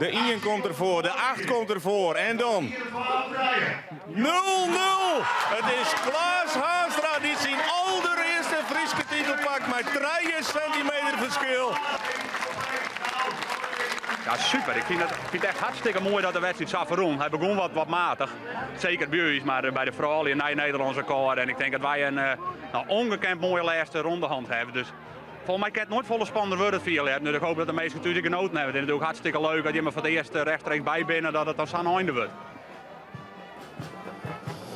De ien komt derfoar, de acht komt derfoar en dan 0-0! It is Klaas Haanstra dy't syn alderearste Fryske titel pakt mei trije sintimeter ferskil. Ja, super. Ik fyn it, fyn it echt hartstikke moai dat de wedstriid sa ferrûn. Hy begûn wat, wat matich, seker by ús, mar by de froulju nij Nederlânsk rekôr. En ik tink dat wy in nou, ongekend moaie lêste ronde hân hawwe. Dus folgens my kin it noait folle spannender wurde, it fierljeppen. Dus ik hoopje dat de minsken thús ek genoten hawwe. It is natuerlik hartstikke leuk dat jimme foar it earst rechtstreeks by binne, dat it dan sa'n einde wurdt.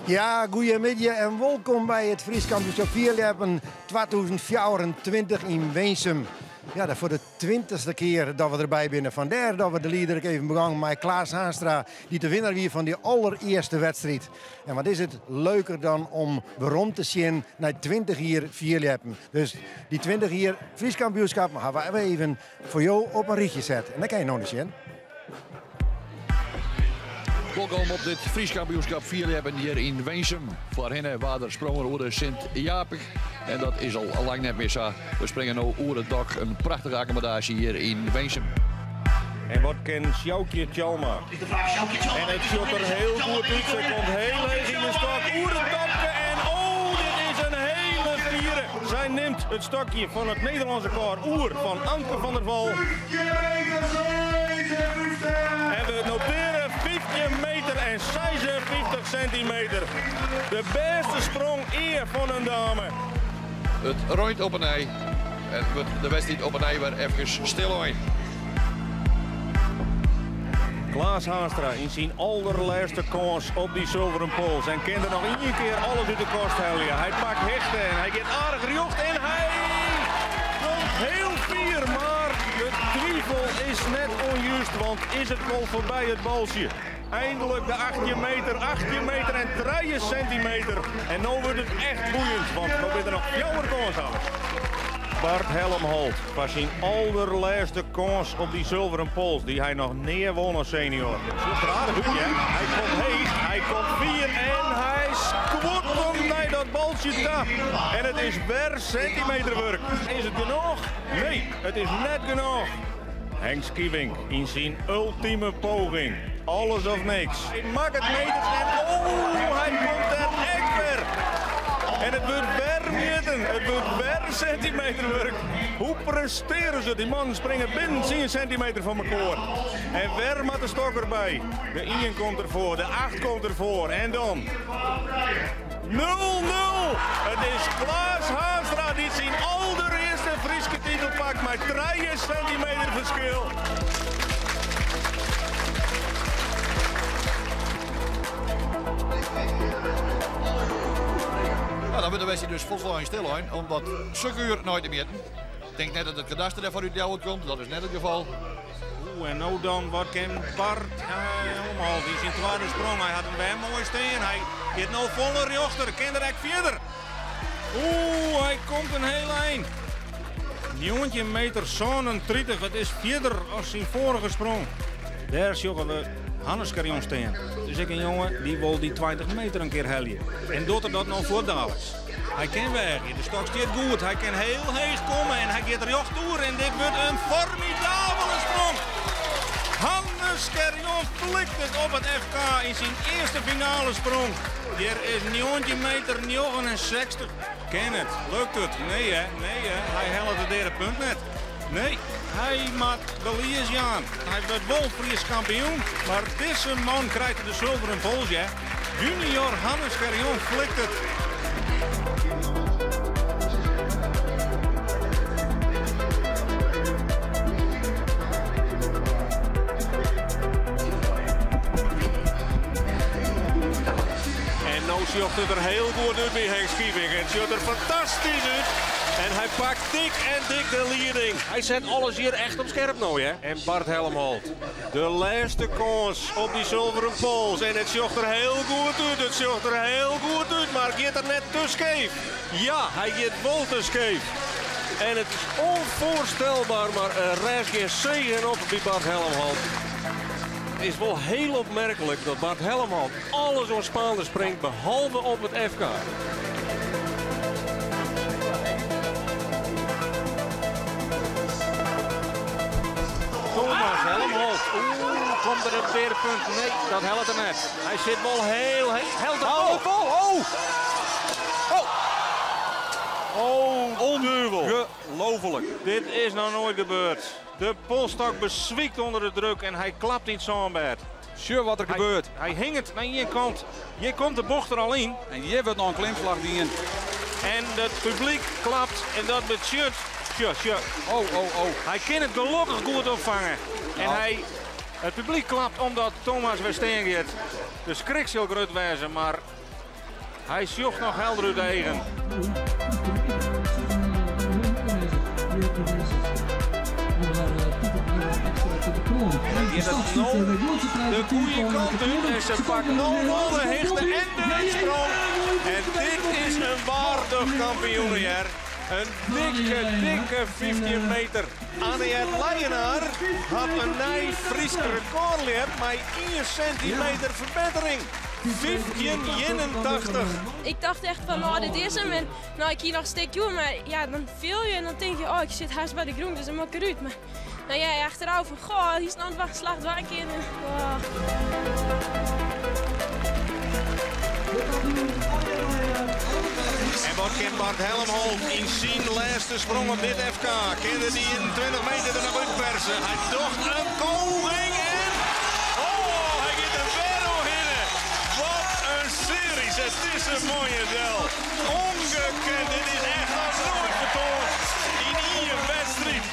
Ja, goeiemiddei en wolkom by it Frysk Kampioenskip Fierljeppen 2024 yn Winsum. Ja, dat foar de 20ste kear dat we derby binne. Fandêr dat we de lieder ek even begongen mei Klaas Haanstra, dy't de winner wie fan dy allerearste wedstriid. En wat is it leuker dan om werom te sjen nei 20 jier fierljeppen. Dus dy 20 jier Frysk Kampioenskip hawwe we even foar jo op in rychje set. En dêr kinne je no nei sjen. Wolkom op dit Frysk kampioenskip fierljeppen hjir yn Winsum. Foarhinne waard der sprongen oer de Sint Japik en dat is al lang net mear sa. We springe no oer it dok, in prachtige akkommodaasje hjir yn Winsum. En wat kin Sjoukje Tjalma? En it sjocht der hiel goed út. Se komt hiel heech yn de stok oer it topke en oh, dit is in hiele fiere. Sy nimt it stokje fan it Nederlânsk rekôr oer fan Anke van der Wal. En we notearje 15 meter en 56 sintimeter. De bêste sprong ea fan in dame. It reint op 'e nij en wurdt de wedstriid op 'e nij wer efkes stillein. Klaas Haanstra yn syn alderlêste kâns op dy sulveren pols en kin der noch ien kear alles út de kast helje. Hy pakt hichte en hy giet aardich rjocht en hy komt hiel fier, mar de twivel is net ûnjust, want is it wol foarby it baltsje? Eindelik de 18 meter, 18 meter en 3 sintimeter. En no wurdt it echt boeiend, want no binne der noch fjouwer kânshawwers. Bart Helmholt foar syn alderlêste kâns op dy sulveren pols, dy't hy noch nea won as senior. Sjocht der aardich út, hear. Hy komt heech, hy komt fier en hy skuort him nei dat baltsje ta. En it is wer sintimeterwurk. Is it genôch? Nee, it is net genôch. Henk Schievink yn syn ultime poging. Alles of niks. Hy makket meters en oh, hy komt der ek wer. En it wurdt wer mjitten, it wurdt wer sintimeterwurk. Hoe prestearje se? Dy mannen springe binnen 10 sintimeter fan mekoar. En wer moat de stok derby. De ien komt derfoar, de acht komt derfoar en dan 0-0! It is Klaas Haanstra dy't syn alderearste Fryske titel pakt mei trije sintimeter ferskil. Nou, dan wurdt de wedstriid dus folslein stillein, omdat sekuer nei te mjitten. Ik tink net dat it kadaster dêrfoar út Ljouwert komt, dat is net it gefal. Oeh, en no dan, wat kin Bart Helmholt yn syn twadde sprong? Hy hat him wer moai stean. Hy giet no folle rjochter, kin er ek fierder. Oeh, hy komt in hiel ein. 19 meter 37, it is fierder as syn foarige sprong. Dêr sjogge we Hannes Scherjon stean. It is ek in jonge dy wol dy 20 meter in kear helje. En docht er dat no fuortdaliks? Hy kin weagje, de stok stiet goed, hy kin hiel heech komme en hy giet rjocht oer en dit wurdt in formidabele sprong. Hannes Scherjon flikt it op it FK yn syn earste finale sprong. Hjir is 19 meter 69. Kin it? Lukt it? Nee hè, nee hè, hy hellet it deade punt net. Nee, hy moat belies jaan. Hy wurdt wol Frysk kampioen, mar dizze man krijt de sulveren pols hè. Junior Hannes Scherjon flikt it. En no sjocht it der hiel goed út by Henk Schievink. It sjocht der fantastysk út. En hy pakt dik en dik de lieding. Hy set alles hjir echt op skerp no, hè. En Bart Helmholt. De lêste kâns op dy sulveren pols. En it sjocht der hiel goed út. It sjocht der hiel goed út, mar giet er net te skeef? Ja, hy giet wol te skeef. En it is ûnfoarstelber, mar er rêst gjin segen op by Bart Helmholt. It is wol hiel opmerklik dat Bart Helmholt alles oan Spaanders springt, behalve op it FK. Thomas Helmholt. Helmholt. Oeh, komt der in pear punten? Nee, dat hellet er net. Hy sit wol hiel heech. Hellet er wol? Oh! Oh! Oh, duvel. Ongelooflijk. Dit is noch noait gebeurd. De polsstok beswykt ûnder de druk en hy klapt yn it sânbêd. Sjoch wat der gebeurt. Hy hinget nei ien kant. Hjir komt de bocht der al yn. En hjir wurdt noch in klimslach dien. En it publyk klapt en dat betsjut... Sjoch, sjoch. Oh, oh, oh. Hy kin it gelokkich goed opfange. En Nou. hy, it publyk klapt omdat Thomas wer stean giet. De skrik sil grut wêze, mar hy sjocht noch helder út de eagen. En dan giet it no de goede kant út en se pakt no wol de hichte en de útsprong. En dit is in waardich kampioen, hear. In dikke, dikke 15 meter. Annejet Leijenaar hat in nij Frysk rekôr ljept mei ien sintimeter ferbettering. 15,81. Ik dacht echt van, oh, dit is hem. En nou, ik hier nog een stukje doen, maar ja, dan viel je en dan denk je, oh, ik zit haast bij de grond, dus dan moet ik eruit. Maar nou ja, achteraf van, goh, hier is een antwoord geslaagd, waar een keer. En, oh. En wat kan Bart Helmholt yn syn lêste sprong op dit FK? Kin er dy 21 meter der noch útperse? Hy docht in poging en... Oh, hy giet der wer oerhinne. Wat in series. Het is in moaie del. Ongekend. Dit is echt noch noait fertoand yn ien wedstriid.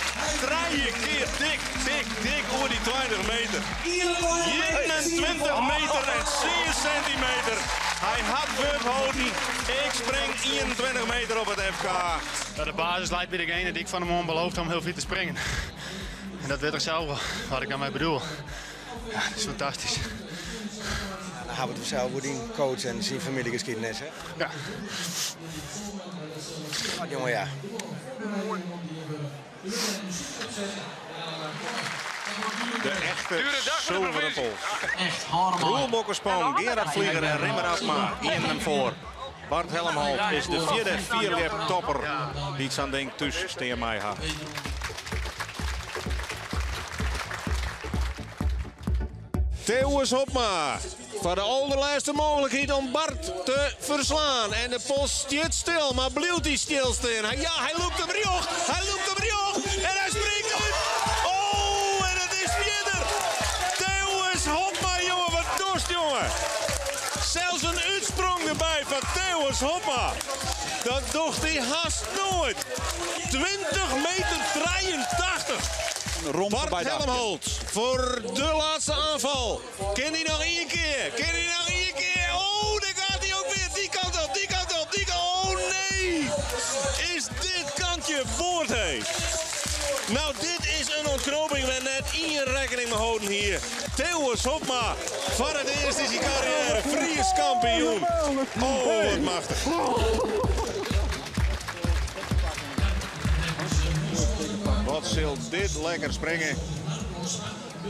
Trije kear dik, dik, dik oer dy 20 meter. 21 meter en 10 sintimeter. Hy hat wurd holden. Ik spring 21 meter op it FK. Nou, de basis leit by degene dy't ik fan 'e moarn beloofd om hiel fier te springen. En dat wit er sels wol, wat ik dêrmei bedoel. Ja, dat is fantastysk. Ja, dan hawwe we it sels oer dyn coach en syn famyljegeskiednis, hè? Ja. Wat jonge, ja. De echte sulveren pols. Roel Bokkespoon, Gerard Vlieger en Rimmer Abma gienen him foar. Bart Helmholt is de fjirde fierljep-topper dy't sa'n ding thús stean mei hat. Theunis Hobma foar de alderlêste mooglikheid om Bart te ferslaan. En de pols stiet stil, mar bliuwt hy stilstean? Ja, hy lûkt him rjocht. Hy lûkt him rjocht en hy springt út. Oh, en it is fierder. Theunis Hobma, jonge, wat dochst, jonge? Sels in útsprong derby fan Theunis Hobma. Dat docht hy hast noait. 20 meter 83. Rom Bart foarby de Helmholt foar de lêste oanfal. Kin hy noch ien kear? Kin hy noch ien kear? Oh, dêr giet hy ek wer. Dy kant op, dy kant op, dy kant Oh nee! Is dit kantje board, hé? Nou, dit is in ûntknoping wêr't net ien rekkening mei holden hie. Theunis Hobma, foar it earst yn syn karriêre, Frysk kampioen. Oh, wat machtich. Wat sil dit lekker springe.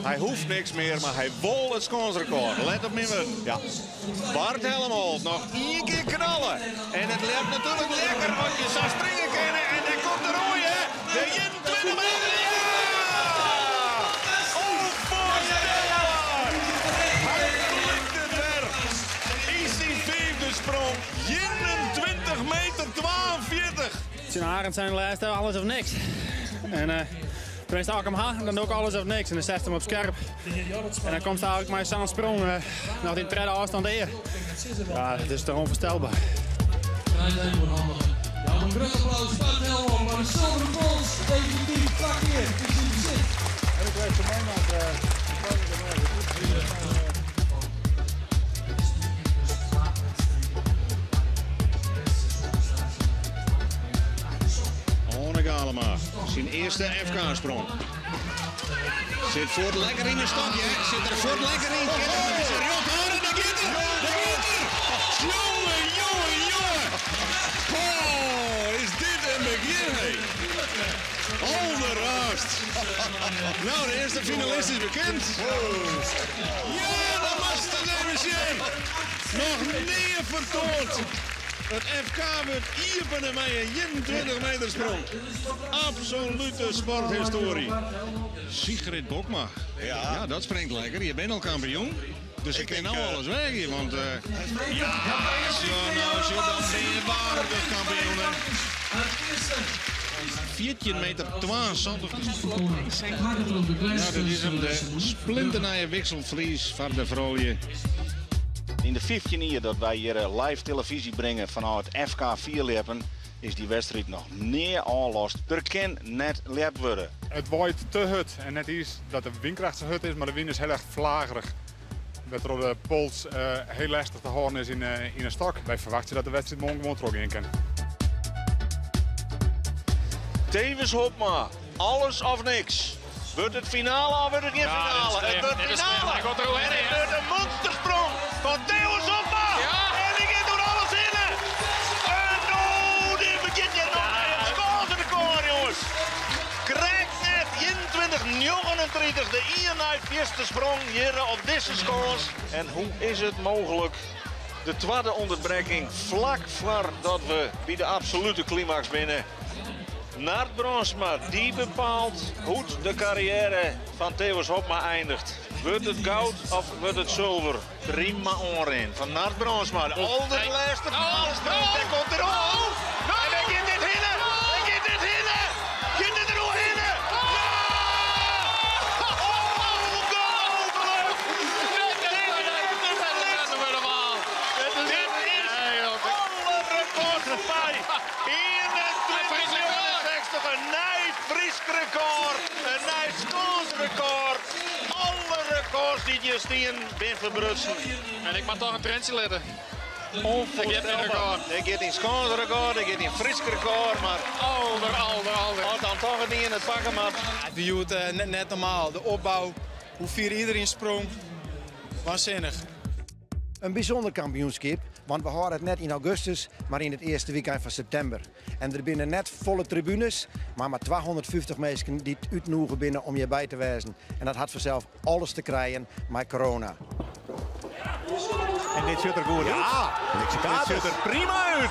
Hy hoecht niks mear, mar hy wol it skânsrekôr. Let op myn wurden. Ja. Bart Helmholt noch ien kear knalle. En it ljept natuerlik lekker as je sa springe kinne. En dêr komt de rode. De 21 meter. Ja! Onvoorstelbaar! Hy lukt it wer. Yn syn fyfde sprong. 21 meter 42. Tsjin Arend sei de lêste alles of niks. En tenminste, as ik him ha, dan doch ik alles of niks. En dan setst him op skerp. En dan komst eigentlik mei sa'n sprong noch dy tredde ôfstân dêr. Ja, dat is toch onvoorstelbaar. Ja, een groot applaus voor Bart Helmholt, maar de zilveren pols definitief twa kear is yn besit. En ik krijg ze mee naar de. Oane Galema, syn earste FK-sprong. Sit fuort lekker yn de stokje, hè? Sit der fuort lekker yn. Kin er in bytsje rjocht hâlde? Dêr giet er! Dêr giet er! Jonge, jonge, jonge! Oh, is dit in begjin, hé? Alderraast. Nou, de earste finalist is bekend. Ja, dat moatst it even sjen. Noch nea fertoand. It FK wurdt iepene mei in 21 meter sprong. Absolute sporthistory. Sigrid Bokma. Ja, dat springt lekker. Je bent al kampioen. Dus ik kin no alles weagje, want ja, zo, nou, zo, dan ben je waardig kampioen. hè. 14 meter 72. Nou, dat is hem, de splinternije wikselfries foar de froulju. Yn de 15 jier dat wy hjir live televyzje bringe fanôf it FK fierljeppen, is dy wedstriid noch nea ôflast. Der kin net ljept wurde. It waait te hurd en net iens dat de wynkracht sa hurd is, mar de wyn is hiel erch flagerich. Wêrtroch de pols hiel lestich te hâlden is yn 'e stok. Wy ferwachtsje dat de wedstriid moarn gewoan trochgean kin. Thewis Hobma, alles of niks. Wurdt it finale of wurdt it gjin finale? It wurdt finale! En it wurdt in monstersprong fan Thewis Hobma! En dy giet oer alles hinne! En oh, dit begjint hjir noch mei it skânsrekôr, jonges! Krekt net 21,39, de ien nei fierste sprong hjir op dizze skâns. En hoe is it mooglik? De twadde ûnderbrekking flak foardat we by de absolute klimaks binne. Nard Brandsma, dy bepaalt hoe't de karriêre fan Thewis Hobma eindiget. Wurdt it goud of wurdt it sulver? Prima oanrin fan Nard Brandsma. De alderlêste finalesprong, dêr komt er oan! En dêr giet dit hinne! Dêr giet dit hinne! Giet dit der oerhinne? Ja! Ongelooflijk! Dit is alle rekords foarby! 21,69, in nij Frysk rekôr, in nij skânsrekôr. Alle rekôrs dy't hjir stean binne ferbrutsen. En ik moat toch in trientsje litte. Onvoorstelbaar. Der giet in skânsrekôr, der giet in Frysk rekôr, mar Alder, alder, alder. as dan toch it ien it pakke moat. Het wie hjoed net normaal. De opbou, hoe fier iedereen sprong. Waanzinnig. In bysûnder kampioenskip, want we hâlde it net yn augustus, mar yn it earste wykein fan septimber. En der binne net folle tribunes, mar 250 minsken dy't útnûge binne om hjirby te wêzen. En dat hat fansels alles te krijen mei corona. En dit sjocht der goed út. Ja, Dit sjocht der prima út.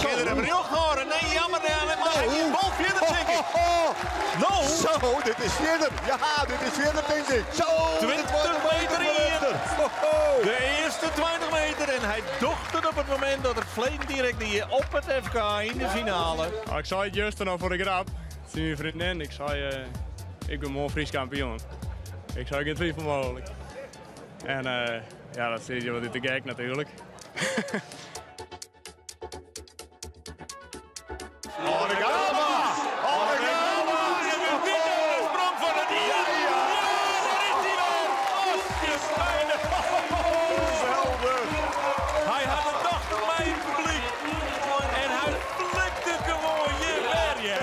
Kin er him rjocht hâlde? Nee, jammer, nee, mar hy giet wol fierder, tink ik. No, Zo, dit is fierder. Ja, dit is fierder, denk ik. Zo, dit wordt 20 een meter meter. ien. De earste 20 meter en hy docht it op it momint dat er fleent direkt die op it FK yn de finale. Ik sei it juster noch foar de grap. Tsjin myn freondin. Ik sei, ik bin moarn Frysk kampioen. Ik sei, gjin twifel mooglik. En ja, dat sizze je wat út de gek natuerlik. Origama! Origama! De sprong fan it jier. Ja, dêr is hy wer. Alsjeblieft. Geweldig! Hy hat it dochter mei it publyk. En hy flikt it gewoan hjir wer, ja.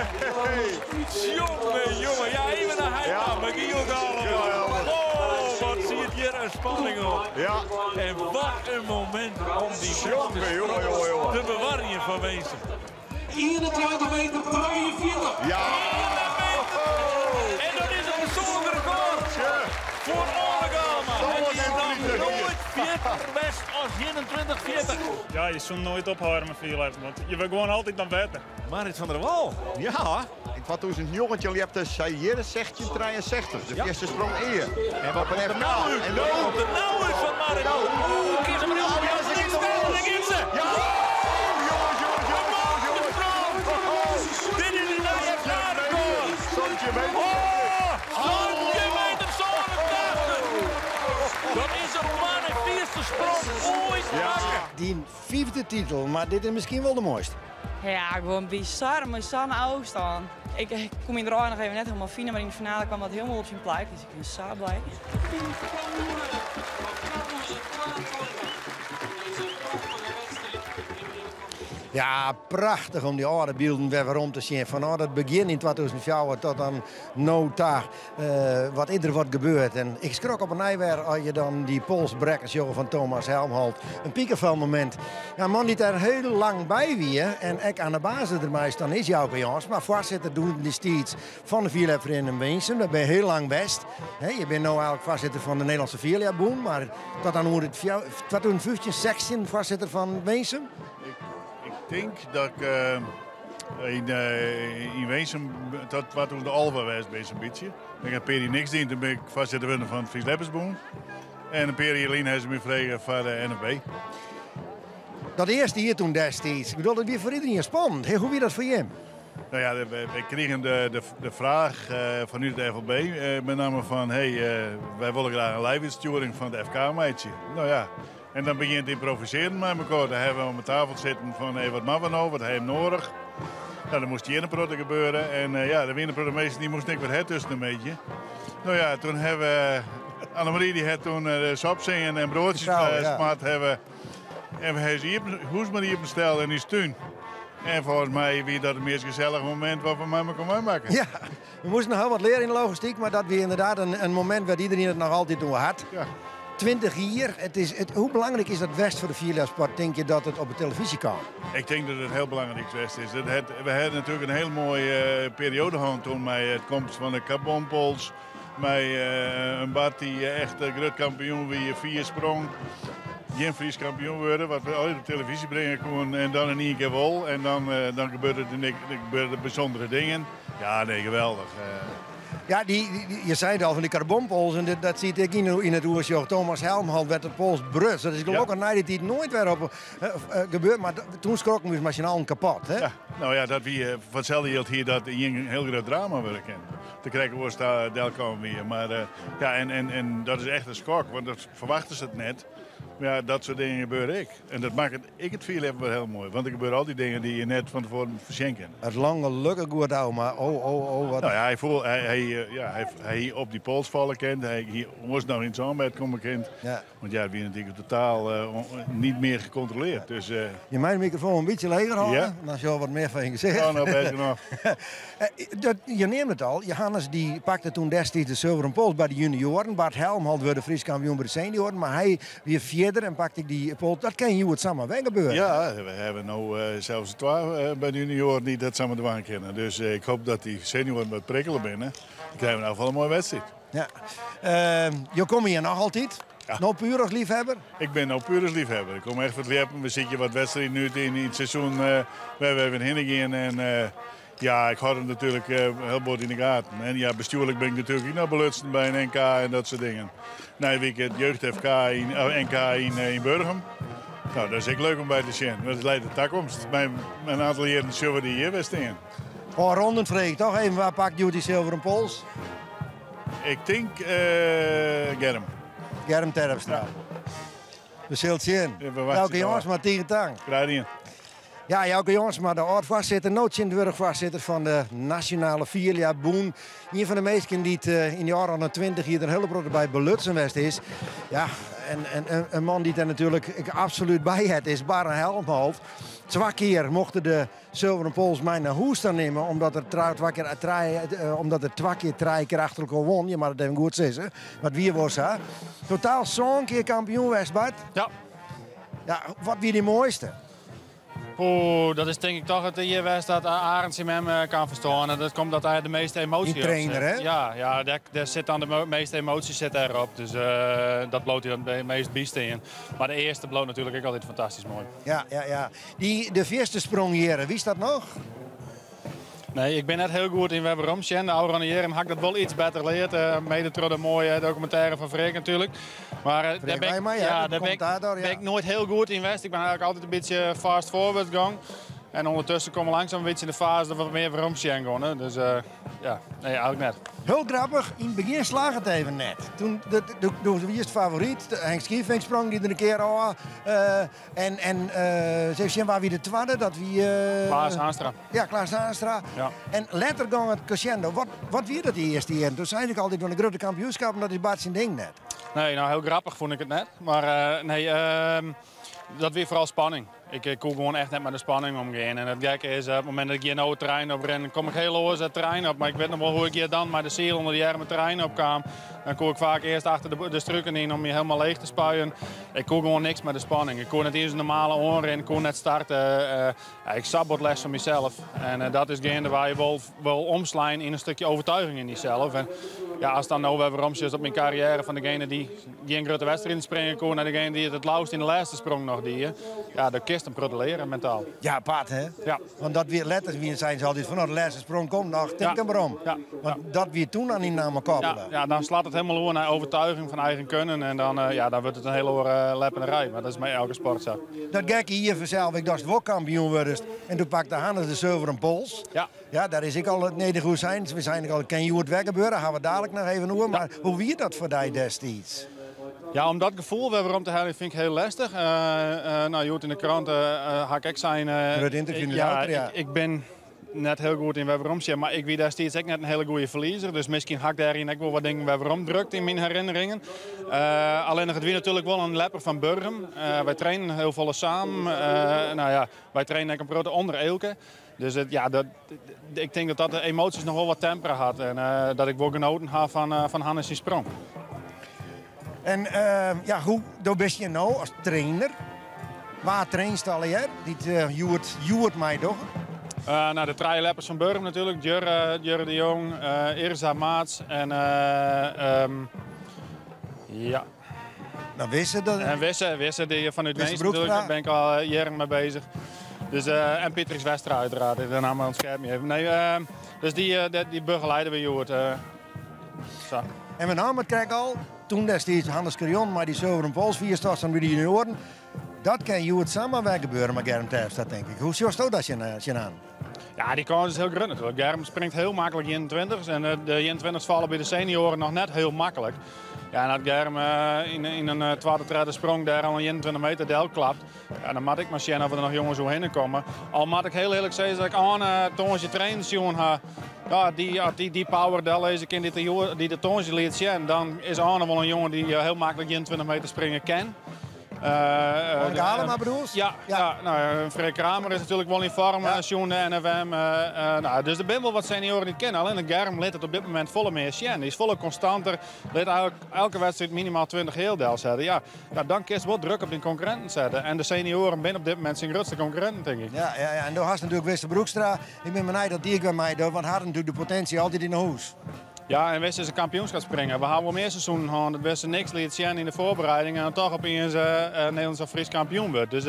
Jonge, jonge. Ja, even naar hij Ja. ja. Giel Geweldig. Oh, wat siet hjir in spanning op. Ja. En wat in momint om dy Jonge, jonge, jonge, jonge. te bewarjen fan Winsum. 21 meter 42. Ja! En dat is in persoanlik rekôr foar Oane Galama. Hy is noch noait 40 west as 21-40. Ja, je soe noait ophâlde mei fierljeppen, want je wurdt gewoan altyd dan better. Marit van der Wal. Ja, yn 2019 ljepte sy hjir 1663, de earste sprong ea. En wat Op een komt er FK. nou út? En Wat nu? komt er nou út fan Marit? Nou. Oeh, kies hem er Oh, ja, ze niks gaat verder, omhoog. daar gaat ze. Ja! Jongens, jongens, jongens, jongens, jongens. Dit is een nieuwe FK-record. Sontje meter. Oh, Sontje meter 87. Dat is in man en fierste sprong oait makke. Dy fyfde titel, mar dit is miskien wol de moaiste. Ja, gewoan bizar, mei sa'n ôfstân. Ik kom yn de rij noch even net hielendal fine, mar yn de finale kaam dat hielendal op syn plak. Dus ik bin sa blij. Ja, prachtich om dy âlde bylden wer werom te sjen. Fanôf it begjin yn 2004 tot oan no ta. Wat is der wat gebeurd. En ik skrok op 'e nij wer as je dan dy polsbrekkers sjogge fan Thomas Helmholt. In pikefelmomint. Ja, in man dy't der hiel lang by wie en ek oan de basis dermei dan is Jouke Jans. Mar foarsitter doedestiids fan de Fierljepferiening Winsum. Dêr bin je hiel lang west. Hè, je bent nu eigentlik foarsitter fan de Nederlânske Fierljepbûn. Mar tot oan 2015, 16 foarsitter fan Winsum. Ik tink dat ik yn yn Winsum tot 2011 west bin sa'n bytsje. Ik ha in pear jier niks dien, toen bin ik foarsitter wurden fan it Frysk Ljeppersbûn. En in pear jier lyn ha se my frege foar de NFB. Dat earste jier toen destiids, ik bedoel, dat wie foar iederien spannend. Hoe wie dat foar jim? Nou ja, we krigen de fraach fanút de FLB, met name fan hey, wy wolle graach in live-útstjoering fan it FK meitsje. Nou ja, en dan begjint ymprovisearjen mei mekoar. Dan hawwe we om 'e tafel sitten fan hey, wat moatte we no, wat ha jim noadich? Nou, der moast hjir in protte gebeure en ja, der wiene in protte minsken dy moasten ek wat ha tusken de middei. Nou ja, toen hawwe we, Annemarie dy hat toen de sop sean en broadsjes smard hawwe. En we hawwe iepen, hûs mar iepensteld yn ús tún. En folgens my wie dat it meast gesellige momint wat we mei mekoar meimakken. Ja, we moasten noch hiel wat leare yn de logistyk, mar dat wie ynderdaad in momint wêr't iederien it noch altyd oer hat. Ja. 20 jier, it is, it, hoe belangryk is dat west foar de fierljepsport, tinke je, dat it op de telefyzje kaam? Ik tink dat it hiel belangryk west is. We hawwe natuerlik in hiel moaie perioade hân toen mei it komst fan de karbonpols. Mei in Bart dy't echt grut kampioen wie, fiersprong. Gjin Frysk kampioen wurde, wat we altyd op televyzje bringe koenen. En dan in ien kear wol. En dan, dan gebeurde der, gebeurde der bysûndere dingen. Ja, nee, geweldich. Ja, dy, je sei it al fan dy karbonpols en dit, dat siet ek yn it oersjoch. Thomas Helmholt wêr't de pols bruts. Dat is gelokkich nei dy tiid noait wer op gebeurd, mar toen skrokken we ús mei syn allen kapot. Hè? Ja, nou ja, dat wie, foar itselde jild hie dat in hiel grut drama wurde kinnen. Te krekt oars ta delkaam wie. Mar ja, en dat is echt in skok, want dat ferwachten se it net. Mar ja, dat soart dingen gebeure ek. En dat makket ek it fierljeppen wer hiel moai, want der gebeure altyd dingen dy't je net fan tefoaren foarsjen kinne. It rûn gelokkich goed ôf, mar oh, oh, oh, wat. Nou ja, hy foel, hy, hy, ja, hy, hy hie op dy pols falle kind, hy hie oars noch yn it sânbêd komme kind. Ja. Want ja, it wie natuerlik totaal niet meer gecontroleerd. Dus, Je mei de mikrofoan in bytsje leger hâlde, Ja. dan sjogge we wat mear fan je gesicht. Oh, nou bêst genôch. Dat, je neamde it al, Johannes dy pakte toen destiids de sulveren pols by de junioaren. Bart Helmholt wurde Frysk kampioen by de senioaren, mar hy wie fierder en pakte dy pols. Dat kin hjoed samar wer gebeure. Ja, we hawwe no sels twa by de junioaren dy't dat samar dwaan kinne. Dus ik hoopje dat dy senioaren wat prikkele binne. Dan krije we in elk gefal in moaie wedstriid. Ja. Jo komme hjir noch altyd? Ja. No puer as liefhebber? Ik bin no puer as liefhebber. Ik kom echt foar it ljeppen. We sykje wat wedstriden út yn it seizoen wêr't we even hinne gean. En ja, ik hâld it natuerlik hiel bot yn de gaten. En ja, bestjoerlik bin ik natuerlik ek noch belutsen by in NK en dat soart dingen. Nije wike it Jeugd FK yn, NK yn Burgum. Nou, dat is ek leuk om by te sjen. Dat leit de takomst. Mei in oantal jierren sjogge we dy hjir wer stean. Ôfrûnend freegje ik toch even, wa pakt hjoed dy silveren pols? Ik tink Germ. Germ Terpstra. Ja. We sille it sjen. Ja, we wachtsje Jouke it ôf. Jongsma, tige tank. Graach dien. Ja, Jouke Jongsma, de âld-foarsitter, no tsjintwurdich foarsitter fan de Nasjonale Fierljepbûn. Ien fan de minsken dy't yn de ôfrûne 20 jier der in hiele protte by belutsen west is. Ja, en in man dy't der natuerlik ek absolút by heart is Barre Helmholt. Twa kear mocht er de Sulveren Pols mei nei hûs ta nimme, omdat er twa kear trije, omdat er twa kear trije kear achter elkoar won. Je moatte it even goed sizze. Mar it wie wol sa. Totaal sân kear kampioen west, Bart. Ja. Ja, wat wie dyn moaiste? Oeh, dat is tink ik toch it jier west dat Arend syn mem kaam ferstoarn. En dat komt dat hy de measte emoasje Dyn trainer, op hè? sit. Ja, ja, dêr sit dan de measte emoasje sit dêrop. Dus dat bliuwt dy dan it meast bystean. Mar de earste bliuwt natuerlik ek altyd fantastysk moai. Ja, ja, ja. Dy, de fierste sprong hjir, witst dat noch? Nee, ik bin net hiel goed yn wer werom sjen. De ôfrûne jierren ha ik dat wol iets better leard. Mede troch de moaie dokumintêre fan Freark natuerlik. Mar Freark Wijma, ja, ja, de dêr kommentator, ja. bin ik noait hiel goed yn west. Ik bin eigentlik altyd in bytsje fast forward gong. En ûndertusken komme we langsaam in bytsje yn de fase dat we wat mear werom sjen gean. Hè. Dus ja, nee, eigentlik net. Hiel grappich, yn it begjin slagge it even net. Toen, doe wiest favoryt, Henk Schievink sprong dy der in kear ôf. En even sjen, wa wie de twadde? Dat wie Klaas Haanstra. Ja, Klaas Haanstra. Ja. En letter gong it crescendo. Wat wie dat dy earste jierren? Toen sei ik altyd fan de grutte kampioenskappen, dat is Bart syn ding net. Nee, nou hiel grappich fûn ik it net. Mar nee, dat wie foaral spanning. Ik koe gewoan echt net mei de spanning omgean. En it gekke is, op it momint dat ik hjir no it terrein op rin, kom ik hiel oars it terrein op. Mar ik wit noch wol hoe't ik hjir dan mei de siel ûnder de earm it terrein op kaam. Dan koe ik faak earst achter de struken yn om my hielendal leech te spuien. Ik koe gewoan niks mei de spanning. Ik koe net iens in normale oanrin, koe net starte. Ja, ik sabot les fan mysels. En dat is geandewei wol omslein yn in stikje overtuiging yn dysels. En ja, ast dan no wer werom sjochst op myn karriêre fan degene dy't gjin grutte wedstriden springe koe, nei degene dy't it it leafst yn de lêste sprong noch die. Ja, dan kinst kinst in protte leare mentaal. Ja, apart hè? Ja. Want dat wie, letter wie, seinen se altyd fan, no, de lêste sprong komt noch, tink der mar om. Ja. Want dat wie toen aan dyn namme koppele. Ja, ja, dan slacht it helemaal oer nei overtuiging fan eigen kunnen en dan, eh, ja, dan wurdt it in hiele oare leppenerij. Mar dat is mei elke sport sa. Dat gekke jier fansels ek datst wol kampioen wurdest en doe pakte Hannes de sulveren pols. Ja. Ja, dêr is ek al it nedich oer sein. We seinen ek al, kin hjoed wer gebeure, ha we dalik noch even oer. Mar hoe wie dat foar dy destiids? Ja, om dat gefoel wer werom te heljen fyn ik hiel lestich. No, hjoed yn de krante ha ik ek sein... Grut ynterview yn de ja, Ljouwerter, ja. Ik bin net hiel goed yn wer werom sjen, mar ik wie destiids ek net in hiele goede ferliezer. Dus miskien ha ik dêryn ek wol wat dingen wer weromdrukt yn myn herinneringen. Allinnich it wie natuerlik wol in lepper fan Burgum. Wy trainen hiel folle samen. No ja, wy trainen ek in protte ûnder Eelke. Dus it, ja, dat, ik tink dat dat de emoties noch wol wat tempere hat. En dat ik wol genoten ha fan, fan Hannes syn sprong. En ja, hoe, do bist hjir no as trainer. Wa trainst allegear dy't hjoed, hjoed meidogge? No, de trije leppers fan Burgum natuerlik. Djurre, Djurre de Jong, Irza Maats en ja. Nou, Wisse dat. En Wisse, Wisse die vanuit Wisse Weens natuurlijk, Broekstra. daar ben ik al jaren mee bezig. Dus, en Pietrix Westra uiteraard, de naam ontschermt me even. Nee, dus die, die begeleiden we hjoed. Sa. En met name het krijg al, toen destijds Hannes Carion, maar die zilveren pols vierstast bij de junioren. Dat kan hjoed samar wer gebeuren mei Germ Terpstra, tink ik. Hoe sjochsto dat tsjinoan? Ja, dy kâns is hiel grut natuerlik. Germ springt hiel maklik 21 en de 21 falle by de senioaren noch net hiel maklik. Ja, en as Germ yn, yn in twadde, tredde sprong dêr al in 21 meter del klapt, ja, dan moat ik mar sjen oft der noch jonges oerhinne komme. Al moat ik hiel earlik sizze dat ik oan tongersdei trainen sjoen ha. Ja, dy, as dy dy power dellizze kin dy't de, dy't de tongersdei liet sjen, dan is Arne wol in jonge dy't hiel maklik 21 meter springe kin. Arne Galema bedoelst? Ja, ja. Nou, Freek Kramer is natuerlik wol yn foarm, ja. sjoen de NFM. Nou, dus der binne wol wat senioaren dy't kinne. Allinnich Germ lit it op dit momint folle mear sjen. Dy is folle konstanter, lit eigentlik elke wedstriid minimaal 20 heal delsette. Ja, nou, dan kinst wol druk op dyn konkurrinten sette. En de senioaren binne op dit momint syn grutste konkurrinten, tink ik. Ja, ja, ja. En do hast natuerlik Wisse Broekstra. Ik bin benijd dat dy ek wer meidocht, want hat natuerlik de potinsje altyd yn 'e hûs. Ja, en Wisse is in kampioenskapsspringer. We hawwe wol mear seizoenen hân dat Wisse niks liet sjen yn de foarbereiding en dan toch opiens Nederlânsk of Frysk kampioen wurdt. Dus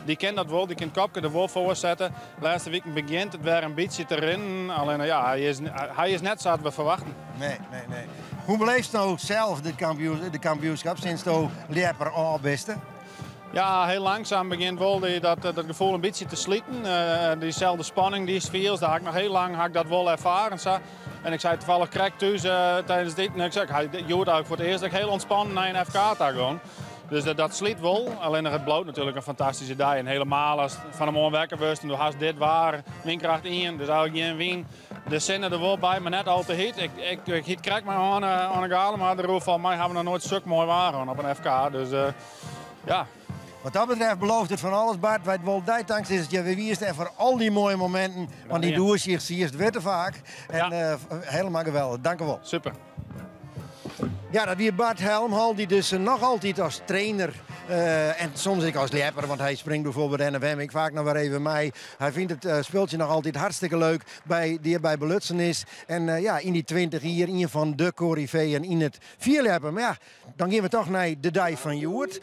dy kin dat wol, dy kin kopke der wol foar sette. Lêste wiken begjint it wer in bytsje te rinnen. Allinnich ja, hy is, hy is net sa't we ferwachten. Nee, nee, nee. Hoe beleefst no sels dit kampioen, de kampioenskap sinds do ljepper ôf biste? Ja, hiel langsum begjint wol dy, dat, dat gefoel in bytsje te sliten. Dyselde spanning dy'tst fielst, dêr ha ik noch hiel lang ha ik dat wol erfaren. Sa. En ik sei tafallich krekt thús tidens it iten, ik sei, ik ha hjoed eigentlik foar it earst dat ik hiel ûntspannen nei in FK ta gong. Dus dat slyt wol, allinnich it bliuwt natuerlik in fantastyske dei. En helemaal ast fan 'e moarn wekker wurdst en do hast dit waar, wynkracht ien, dus eigentlik gjin wyn. De sinne der wol by, mar net al te hyt. Ik, ik, ik hie it krekt mei Arne, Arne Galema deroer, folgens my hawwe we noch noait sok moai waar hân op in FK. Dus ja. Wat dat betreft belooft it fan alles, Bart. Wy wolle dy tanksizze dat je wer wiest en foar al dy moaie mominten. Want dy doersjicht siest wer te faak. En ja. Helemaal geweldich. Dank u wol. Super. Ja, dat wie Bart Helmhal, dy't dus noch altyd as trainer en soms ek as ljepper, want hy springt bijvoorbeeld NFM ek faak noch wer even mei. Hy fynt it spultsje noch altyd hartstikke leuk by, dy't by belutsen is. En ja, yn dy 20 jier ien fan de koryfeeën yn it fierljeppen. Mar ja, Dan gean we toch nei de dei fan hjoed.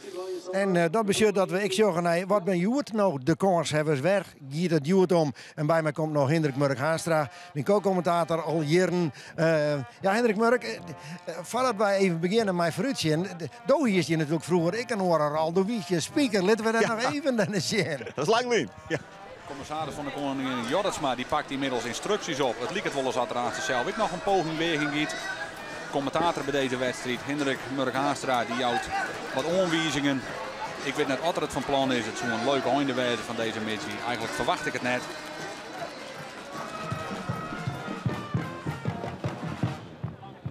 En dat betsjut dat we ek sjogge nei wat binne hjoed no de kânshawwers. Wêr giet it hjoed om? En by my komt noch Hindrik Murk Haanstra, myn ko-kommentator al jierren. Ja, Hindrik Murk, foardat wy even begjinne mei foarútsjen, do hiest hjir natuerlik froeger ek in oare rol. Do wiest hjir speaker. Litte we dat noch even nei sjen. Dat is lang lyn. Ja. Kommissaris fan de Koningin Jorritsma dy pakt ynmiddels ynstruksjes op. It liket wol as at er aanst sels ek noch in poging weagjen giet. Kommentator by dizze wedstriid, Hindrik Murk Haanstra, dy jout wat oanwizingen. Ik wit net oft er it fan plan is. It soe in leuk einde wêze fan dizze middei. Eigentlik ferwacht ik it net.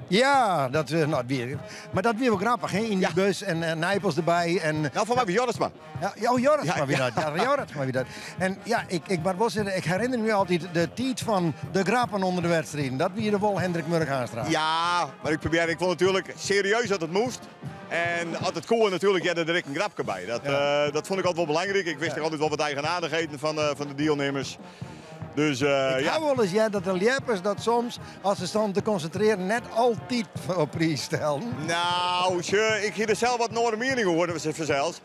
Ja, dat, nou, wie, mar dat wie wol grappich, hè? Yn dy bus en Nijpels derby. En, Nou, foar my wie Jorritsma. Ja, oh, Jorritsma wie dat. Ja, Jorritsma wie dat. En ja, ik, ik moat wol sizze, ik herinner my altyd de tiid fan de grappen ûnder de wedstriden. Dat wie der wol Hendrik Murk Haanstra. Ja, mar ik probearje, ik wol natuerlik serieus as it moast. En as it koe natuerlik hearde der ek in grapke by. Dat, dat fûn ik altyd wol belangryk. Ik wist ek altyd wol wat eigenaardichheden fan, fan de dielnimmers. Dus, Ik ja. ha wolris heard dat de ljeppers dat soms, as se staan te konsintrearjen, net altyd op priis stellen. Nou, sjoch, ik hie der sels wat in oare miening oer, fansels.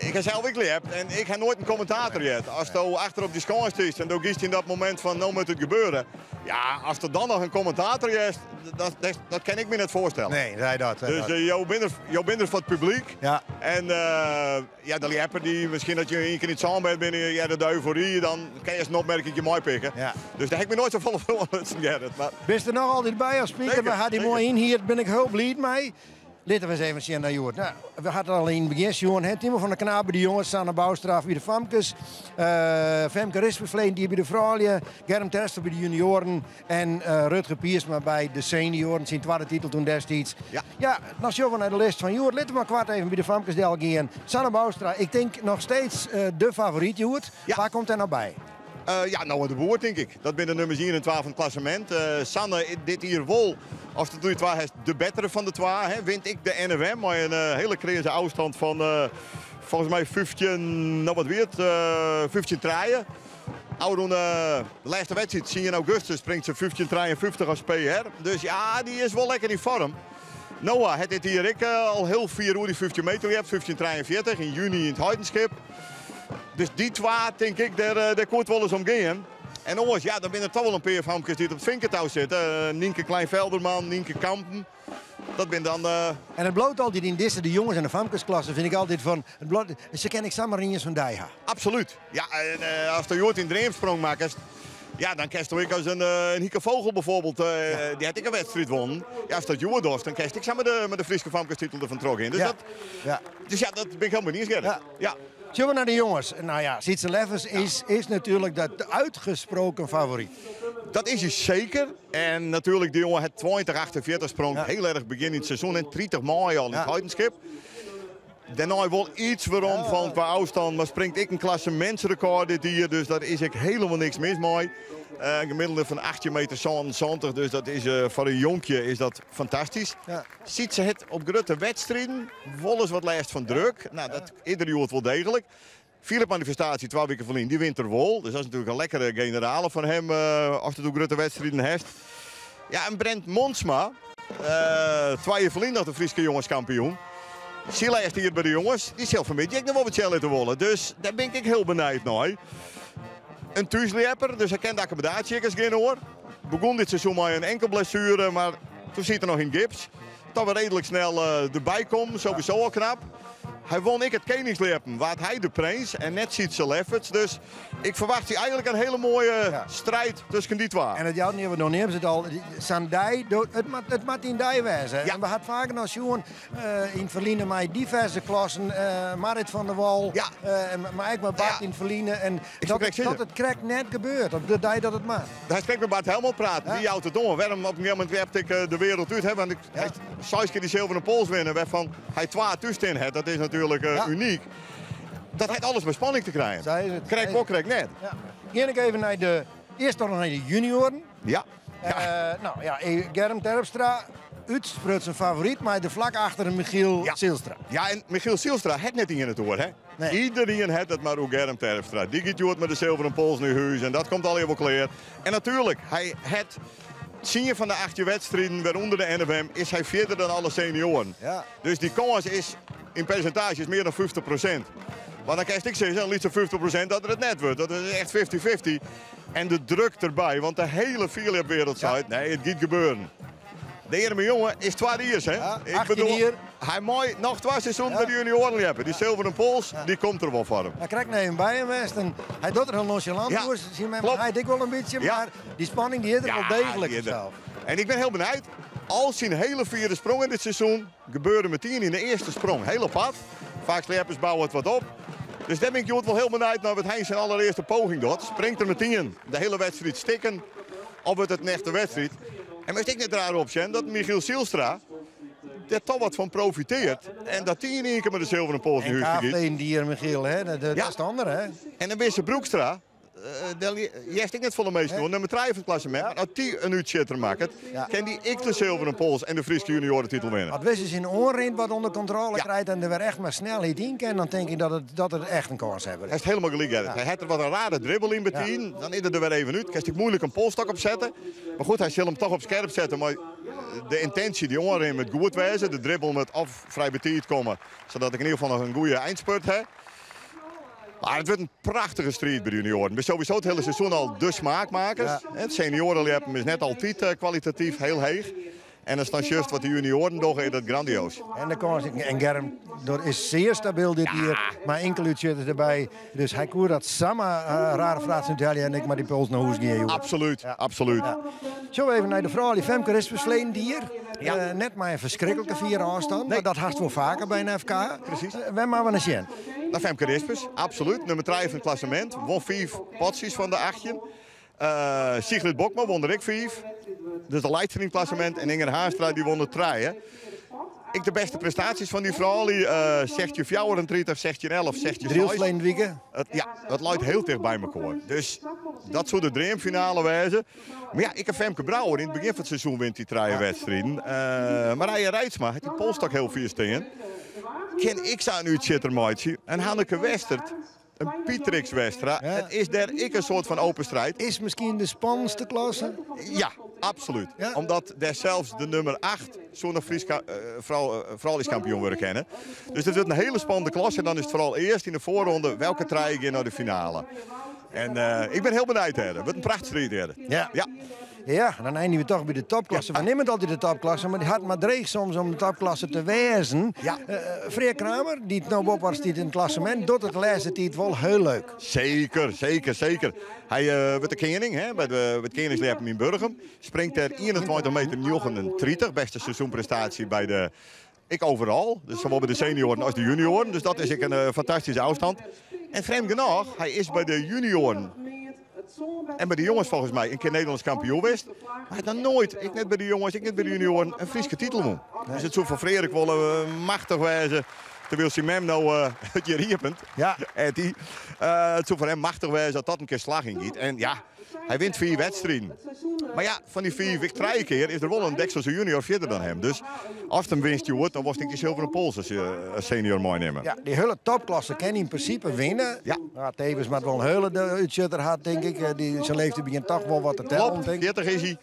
Ik ha sels ek ljept en ik ha noait in kommentator heard. Asto achter op dy skâns stiest en do giest yn dat momint fan no moat it gebeure. Ja, ast der dan noch in kommentator hearst, dat, dat, dat kin ik my net foarstelle. Nee, nee, dat. Dus dat. Jo binne der, jo binne der foar it publyk. Ja. En ja, de ljepper dy, miskien dat je ien kear yn it sânbêd binne, je hearre de eufory, dan kin je ris in opmerkingje meipikke. Ja. Dus dêr ha ik my noait safolle foar oanlutsen, Gerrit. Mar... Bist der noch altyd by as speaker? Zeker, We ha dy zeker. moai ynhierd, bin ik hiel bliid mei. Litte we ris even sjen nei hjoed. Nou, we ha it al yn it begjin sjoen. Hè? Timo van der Knaap by de jonges, Sanne Bouwstra by de famkes. Femke Rispervleen die by de froulju. Germ Terpstra by de junioaren. En Rutger Piersma by de senioaren. Syn twadde titel toen destiids. Ja. Ja, dan sjogge we nei de list fan hjoed. Litte we mar koart even by de famkes del gean. Sanne Bouwstra, ik tink noch steeds de favoryt hjoed. Ja. Wa komt dêr noch by? Ja, Noah de Boer, tink ik. Dat binne de nûmers ien en twa fan it klassemint. Sanne, dit jier wol, as de doe twa hast, de bettere fan de twa. Hè. Wint ek de NFM mei in hiele kreaze ôfstân fan folgens my 15, no wat wie it, 15 trije. Ôfrûne de lêste wedstriid, tsien augustus, springt se 15,53 as PR. Dus ja, dy is wol lekker yn foarm. Noah hat dit jier ek al hiel fier oer dy 15 meter ljept, 15,43 yn juny yn it Heidenskip. Dus dy twa, tink ik, dêr koe it wol ris om gean. En oars, ja, dan binne der toch wol in pear famkes dy't op it finketou sitte. Nynke Kleinvelderman, Nynke Kampen. Dat binne dan... En it bliuwt altyd yn dizze, de jonges en de famkesklasse, fyn ik altyd fan, it bliuwt, se kinne ek samar iens fan dy ha. Absolút. Ja, en ast der hjoed in dreamsprong makkest, ja, dan kinsto ek as in Hieke Vogel bijvoorbeeld, dy hat ek in wedstriid wûn. Ja, ast dat hjoed dochst, dan kinst ek sa mei de Fryske famkestitel derfan troch gean. Dus dat bin ik hielendal mei iens, Gerrit. Ja. Sjogge we nei de jonges. Nou ja, Sietse Leffers is natuerlik de uitgesproken favoryt. Dat is hy seker. En natuerlik, dy jonge hat 2048 sprong. Hiel erch begjin yn it seizoen en 30 maaie al yn it Heidenskip. Dêrnei wol iets werom fan kwa ôfstân, mar springt ek in klassemintsrekôr dit jier, dus dêr is ek hielendal niks mis mei. In gemiddelde fan achttjin meter sânensantich, dus dat is foar in jonkje is dat fantastysk. Sietse hat op grutte wedstriden wolris wat lêst fan druk. Nou, dat is der hjoed wol deeglik. Fierljepmanifestaasje twa wiken ferlyn, dy wint er wol. Dus dat is natuerlik in lekkere generale fan him ast it oer grutte wedstriden hast. Ja, en Brent Monsma, twa jier ferlyn noch de Fryske jongeskampioen. Syn lêste jier by de jonges, dy sil fanmiddei ek noch wol wat sjen litte wolle. Dus dêr bin ik ek hiel benijd nei. In thúsljepper, dus hy ken de akkommodaasje ek as gjin oar. Begûn dit seizoen mei in enkelblessuere, mar toen siet er noch yn gips. Toch wer reedlik snel derby kommen, sowieso al knap. Hy won ek it keningsljeppen, waard hy de prins en net Sietse Lefferts. Dus ik ferwachtsje eigenlik in hiele moaie striid tusken dy twa. En it jout net, want no neamst it al, sa'n dei, it moat, it moat dyn dei wêze. En we ha it faker noch sjoen yn it ferline mei diverse klassen, Marit van der Wal, mar ek mei Bart yn it ferline. En Ik soe krekt sizze. dat it krekt net gebeurt op de dei dat it moat. Dêr ha ik mei Bart Helmholt praat. Dy jout it oan. Wêrom op in gegeven momint ljept ik de wereld út? Hè? Want ik, hy seis kear dy zilveren pols winnen, wêrfan hy twa thús stean hat. Dat is natuerlik unyk. Dat hat alles mei spanning te krijen. Sa is it. Krekt wol, krekt net. Ja. Gean ik even nei de, earst noch nei de junioaren. Nou ja, Germ Terpstra, útsprutsen favoryt, mei der flak achter Michiel Zijlstra. Ja, en Michiel Zijlstra hat net ien it oer, hè? Nee. Iederien hat it mar oer Germ Terpstra. Dy giet hjoed mei de zilveren pols nei hûs en dat komt allegear wol klear. En natuerlik, hy hat tsien fan de 18 wedstriden, wêrûnder de NFM, is hy fierder dan alle senioaren. Dus dy kâns is yn persintaazjes mear dan 50%. Want dan kinst ek sizze, in lytse 50% dat er it net wurdt. Dat is echt fifty-fifty. En de druk derby, want de hiele fierljepwereld seit, nee, it giet gebeuren. De earme jonge is twa jiers, hè? Ja, Ik 18 bedoel, jier. hy mei noch twa seizoenen by de junioaren ljeppen. Dy zilveren pols, dy komt der wol foar him. Hy krekt noch even by him west en hy docht der hiel nonchalant oer. Syn mem heit ek wol in bytsje, mar dy spanning dy is der wol deeglik Die is der. fansels. En ik bin hiel benijd. Al syn hiele fiere sprongen dit seizoen gebeurde metien yn de earste sprong. Hiel apart. Faak ljeppers bouwe it wat op. Dus dêr bin ik hjoed wol hiel benijd nei wat hy syn allerearste poging docht. Springt er metien de hiele wedstriid stikken of wurdt it in echte wedstriid? En moatst ek net raar opsjen dat Michiel Zijlstra dêr toch wat fan profiteart. En dat dy yn ien kear mei de zilveren pols nei En hûs giet. kaafleden dier, Michiel, hè? Dat is it andere, hè? En dan Wisse Broekstra. Dêr hearst ek net folle minsken oer. Nummer trije fan it klassemint. Mar as dy in útsjitter makket, kin dy ek de Zilveren Pols en de Fryske junioretitel winne. As Wisse syn oanrin wat ûnder kontrôle krijt en der wer echt mei snelheid yn kin, dan tink ik dat er echt in kâns hawwe. Hast helemaal gelyk, Gerrit. Hy hat der wat in rare dribbel yn betiden. Dan is er der wer even út. Kinst ek moeilik in polsstok opsette. Mar goed, hy sil him toch op skerp sette mei de yntinsje, dy oanrin moat goed wêze. De dribbel moat of frij betiid komme, sadat ik yn ieder gefal noch in goede eindspurt ha. Maar it wurdt in prachtige striid by de junioaren. Binne sowieso it hiele seizoen al de smaakmakers. It senioareljeppen is net altyd kwalitatyf hiel heech. En ast dan sjochst wat de junioaren dogge, is dat grandioas. En de kâns, en Germ is sear stabyl dit jier, mei inkele útsjitters derby. Dus hy koe dat samar rare frachten úthelje en ek mei dy pols nei hûs gean hjoed. Absolút, absolút. Sjogge we even nei de froulju. Femke Rispers ferleden jier. Net mei in ferskriklike fiere ôfstân, mar dat hast wol faker by in FK. Presys. Wêr moatte we nei sjen? Nei Femke Rispers, absolút. Nummer trije fan it klassemint. Won fiif potsjes fan de 18. Sigrid Bokma won der ek fiif. Dus de leidster yn it klassemint. En Inger Haanstra dy won der trije. Ek de bêste prestaasjes fan dy froulju, 1634, 1611, 16 Drylts ferleden wike. Ja, dat leit hiel ticht by mekoar. Dus dat soe de dreamfinale wêze. Mar ja, ek in Femke Brouwer yn it begjin fan it seizoen wint dy trije wedstriden. Marije Reitsma hat dy polsstok hiel fier stean. Kin ek sa in útsjitter meitsje. En Hanneke Westert, in Pietrix Westra, it is dêr ek in soart fan open strijd. Is miskien de spannendste klasse? Ja, absolút. Omdat dêr sels de nummer 8 soe noch Frysk frouljuskampioen wurde kinne. Dus dit wurdt in hiele spannende klasse. En dan is it foaral earst yn de foarronde welke trije gean nei de finale. En ik bin hiel benijd dêr. It wurdt in prachtstriid dêr. Ja. Ja. Ja, dan einigje we toch by de topklasse. We nimme it altyd de topklasse, mar it hat mar dreech soms om de topklasse te wêzen. Ja. Freark Kramer, dy't no boppe stiet yn it klassemint, docht it de lêste tiid wol hiel leuk. Seker, seker, seker. Hy wurdt de kening hè, by it keningsljeppen yn Burgum. Springt dêr 21 meter 39, bêste seizoenprestaasje by de Ek overal, dus sawol by de senioaren as de junioaren. Dus dat is ek in fantastyske ôfstân. En frjemd genôch, hy is by de junioaren en by de jonges folgens my in kear Nederlânsk kampioen west. Mar hy hat noch noait, ek net by de jonges, ek net by de junioaren, in Fryske titel wûn. Dus it soe foar Freark wol machtich wêze, terwyl syn mem no it hjir iepent, Etty. It soe foar him machtich wêze as dat in kear slagjen giet. En ja, Hy wint fiif wedstriden. Mar ja, fan dy fiif ek trije kear is der wol in Dekselse junior fierder dan him. Dus ast him winst hjoed, dan wolst ek dy silveren pols as senior meinimme. Ja, dy hiele topklasse kin yn prinsipe winne. Ja. Mar Tevens moat wol in hiele útsjitter ha, tink ik. Dy, syn leeftiid begjint toch wol wat te tellen, Klopt, tink ik. 40 is hy.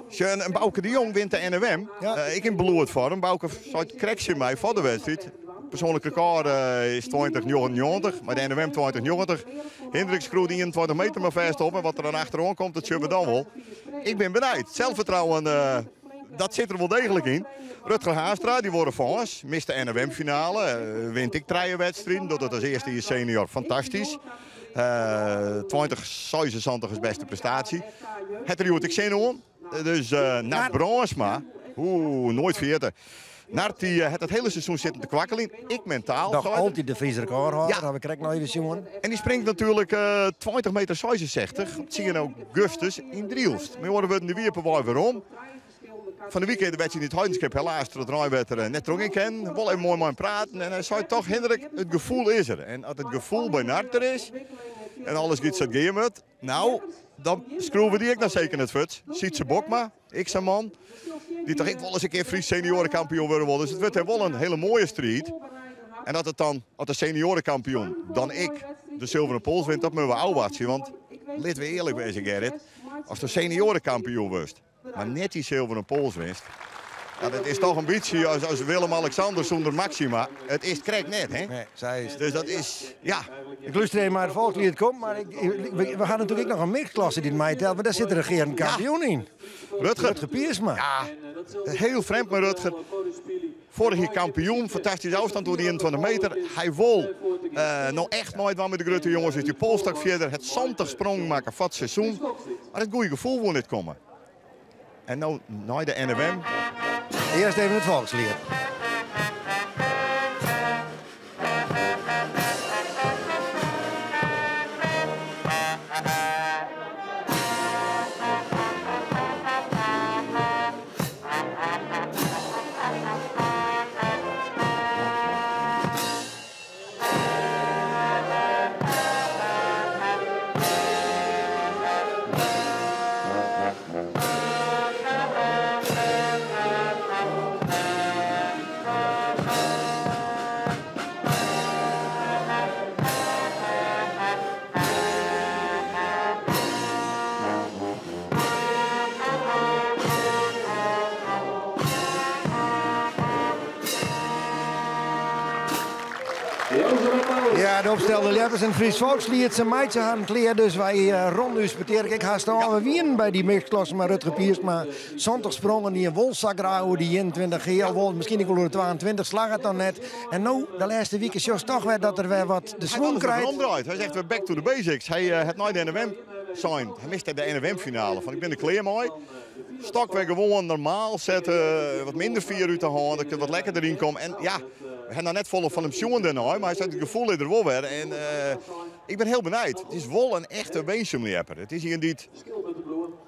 Sjoch, en Bauke de Jong wint de NOM. Ja. Ek yn bloedfoarm. Bauke sei krekt tsjin my foar de wedstriid. Persoanlik rekôr is 20,99, mar de NOM 20,90. Hindrik skriuwt 21 meter mar fêst op en wat der dan achteroan komt, dat sjogge we dan wol. Ik bin benijd. Zelfvertrouwen, dat sit der wol deeglik yn. Rutger Haanstra, dy wol revanche, mist de NOM-finale, wint ek trije wedstriden, docht dat as earste jier senior fantastysk. 20,76 is bêste prestaasje. Hat der hjoed ek sin oan. Dus Nard Brânsma, oeh, noait ferjitte. Nard dy hat it hiele seizoen sitten te kwakkeljen, ek mentaal. Noch sei er. altyd de Frysk rekôrhâlder, Ja. ha we krekt noch even sjoen. En dy springt natuerlik 20 meter 66 op 10 augustus yn Drylst. Mei oare wurden, dy wie op 'e wei werom. Fan de wike de wedstriid yn it Heidenskip helaas troch it reinwetter net trochgean kinnen. Wol even moai mei him praten en hy sei toch, Hindrik, it gefoel is der. En as it gefoel by Nard der is en alles giet sa't gean moat, Nou, dan skriuwe we dy ek noch seker net fuort. Sytse Bokma, ek sa'n man, dy't toch ek wol ris in kear Frysk senioarekampioen wurde wol. Dus it wurdt dêr wol in hiele moaie striid. En as it dan, as de senioarekampioen dan ek de Zilveren Pols wint, dat moatte we ôfwachtsje. Want litte we earlik wêze, Gerrit, ast de senioarekampioen wurdst, mar net dy Zilveren Pols winst, ja, dat is toch in bytsje as Willem-Alexander sûnder Maxima. It is krekt net, hè? Nee, sa is it. Dus dat is, ja. Ik lúster even mar it folksliet komt, mar ik, we ha natuerlik ek noch in mixedklasse dy't meitelt, mar dêr sit de regearend kampioen yn. Rutger. Rutger Piersma. Ja, hiel frjemd mei Rutger. Foarich jier kampioen, fantastyske ôfstân oer dy 21 meter. Hy wol no echt meidwaan mei de grutte jonges, dus dy polsstok fierder. Hat 70 sprongen makke foar it seizoen. Mar it goede gefoel woe net komme. En no nei de NOM. Earst even it folksliet. Ja, de opstelde ljeppers en Fries Folksliet, se meitsje harren klear, dus wy ronden ús petear ek hast ôf. We wienen by dy mixklasse mei Rutger Piersma. 70 sprongen die wol sa graach oer dy 21 heal wol, miskien ek wol oer de 22, slagget dan net. En no, de lêste wike, sjochst toch wer dat er wer wat de swûn krijt. Hy hat omdraaid. Hy is echt wer back to the basics. Hy hat nei de NOM sein, hy miste de NOM-finale, fan ik bin der klear mei. Stok wer gewoan normaal sette, wat minder fier út de hân, dat ik wat lekkerder yn kom. En ja, we ha noch net folle fan him sjoen dêrnei, mar hy seit it gefoel is der wol wer. En ik bin hiel benijd. It is wol in echte Winsum-ljepper. It is ien dy't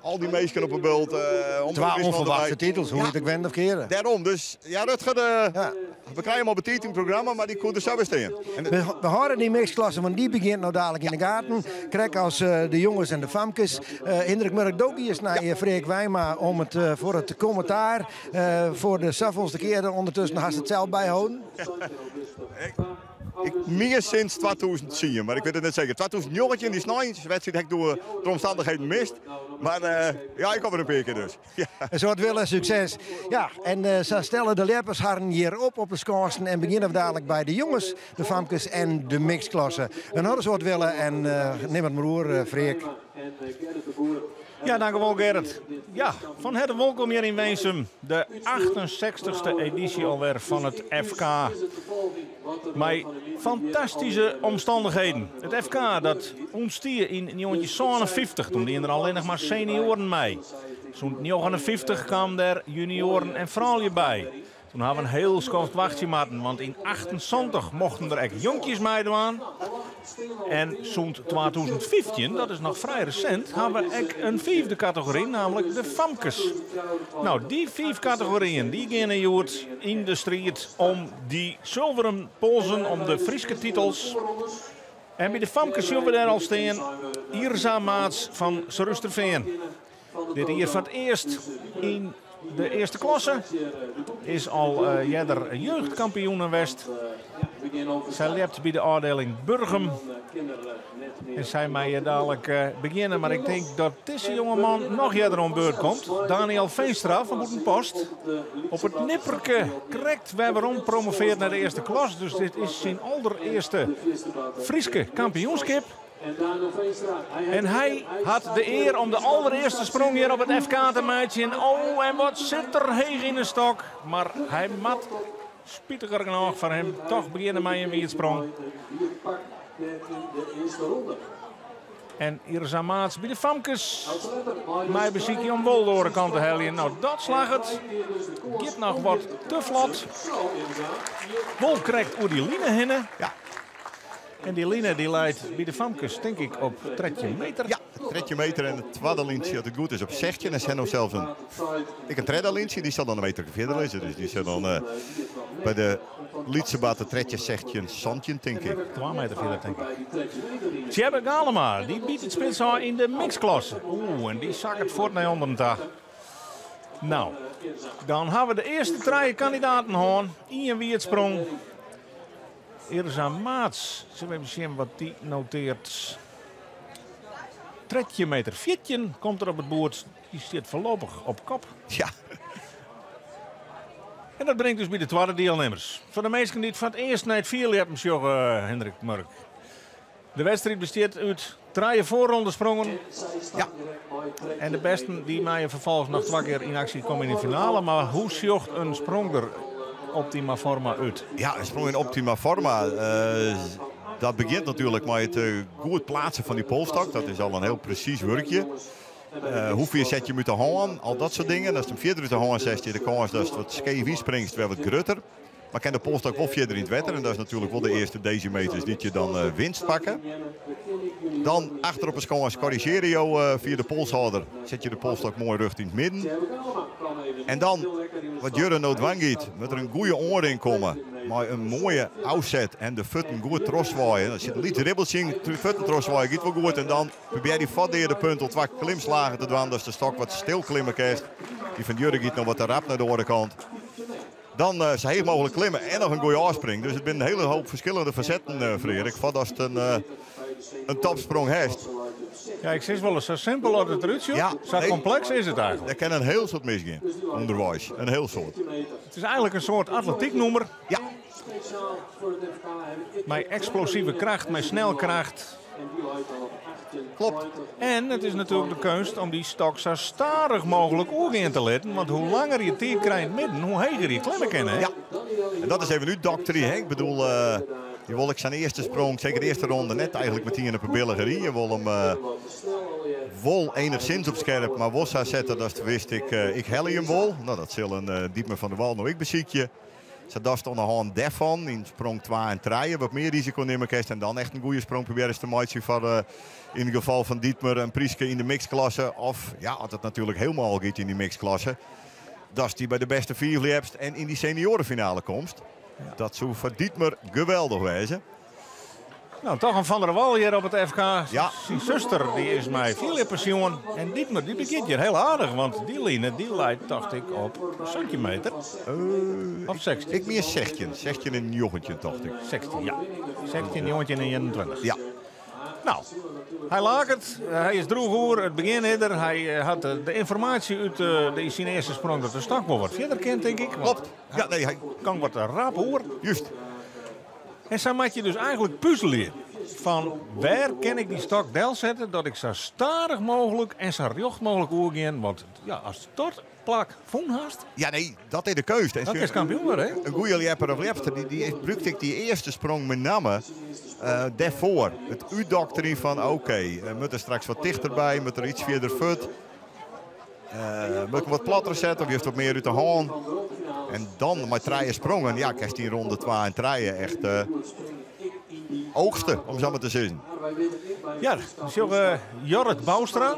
al dy minsken op 'e bult. Twa ûnferwachte titels, hoe it ek wende of kearde. Dêrom, dus ja, Rutger, we krije him al betiid yn it programma, mar dy koe der sa wer stean. We hâlde dy mixklasse, want dy begjint no dalik yn de gaten. Krekt as de jonges en de famkes. Hindrik Murk do giest nei Freark Wijma om it foar it kommentaar. Foar de safolste kear ûndertusken hast it sels byholden. Ik mien sinds 2010, mar ik wit it net seker. 2019, dy sneinswedstriid ha ik doe troch omstannichheden mist. Mar ja, ik kom der in pear kear dus. In soad wille en sukses. Ja, en sa stelle de ljeppers harren hjir op op de skânsen en begjinne we dadelijk by de jonges, de famkes en de mixklasse. In hiele soad wille en nim it mar oer, Freark. Ja, dankewol Gerrit. Ja, fan herte wolkom hjir yn Winsum. De 68ste edysje alwer fan it FK. Mei fantastyske omstannichheden. It FK dat ûntstie yn 1957, doe dienen der allinnich mar senioaren mei. Sûnt 59 kamen der junioaren en froulju by. Doe ha we in hiel skoft wachtsje moatten, want yn 78 mochten der ek jonkjes meidwaan. En sûnt 2015, dat is noch frij resint, ha we ek in fiifde kategory, namelijk de famkes. No, dy fiif kategoryen dy geane hjoed yn de striid om dy sulveren polzen, om de Fryske titels. En by de famkes sjogge we dêr al stean Irza Maats fan Surhústerfean. Dit jier foar it earst yn de earste klasse. Is al earder jeugdkampioene west. Sy ljept by de ôfdieling Burgum. En sy meie dadelijk begjinne, mar ik tink dat dizze jongeman noch earder oan beurt komt. Daniel Veenstra fan Bûtenpost. Op it nipperke krekt wer werom promoveard nei de earste klas. Dus dit is syn alderearste Fryske kampioenskip. En hy hat de ear om de alderearste sprong hjir op it FK te meitsjen. Oh, en wat sit er heech yn de stok. Mar hy moat, spitiger genôch foar him, toch begjinne mei in wiedsprong. En Irza Maats by de famkes mei besykje om wol de oare kant te heljen. No, dat slagget. Giet noch wat te flot. Wol krekt oer dy line hinne. Ja. En dy line dy leit by de famkes tink ik op 13 meter. Ja, 13 meter en it twadde lyntsje as it goed is op 16. En se ha no sels in, ek in tredde lyntsje, dy sil dan in meter fierder lizze. Dus dy sil dan by de lytse barte 13, 16, 17 tink ik. 2 meter fierder tink ik. Tjebbe Galema, dy byt it spits ôf yn de mixklasse. Oeh, en dy sakket fuort nei ûnderen ta. No, dan ha we de earste trije kandidaten hân. Ien wiedsprong. Irza Maats, sille we even sjen wat dy noteart. 13 meter 14 komt er op it boerd. Dy stiet foarlopich op kop. Ja. En dat bringt ús by de twadde dielnimmers. Foar de minsken dy't foar it earst nei it fierljeppen sjogge, Hindrik Murk. De wedstriid bestiet út trije foarrondesprongen. Ja. En de bêsten dy meie ferfolgens noch twa kear yn aksje komme yn de finale. Mar hoe sjocht in sprong der optima forma út? Ja, in sprong yn optima forma. Dat begjint natuerlik mei it goed pleatsen fan dy polsstok. Dat is al in hiel presys wurkje. Hoe fier set je him út de hân? Al dat soart dingen. Ast him fierder út de hân setst, is de kâns datst wat skeef ynspringst wer wat grutter. Mar kin de polsstok wol fierder yn it wetter en dat is natuerlik wol de earste desimeters dy't je dan winst pakke. Dan achter op 'e skâns korrizjearje jo fia de polshâlder. Set je de polsstok moai rjocht yn it midden. En dan, wat Jurre no dwaan giet, moat der in goede oanrin komme mei in moaie ôfset en de fuotten goed trochswaaien. Der sit in lyts ribbeltsje yn, fuotten trochswaaien giet wol goed en dan probearje dy foardear de punt al twa klimslagen te dwaan, datst de stok wat stil klimme kinst. Dy fan Jurre giet noch wat te rap nei de oare kant. Dan sa heech mooglik klimme en noch in goede ôfspring. Dus it binne in hiele hoop ferskillende fasetten, Freark, foardatst in topsprong hast. Ja, ik sis wolris, sa simpel as it derút sjocht, Ja, sa nee. kompleks is it eigentlik. Der kin in hiel soad misgean ûnderweis, in hiel soad. It is eigentlik in soart atletyknûmer. Ja. Mei eksplosive kracht, mei snelkracht. Klopt. En it is natuerlik de keunst om dy stok sa stadich mooglik oergean te litten, want hoe langer je tiid krije yn it midden, hoe heger je klimme kinne. Ja, en dat is even útdokterje. Hè? Ik bedoel, je wol ek sa'n earste sprong, seker de earste ronde, net eigentlik metien op 'e billigery. Je wol him wol enigszins op skerp, mar wol sa sette datst witst, ik, ik helje him wol. No, dat sil in Dietmar van der Wal no ek besykje. Sadatst oan de hân dêrfan yn sprong twa en trije wat mear risiko nimme kinst en dan echt in goede sprong probearje te meitsjen foar eh, yn it gefal fan Dietmar in pryske yn de mixklasse. Of ja, as it natuerlik hielendal giet yn dy mixklasse, datst dy by de bêste fiif ljepst en yn dy senioarefinale komst. Dat soe foar Dietmar geweldich wêze. Nou, toch in Van der Wal hjir op it FK. Ja. Syn suster dy is mei fierljeppensioen. En Dietmar dy begjint hjir hiel aardich, want dy line dy leit, tocht ik, op 17 meter. Of 16? Ik mien 16. 16 en 19, tocht ik. 16, ja. 16, 19 en 21. Ja. Nou, hy laket, hy is droech oer, it begjin is der. Hy hat de ynformaasje út de, syn earste sprong dat de stok wol wat fierder kin, tink ik. Want Klopt. Ja, nee, hy kan wat rap oer. Juist. En sa moat je dus eigentlik puzelje fan wêr kin ik dy stok delsette dat ik sa stadich mooglik en sa rjocht mooglik oergean. Want ja, ast dat plak fûn hast. Ja, nee, dat is de keunst. Dan kinst kampioen wurde, hè? In goede ljepper of ljepster, dy brûkt ek dy earste sprong met name dêrfoar. It útdokterjen fan oké, moat der straks wat tichterby, moat der iets fierder fuort. Moat ik wat platter sette of juist wat mear út de hân. En dan mei trije sprongen, ja, kinst yn ronde 2 en trije echt oogste, om sa mar te sizzen. Ja, sjogge Jorrit Bouwstra,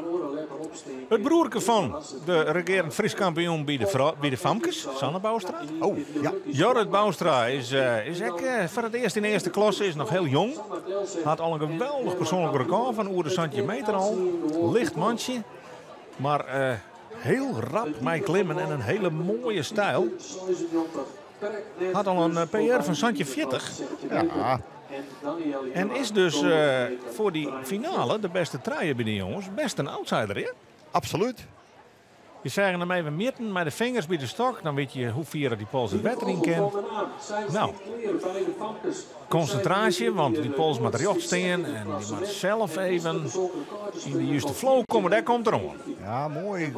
it broerke fan de regearend Frysk kampioen by de, by de famkes, Sanne Bouwstra. Oh, ja. Jorrit Bouwstra is, is ek foar it earst yn de earste klasse, is noch hiel jong. Hat al in geweldich persoanlik rekôr fan oer de 17 meter al. Licht mantsje. Mar hiel rap mei klimmen en in hiele moaie styl. Hat al in PR fan 1740. Ja. En is dus foar dy finale, de bêste trije by de jonges, bêst in outsider, hè? Absoluut. Je seagen him even mjitten mei de fingers by de stok, dan witte je hoe fier dat dy pols it wetter yn kin. Nou, konsintraasje, want dy pols moat rjocht stean en dy moat sels even yn de juste flow komme. Dêr komt er oan. Ja, moai.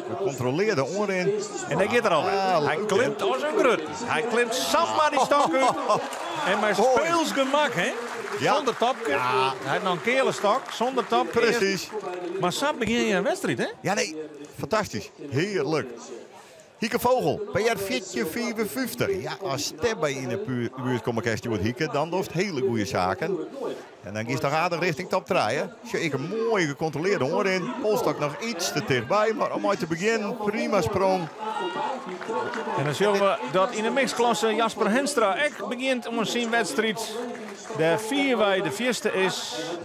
Gekontrolearde oanrin. En dêr giet er al. Hy klimt as in grut. Hy klimt samar dy stok út. En mei speels gemak, hè? Sûnder topke. Hy hat noch in keale stok, sûnder topke. Presys. Mar sa begjin je in wedstriid, hè? Ja, nee. Fantastysk. Hearlik. Hieke Vogel, PR 1455. Ja, as dêrby yn de buert komme kinst hjoed Hieke, dan dochst hiele goede saken. En dan giest toch aardich rjochting top 3. Sjoch, ek in moaie gekontrolearde oanrin. Polstok noch iets te tichtby, mar om mei te begjinnen, prima sprong. En dan sjogge we dat yn de mixklasse Jasper Henstra ek begjint oan syn wedstriid. Dêr fierwei de fierste is.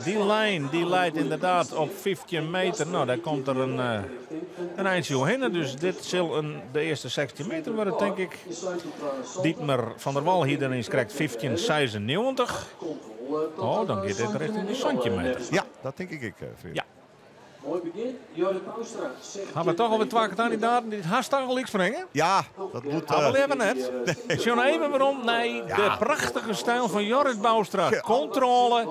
Dy lijn dy leit ynderdaad op 15 meter. No, dêr komt er in, in eintsje oerhinne. Dus dit sil in, de earste 16 meter wurde, tink ik. Dietmar van der Wal hie der eens krekt 15,96. Oh, dan giet dit rjochting de 17 meter. Ja, dat tink ik ek, Frits. Ja. Moai begjin, Jorrit Bouwstra. Ha we toch alwer twa kandidaten dy't hast tagelyk springe? Ja, dat moet... Ha we leaver net. Sjoch even werom nei de prachtige styl fan Jorrit Bouwstra. Kontrôle,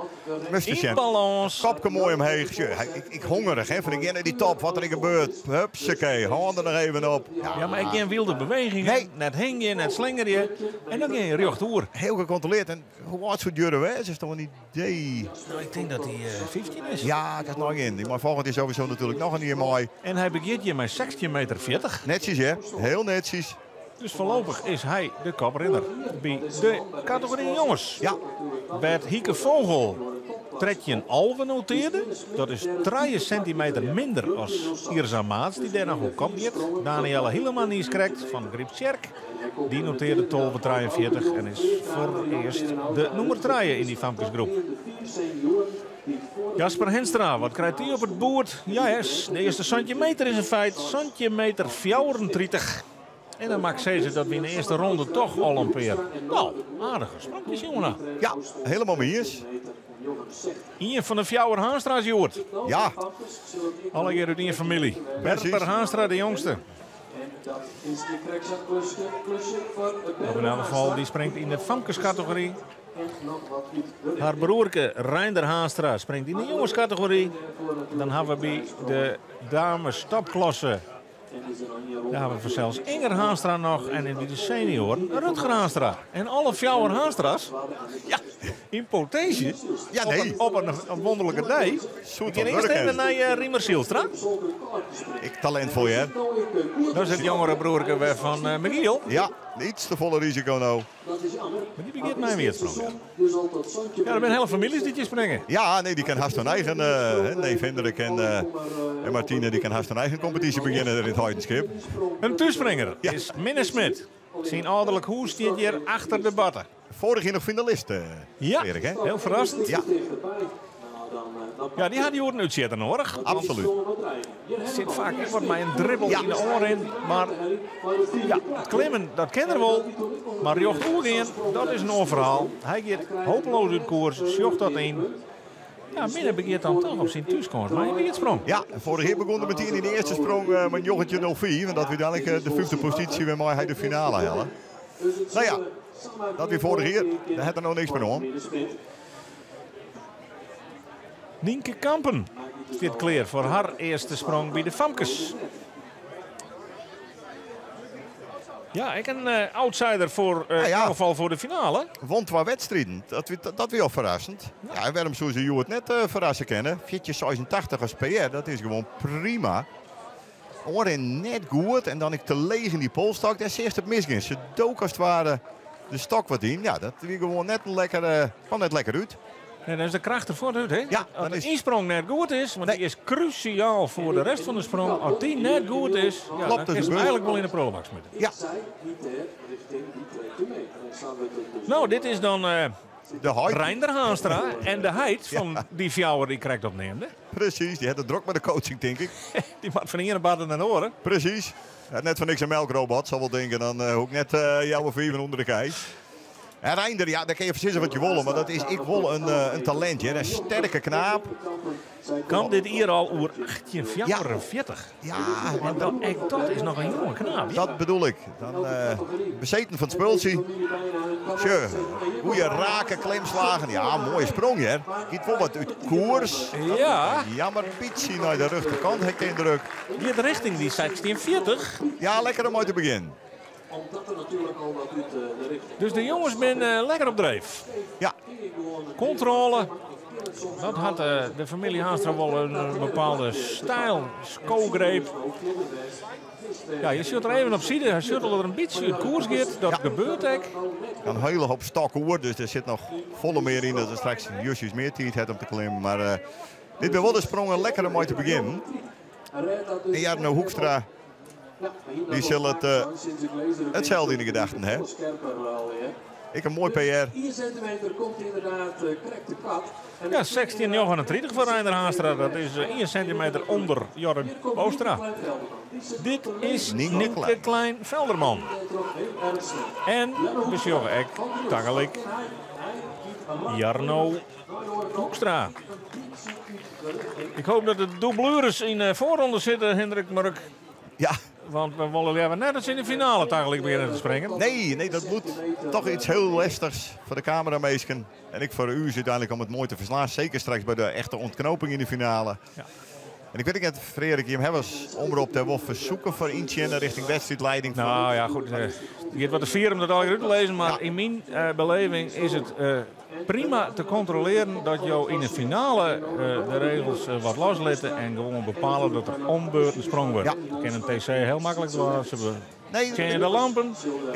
yn balâns. Kopke moai omheech. Ik, ik hongerich, hè, fan ik gean nei dy top, wat der gebeurt. Hupsakee, hân der noch even op. Ja, mar ek gjin wylde bewegingen. Nee. Net hingje, net slingerje. En dan gean je rjocht oer. Hiel gekontrolearre. En hoe âld soe Jurre wêze? Is toch in idee? Nou, ik tink dat hy 15 is. Ja, ik ha noch gjin. Dy mei folgjend jier sowieso natuerlik noch in jier mei. En hy begjint hjir mei 16 meter 40. Netsjes, hè? Hiel netsjes. Dus foarlopich is hy de koprinner by de kategory jonges. Ja. Wêr't Hieke Vogel 13,11 notearde. Dat is 3 sintimeter minder as Irza Maats, dy't dêr noch oan kop giet. Danielle Hielema niis krekt fan Gryptsjerk. Dy notearde 12,43 en is foarearst de nûmer trije yn dy famkesgroep. Jasper Henstra, wat krijt dy op it boerd? Ja, yes, de earste 17 meter is in feit. 17 meter 34. En dan moat ik sizze dat we yn de earste ronde toch al in pear, nou, aardige spronkjes sjoen ha. Ja, hielendal mei iens. Ien fan de fjouwer Haanstra's hjoed. Ja. Allegear út ien famylje. Berber Haanstra, de jongste. Of in elk gefal, dy springt yn de famkeskategory. Har broerke Reinder Haanstra springt yn de jongeskategory. Dan ha we by de dames topklasse, dêr ha we fansels Inger Haanstra noch en yn de senioaren Rutger Haanstra. En alle fjouwer Haanstra's, ja, yn potinsje Ja, nee. op in wonderlike dei. Soe We gean toch earst wurken. even nei Riemer Zylstra. Ek talintfol, hear. Dat is it jongere broerke wer fan Michiel. Ja, iets te folle risiko no. Mar dy begjint mei in wierdsprong, ja. Ja, der binne hiele famyljes dy't hjir springe. Ja, nee, dy kin hast hun eigen, neef Hendrik en Martine, dy kin hast hun eigen kompetysje begjinne der yn it Heidenskip. In thússpringer is Minne Smit. Syn âlderlik hûs stiet hjir achter de batte. Foarich jier noch finalist, Ja, Erik, hè? hiel ferrassend. Ja. Ja, dy hat hjoed in útsjitter noadich. Absolút. Sit faak ek wat mei in dribbel yn de oanrin. Mar ja, it klimmen, dat kin er wol. Mar rjocht oergean, dat is in oar ferhaal. Hy giet hopeloos út koers, sjocht dat yn. Ja, Minne begjint dan toch op syn thúskâns mei in wierdsprong. Ja, en foarich jier begûn er metien yn de earste sprong mei 19.05. En dat wie úteinlik de fyfde posysje wêrmei hy de finale helle. No ja, dat wie foarich jier. Dêr hat er no niks mear oan. Nienke Kampen stiet klear foar har earste sprong by de famkes. Ja, ek in outsider foar in elk gefal foar de finale. Won twa wedstriden. Dat wie al ferrassend. Ja, en wêrom soe se hjoed net ferrasse kinne? 14,86 as PR, dat is gewoan prima. Oanrin net goed en dan ek te leech yn dy polsstok. Dêr seachst it misgean. Se dook as it ware de stok wat yn. Ja, dat wie gewoan net in lekker, kwam net lekker út. Nee, dan is de kracht der fuort út, hè? Ja, As dan de is ynsprong net goed is, want dy is krusiaal foar de rest fan de sprong. As dy net goed is, ja, Klopt, dan dat is kinst gebeurd. eigenlik wol yn de prullenbak smite. Ja. No, dit is dan De heit. Reinder Haanstra en de heit fan dy fjouwer dy't ik krekt opneamde. Presys, dy hat it drok mei de coaching, tink ik. Dy moat fan iene barde nei de oare. Presys. Hy hat net foar niks in melkrobot, sil wol tinke, dan hoech ik net healwei fiven ûnder de kij. En Reinder, ja, dêr kinne je fan sizze wat je wolle, mar dat is ek wol in talint, hear. In sterke knaap. Kaam dit jier al oer 1844. Ja. En dan, ek dat is noch in jonge knaap. Dat bedoel ik. Dan beseten fan it spultsje. Sjoch, goeie rake klimslagen. Ja, moaie sprong, hear. Giet wol wat út koers. Ja. Jammer, bytsje nei de rjochterkant, ha ik de yndruk. Giet richting dy 1640. Ja, lekker om mei te begjinnen. Dus de jonges binne lekker op dreef. Ja. Kontrôle. Dat hat de famylje Haanstra wol in bepaalde styl, skogreep. Ja, je sjocht der even op side. Hy sjocht al dat er in bytsje út koers giet. Dat gebeurt ek. In hiele hoop stok oer, dus der sit noch folle mear yn dat er straks justjes mear tiid hat om te klimmen. Mar dit binne wol de sprongen lekker om mei te begjinnen. En Jarno Hoekstra, dy sil it itselde yn de gedachten ha. Ek in moai PR. Ja, 16,39 foar Reinder Haanstra. Dat is 1 sintimeter ûnder Jorrit Boonstra. Dit is Nienke Klein Velderman. En we sjogge ek tagelyk Jarno Hoekstra. Ik hoop dat de doublures yn de foarronde sitte, Hendrik Murk. Ja. Want we wolle leaver net dat se yn de finale tagelyk begjinne te springen. Nee, nee, dat moet toch iets hiel lestichs foar de kameraminsken. En ek foar ús úteinlik om it moai te ferslaan. Seker straks by de echte ûntknoping yn de finale. Ja. En ik wit ek net, Freark, jim hawwe as omrop dêr wol fersoeken foar yntsjinne richting wedstriidleiding. Nou ja, goed. It giet wat te fier om dat allegear út te lizzen, mar yn myn beleving is it prima te kontrolearjen dat jo yn de finale de regels wat loslitte en gewoan bepale dat der om beurten sprong wurdt. Dat kin in TC hiel maklik dwaan. Se tsjinje de lampen.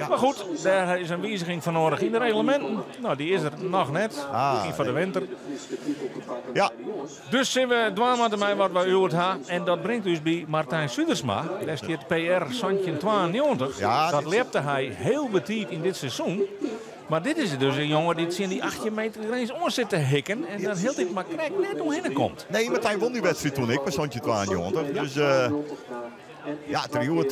Mar goed, dêr is in wiziging foar noadich yn de regleminten. No, dy is der noch net. Miskien foar de winter. Dus sille we dwaan moatte mei wat wy hjoed ha. En dat bringt ús by Martijn Sudersma. Dêr stiet PR 1792. Dat ljepte hy hiel betiid yn dit seizoen. Mar dit is dus in jonge dy't tsjin dy 18 meter grins oan sit te hikken en dan hieltyd mar krekt net oerhinne komt. Nee, Martijn won dy wedstriid toen ek mei 1792. Dus ja, as er hjoed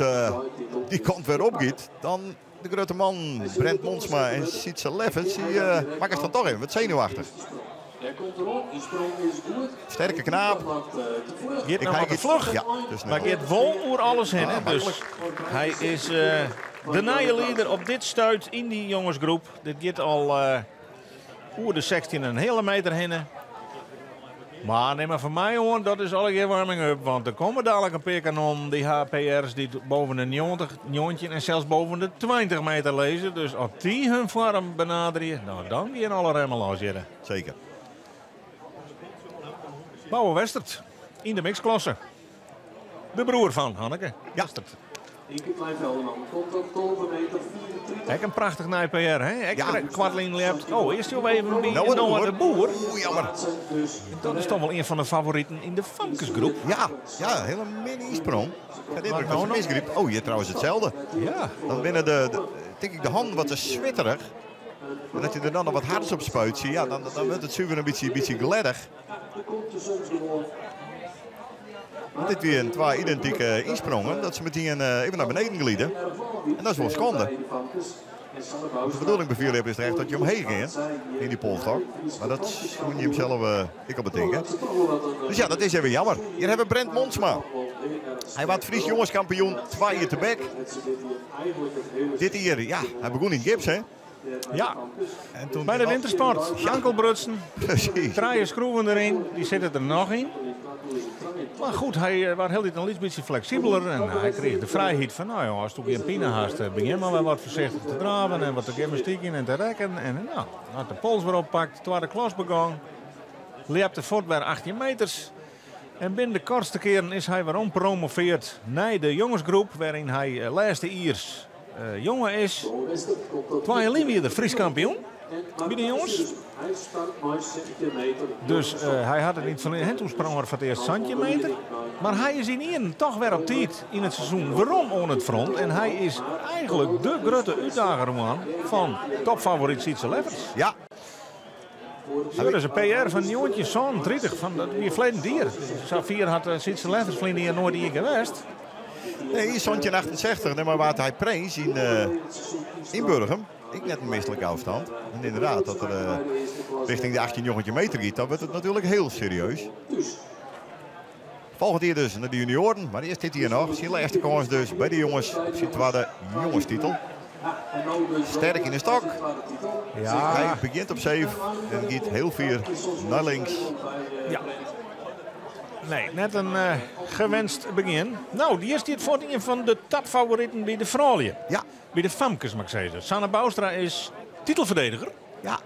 dy kant wer opgiet, dan de grutte man Brent Monsma en Sietse Leffens, dy makken dan toch even wat senuwachtich. Sterke knaap. Giet noch wat te fluch, Ja, dus mar giet wol oer alles hinne. Ah, Dus maklik. hy is de nije lieder op dit stuit yn dy jongesgroep. Dit giet al oer de 16 en in heale meter hinne. Mar nim mar fan my oan, dat is allegear warming-up. Want der komme dadlik in pear kanonnen, dy ha PR's dy't boven de 90, 19 en sels boven de 20 meter lizze. Dus as dy hun foarm benaderje, nou, dan gean alle remmen los hjirre. Zeker. Bouwe Westert yn de mixklasse. De broer fan Hanneke Westert. Komt op 12 meter 34. Ek in prachtich nij PR, hè? Ek Ja. koartlyn ljept. Oh, earst jo even by Noah de Noah Boer. de Boer. Oeh, jammer. En dat is toch wel een van de favorieten in de famkesgroep. Ja, ja, hele mini sprong. Ik had indruk Maar dat ze nou nog? misgreep. Oh, hier trouwens hetzelfde. Ja. Dan binnen de, denk ik, de handen wat te zwitterig. En dat je er dan nog wat hards op spuit, zie je, ja, dan wordt het zuiver een beetje gladdig. Want dit weer een twee identieke insprongen, dat ze meteen even naar beneden glieden. En dat is wel schande. De bedoeling bij vierlip is echt dat je omheen gaat in die polstok. Maar dat moet je hem zelf ik al bedenken. Dus ja, dat is even jammer. Hier hebben we Brent Monsma. Hij was Fries jongenskampioen 2 jaar te bek. Dit hier, ja, hij begon in gips, hè? Ja, En toen bij de wintersport. Jankelbrutsen. Precies. Draaien schroeven erin, die zitten er nog in. Maar goed, hij was heel een liets beetje flexibeler en hij kreeg de vrijheid van, nou jongen, als het ook in pine haast, begin maar weer wat voorzichtig te draven en wat de gymnastiek in en te rekken. En nou, had de pols weer oppakt, tweede klas begon, liep de voort bij 18 meters. En binnen de kortste keren is hij weer ompromoveerd naar de jongensgroep, waarin hij laatste iers jongen is. Twee jaar weer de Fries kampioen bij de jongens. Dus hij had het niet van hen toen sprong er voor het eerst centimeter. Maar hij is in één toch weer op tijd in het seizoen waarom on het front. En hij is eigenlijk de grote uitdager man van topfavoriet Sietse Lefferts. Ja. Dat is een PR van Joontje Zo'n 30 van dat wie verleden dier. Safir had Sietse Lefferts verleden jaar nooit hier geweest. Nee, Sontje 68, nee, maar waar hij prins in Burgum. Ik net een misselijke afstand. En inderdaad, dat er richting de 18 jongetje meter giet, dan wordt het natuurlijk heel serieus. Volgend hier dus naar de junioren, maar eerst dit hier nog. Zijn laatste kans dus bij de jongens op zijn tweede jongenstitel. Sterk in de stok. Ja. Hij begint op 7 en giet heel fier naar links. Ja. Nee, net een gewenst begin. Nou, die is dit voor een van de topfavorieten bij de vrouwen. Ja. Bij de famkes, mag ik zeggen. Sanne Bouwstra is titelverdediger. Ja.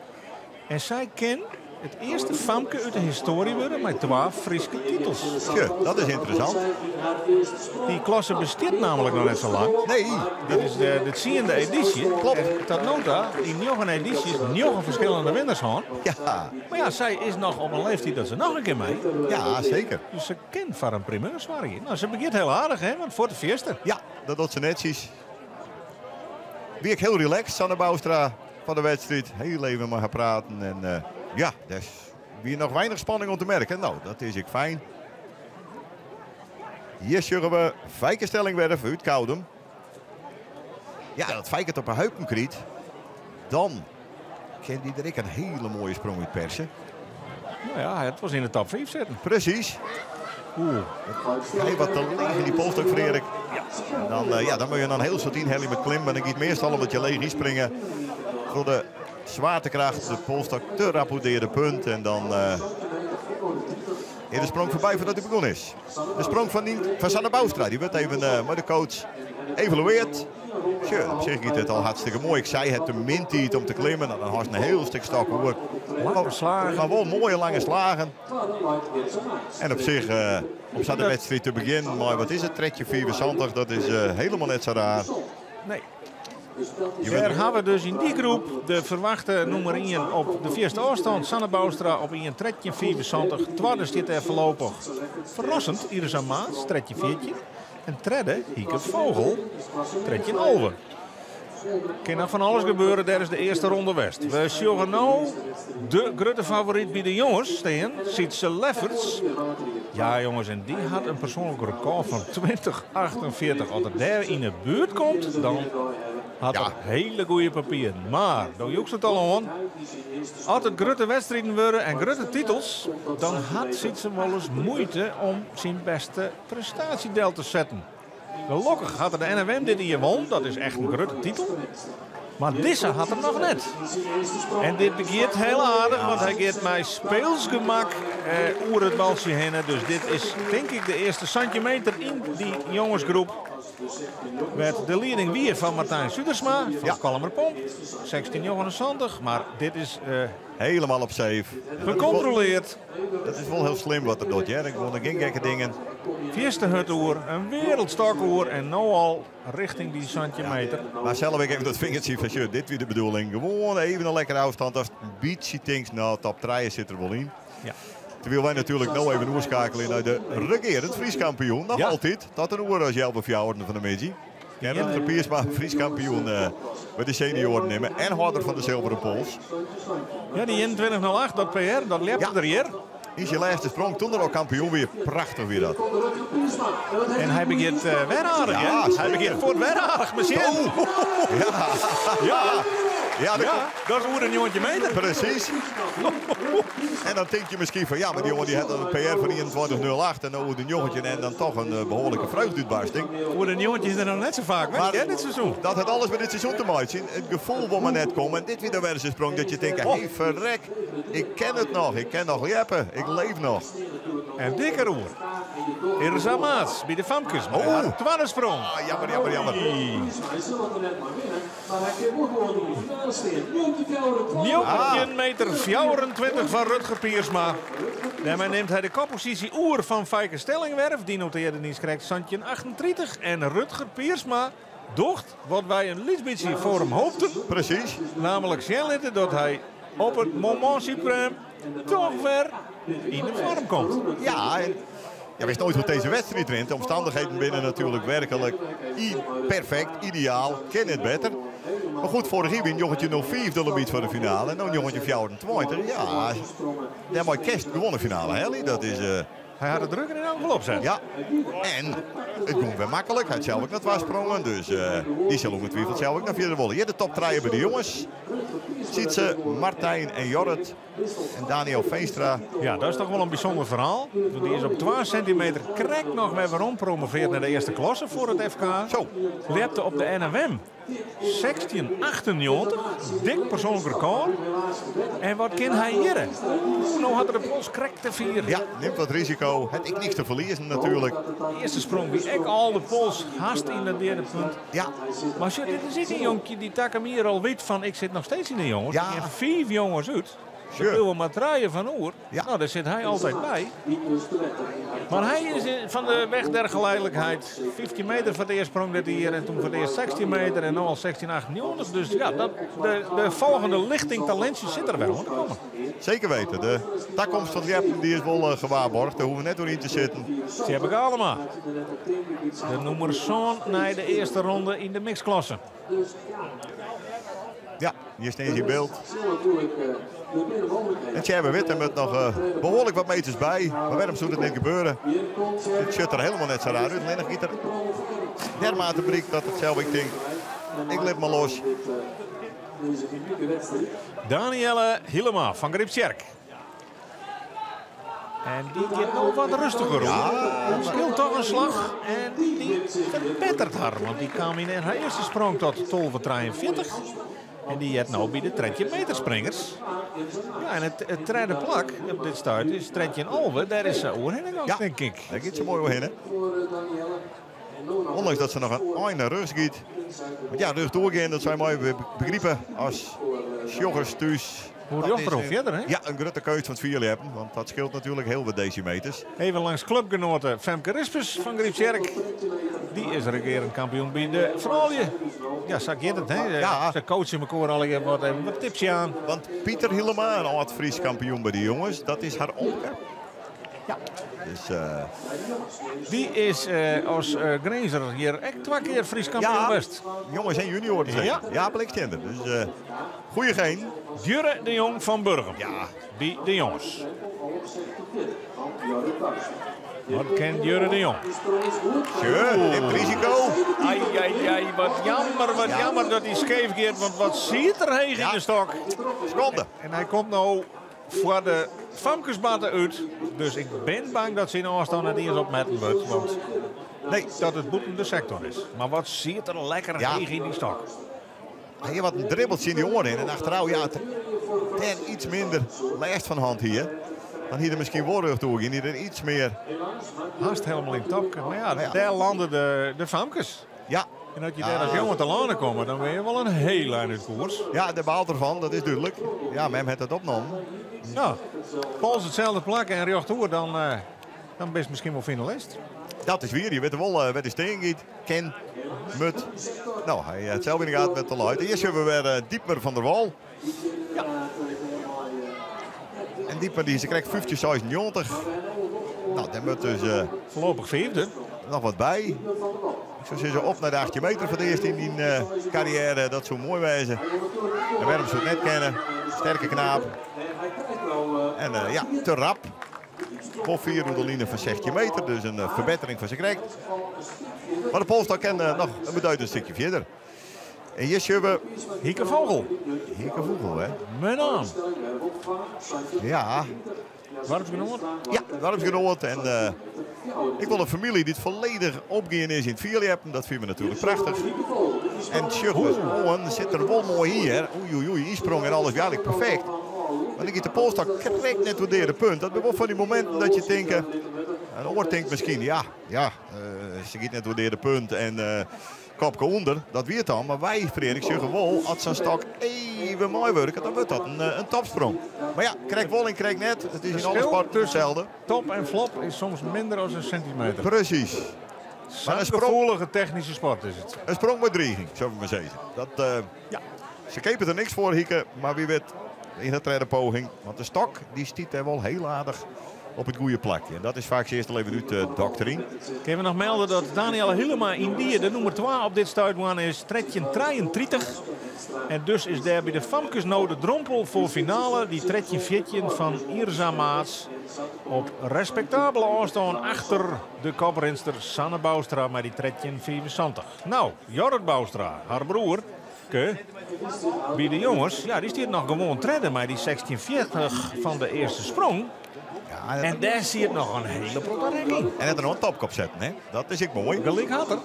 En zij kent het eerste famke uit de historie worden met 12 Friese titels. Tje, dat is interessant. Die klasse bestaat namelijk nog net zo lang. Nee. Dit is de 10e editie. Klopt. En tot nota, die 9 edities, 9 verschillende winnaars gaan. Ja. Maar ja, zij is nog op een leeftijd dat ze nog een keer mee. Ja, zeker. Dus ze kent van een primeur zwaar. Nou, ze begint heel aardig, hè, want voor de eerste. Ja, dat doet ze netjes. Wie ik heel relaxed, Sanne Bouwstra van de wedstrijd. Heel even maar gaan praten. En ja, er is weer nog weinig spanning om te merken. Nou, dat is ik fijn. Hier zullen we Fijke Stellingwerf uit Koudum. Ja, dat Fijke het op haar heupen kriet. Dan kan die er ik een hele mooie sprong uit persen. Nou ja, het was in de top 5 zitten. Precies. Oeh. Hij wat te leeg in die polstok, Frederik. Ja. En dan moet je dan heel soort inhellen met klimmen. En dan gaat meestal omdat je leeg inspringen. Door de zwaartekracht, de polstok te rapporteerde de punt. En dan is de sprong voorbij voordat hij begonnen is. De sprong van Sanne Bouwstra, die werd even met de coach evalueerd. Tje, op zich gaat het al hartstikke mooi. Ik zei het te min tijd om te klimmen. Nou, dan had een heel stuk stok hoor. Lange slagen. Maar wel mooie lange slagen. En op zich, om zo de wedstrijd te beginnen, maar wat is het? Trekje 74, dat is helemaal net zo raar. Nee. Je Daar bent hebben we dus in die groep de verwachte nummer 1 op de eerste afstand. Sanne Bouwstra op 1 trekje 74. Tweede zit er voorlopig verrassend. Iris aan Maas, trekje 14. En tredde Hieke Vogel, trekje 11. Kan nog van alles gebeuren tijdens de eerste ronde West. We zien nou de grote favoriet bij de jongens, Steen, Sietse Lefferts. Ja jongens, en die had een persoonlijk record van 20,48. Als er daar in de buurt komt, dan Hat er hiele goede papieren. Mar, do joechst it al oan, as it grutte wedstriden wurde en grutte titels, dan hat Sytse wolris muoite om syn bêste prestaasje del te setten. Gelokkich hat er de NFM dit jier wûn, dat is echt in grutte titel. Mar dizze hat er noch net. En dit begjint hiel aardich, want hy giet mei speelsgemak oer it baltsje hinne. Dus dit is tink ik de earste 17 meter yn dy jongesgroep. Wêr't de lieding wie fan Martijn Sudersma fan Kollumerpomp, 1679. Mar dit is Helemaal op safe. Gecontroleerd. Dat is wol hiel slim wat er docht, hear. Gewoan gjin gekke dingen. Fierste hurd oer, in wereldstôk oer en no al richting dy 17 meter. Mar sels ek even dat fingertsje fan sjoch, dit wie de bedoeling. Gewoan even in lekkere ôfstân. Ast in bytsje tinkst, no, top 3 sit der wol yn. Terwyl wy natuerlik no even oerskeakelje nei de regearend Frysk kampioen. Noch altyd, tot in oere as healwei fjouweren fan de middei. Rutger Piersma, Frysk kampioen by de senioaren nimme en hâlder fan de Zilveren Pols. Ja, dy 21.08, dat PR, dat ljept er hjir. Yn syn lêste sprong, toen er al kampioen wie, prachtich wie dat. En hy begjint wer aardich, hè? Hy begjint fuort wer aardich, miskien. Ja. Ja. Ja, Ja, dat is oer de 19 meter. Presys. En dan tink je miskien fan ja, mar dy jonge dy hat dan in PR fan 21.08 en no oer de 19 en dan toch in behoarlike freugdútbarsting. Oer de 19 is er noch net sa faak west, hè, dit seizoen. Dat hat alles mei dit seizoen te meitsjen. It gefoel wol mar net komme. En dit wie dan wer ris in sprong dat je tinke, hé ferrek, ik ken it noch, ik ken noch ljeppe, ik leef noch. En dikker oer. Irza Maats by de famkes mei har twadde sprong. Ah, jammer, jammer, jammer. 19 meter 24 fan Rutger Piersma. Dêrmei nimt hy de kopposysje oer fan Feike Stellingwerf. Dy notearde niiskrekt 17,38. En Rutger Piersma docht wat wy in lyts bytsje foar him hoopten. Presys. Namelijk sjen litte dat hy op it moment suprême toch wer yn de foarm komt. Ja, en je wist nooit hoe deze wedstrijd rint. De omstandigheden binne natuerlik werklik perfekt, ideaal, kin net better. Mar goed, foarich jier wie 1905 de limyt foar de finale en no 1924. Ja, dêrmei kinst gewoan de finale helje. Dat is. Hy hat de druk der yn elk gefal op set. Ja, en it gong wer maklik. Hy hat sels ek noch twa sprongen, dus dy sil ûngetwifeld sels ek noch fierder wolle. Hjir de top trije by de jonges. Sytse, Martijn en Jorrit. En Daniel Veenstra. Ja, dat is toch wol in bysûnder ferhaal. Want dy is op 2 sintimeter krekt noch wer werom promoveard nei de earste klasse foar it FK. Zo. Ljepte op de NFM 1698, dik persoanlik rekôr. En wat kin hy hjirre? Oeh, no hat er de pols krekt te fier. Ja, nimt wat risiko. Hat ek niks te ferliezen natuerlik. De earste sprong wie ek al de pols hast yn it deade punt. Ja. Mar sjoch, dit is ek in jonkje dy't takom jier al wit fan ik sit noch steeds yn de jonges. Ja. Der gean 5 jonges út. Der Sure. bliuwe mar trije fan oer. Ja. No, dêr sit hy altyd by. Mar hy is fan de weg der geleidelijkheid. 15 meter foar it earst sprong dit jier en toen foar it earst 16 meter en no al 16,98. Dus ja, dat, de folgjende lichting talintsjes sit der wer oan te kommen. Zeker weten. De takomst fan Ljeppen die is wol gewaarborgd. Dêr hoege we net oer yn te sitten. Tjebbe Galema. De nûmer sân nei de earste ronde yn de mixklasse. Ja, hjir stean se yn byld. En Tjebbe wit, der moat noch behoarlik wat meters by. Mar wêrom soe dat net gebeure? It sjocht der hielendal net sa raar út. Allinnich giet er dermate bryk dat it sels ek tinkt, ik lit mar los. Danielle Hielema fan Gryptsjerk. En dy giet no wat rêstiger oer. Ja. Dat skeelt toch in slach. En dy ferbetteret har, want dy kaam yn har earste sprong tot 12,43. En dy heart no by de 13 meter springers. Ja, en it tredde plak op dit stuit is 13,11. Dêr is se oerhinne gien, Ja, tink ik. Dêr giet se moai oerhinne. Ûndanks dat se noch in ein nei rjochts giet. Want ja, rjocht oergean, dat sy moai begripe as sjoggers thús. Hoe Dat rjochter is hoe fierder, hè? Ja, in grutte keus fan it fierljeppen, want dat skeelt natuerlik hiel wat desimeters. Even langs clubgenoate Femke Rispers fan Gryptsjerk. Dy is regearend kampioen by de froulju. Ja, sa giet it, hè? Ja. Se coache mekoar allegear wat even wat tips jaan. Want Pieter Hielema, in âld Frysk kampioen by de jonges, dat is har omke. Ja. Dus, Dy is as Grinzer hjir ek twa kear Frysk kampioen Ja, west. jonges en junioren zeker. Ja. Ja, blikstinder. Dus goeie geen. Djurre de Jong fan Burgum. Ja. By de jonges. Wat kin Jurre de Jong? Sjoch, nimt risiko. Ai, ai, ai, wat jammer, wat jammer dat hy skeef giet, want wat siet er heech yn de stok. Skande. En hy komt no foar de famkesmatte út, dus ik bin bang dat syn ôfstân net iens opmetten wurdt, want nee, dat it bûten de sektor is. Mar wat siet er lekker heech yn dy stok. Hy hie wat in dribbeltsje yn dy oanrin en achterôf, ja, as er dêr iets minder lêst fan hân hie, dan hie er miskien wol rjocht oer gien, hie er iets mear. Hast helemaal yn it topke. Mar ja, dêr landen de famkes. Ja. En as je dêr as jonge telâne komme, dan binne je wol in hiel ein út koers. Ja, dêr baalt er fan, dat is dúdlik. Ja, mem hat it opnommen. No, pols itselde plak en rjochtoer, dan, dan bist miskien wol finalist. Dat is wier, je witte wol wêr't dy stean giet. Kin, mut. No, hy hat sels yn de gaten wêr't it leit. Earst sjogge we wer Dietmar van der Wal. Ja. En Dietmar dy is krekt 1596. No, dêr moat dus... Foarlopich fiifde. Noch wat by. Ik soe sizze op nei de 18 meter foar it earst yn dyn karriêre. Dat soe moai wêze. En wêrom soe it net kinne? Sterke knaap. En ja, te rap. Wol fier oer de line fan 16 meter, dus in ferbettering fan sakrekt. Mar de polsstok kin noch in beduidend stikje fierder. En hjir sjogge we... Hieke Vogel. Hieke Vogel, hè? Menaam. Ja. Doarpsgenoat? Ja, doarpsgenoat. En ik wol in famylje dy't folledich opgien is yn it fierljeppen. Dat fine we natuerlik prachtich. En sjoch ris oan, sit der wol moai yn, hear. Oei, oei, oei, ynsprong en alles wie eigentlik perfekt. Mar dan giet de polsstok krekt net oer de punt. Dat binne wol fan dy mominten dat je tinke, in oar tinkt miskien, ja, ja, se giet net oer de punt en kopke ûnder, dat wie it dan. Mar wy, Freark, sjogge wol, as sa'n stok even meiwurket, dan wurdt dat in topsprong. Mar ja, krekt wol en krekt net. It is yn alle sporten itselde. Top en flop is soms minder as in sintimeter. Presys. Sa'n gefoelige technyske sport is it. In sprong mei driging, sille we mar sizze. Dat, ja. Se keapet der niks foar, Hieke, mar wie wit yn de tredde poging. Want de stok dy stiet dêr wol hiel aardich op it goede plakje. En dat is faaks earst al even út de doktrine. Kinne we noch melde dat Danielle Hulema yndie de nûmer twa op dit stuit wûn is, 13.33. En dus is dêr by de famkes no de drompel foar finale, dy 13.14 fan Irza Maats. Op respektabele ôfstân achter de koprinster Sanne Bouwstra mei dy 13.75. No, Jorrit Bouwstra, har broer, ke, by de jonges, ja, dy stiet noch gewoan tredde mei dy 16.40 fan de earste sprong. Ja, en dêr siet noch in hiele protte rek yn. En hat er noch in topke op setten, hè? Dat is ek moai. Gelyk hat er.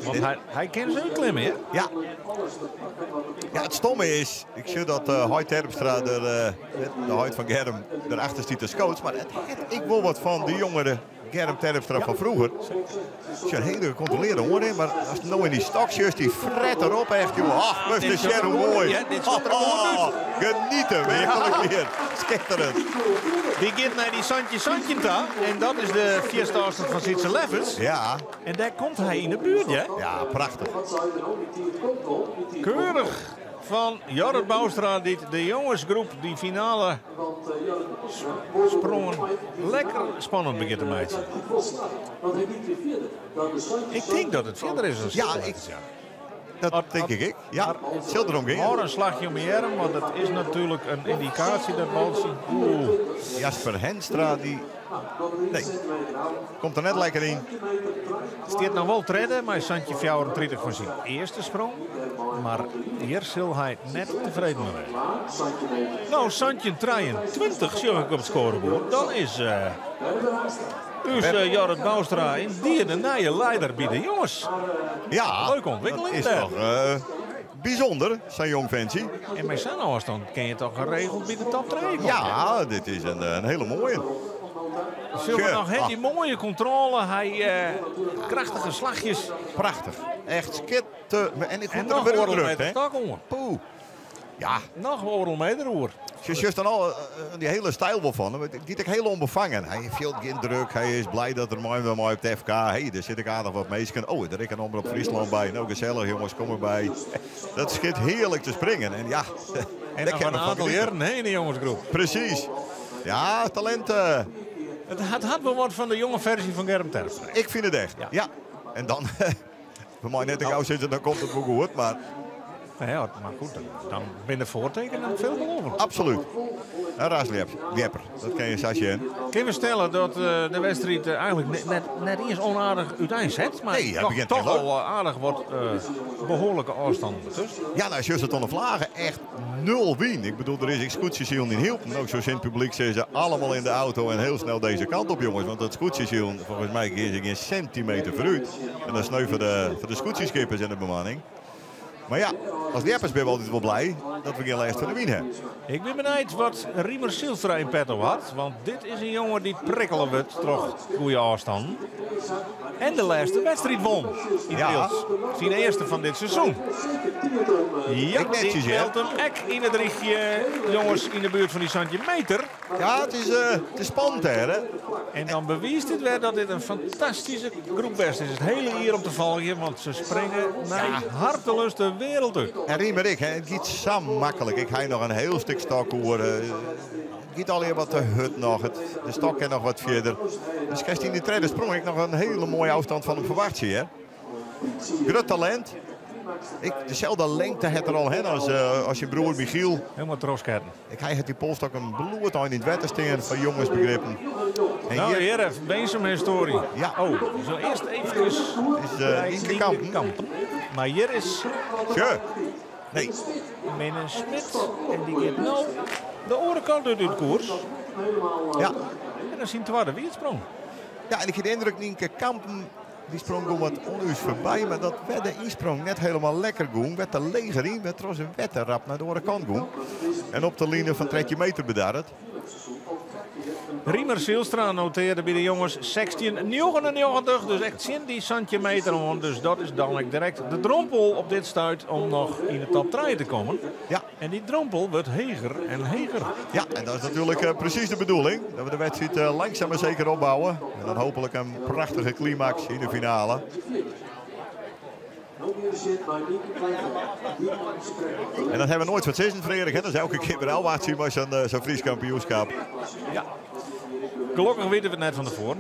Want hy kin se útklimme, hè? Ja. Ja, it stomme is, ik sjoch dat heit Terpstra, der, de heit fan Germ, derachter stiet as coach. Mar it hat ek wol wat fan de jongere Germ Terpstra fan froeger. Sjoch, in hiele gekontrolearde oanrin, mar ast no yn dy stok sjochst, dy fret erop echt, jonge. Ach, moatst ris sjen hoe moai. Ja, dit sjocht der goed út. Oh, geniete, werklik wier. Skitterend. Dy giet nei dy santjin santjin ta en dat is de fierste ôfstân fan Sietse Leffers. Ja. En dêr komt hy yn de buert, hè? Ja, prachtich. Keurich fan Jorrit Bouwstra, dy't de jongesgroep dy finale sprongen lekker spannend begjint te meitsjen. Ik tink dat it fierder is as Ja, ik, dat tink ik ek. Ja, it sil derom gean. Hâld in slachje om 'e earm, want it is natuerlik in yndikaasje dat baltsje. Oeh. Jasper Henstra, dy Nee, komt der net lekker yn. Stiet noch wol tredde mei 17,34 fan syn earste sprong. Mar hjir sil hy net tefreden mei wêze. No, 17,23 sjoch ik op it skoareboerd. Dan is ús Jorrit Bouwstra yndie de nije leider by de jonges. Ja, leuke ûntwikkeling dat is dêr. toch bysûnder, sa'n jong fentsje. En mei sa'n ôfstân kin je toch geregeld by de top 3 komme. Ja, dit is in hiele moaie. Zullen we nog hè, die mooie controle, hy krachtige slachjes. Prachtich. Echt skitte. En ik En er noch weer oardel drukt, meter hè. stok oan. Poeh. Ja. Noch oardel meter oer. Ze just dan al die hele stijl wel van hem. Het giet ek hiel ûnbefangen. Hy fielt gjin druk. Hy is blij dat er mei mei op de FK. Hey, dêr sit ek aardich wat minsken. Oh, der is in Omrop Fryslân by. No, gesellich jonges, kom derby. Dat skynt hearlik te springen. En ja, En dêr noch kin in men fan oantal geniete. jierren, hè, yn de jongesgroep. Presys. Ja, talint. It hat wol wat fan de jonge ferzje fan Germ Terpstra. Ik fyn it echt. Ja. En dan, we meie net te gau sizze, dan komt it wol goed. Mar. Ja, mar goed, dan binne de foartekenen veelbelovend. Absoluut. Een rasljepper, dat kin je sa sjen. Kinne we stelle dat de wedstriid eigenlijk net iens onaardich úteinset, mar Nee, hij toch, begint toch heel leuk. al aardig wat behoarlike ôfstannen dertusken. Ja, nou, just het oan de vlagen echt nul wyn. Ik bedoel, der is ek skûtsjesilen yn Hylpen. Ook zo in het publiek zijn ze allemaal in de auto en heel snel deze kant op, jongens. Want dat skûtsjesilen, volgens mij gaan ze geen centimeter vooruit. En dat is sneu voor de skûtsjeskippers en de bemanning. Maar ja, als ljeppers ben we altijd wel blij dat we geen last van de wyn hebben. Ik ben benijd wat Riemer Zijlstra in petto had. Want dit is een jongen die prikkelen wordt troch goede afstand. En de laatste wedstrijd won. In Drylts. Zijn eerste van dit seizoen. Ja, Ik netjes, die hè? meldt hem ek in het richtje. Jongens, in de buurt van die centimeter. Ja, het is spannend, hè, hè? En dan bewijst het weer dat dit een fantastische groepbest is. Het hele hier om te volgen, want ze springen naar hartelust de wereld uit. En Riemer, ik, hè, het gaat zo makkelijk. Ik ga nog een heel stuk stok horen. Het gaat alweer wat de hut nog. De stok en nog wat verder. Dus krijgt in de tweede sprong ik nog een hele mooie afstand van hem verwacht, zie je, hè? Groot talent. Dezelfde lengte het er al hè, als je broer Michiel. Helemaal trooskerten. Ik hij had die polstok een bloed in het wetter staan van jongensbegrippen. En Nou, hier hier even, Winsum historie. Ja. Oh, zo eerst even Is bij Nienke Nienke Kampen. Kampen. Maar hier is Tje. Nee. Minne Smit. En die gaat nou de orenkant uit de koers. Ja. En dan zien tweede wie het sprong. Ja, en ik heb de indruk, Nienke Kampen, die sprong gewoon wat onuus voorbij. Maar dat werd de insprong net helemaal lekker goen. Werd de leger in, werd trouwens een wetterrap naar de orenkant goen. En op de linie van 13 meter bedarret. Riemer Zijlstra noteerde bij de jongens 16,99. Dus echt zin die centimeter om. Dus dat is dan ook direct de drompel op dit stuit om nog in de top 3 te komen. Ja. En die drompel wordt heger en heger. Ja, en dat is natuurlijk precies de bedoeling. Dat we de wedstrijd langzaam maar zeker opbouwen. En dan hopelijk een prachtige climax in de finale. En dat hebben we nooit van Sissen, Frederik, hè? Dat is elke keer weer Elwaartje bij zo'n Fries kampioenschap. Ja. Gelukkig weten we het net van tevoren.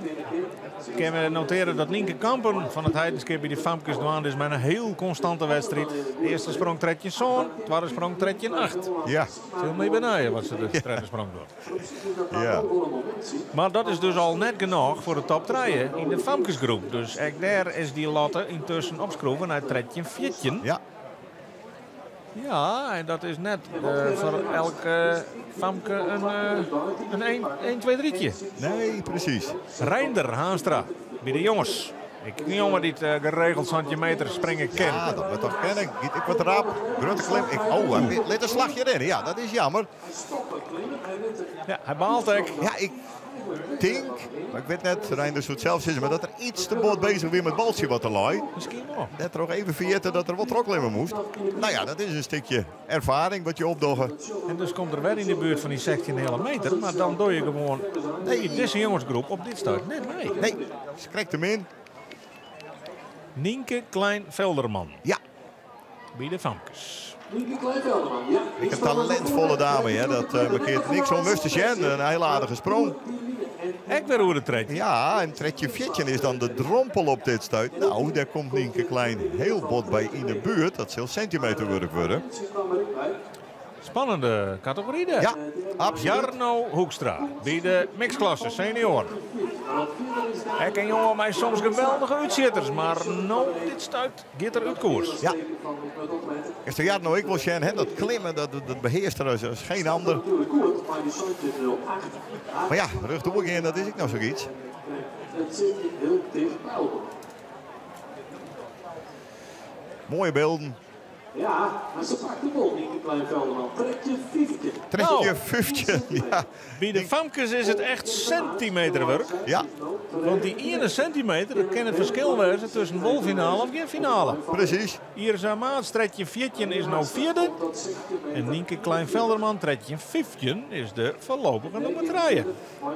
Kunnen we noteren dat Nienke Kampen van het Heidenskip bij de Famkes dwaande is met een heel constante wedstrijd. De eerste sprong tredje zoon, tweede sprong tredje 8. Ja. Veel mee benaaien wat ze de tweede sprong doet. Ja. Maar dat is dus al net genoeg voor de top 3 in de Famkesgroep. Dus ook daar is die latte intussen opschroeven naar tredje 14. Ja. Ja, en dat is net voor elke Famke een 1, 2, 3'tje. Nee, precies. Reinder Haanstra bij de jongens. Ik een jongen die het geregeld centimeter springen kent. Ja, dat moet toch kennen. Ik wat rap. Grote klim. Ik, oh, hij liet een slagje erin. Ja, dat is jammer. Ja, hij baalt ook. Ja, ik denk, maar ik weet net, Reinder zoet zelf zitten, maar dat er iets te bot bezig weer met baltje wat te laai. Misschien wel. Net er nog even vergeten dat er wat troklimmen moest. Nou ja, dat is een stukje ervaring wat je opdoggen. En dus komt er wel in de buurt van die 16 hele meter, maar dan doe je gewoon Nee. deze jongensgroep op dit stuit net mee. Nee, ze krijgt hem in. Nienke Klein-Velderman. Ja. Bij de Famkes. Nienke Klein-Velderman, ja. Ik een talentvolle dame, hè. Dat markeert niks om te zien. Een hele aardige sprong. Ik weer hoe de tred. Ja, en tredje 14 is dan de drompel op dit stuit. Nou, daar komt Nienke Klein heel bot bij in de buurt. Dat zal centimeterwerk worden. Spannende categorie daar. Ja, absoluut. Jarno Hoekstra bij de mixklasse senior. Ik en jongen mij soms geweldige uitzitters, maar nou dit stuit gaat er uit koers. Ja. Is er Jarno, ik wil zeggen, hè, dat klimmen, dat beheerst er als geen ander. Maar ja, rug doorgaan, dat is ik nou zoiets. Dat zit heel dicht bij elkaar. Mooie beelden. Ja, maar ze pakt de bal, Nienke Klein-Velderman. Trek je 15. Trek je 15, ja. Bij de Famkes is het echt centimeterwerk. Ja. Want die ene centimeter, dat kan het verschil wezen tussen wolfinale of geen finale. Precies. Irza Maats, tredje 14 is nou vierde. En Nienke Klein-Velderman, tredje 15 is de voorlopige nummer 3.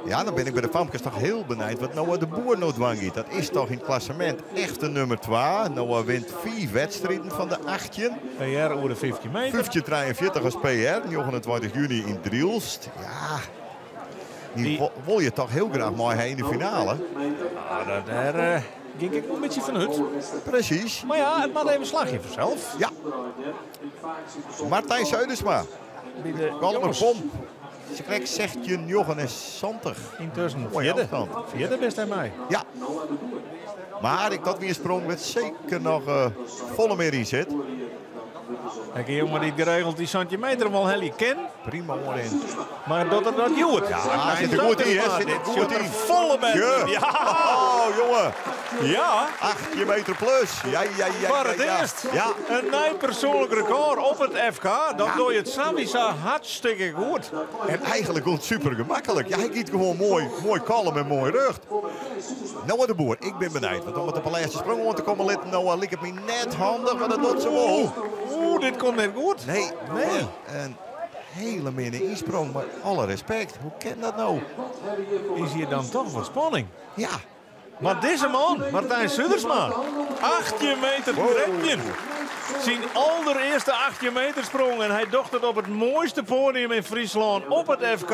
Ja, dan ben ik bij de Famkes toch heel benieuwd wat Noah de Boer nou dwang. Dat is toch in het klassement echt de nummer 2. Noah wint 4 wedstrijden van de 18. PR over de 15 meter. 15,43 als PR, 29 juni in Drielst. Ja, die wil je toch heel graag mooi heen in de finale. Ah, daar ging ik een beetje van uit. Precies. Maar ja, het maakt even een slagje vanzelf. Ja. Martijn Zuidersma. By de Kollumer Pomp. Se krekt 16,79. Yntusken Mooie fjirde. afstand. Fjirde bist hy mei. Ja. Mar ek dat wie in sprong wêr't seker noch folle mear yn sit. Ek in jonge dy't geregeld dy 17 meter wol helje kin. Prima oanrin. Mar docht er dat hjoed? Ja, sit er goed yn, hè? Sit er goed yn. Folle better. Ja. Ja. Oh, jonge. Ja. 18 meter plus. Ja, ja, ja. Foar it ja, ja. earst. Ja. In nij persoanlik rekôr op it FK. Dan doch je it sawiesa hartstikke goed. En eigenlik gewoan super gemaklik. Ja, hy giet gewoan moai, moai kalm en moai rjocht. Noah de Boer, ik bin benijd. Want om it op de lêste sprong oan te kommen litten, Noah, liket my net handich, mar dat docht se wol. Oeh, dit komt net goed. Nee, Nee. Een hele minne ynsprong, mar alle respekt. Hoe kin dat no? Is hjir dan toch wat spanning? Ja. Mar dizze man, Martijn Zuidersma, 18 meter 13. Syn alderearste 18 meter sprong en hy docht it op it moaiste poadium yn Fryslân op it FK.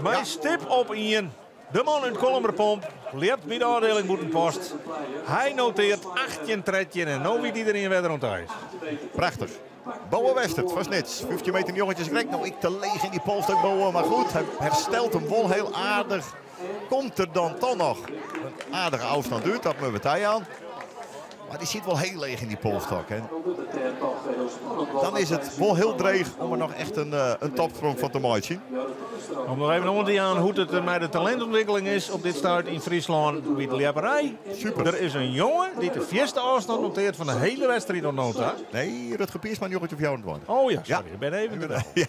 Mei stip op ien. De man út Kollumerpomp ljept by de ôfdieling Bûtenpost. Hy noteart 18-13 en no wit iderien wêr't er oan ta is. Prachtich. Bowe Westert fan Snits. 15 meter 9 krekt no ek te leech yn dy polsstok Bowe. Mar goed, hy herstelt him wol hiel aardich. Komt der dan toch noch in aardige ôfstân út, dat moatte we tajaan. Mar dy sit wol hiel leech yn dy polsstok. En dan is it wol hiel dreech om der noch echt in topsprong fan te meitsjen. Om noch even oan te jaan hoe't it mei de talintûntwikkeling is op dit stuit yn Fryslân by de ljepperij. Super. Der is in jonge dy't de fierste ôfstân noteart fan de hiele wedstriid oant no ta. Nee, Rutger Piersma 1924. Oh ja, sorry, ik bin even te Ja.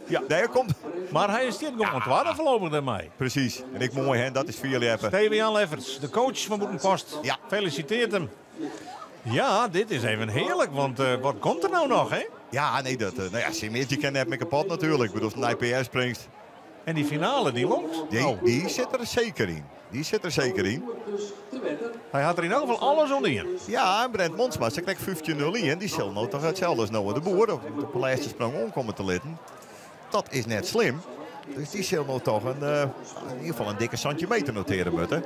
Ja. Nee, hy komt. Mar hy stiet gewoan twadde foarlopich dêrmei. Presys. En ek moai, hè, dat is fierljeppen. Steven Jan Lefferts, de coach fan Bûtenpost, Ja. felisitearret him. Ja, dit is even hearlik, want wat komt der no noch, hè? Ja, nee, dat, no ja, Simeertje kin net mear kapot natuerlik. Ik bedoel, ast in nij PR springst. En dy finale, dy lonkt? Die, Oh. die sit der seker yn. Dy sit der seker yn. Hy hat der yn elk gefal alles oan dien. Ja, en Brent Monsma, se krekt 15-0-1. Dy sil no toch itselde as Noah de Boer op de lêste sprong oankomme te litten. Dat is net slim. Dus dy sil no toch yn ieder gefal in dikke 17 meter notearje moatte.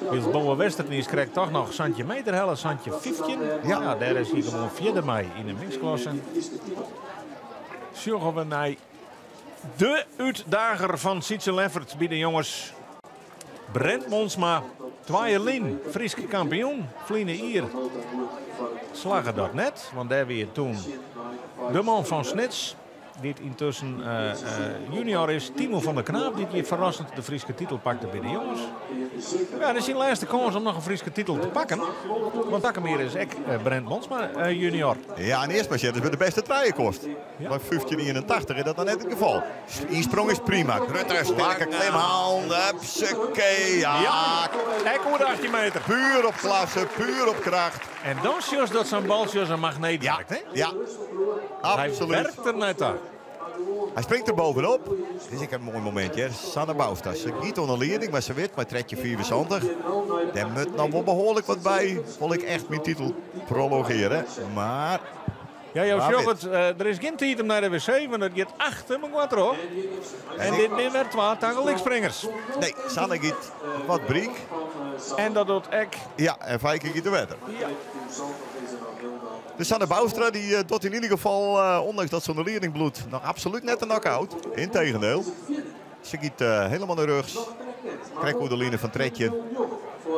Wylst Bowe Westert is krekt toch noch 17 meter helle, 17-15. Ja. Ja, dêr is hy gewoan fierder mei yn de mixklasse. Sjogge we nei de útdager fan Sietse Lefferts by de jonges. Brent Monsma, twa jier lyn Fryske kampioen, ferline jier slagge dat net, want dêr wie doe de man fan Snits, dy't yntusken junior is, Timo van der Knaap, dy't hjir ferrassend de Fryske titel pakte by de jonges. Ja, dit is syn lêste kâns om noch in Fryske titel te pakken, want takom jier is ek Brent Monsma junior. Ja, en earst mar sjen, dus by de bêste trije komst. Mei 15,81 is dat dan net it gefal. Ynsprong is prima. Grutte, sterke klimhân. Hupsakee. Ja. Ja, ek oer de 18 meter. Puer op klasse, puer op kracht. En dan sjochst dat sa'n baltsje as in magneet werkt, hè? Ja, Hy absoluut. werkt der net ta. Hy springt der bovenop. Dit is ek in moai momint, hè. Sanne Bouwstra. Se giet oan de lieding, mar se wit mei 13,75. Dêr moat noch wol behoarlik wat by. Wol ik echt myn titel prolongearje. Mar Ja, jo Wa sjogge wit. it, der is gjin tiid om nei de wc, want it giet achter mekoar troch. En dit binne wer twa tagelyk-springers. Nee, Sanne giet wat bryk. En dat docht ek. Ja, en Feike giet der wetter. Ja. Dus Sanne Bouwstra dy docht yn ieder gefal, ûndanks dat se oan de lieding bliuwt, noch absolút net de knock-out. Integendeel. Se giet hielendal nei rjochts. Krekt oer de line fan 13.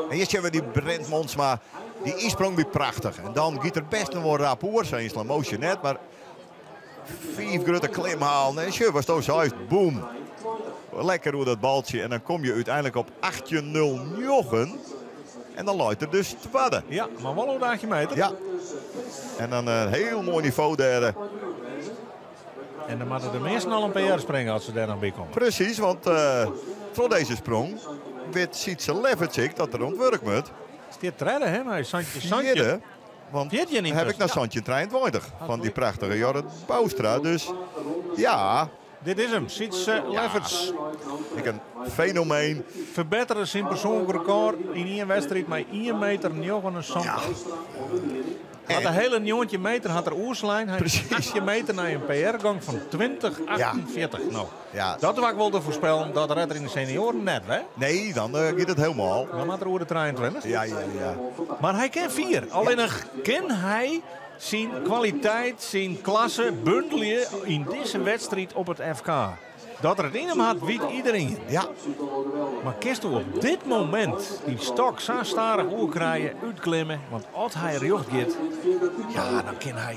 En hjir sjogge we dy Brent Monsma. Dy ynsprong wie prachtich. En dan giet er bêst noch wol rap oer. Sa yn slow motion net, mar 5 grutte klimhalen. En sjoch, watsto seist, boem. Lekker oer dat baltsje. En dan kom je úteinlik op 18,09. En dan leit er dus twadde. Ja, mar wol oer de 18 meter. Ja. En dan in hiel moai nivo dêr. En dan moatte de measten al in PR springe as se dêr noch by komme. Presys, want troch dizze sprong wit Sietse Lefferts ek dat er oan it wurk moat. Stiet tredde, hè, mei Santje Santje. Fjirde, want Fjirtjin heb ik yntusken. naar Santje 23 fan dy prachtige Jorrit Bouwstra. Dus ja. Dit is him, Sietse Lefferts. Ek in fenomeen. Ferbettere syn persoanlik rekôr yn ien wedstriid mei ien meter njoggenensantich. Hat de hiele 19 meter hat er oerslein. Hy is 18 meter nei in PR-gong fan 20,48. No, dat doar ik wol te foarspellen, dat redt er yn de senioaren net, hè? Nee, dan giet it hielendal. Dan moat er oer de 23. Ja, ja, ja. Mar hy kin 4. Allinnich kin hy Syn kwaliteit, syn klasse bundelje yn dizze wedstriid op it FK. Dat er it yn him hat, wit iderien. Ja. Mar kinsto op dit momint dy stok sa stadich oerkrije, útklimme? Want as hy rjocht giet, ja, dan kin hy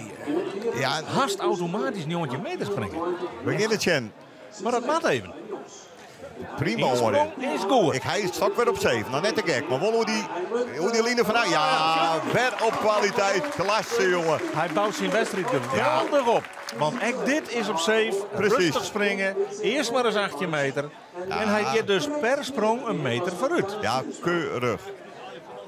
hast automatysk 19 meter springe. We gean it sjen. Mar dat moat even. Prima hoor. is goed. Ik hij stok wer op 7. Nou net te gek, mar wol oer dy line fan ja, wer op kwaliteit. Klasse jongen. Hy bout syn wedstriid geweldich op. Want ek dit is op safe. Precies. Rêstich springe. Earst mar ris 18 meter. En hy giet dus per sprong in meter foarút. Ja, keurig.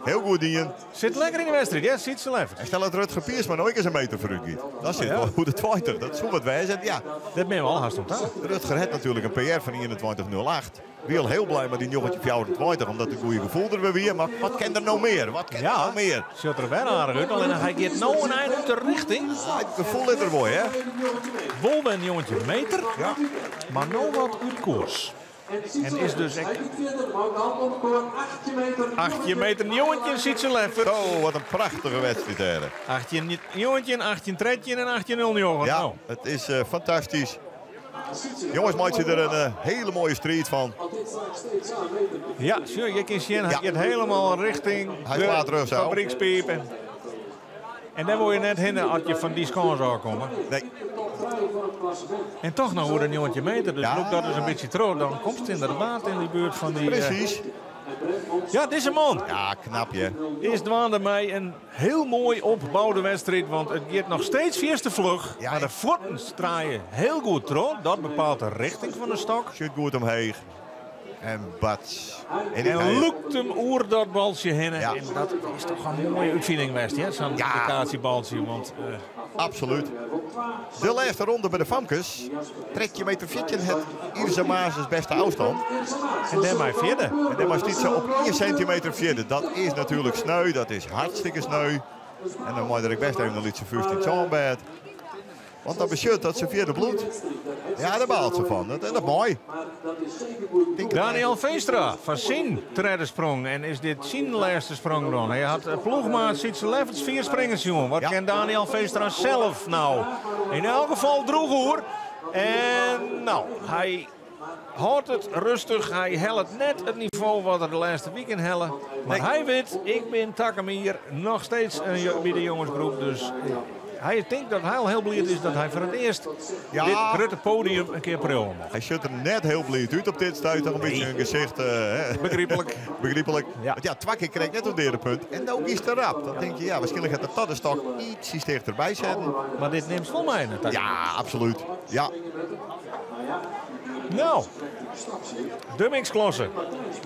Hiel goed dien. Sit lekker yn de wedstriid, ja, Sietse Leffert. En stel dat Rutger Piersma noch ris in meter foarút giet. Dan sit Oh, ja. wol oer de 20. Dat soe wat wêze. Ja. Dêr binne we al hast oan ta. Rutger hat natuerlik in PR fan 21,08. Wie al hiel blij mei dy 1924, omdat it goede gefoel der wer wie. Mar wat kin der no mear? Wat kin der no mear? Sjocht der wer aardich út. Allinnich hy giet no in ein út de rjochting. It gefoel is der wol, hè? Wol wer 19 meter, mar no wat út koers. En is dus ek 18 meter 19 Sietse Leffert. Oh, wat in prachtige wedstriid dêr. 18 19, 18 13 en 18 09. Ja, Nou. it is fantastysk. Jonges meitsje der in hiele moaie striid fan. Ja, sjoch, je kinne sjen, hy giet hielendal rjochting Hy de slaat rjochts ôf. fabrykspipen. En dêr wolle je net hinne as je fan dy skâns ôfkomme. Nee. En toch noch oer de 19 meter, dus lûk dat ris in bytsje troch, dan komst ynderdaad yn de buert fan dy... Precies. Ja, dizze man. Ja, knap hè. Is dwaande mei in hiel moai opboude wedstriid, want it giet noch steeds fierste fluch. Mar de fuotten draaie hiel goed troch. Dat bepaalt de rjochting fan de stok. Sjit goed omheech. En bats. En, lûkt him oer dat baltsje hinne. En dat is toch in moaie útfining west, hè? Sa'n indikaasjebaltsje. Want, Absoluut. De lêste ronde by de famkes. 13 meter 14 hat Irse Maas bêste ôfstân. En dêrmei fjirde. En dêrmei stiet se op 1 centimeter fjirde. Dat is natuerlik sneu, dat is hartstikke sneu. En dan mei der ek bêst even in lytse fûst yn it sânbêd. Want dat betsjut dat se fjirde bliuwt. Ja, dêr baalt se fan. Dat is moai. Daniel Veenstra foar syn tredde sprong. En is dit syn lêste sprong dan? Hy hat ploechmaat Sietse Lefferts fier springen sjoen. Wat kin Daniel Veenstra sels no? Yn elk gefal drûch oer. En no, hy hâldt it rêstich. Hy hellet net it nivo wat er de lêste wiken helle. Mar hy wit, ik bin takom jier noch steeds by de jongesgroep. Dus hy tinkt dat hy al hiel bliid is dat hy foar it earst dit grutte podium in kear priuwe mei. Hy sjocht der net hiel bliid út op dit stuit. Noch in bytsje in gesicht. Hè. Begryplik. Begryplik. Want ja, twa kear krekt net op it earepunt. En no giest te rap. Dan tink je, ja, wierskynlik hat er ta de stok ytsjes tichterby setten. Mar dit nimst wol mei natuerlik. Ja, absoluut. Ja. No, de mixklasse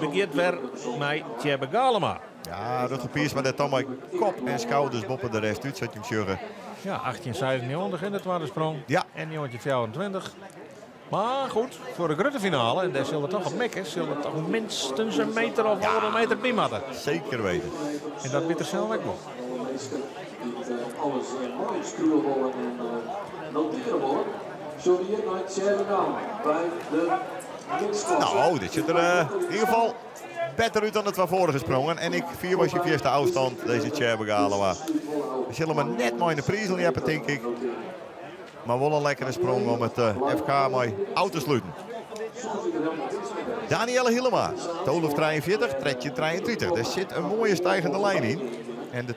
begjint wer mei Tjebbe Galema. Ja, Rutger Piersma dêr dan mei kop en skouders boppe de rest út, sa't je him sjogge. Ja, 1896 yn de twadde sprong. En 1924. Mar goed, foar de grutte finale, en dêr sil er toch op mikke, sil er toch minstens in meter of oardel meter by moatte. Seker witten. En dat wit er sels ek wol. Alles moai skriuwe wolle en notearje wolle. Sjogge we hjir nei Tjebbe by de mixklasse. Nou, dit sit der yn ieder gefal better út dan de twa foarige sprongen. En ek fier wie syn fierste ôfstân, dizze Tjebbe Galema. We sille him net mei yn de prizen ljeppe, tink ik. Mar wol in lekkere sprong om it FK mei ôf te sluten. Danielle Hielema, 12,43, 13,33. Dêr sit in moaie stigende lyn yn. En de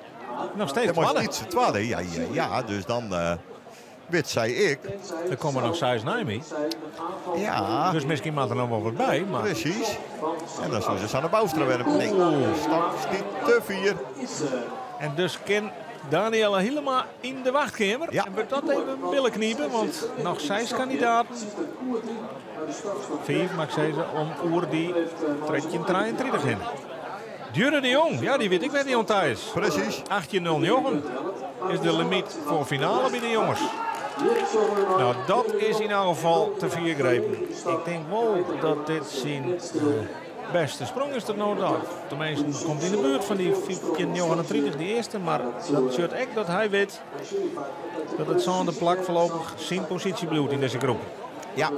Noch steeds Maar twadde. steeds twadde, ja. Dus dan wit sy ek. Der komme noch seis nei my. Ja. Dus miskien moat der noch wol wat by. Mar... Precies. En dan soe se Sanne Bouwstra wer. Nee, de stok stiet te fier. En dus kin Danielle Hielema yn de wachtkeamer. En wurdt dat even billen knipe, want noch seis kandidaten. Fiif, mei ik sizze, om oer dy 1333 hinne. Djurre de Jong, ja, dy wit ek wer net oan ta is. Precies. 1809 is de limyt foar finale by de jonges. Nou, dat is yn elk gefal te fier grepen. Ik tink wol dat dit syn bêste sprong is tot no ta. Teminsten, komt yn de buert fan dy 1539, dy earste. Mar dat betsjut ek dat hy wit dat it sânde plak foarlopich syn posysje bliuwt yn dizze groep. Ja.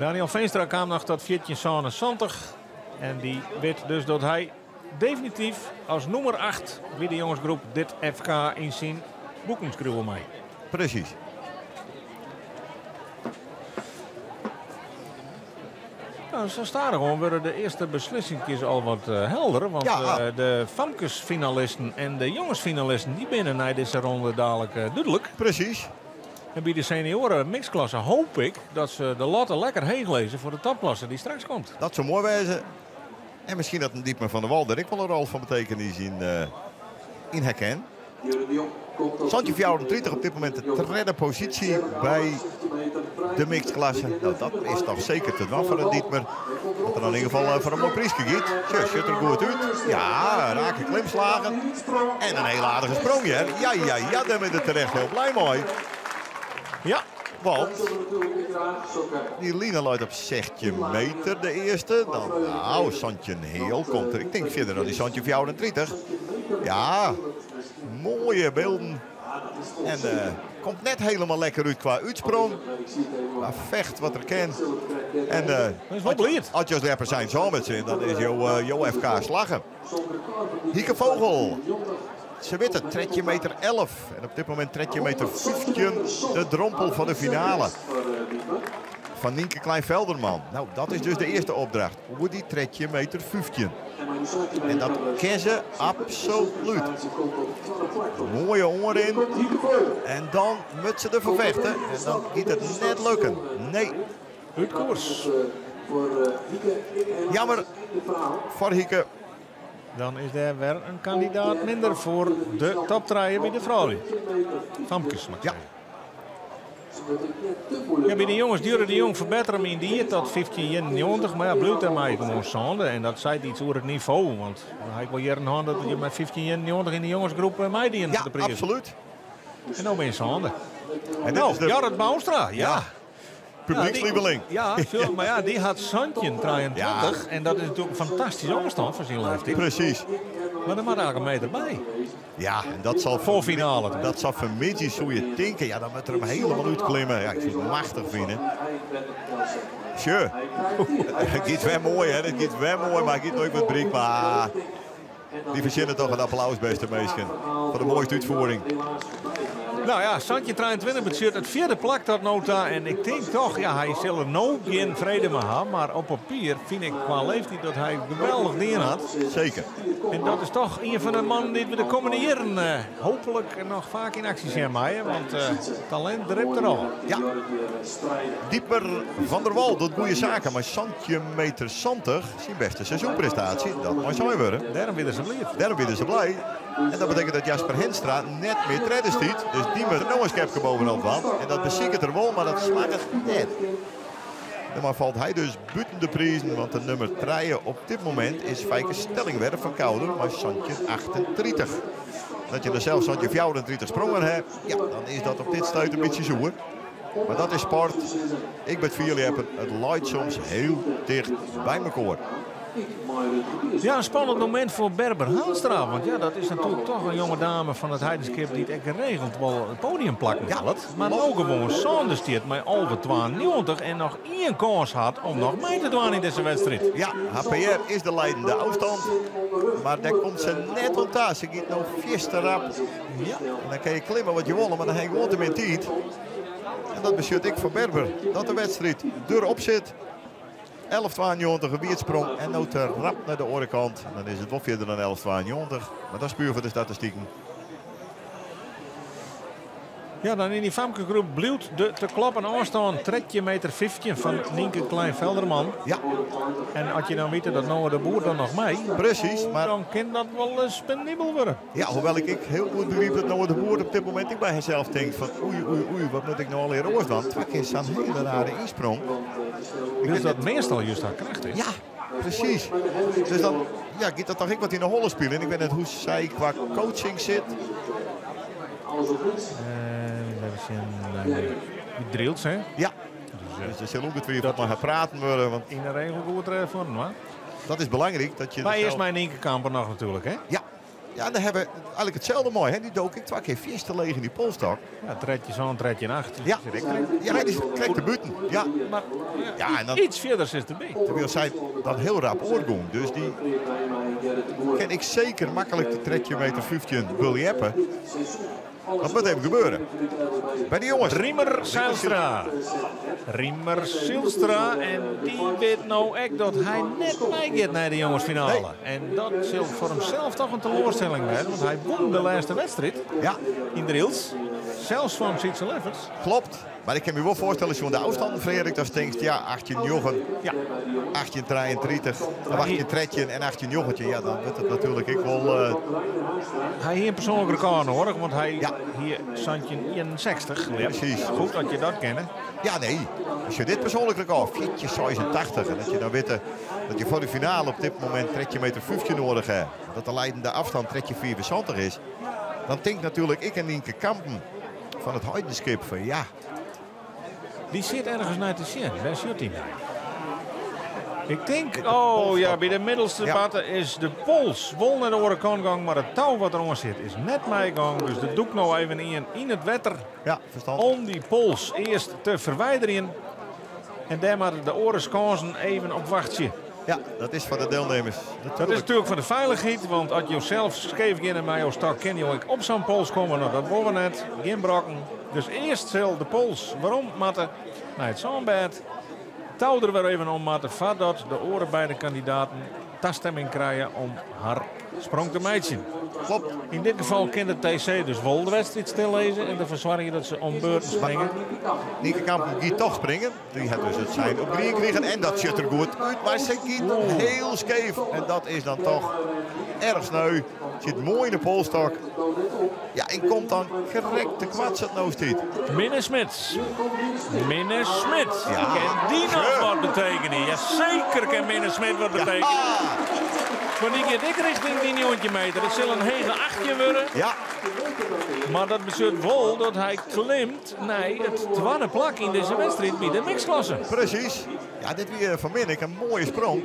Daniel Veenstra kaam noch tot 1477. En dy wit dus dat hy definityf as nûmer 8 by de jongesgroep dit FK yn syn boeken skriuwe mei. Presys. Nou, sa stadichoan wurde de earste beslissinkjes al wat helder. Want de famkesfinalisten en de jongesfinalisten dy binne nei dizze ronde dalik dúdlik. Presys. En by de senioaren mixklasse hoop ik dat se de latte lekker heech lizze foar de topklasse dy't straks komt. Dat soe moai wêze. En miskien dat in Dietmar van der Wal der ek wol in rol fan betekenis yn ha kin. 1734 op dit momint de tredde posysje by de mixklasse. Nou, dat is toch seker te dwaan foar in Dietmar. Dat er dan yn ieder gefal foar in moai pryske giet. Sjoch, sjocht der goed út. Ja, rake klimslagen. En in hiel aardige sprong, hear. Ja, ja, ja, dêr bin ik terecht hiel blij mei. Ja. Want dy line leit op 16 meter, de earste. Dan, nou, santjin heal komt der. Ik tink fierder dan dy 1734. Ja, moaie bylden. En komt net hielendal lekker út kwa útsprong. Mar fecht wat er kin. En is wol bliid. As je as ljepper sein samen zijn, dan is jo FK slagge. Hieke Vogel. Se witte, 13 meter 11. En op dit momint 13 meter 15 de drompel fan de finale. Fan Nienke Klein-Velderman. Nou, dat is dus de earste opdracht. Oer dy 13 meter 15. En dat kin se absolút. Moaie oanrin. En dan moat se derfoar fechte. En dan giet it net lukken. Nee. Ut koers. Jammer foar Hieke. Dan is der wer in kandidaat minder foar de top trije by de froulju. Famkes, moat ik Ja. sizze. Ja, by de jonges Djurre de Jong ferbettere him yndied tot 1591, mar ja, bliuwt dêrmei gewoan sânde. En dat seit iets oer it nivo, want dan ha ik wol jierren hân dat je mei 1591 yn de jongesgroep meidienen Ja, foar de priis. absolút. En no bin je sânde. En dit Nou, is de Jorrit Bouwstra, ja. Ja. Publykslieveling. Ja, sjoch, mar ja, dy hat 1723 en dat is natuerlik in fantastyske ôfstân foar syn leeftiid. Presys. Mar der moat eigentlik in meter by. Ja, en dat sal Foar finale. Dat sal fanmiddei soe je tinke, ja, dan moat er him hielendal útklimme. Ja, ik soe it machtich fine. Sjoch, it giet wer moai, hè? It giet wer moai, mar it giet noait wat bryk. Mar dy fertsjinne toch in applaus, bêste minsken, foar de moaiste útfiering. Nou ja, 1723 betsjut it fjirde plak tot no ta. En ik tink toch, ja, hy sil der no gjin frede mei ha. Mar op papier fyn ik kwa leeftiid dat hy geweldich dien hat. Seker. En dat is toch ien fan de mannen dy't we de kommende jierren hooplik noch faak yn aksje sjen meie. Want talint dript der al. Ja. Dietmar van der Wal docht goede saken mei santjin meter 70. Syn bêste seizoenprestaasje, dat mei sein wurde. Dêrom wie er sa bliid. Dêrom wie er sa blij. En dat betekent dat Jasper Henstra net mear tredde stiet. Dus dy moat der no in skepke bovenop dwaan. En dat besiket er wol, mar dat slagget net. En dan falt hy dus bûten de prizen, want de nûmer 3 op dit momint is Feike Stellingwerf fan Koudum mei 1738. Dat je der sels 1734 sprongen hebt, ja, dan is dat op dit stuit in bytsje soer. Mar dat is sport. Ik ben fierljeppen. It leit soms hiel ticht by mekoar. Ja, in spannend momint foar Berber Haanstra. Want ja, dat is natuerlik toch in jonge dame fan it Heidenskip dy't ek geregeld wol it podium plakken hellet. Mar no gewoan sânde stiet mei 11,92 en noch ien kâns hat om noch mei te dwaan yn dizze wedstriid. Ja, har PR is de leidende ôfstân. Mar dêr komt se net oan ta. Se giet no fierste rap. Ja. En dan kin je klimme wat je wolle, mar dan ha je gewoan te min tiid. En dat betsjut ek foar Berber dat de wedstriid derop sit. 11,92 in wiedsprong en no te rap nei de oare kant. En dan is it wol fierder dan 11,92. Mar dat is puer foar de statistiken. Ja, dan yn dy famkesgroep bliuwt de te kloppen ôfstân 13 meter 15 fan Nienke Klein-Velderman. Ja. En as je dan witte dat Noah de Boer dan noch mei, Presys, mar dan kin dat wol ris penibel wurde. Ja, hoewol ik ek hiel goed begryp dat Noah de Boer op dit momint ek by harsels tinkt fan oei, oei, oei, wat moat ik no allegear oars dwaan? Twa kear sa'n hiele rare ynsprong. Wylst dat meastal just har kracht is. Ja, presys. Dus dan ja, giet dat toch ek wat yn de holle spyljen. Ik wit net hoe't sy kwa coaching sit. Even sjen. Die Drylts, hè? Ja. Dus der sil ûngetwifeld mei har praten wurde. Want Yn de regel goed foar inoar. Dat is belangryk. Dat je Mar er earst sels mei Nienke Kamper noch natuerlik, hè? Ja. Ja, en daar hebben we eigenlijk hetzelfde mooi. Hè? Die dook ik twee keer vies te leeg in die polstok. Ja, tretje zo'n, tretje acht. Ja, ja, die krijgt de buiten. Ja. Maar ja, en dan, iets verder is erbij. Terwijl zij dan heel rap oorgoen. Dus die ken ik zeker makkelijk de tretje meter 15 wil jeppen. Dat moet even gebeuren. Bij de jongens. Riemer Zijlstra. Riemer Zijlstra. En die weet nou echt dat hij net meegaat naar de jongensfinale. Nee. En dat zal voor hemzelf toch een teleurstelling zijn. Want hij won de laatste wedstrijd. Ja. In Drylts. Zelfs van Sietse Lefferts. Klopt. Maar ik kan me wel voorstellen, als je van de afstand Frederik, dan stinkt ja, 18-9, Ja. 18-33, of 18-13 en 18-9. Ja, dan wordt het natuurlijk ik wel... Hij hier een persoonlijk record hoor, want hij hier Santje 61. Ja, Precies. Goed dat je dat kent. Ja, nee. Als je dit persoonlijk record, 4,86. En dat je dan weet dat je voor de finale op dit moment tretje meter 15 nodig hebt. Dat de leidende afstand tretje 74 is. Dan denk natuurlijk ik en Nienke Kampen van het Heidenskip van ja. Die zit ergens naar te zien. Waar zit hij nou? Ik denk, oh ja, bij de middelste Ja. batten is de pols wol naar de oren maar het touw wat eronder zit is net mijn gang. Dus dat doe ik nou even in het wetter. Ja, verstandig. Om die pols eerst te verwijderen. En daar maar de oren even op wachtje. Ja, dat is voor de deelnemers. Dat is natuurlijk voor de veiligheid, want als je zelf scheef gaat en mij stak, kan je ook op zo'n pols komen. Nou, dat worden we net. Geen brokken. Dus eerst zal de pols waarom matten naar het zandbed. Touw er weer even om matten, voordat de oren bij de kandidaten toestemming krijgen om haar sprong te meidje. Klopt. In dit geval kan de TC dus wel de wedstrijd stillezen en de verzwaring dat ze om beurten springen. Nienke Kampen gaat toch springen. Die heeft dus het zijn op green gekregen en dat zit er goed uit. Maar ze giet heel scheef. En dat is dan toch erg sneu. Zit mooi in de polstok. Ja, en komt dan correct te kwats het nou steeds. Minne Smit. Minne Smit. Ja. Kan die nog wat betekenen? Jazeker kan Minne Smit wat betekenen. Maar die gaat ik richting die 9 meter. Het zal een hege achtje worden. Ja. Maar dat betekent wel dat hij klimt naar het tweede plak in deze wedstrijd bij de mixklasse. Precies. Ja, dit weer van Minnik een mooie sprong.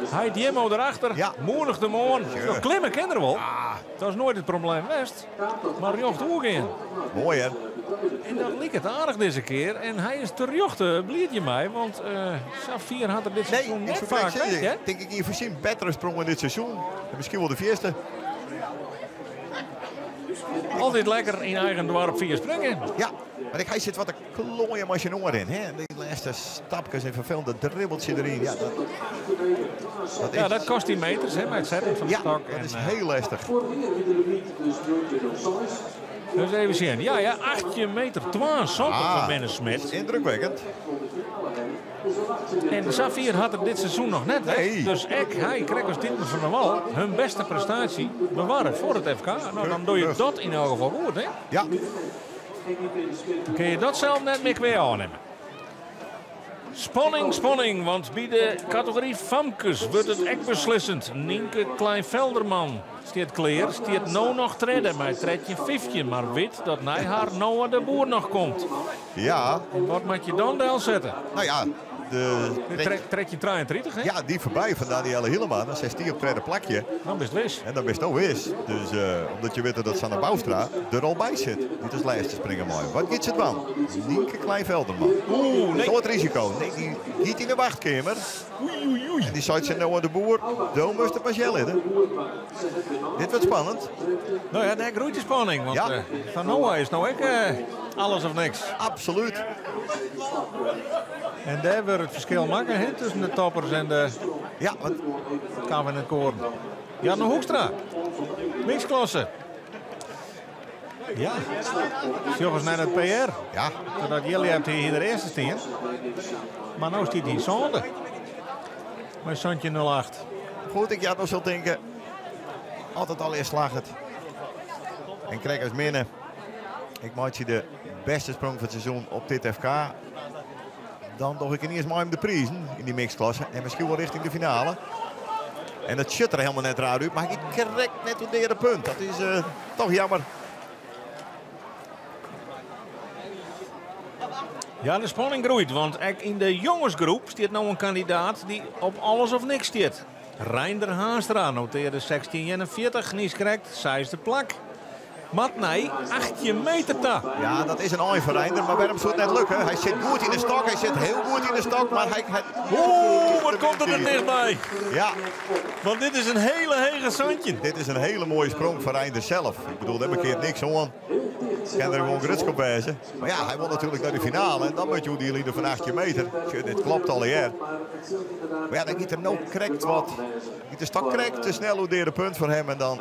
Hij Diemo erachter. Ja. Moedig de moon. Tjie. Klimmen kent er wel. Dat is nooit het probleem geweest. Maar jocht ook in. Mooi hè. En dat liep het aardig deze keer. En hij is terjochte, bliert je mij. Want Safir had er dit seizoen Ik net zou vaak zeggen, weg, hè? Denk ik hier voorzien betere sprong in dit seizoen. En misschien wel de vierste. Altijd lekker in eigen dorp vier springen. Ja, maar hij zit wat een klooie machine in. Hè? Die laatste stapjes en vervelende dribbeltje erin. Ja, dat Ja, dat kost die meters, hè, met het zetten van de Ja, stok. dat en, is heel lastig. Dus even zien. Ja, ja, 8 meter 72 van Minne Smit. Indrukwekkend. En Safir had het dit seizoen nog net weg. Nee. Dus ik, hij, kreeg als Dietmar van der Wal hun beste prestatie bewaren voor het FK. Nou, dan doe je dat in elk geval goed, hè? Ja. Dan kun je dat zelf net meer weer aannemen. Spanning, spanning, want bij de categorie Famkes wordt het echt beslissend. Nienke Kleinvelderman stiert kleer, stiert nou nog treden, maar tredje 15, maar weet dat naar haar Noah de Boer nog komt. Ja. En wat moet je dan wel zetten? Nou ja, de Tredje 33, hè? Ja, die voorbij van Danielle Hielema. Dan zit die op het tweede plakje. Dan is het wis. En dan is het ook wis. Dus omdat je weet dat Sanne Bouwstra er al bij zit. Niet als laatste springen mooi. Wat giet ze het dan? Nienke Kleinvelderman. Oeh, nee. Soort risico. Nee, die giet in de wachtkamer. Oei, oei, oei. En die zei ze nou aan de boer. Daar moest het maar zelf in. Dit wordt spannend. Nou ja, daar groeit de spanning. Want Ja. van Noah is nou ook alles of niks. Absoluut. En daar wordt het verschil maken, hè, tussen de toppers en de Ja, want Kamer en het Koorn. Jarno Hoekstra, mixklasse. Ja, jongens naar het PR. Ja. Zodat jullie hebt hier de eerste staan. Maar nu staat hij zonde. Met Santje 08. Goed, ik had nog zo denken. Altijd al eerst slag het. En krijg als minne. Ik maak je de beste sprong van het seizoen op dit FK. Dan toch ik ineens maar hem de prijzen in die mixklasse. En misschien wel richting de finale. En dat zit er helemaal net raar uit. Maar ik correct net op de derde punt. Dat is toch jammer. Ja, de spanning groeit. Want ook in de jongensgroep staat nou een kandidaat die op alles of niks staat. Reinder Haanstra notearde 16,41, niiskrekt seisde plak. Moat nei 18 meter ta. Ja, dat is in ein foar Reinder, mar wêrom soe it net lukke? Hy sit goed yn de stok, hy sit hiel goed yn de stok, mar hy... Oeh, wat komt er der tichtby. Ja. Want dit is in hele hege 17. Dit is in hele moaie sprong foar Reinder sels. Ik bedoel, dêr bekeart niks oan. Kin der gewoan grutsk op wêze. Mar ja, hy wol natuerlik nei de finale en dan moat je oer dy line fan 18 meter. Sjoch, dit klopt allegear. Mar ja, dan giet er no krekt wat. Giet de stok krekt te snel oer de punt foar him en dan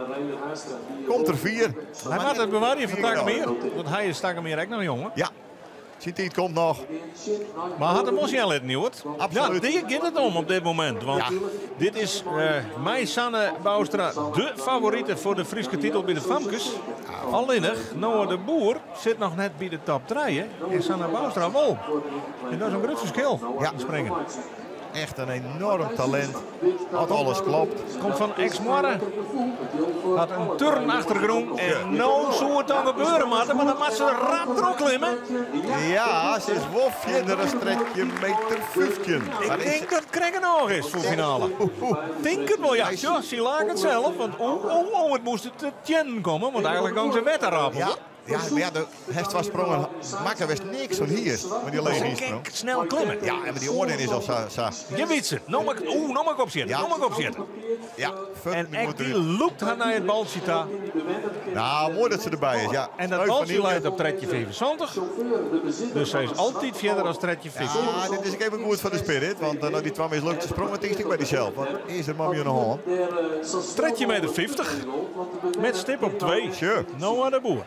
komt er fier. Hy moat it bewarje foar takom jier, want hy is takom jier ek noch jong. Ja, syn tiid komt noch. Mar hat him wol sjen litten, hjoed. Absoluut. Ja, dêr giet it om op dit momint. Want Ja. dit is mei Sanne Bouwstra de favorite foar de Fryske titel by de famkes. Allinnich, Noah de Boer sit noch net by de top trije en Sanne Bouwstra wol. En dat is in grut ferskil Ja. yn springen. Echt in enorm talint. As alles klopt. Komt fan Eksmoarre. Hat in turnachtergrûn. En no soe it dan gebeure moatte, mar dan moat se rap trochklimme. Ja, se is wol fierder as 13 meter 15. Ik tink dat it krekt genôch is foar finale. Tink it wol, ja. Sjoch, sy laket sels, want oh, oh, oh, it moast út de teannen komme, want eigenlik gong se wetter rap. Ja, ja, mar ja, de hast twa sprongen makke wist niks fan hier. Mar dy lege Ze ynsprong. kin snel klimme. Ja, en mar dy oare is al sa. sa. Je weet ze. No mag, oeh, no mag opsitten. Ja. No mag opsitten. Ja, En ek dy lûkt har nei it baltsje ta. Nou, moai dat se derby is. Ja. En dat Leuk van baltsje Nienke. leit op 13,75. Dus sy is altyd fierder as 13,50. Ja, dit is ek even goed foar de spirit. Want no dy twa mislukte sprongen, tinkst ek by dysels. Wat is der mei my oan de hân? 13 meter 50. Met stip op 2. Sure. Noah de Boer.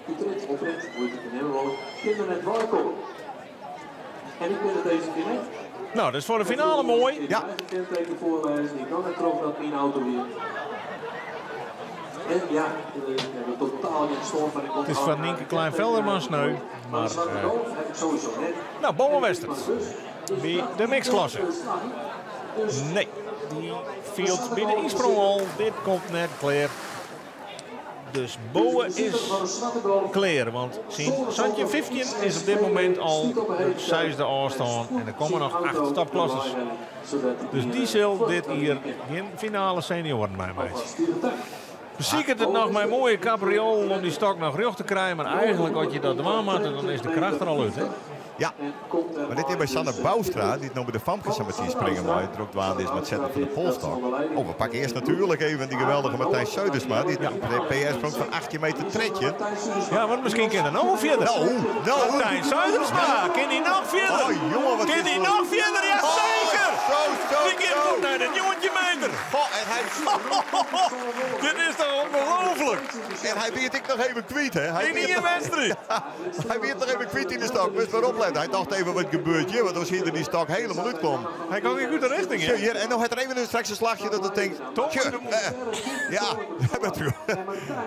De tred op rit, hoe het in Nederland, kinderen net welkom. En ik ben het deze keer net. Nou, dat is voor de finale mooi. Ja. Eigen kenteken voorwijzen. Ik kan net terug dat mijn auto weer. En ja, ik heb er totaal geen storm van. Het is van Nienke Klein-Velderman sneu. Maar, heb ik sowieso net. nou, Bowen Westert. Bij de mixklasse. Nee, die viel bij de insprong al. Dit komt net klaar. Dus Bowen is klaar, want zijn Santje 15 is op dit moment al de zesde afstand. En er komen nog 8 topklasses. Dus die zal dit hier geen finale senioren bij mij. Beziek het nog mijn mooie capriool om die stok nog recht te krijgen. Maar eigenlijk als je dat dwaan maakt, dan is de kracht er al uit. Hè? Ja, maar dit is bij Sanne Bouwstra, die het nou bij de famkes aan het springen, maar het druk is met het zetten van de polstok. Oh, we pakken eerst natuurlijk even die geweldige Martijn Zuidersma, die de PR sprong van 18 meter tretje. Ja, want misschien kan er nog wel verder. Nou, nou. Martijn Zuidersma, kan die nog verder? Oh, jongen, wat Kan is die dit? nog verder? Ja, Oh, zeker! zo, zo, Die zo. komt naar de jongetje meter. Goh, en hij... Dit is toch ongelooflijk? En hij weet ik nog even kwijt, hè? Hij In weet die nog- wedstrijd. Ja, hij weet nog even kwijt in de stok. Moest maar opletten. Hij dacht even, wat gebeurt hier? Want als hij er die stok helemaal uitkwam. Hij kwam in goede richting, hè? Tje, hier, en dan had er even een straks een slagje dat het denkt... Tom tje, de Boer. ja, dat bent u.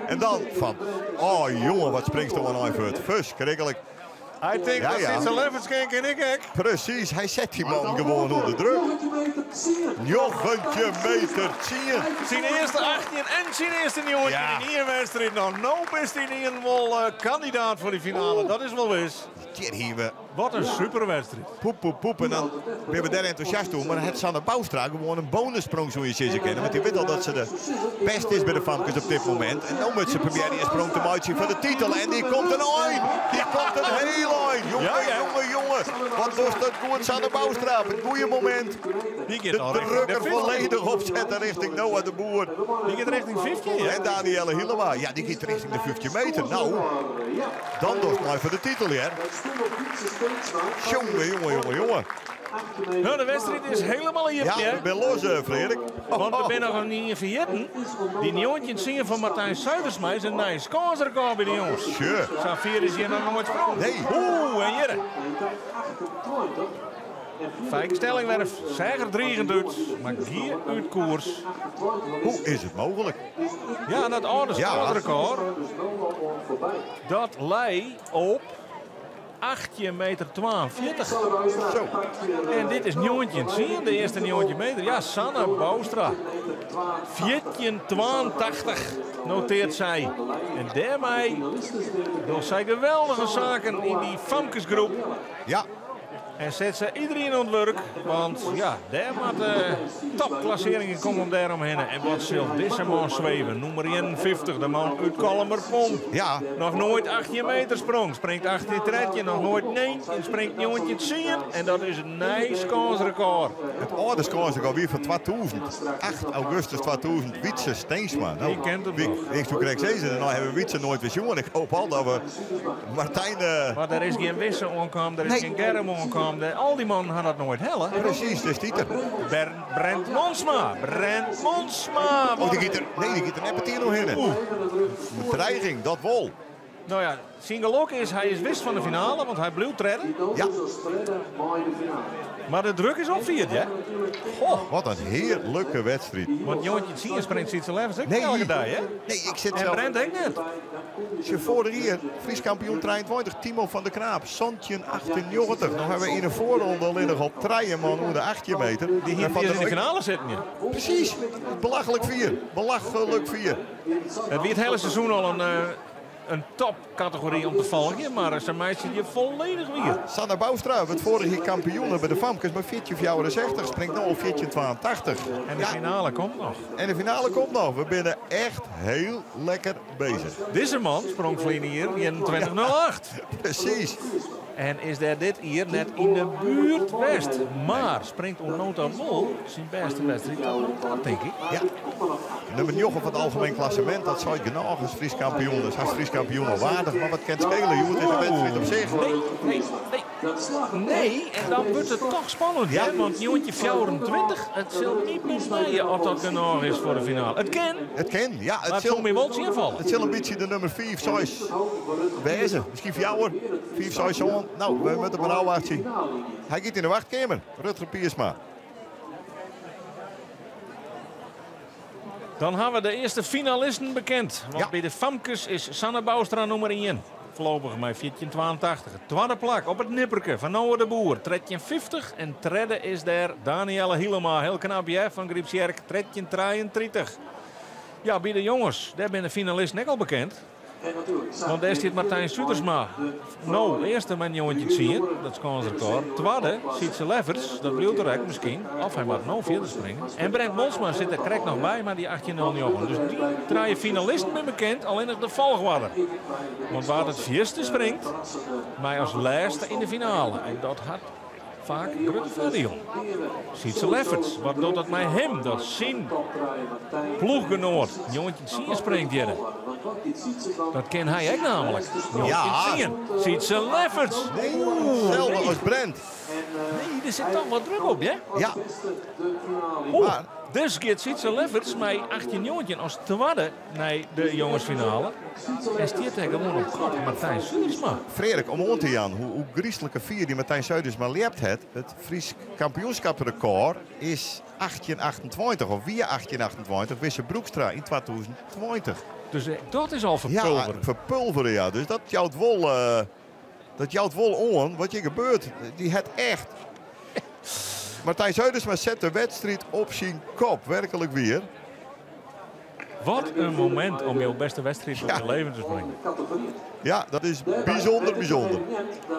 En dan van... Oh, jongen, wat springt er aan uit. Verschrikkelijk. Hij denkt, Ja, dat ja. zit zijn levenskenk en ik ek. Precies, hij zet die man gewoon onder druk. Jochentje meter 10. Zijn eerste 18 en zijn eerste jongetje Ja. in die wedstrijd. Nou, nou is hij in ieder geval kandidaat voor die finale. Dat is wel wis. Hier hier we. Wat een superwedstrijd. Poep, poep, poep. En dan ben we daar enthousiast toe. Maar dan had Sanne Bouwstra gewoon een bonussprong zo in zitten kennen. Want die weet al dat ze de beste is bij de famkes op dit moment. En dan moet ze proberen die sprong te maken voor de titel. En die komt een eind. Die komt een heel eind. Jongen, Ja, ja. jongen, jongen. Wat doet dat goed, Sanne Bouwstra. Op het goede moment. Die gaat De al richting de drukker 15. volledig opzetten richting Noah de Boer. Die gaat richting 15, ja. En Danielle Hielema. Ja, die gaat richting de 15 meter. Nou, dan doet maar voor de titel, hè. Jongen, jongen, jongen, jongen. Nou, de wedstrijd is helemaal hier, Ja, Pierre. ik ben los, Frederik. Want we zijn nog niet vergeten. Die nieuwtje zingen van Martijn Zuidersma is een nice kansrecord bij de jongens. Tje. Safir is hier nog nooit sprong. Nee. Oeh, en hier. Fijk Stellingwerf, Zeiger dreigend uit, maar gier uit koers. Hoe is het mogelijk? Ja, dat oude Ja. sportrecord, dat lei op 18 meter 42. Zo. En dit is Nieuwtje, zie je, de eerste Nieuwtje meter. Ja, Sanne Bouwstra. 14,82 noteert zij. En daarmee doet zij geweldige zaken in die famkesgroep. Ja. En set se iedereen oan it wurk, want ja, dêr moatte topklasseringen komme om dêrom hinne. En wat sil dizze man sweven? Nûmer 51, de man út Kollumerpomp. Ja. Noch noait 18 meter sprong, springt 18-13, noch noait 19, springt 19-10. En dat is in nij skânsrekôr. It âlde skânsrekôr wie fan 2000. 8 augustus 2000, Wietse Steensma. Nou, Wie kent him noch? Ik soe krekt sizze, dêrnei hawwe we Wietse noait wer sjoen. Ik hoop al dat we Martijn... Mar der is gjin Wisse oankaam, der is gjin Germ oankaam. Al dy mannen ha dat noait helle. Presys, dêr stiet er. Brent Monsma, Brent Monsma! Oh, dy giet der, nee, dy giet der net metien oerhinne. Bedreiging, dat wol. No ja, syn gelok is, hy is wis fan de finale, want hy bliuwt tredde. Ja. Mar de druk is opfierd, hè? Goh. Wat in hearlike wedstriid. Want 19-10 springt Sietse Leffers ek elke dei, hè? Nee, ik sit En sels Brent ek net. Sjoch, foarich jier Frysk kampioen 23, Timo van der Knaap, 1798. No hawwe we yn de foarronde allinnich al trije man oer de 18 meter. Dy hiene Wêrfan yn de der finale sitten, ja. Presys. Belachlik fier. Belachlik fier. It wie it hiele seizoen al in topkategory om te folgjen, mar se meitsje je folledich wier. Sanne Bouwstra wurdt foarich jier kampioene by de famkes mei 14,64, springt no al 14,82. En de finale komt noch. En de finale komt noch. We binne echt hiel lekker bezich. Dizze man sprong ferline jier 21,08. Presys. En is dêr dit jier net yn de buert west. Mar springt oant no ta wol syn bêste wedstriid tot no ta, tink ik. Ja, nûmer 9 fan it algemeen klassemint. Dat seit genôch as Frysk kampioen. Dus hast Frysk kampioen al waardich. Mar wat kin it skele? Hjoed is in wedstriid op sich. Nee, nee, nee. Nee, en dan wurdt it toch spannend, hè? Want 1924, it sil my benijen oft dat genôch is foar de finale. It kin. It kin, ja. Mar it soe my wol tsjinfalle. It sil in bytsje de nûmer 5, 6 wêze. Miskien 4, 5, 6, 7. No, we moatte mar ôfwachtsje. Hy giet yn de wachtkeamer, Rutger Piersma. Dan hawwe we de earste finalisten bekend. Want by de famkes is Sanne Bouwstra nûmer 1. Foarlopich mei 14,82. Twadde plak op it nipperke fan Noah de Boer, 13,50. En tredde is dêr Danielle Hielema, hiel knap hear, fan Grypstsjerk, 13,33. Ja, by de jonges, dêr binne de finalisten ek al bekend. Want dêr stiet Martijn Sutersma no earste mei 19-10, dat skânsrekôr. Twadde, Sietse Lefferts, dat bliuwt er ek miskien. Of hy moat no fierder springe. En Brent Monsma sit der krekt noch by mei dy 18-09. Dus dy trije finalisten binne bekend, allinnich de folchoarder. Want wa't it fierste springt, mei as lêste yn de finale. En dat hat faak grutte foardielen. Sietse Lefferts, wat docht dat mei him dat syn ploechgenoat 19-10 springt hjirre? Dat kin hy ek namelijk. 19-10. Sietse Lefferts. Oeh, Itselde as Brent. Nee, der sit toch wat druk op, hè? Ja. Oeh, dus giet Sietse Lefferts mei 18-19 as twadde nei de jongesfinale. En stiet dêr gewoan op kop Martijn Sudersma. Freark, om oan te jaan hoe gryslike fier dy Martijn Zuidersma ljept hat, it Frysk kampioenskaprekôr is 1828, of wie 1828, Wisse Broekstra yn 2020. Dus dat is al ferpulvere. Ja, ferpulvere, ja. Dus dat jout wol, dat jout wol oan wat hjir gebeurt. Dy hat echt... Martijn Zuidersma set de wedstriid op syn kop, werklik wier. Wat in momint om jo bêste wedstriid fan jo leven te springen. Ja, dat is bysûnder, bysûnder.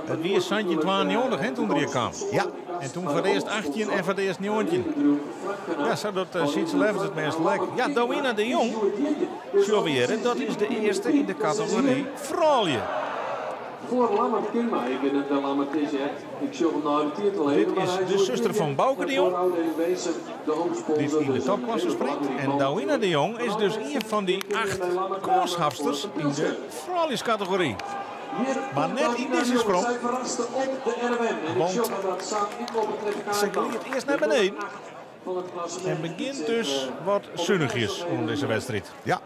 It wie 1792 hè, toen er hjir kaam. Ja. En toen foar it earst 18 en foar it earst 19. Ja, sa docht Sietse Leffers it meast lek. Ja, Douwina de Jong, sjogge we hjir, dat is de earste yn de kategory froulju. Foar Lammert Kingma, ik wit net wêr Lammert is hear, ik sjoch him nei de tiid te leven, Dit mar is hy is de oer suster it fan Bauke de Jong, de dy't yn de topklasse springt. En Douwina de Jong is dus ien fan dy 8 kânshawsters yn de frouljuskategory. Mar net yn dizze sprong, want se gliidt earst nei beneden en begjint dus wat sunichjes oan dizze wedstriid. Ja.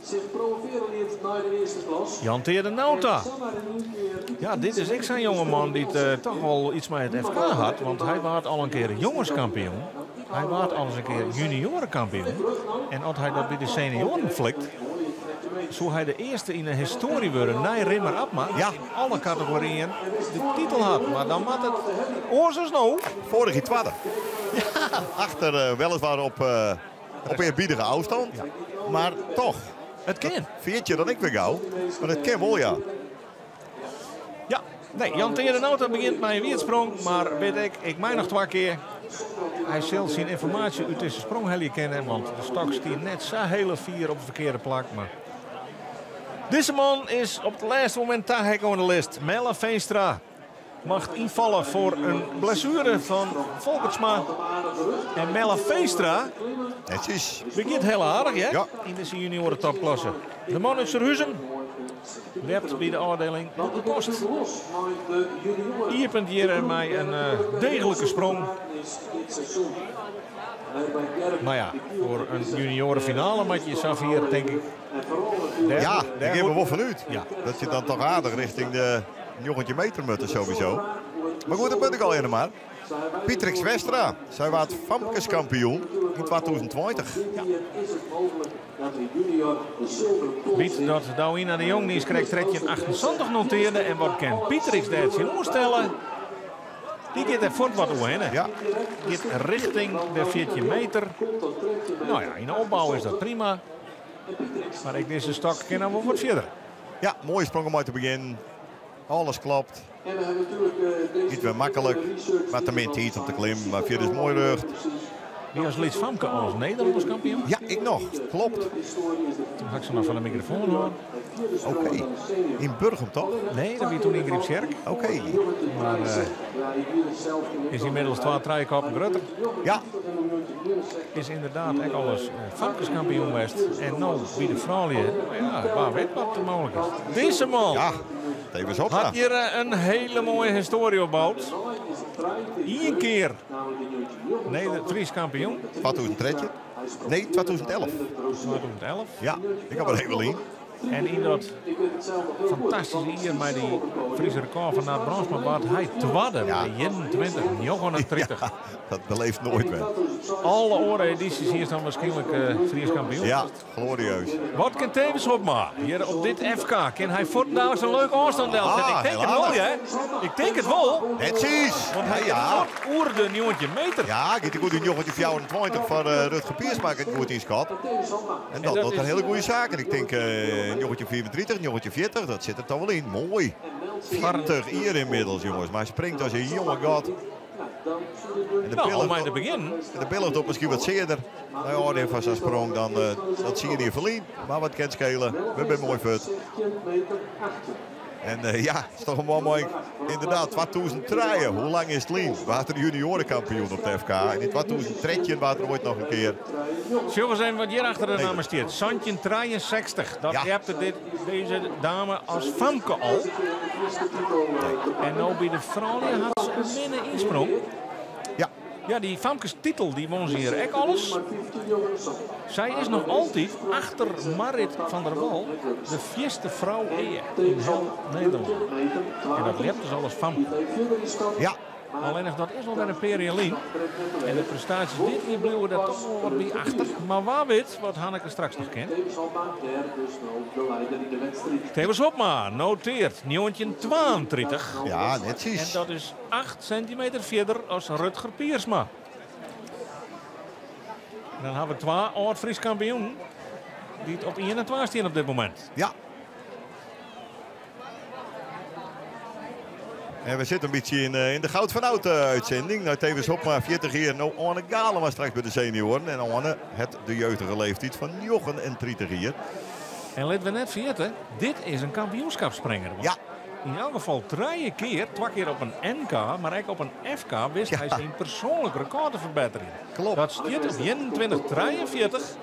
Zich promoveren liet nei de earste klas. Jan Teerde Nauta. Ja, dit is ek sa'n jongeman dy't toch wol iets mei it FK hat. Want hy waard al in kear jongeskampioen. Hy waard al ris in kear juniorenkampioen. En as hy dat by de senioaren flikt, soe hy de earste yn de histoarje wurde nei Rimmer Abma dy't yn alle kategoryen de titel hat. Mar dan moat it oars as no. Foarich jier twadde. Ja, achter weliswaar op Op earbiedige ôfstân, mar toch. It kin. Ferjit je dan ek wer gau, mar it kin wol, ja. Ja. Nee, Jan Teade Nauta begjint mei in wierdsprong, mar wit ik, ik mei noch twa kear. Hy sil syn ynformaasje út dizze sprong helje kinne, want de stok stie net sa hiele fier op it ferkearde plak. Mar dizze man is op it lêste momint taheakke oan de list. Melle Veenstra mocht ynfalle foar in blessuere fan Folkertsma. En Melle Veenstra Netjes. begjint hiel aardich hè? Ja. Yn dizze junioren topklasse. De man út Surhuzum ljept by de ôfdieling Bûtenpost. Iepent hjir mei in deeglike sprong. Mar ja, foar in juniorenfinale moat je safier, tink ik. Ja, dêr gean we wol fanút. Ja. Dat je dan toch aardich richting de 19 meter moatte sowieso. Mar goed, dat moat ik al mar. Pietrix Westra, sy waard famkeskampioen yn 2020. Ja. Wyt dat Douwina de Jong niiskrekt 13,78 notearde en wat kin Pietrix dêr tsjinoer stelle? Dy giet der fuort wat oerhinne. Ja. Giet richting de 14 meter. No ja, yn de opbou is dat prima. Mar ek dizze stok kin dan wol wat fierder. Ja, moaie sprong om mei te begjinnen. Alles klopt. Giet wer maklik. Mar te min tiid om te klimmen. Mar fierders moai rjocht. Wie as lyts famke al as Nederlânsk kampioen? Ja, ik noch. Klopt. Toen ha ik se noch fan de mikrofoan hân. Oké. Yn Burgum toch? Nee, dat wie toen yn Grypstsjerk. Oké. Mar is ynmiddels twa, trije koppen grutter. Ja. Is ynderdaad ek al ris famkeskampioen west. En no by de froulju, no ja, wa wit wat der mooglik is. Dizze man Ja, Thewis Hobma. hat hjir in hiele moaie histoarje opboud. Ien kear Frysk kampioen. 2013? Nee, 2011. 2011. Ja, ik ha wer even lyn. En yn dat fantastyske jier mei dy Fryske rekôr fan Nard Brandsma waard hy twadde mei 21,39. Ja, dat beleeft noait wer. Alle oare edysjes hiest dan wierskynlik Frysk kampioen. Ja, glorieus. Wat kin Thewis Hobma hjir op dit FK? Kin hy fuort nou sa'n leuke ôfstân delsette? Ah, Ik tink it wol, heel hè? Ik tink it wol. Netsjes. Want hy Ja, giet fuort oer de 19 meter. Ja, giet goed yn 1924 foar Rutger Piersma, ik it goed ynskat. En dat dat docht is in hiele goede saak. En ik tink 1935, 1940, dat sit der toch wol yn. Moai. 40 jier ynmiddels, jonges. Mar hy springt as in jonge god. En de Nou, billen om mei te begjinnen. De billen docht miskien wat searder. Nei ôfrin fan sa'n sprong dan dat tsien jier ferlyn. Mar wat kin skele. We binne moai fuort. En ja, is toch in moai moai. Ynderdaad, 2003, hoe lang is it lyn? Waard er juniorenkampioen op de FK. En yn 2013 waard er oait noch in kear. Sjoch ris even wat hjir achter de Nee. namme stiet. 1763. Dat Ja. ljepte dit, dizze dame as famke al. En no by de froulju hat se in minne ynsprong. Ja. Ja, dy famkestitel dy won se hjir ek alris. Sy is noch altyd achter Marit van der Wal de fierste frou ea yn hiel Nederlân. En dat ljept dus al as famke. Ja. Allinnich dat is alwer in pear jier lyn. En de prestaasjes dit jier bliuwe dêr toch wol wat by achter. Mar wa wit wat Hanneke straks noch kin. Thewis Hobma noteart 1932. Ja, netsjes. En dat is 8 sintimeter fierder as Rutger Piersma. En dan ha we twa âld-Frysk kampioenen dy't op 1 en 2 stean op dit momint. Ja. En we sitte in bytsje yn de Goud van Oud uitzending. Nou, Thewis Hobma, 40 jier. No, Oane Galema straks by de senioaren. En Oane hat de jeugdige leeftiid fan 39 jier. En litte we net ferjitte, dit is in kampioenskapsspringer. Want Ja. Yn elk gefal trije kear, twa kear op in NK, mar ek op in FK wist hy syn persoanlik rekôr te ferbetterjen. Klopt. Dat stiet op 21,43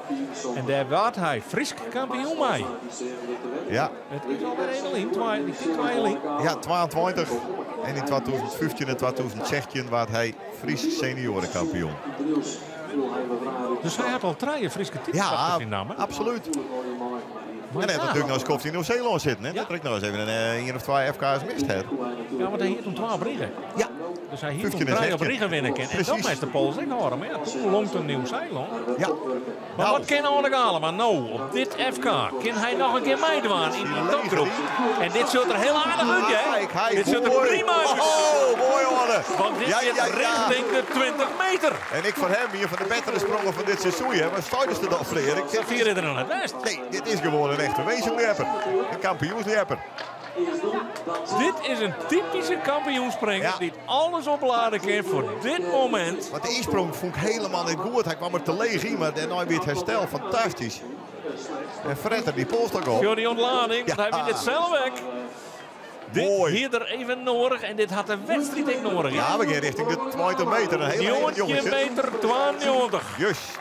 en dêr waard hy Frysk kampioen mei. Ja. It is alwer even lyn, ik tink twa jier lyn. Ja, 22. En yn 2015 en 2016 waard hy Frysk seniorenkampioen. Dus hy hat al trije Fryske titels Ja, achter syn namme. absoluut. Maar En hy hat ja. natuerlik noch in skoft yn Nieuw-Seelân sitten. Hè? Dat er ek noch ris even ien of twa FK's mist hat. Ja, want hy hie toen 12 op rige. Ja. Dus hy hie toen 15 en 3 op 16. rige winne kinnen. En dan Precies. is de pols ek hâlde. Mar ja, toen lonkte Nieuw-Seelân. Ja. Maar Nou. wat kin Oane Galema no op dit FK? Kin hy noch in kear meidwaan yn die topgroep? En dit sjocht der hiel aardich út, hè? Kijk, hij, Dit sjocht der moai. prima út. Oh, moai Oane. Want dit Ja, zit ja, ja. richting de 20 meter. En ik foar him, ien fan de bettere sprongen fan dit seizoen. Hè. Mar stuitest der dan, Freark? Sa fier is er noch net west. Nee, dit is gewoan in echte wezenljepper. In kampioensljepper. Dit is in typyske kampioenspringer dy't alles oplade kin foar dit momint. Want de ynsprong fûn ik hielendal net goed. Hy kaam der te leech yn, mar dêrnei wie it herstel fantastysk. En fretter dy polsstôk op. Sjoch dy ûntlading, want hy wit it sels ek. Dit hie er even noadich en dit hat de wedstriid ek noadich. Ja, we gean rjochting de 20 meter. Een hele 19 meter 92. Juist.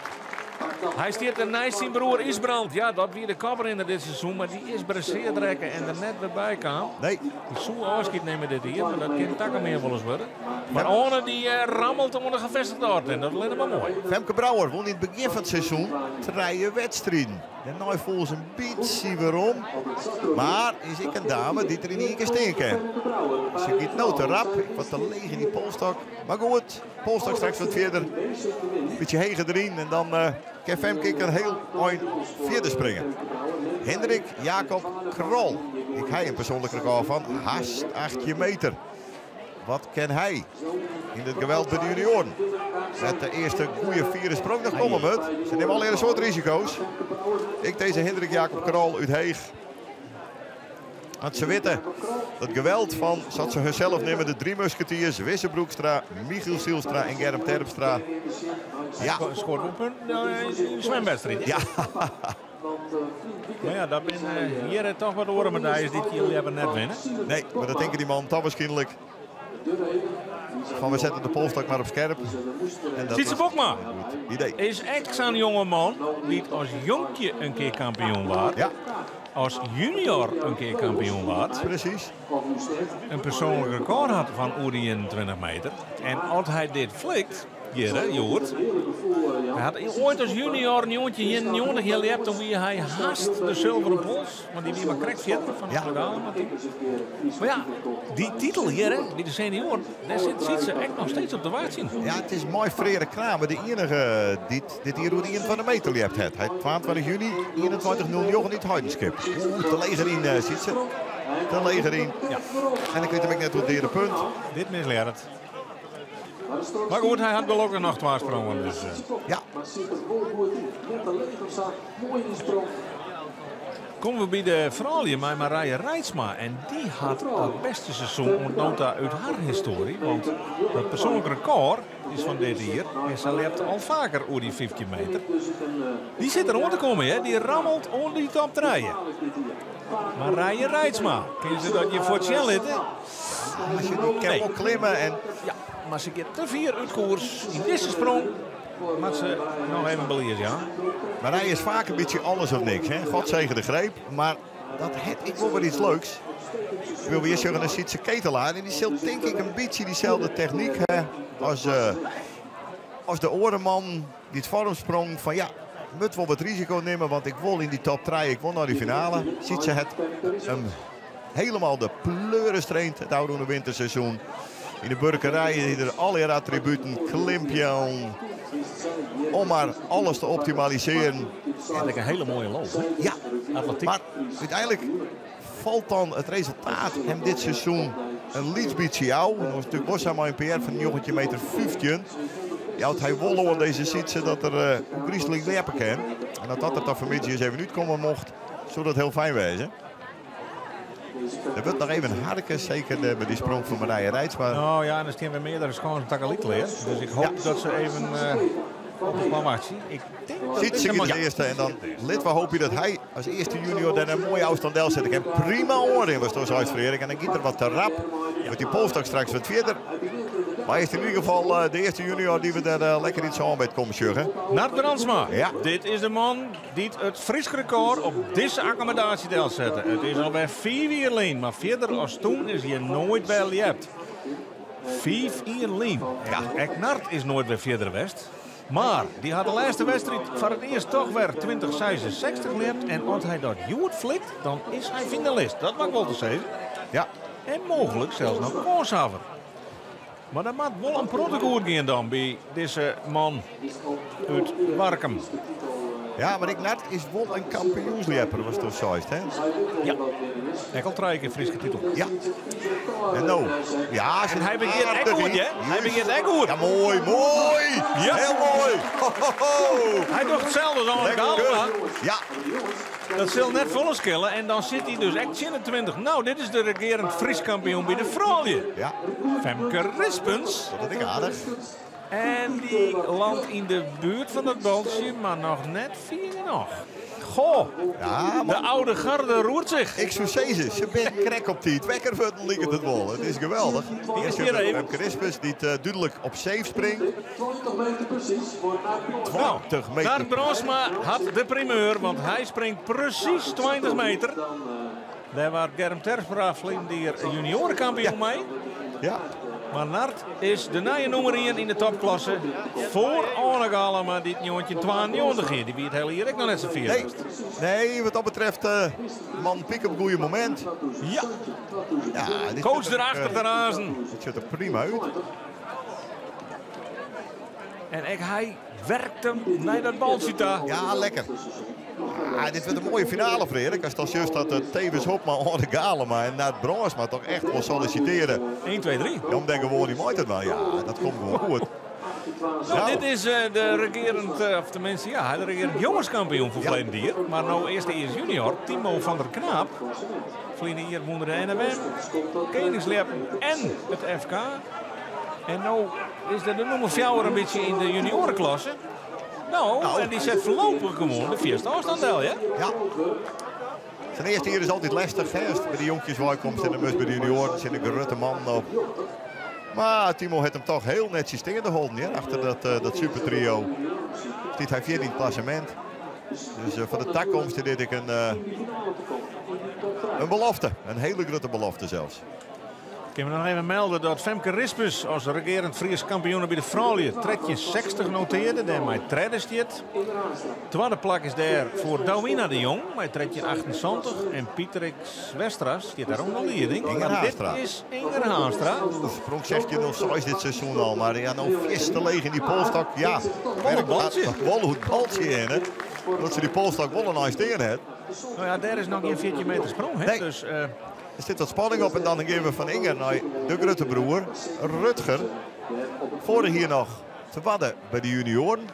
Hy stiet der neist syn broer Ysbrand. Ja, dat wie de koprinner dit seizoen, mar dy is blessearre rekke en der net wer by kaam. Nee. Dy soe ôfskied nimme dit jier, mar dat kin takom jier wolris wurde. Mar Oane dy rammelt oan de gevestigde orde en dat is allinne mar moai. Femke Brouwer wûn yn it begjin fan it seizoen trije wedstriden. Dêrnei foel se in bytsje werom. Mar is ek in dame dy't der yn ien kear stean kin. Se giet no te rap, wat te leech yn dy polsstôk. Mar goed, polsstôk straks wat fierder. Bytsje heger deryn en dan kin Femke ek in hiel ein fierder springe. Hendrik Jacob Krol. Ek hy in persoanlik rekôr fan hast 18 meter. Wat kin hy yn it geweld by de junioaren? Met de earste goede fiere sprong noch komme moat. Se nimme allegear in soad risiko's. Ek dizze Hendrik Jacob Krol út Heech. Want se witte dat geweld fan, sa't se harsels neame, de drie musketiers, Wisse Broekstra, Michiel Zielstra en Germ Terpstra. Ja. Skoart wol punten yn de swimwedstriid. Ja. Mar ja, dat binne hjir toch wat oare medaljes dy't je leaver net winne. Nee, mar dat tinke dy mannen toch waarskynlik. Fan we sette de polsstôk mar op skerp. En dat Sietse is Bokma een goed idee. is ek sa'n jonge man dy't as jonkje in kear kampioen waard. Ja. As junior in kear kampioen waard. Presys. In persoanlik rekôr hat fan oer de 21 meter. En as hy dit flikt, hjir, hjoed. Hy hat oait as junior 1991 hjir ljept, doe wie hy hast de sulveren pols, want dy wie mar krekt fierder fan de Galema toen. Mar ja, dy titel hjir, by de senioaren, dêr sit Sietse ek noch steeds op te wachtsjen. Ja, it is mei Freark Kramer de iennige dy't dit jier oer de 21 meter ljept hat. Hy 22 juny 21.09 yn It Heidenskip. Oeh, te leech deryn, Sietse. Te leech deryn. Ja. En ik wit him ek net oer it deade punt. Dit mislearret. Mar goed, hy hat gelokkich noch twa sprongen. Dus, Ja. Komme we by de froulju mei Marije Reitsma. En dy hat it bêste seizoen oant no ta út har histoarje. Want dat persoanlik rekôr is fan dit jier. En se ljept al faker oer dy 15 meter. Dy sit der oan te kommen, hè. Dy rammelt oan dy top trije. Marije Reitsma, kin se dat hjir fuort sjen litte? As je dy kin wol klimme en Ja, mar se giet te fier út koers yn dizze sprong. Moat se noch even belies jaan. Marije is faak in bytsje alles of niks. Hè? God zegen de greep. Mar dat hat ek wol wer iets leuks. Ik wil weer zeggen naar Sietse Ketelaar. En dy sil tink ik in bytsje dyselde technyk ha as de oare man dy't foar him sprong. Fan ja, moat wol wat risiko nimme, want ik wol yn dy top 3, ik wol nei dy finale. Sietse hat him hielendal de pleuris traind it ôfrûne winterseizoen. Yn de buorkerij hie er allegear attributen, klimpjellen, om mar alles te optimalisearjen. En in hiele moaie loop. Hè? Ja, Atletiek. mar úteinlik falt dan it resultaat him dit seizoen in lyts bytsje ôf. Dat was natuerlik wol sa mei in PR fan 19 meter 15. Jout hy wol oan dizze Sietse dat er ôfgryslik ljeppe kin. En dat dat der dan fanmiddei ris even útkomme mocht, soe dat hiel fijn wêze. Der wurdt noch even harke, seker by dy sprong fan Marije Reitsma. No ja, en der steane wer meardere skânsen tagelyk klear. Dus ik hoopje dat se even op it plan wachtsje. Ik tink dat Sietse dizze giet man as earste en dan lit we hoopje dat hy as earste junior dêr in moaie ôfstân delsette kin. Prima oanrin watsto seist, Freark. En dan giet er wat te rap. Wurdt dy polsstôk straks wat fierder. Mar hy is yn ieder gefal de earste junior dy't we dêr lekker iets oan by it kommen sjogge. Nard Brandsma, Ja. dit is de man dy't it Frysk rekôr op dizze akkommodaasje delsette. It is alwer 5 jier lyn, mar fierder as toen is hjir noait wer ljept. 5 jier lyn. Ja. Ek Nard is noait wer fierder west. Mar dy hat de lêste wedstriid foar it earst toch wer 2066 ljept. En as hy dat hjoed flikt, dan is hy finalist. Dat mag ik wol te sizzen. Ja. En mooglik sels noch kânshawwer. Mar dat moat wol in protte goed gean dan by dizze man út Warkum. Ja, mar ek Nard is wol in kampioensljepper, watsto seist, hè? Ja. Ek al trije kear Fryske titel. Ja. En no, ja, En hy begjint ek goed, hè? Hy begjint ek goed. Ja, moai, moai. Ja. Hiel moai. Ho, ho, ho. Hy docht itselde as Arne Lekker. Galama. Ja. Dat sil net folle skille en dan sit hy dus ek tsjin de 20. Nou, dit is de regearend Frysk kampioen by de froulju. Ja. Femke Rispens. Dat is aardich. En dy landt yn de buert fan dat baltsje, mar noch net fier genoch. Goh, Ja, de oude garde roert zich. Ik soe sizze, se binne krekt op tiid wekker wurden, liket it wol. It is geweldich. Earst hjir even. Femke Rispens, dy't dúdlik op safe springt. 20 meter precies voor Nou, 20 meter. Nard Brandsma hat de primeur, want hy springt presys 20 meter. Dêr waard Germ Terpstra ferline jier junioarekampioen mei. Ja. Mar Nard is de nije nûmer ien yn de topklasse foar Oane Galama, dy't 1992 hie. Dy wie it hiele jier ek noch net sa fier. Nee, nee, wat dat betreft, man piek op it goede momint. Ja. Ja, dit Coach sjocht er, erachter te razen. Dit sjocht der prima út. En ek hy werkt him nei dat baltsje ta. Ja, lekker. Ah, dit wurdt in moaie finale, Freark. Ast dan sjochst dat Thewis Hobma, Oane Galama en Nard Brandsma toch echt wol sollicitearje. 1, 2, 3. Ja, om den gewoan dy mei te dwaan. Ja, dat komt gewoan goed. Nou, dit is de regearend, of tenminste, ja, de regearend jongenskampioen fan ferleden jier. Mar no earste jiers junior, Timo van der Knaap. Ferline jier wûn er de NMM, Keningsljeppen en it FK. En no is der de nûmer 4 in bytsje yn de junioareklasse. Nou, Nou. en dy set foarlopich gewoan de fierste ôfstân del, ja? Ja. Sa'n earste jier is altyd lestich, hè, ast by de jonkjes weikomst en dan moatst by de junioaren tsjin de grutte man op. Mar Timo hat him toch hiel netsjes steande holden, ja, achter dat supertrio. Stiet hy fjirde yn it klassemint. Dus foar de takomst is dit ek in belofte. In hiele grutte belofte sels. Kinne we noch even melde dat Femke Rispens as regearend Frysk kampioen by de froulju 1360 notearde, dêrmei tredde stiet. Twadde plak is dêr foar Douwina de Jong mei 1378 en Pieter X Westra stiet dêr oan de lieding. Inger Maar dit Haanstra. is Inger Haanstra. Sprong 16.06 dit seizoen al, mar ja, no fierste leech yn dy polstok. Ja, Wol it baltsje. Wol it baltsje yn, hè. Dat se dy polstok wol in ein stean hat. Nou ja, dêr is noch gjin 14 meter sprong, hè. Nee. Dus, Der sit wat spanning op en dan gean we fan Inger nei de grutte broer, Rutger. Foarich jier noch twadde by de junioaren.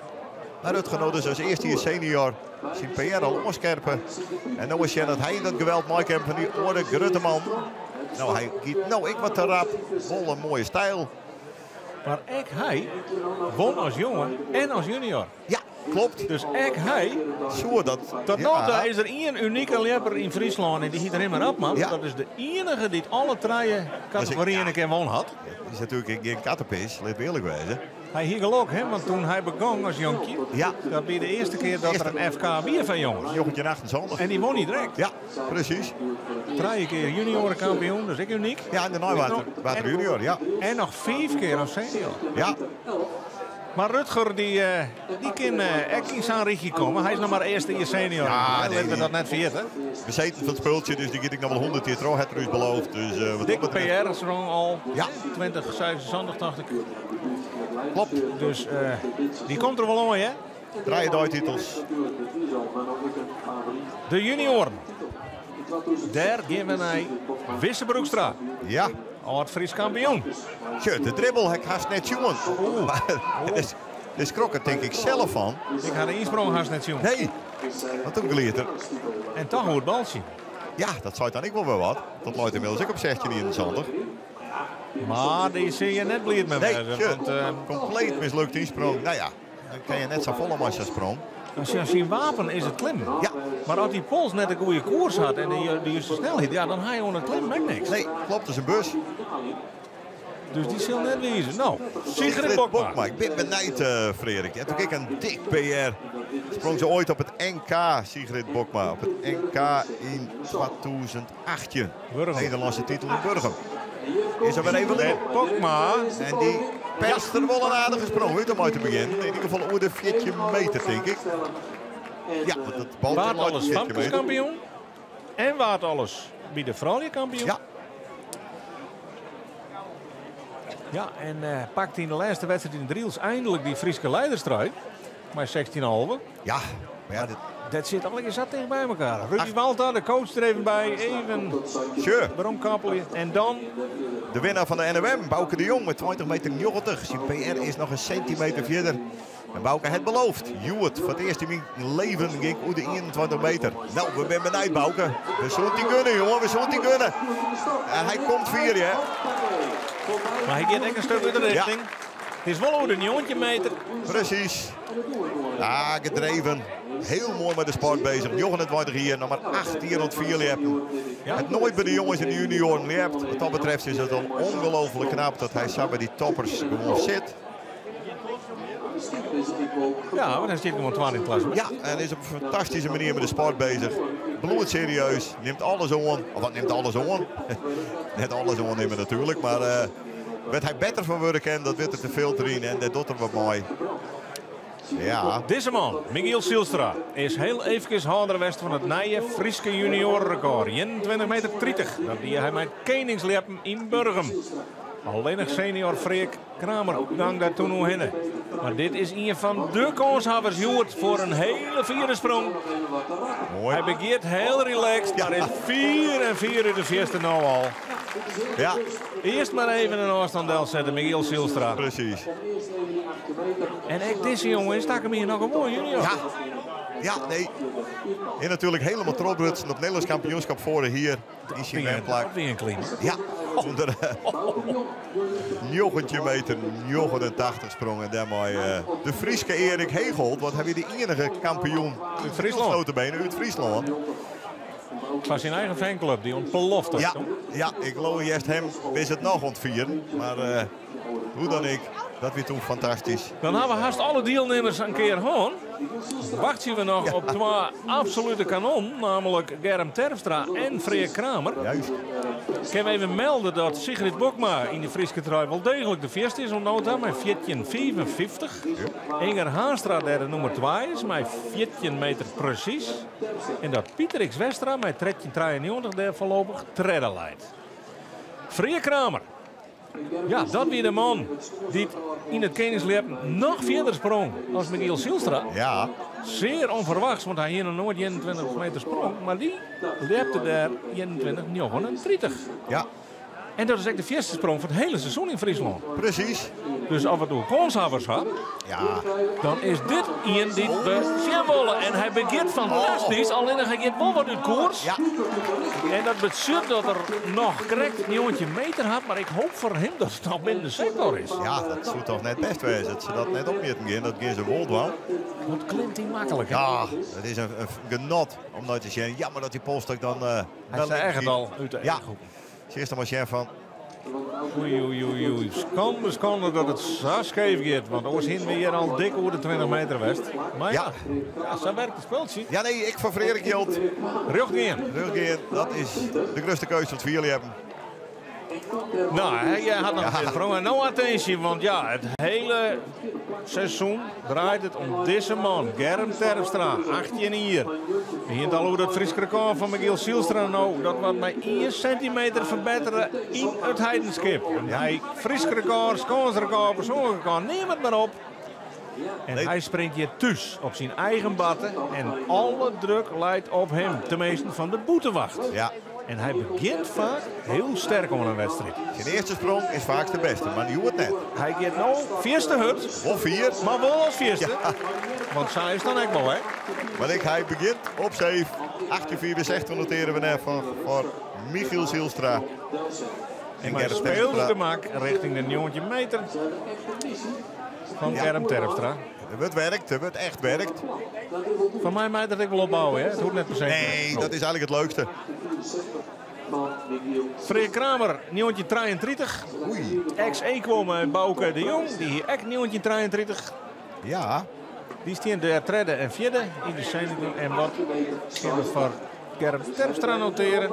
Mar Rutger no dus as earste jier senior syn PR al oanskerpe. En no is sjen dat hy dat geweld meikin fan dy oare grutte man. Nou, hy giet no ek wat te rap. Wol in moaie styl. Mar ek hy wûn as jonge en as junior. Ja, klopt. Dus ek hy. Soe dat. Tot no ta is der ien unike ljepper yn Fryslân en dy hiet Rimmer Abma. Ja. Dat is de iennige dy't alle trije kategoryen in kear wûn hat. Dat is natuerlik gjin kattepis, lit we earlik wêze. Hy hie gelok, hè, want doe't hy begûn as jonkje, Ja. dat wie de earste kear dat der in FK wie fan jonges. 1978. En dy wûn hy direkt. Ja, presys. Trije kear junioarekampioen, dat is ek unyk. Ja, en dêrnei waard er junior, ja. En noch 5 kear as senior. Ja. Mar Rutger dy kin ek yn sa'n rychje komme. Hy is noch mar earste jier senior. Ja, Hè, nee, litte we die dat net ferjitte. Bezeten fan it spultsje, dus dy giet ek noch wol 100 kear troch, hat er ús beloofd. Dus, wat dat Dikke betreft PR sprong al. Ja. 2076, tocht ik. Klopt. Dus dy komt der wol oan, hè? Trije deititels. De junioaren. Dêr gean we nei Wisse Broekstra. Ja. Âld-Frysk kampioen. Tja, de dribbel ha ik hast net sjoen. Oeh. Mar dêr skrok er tink ik sels fan. Ik ha de ynsprong hast net sjoen. Nee, want toen glied er. En toch oer it baltsje. Ja, dat sei dan ek wol wer wat. Dat leit ynmiddels ek op 16,71. Mar dy sil je net bliid mei Nee, wêze, tja, want, kompleet mislukt ynsprong. Nou ja, dan kin je net sa folle mei sa'n sprong. Nou, syn wapen is it klimmen. Ja. Mar as dy pols net de goede koers hat en de juste snelheid, ja, dan ha je oan it klimmen ek niks. Nee, klopt, dat is in bus. Dus dy sil net wize. Nou, Sigrid Bokma. Bokma. Ik bin benijd, Freark. Ja, toen ik in dik PR. Sprong se oait op it NK, Sigrid Bokma. Op it NK yn 2018. Burgum. Nederlânske titel yn Burgum. Is er wer even Sigrid Bokma. En dy perst der wol in aardige sprong út om mei te begjinnen. Yn ieder gefal oer de 14 meter, tink ik. Ja, want dat baltje Waard leit alles 14 meter. famkeskampioen. En waard alles by de frouljukampioen. Ja. Ja, en pakt yn de lêste wedstriid yn Drylts eindlik dy Fryske leiderstrui. Mei 16,5. Ja, mar ja, dit Dat sit allegear sa ticht by elkoar. Rudy Walta, de coach der even by. Even Sure. weromkappelje. En dan De winnaar fan de NMM, Bauke de Jong, mei 20 meter 90. Syn PR is noch in sintimeter fierder. En Bauke het beloofd. Hjoed, foar it earst yn myn leven gean ik oer de 21 meter. No, we binne benijd Bauke. We soene it dy gunne, jonge, we soene it dy gunne. En hy komt fier, hè. Mar hy giet ek in stik út de rjochting. It is wol oer de 19 meter. Presys. Ah, gedreven. Hiel moai mei de sport beuzich. 29 jier, noch mar 8 jier oan it fierljeppen. Hat noait by de jonges en de junioaren ljept. Wat dat betreft is it al ongelooflik knap dat hy sa by dy toppers gewoan sit. Ja, want hy stiet gewoan twadde yn it klassemint. Ja, en is op in fantastyske manier mei de sport beuzich. Bloedserieus, nimt alles oan. Of wat nimt alles oan? Net alles oannimme natuerlik, mar uh, wêr't hy better fan wurde kin, dat wit er te filterjen en dêr docht er wat mei. Ja. Dizze man, Michiel Zijlstra, is hiel eefkes hâlder west fan it nije Fryske junioarerekôr, 21 meter 30. Dat die hy mei it keningsljeppen yn Burgum. Allinnich senior Freark Kramer gong dêr toen oerhinne. Mar dit is ien fan de kânshawwers hjoed foar in hiele fiere sprong. Moai. Hy begjint hiel relaxed, mar is fier en fier út de fierste no al. Ja. Earst mar even in ôfstân delsette, Michiel Zijlstra. Presys. En ek dizze jonge is takom jier noch gewoan junior. Ja, ja nee. En natuerlik hielendal trochbrutsen op Nederlânsk kampioenskip foarich jier. Yn syn wenplak. Dat wie in klym. Ja, ûnder 19 meter 89 sprong en dêrmei de Fryske Erik Heegholt, want hy wie de iennige kampioen út Fryslân. Notabene út Fryslân. Foar syn eigen fanclub, dy ûntploft. Ja, ja, ik leau earst him wis it noch oan it fieren, mar hoe dan ek, dat wie toen fantastysk. Dan hawwe we hast alle dielnimmers in kear hân. Wachtsje we noch op twa absolute kanonnen, namelijk Germ Terpstra en Freark Kramer. Juist. Kinne we even melde dat Sigrid Bokma yn de Fryske trui wol deeglik de fierste is oant no ta mei 14,55. Inger Haanstra dêr de nûmer twa is mei 14 meter presys. En dat Pieter X Westra mei 13,93 dêr foarlopich tredde leit. Freark Kramer. Ja, dat wie de man dy't yn it keningsljeppen noch fierder sprong as Michiel Zijlstra. Ja. Sear ûnferwachts, want hy hie noch noait 21 meter sprong, mar dy ljepte dêr 21,39. Ja. En dat is ek de fierste sprong fan it hiele seizoen yn Fryslân. Presys. Dus as we it oer kânshawwers ha, ja. dan is dit ien dy't we sjen wolle. En hy begjint fantastysk, allinnich hy giet wol wat út koers. Ja. En dat betsjut dat er noch krekt 19 meter hat, mar ik hoop foar him dat it noch binnen de sektor is. Ja, dat soe toch net bêst wêze dat se dat net opmjitten gean. Dat gean se wol dwaan. Wat klimt hy maklik, hè? Ja, it is in genot om nei te sjen. Jammer dat dy polsstok dan Hy seach it al út de Ja. eachhoeken. Earst noch mar sjen fan. Oei, oei, oei, oei. Skande, skande dat it sa skeef giet. Want oars hiene we hjir al dik oer de 20 meter west. Mar ja, ja, sa werkt it spultsje. Ja, nee, ek foar Freark jildt. Rjocht gean. Rjocht gean, dat is de grutste keunst fan it fierljeppen. No, hy hat noch in sprong. En no attinsje, want ja, it hiele seizoen draait it om dizze man, Germ Terpstra, 18 jier. We hiene it al oer dat Frysk rekôr fan Michiel Zijlstra no. Dat waard mei ien sintimeter ferbettere yn It Heidenskip. En hy Frysk rekôr, skânsrekôr, persoanlik rekôr, neam it mar op. En hy springt hjir thús op syn eigen batte en alle druk leit op him, teminsten fan de bûtenwacht. Ja. En hy begjint faak hiel sterk oan in wedstriid. Syn earste sprong is faak de bêste, mar hjoed net. Hy giet no fierste hurd. Wol fier. Mar wol as fierste. Ja. Want sa is it dan ek wol, hè? Mar ek hy begjint op safe. 1864 notearje we net foar Michiel Zijlstra. En mei speels gemak richting de 19 meter fan Germ Terpstra. Der wurdt werkt, der wurdt echt werkt. Foar my mei dat ek wol opbouwe, hè? It hoecht net per se. Nee, dat is eigenlik it leukste. Freark Kramer, 1933. Oei. Ex-aequo mei Bauke de Jong, dy hie ek 1933. Ja. Dy stean dêr tredde en fjirde yn de senior. En wat kinne we foar Germ Terpstra notearje?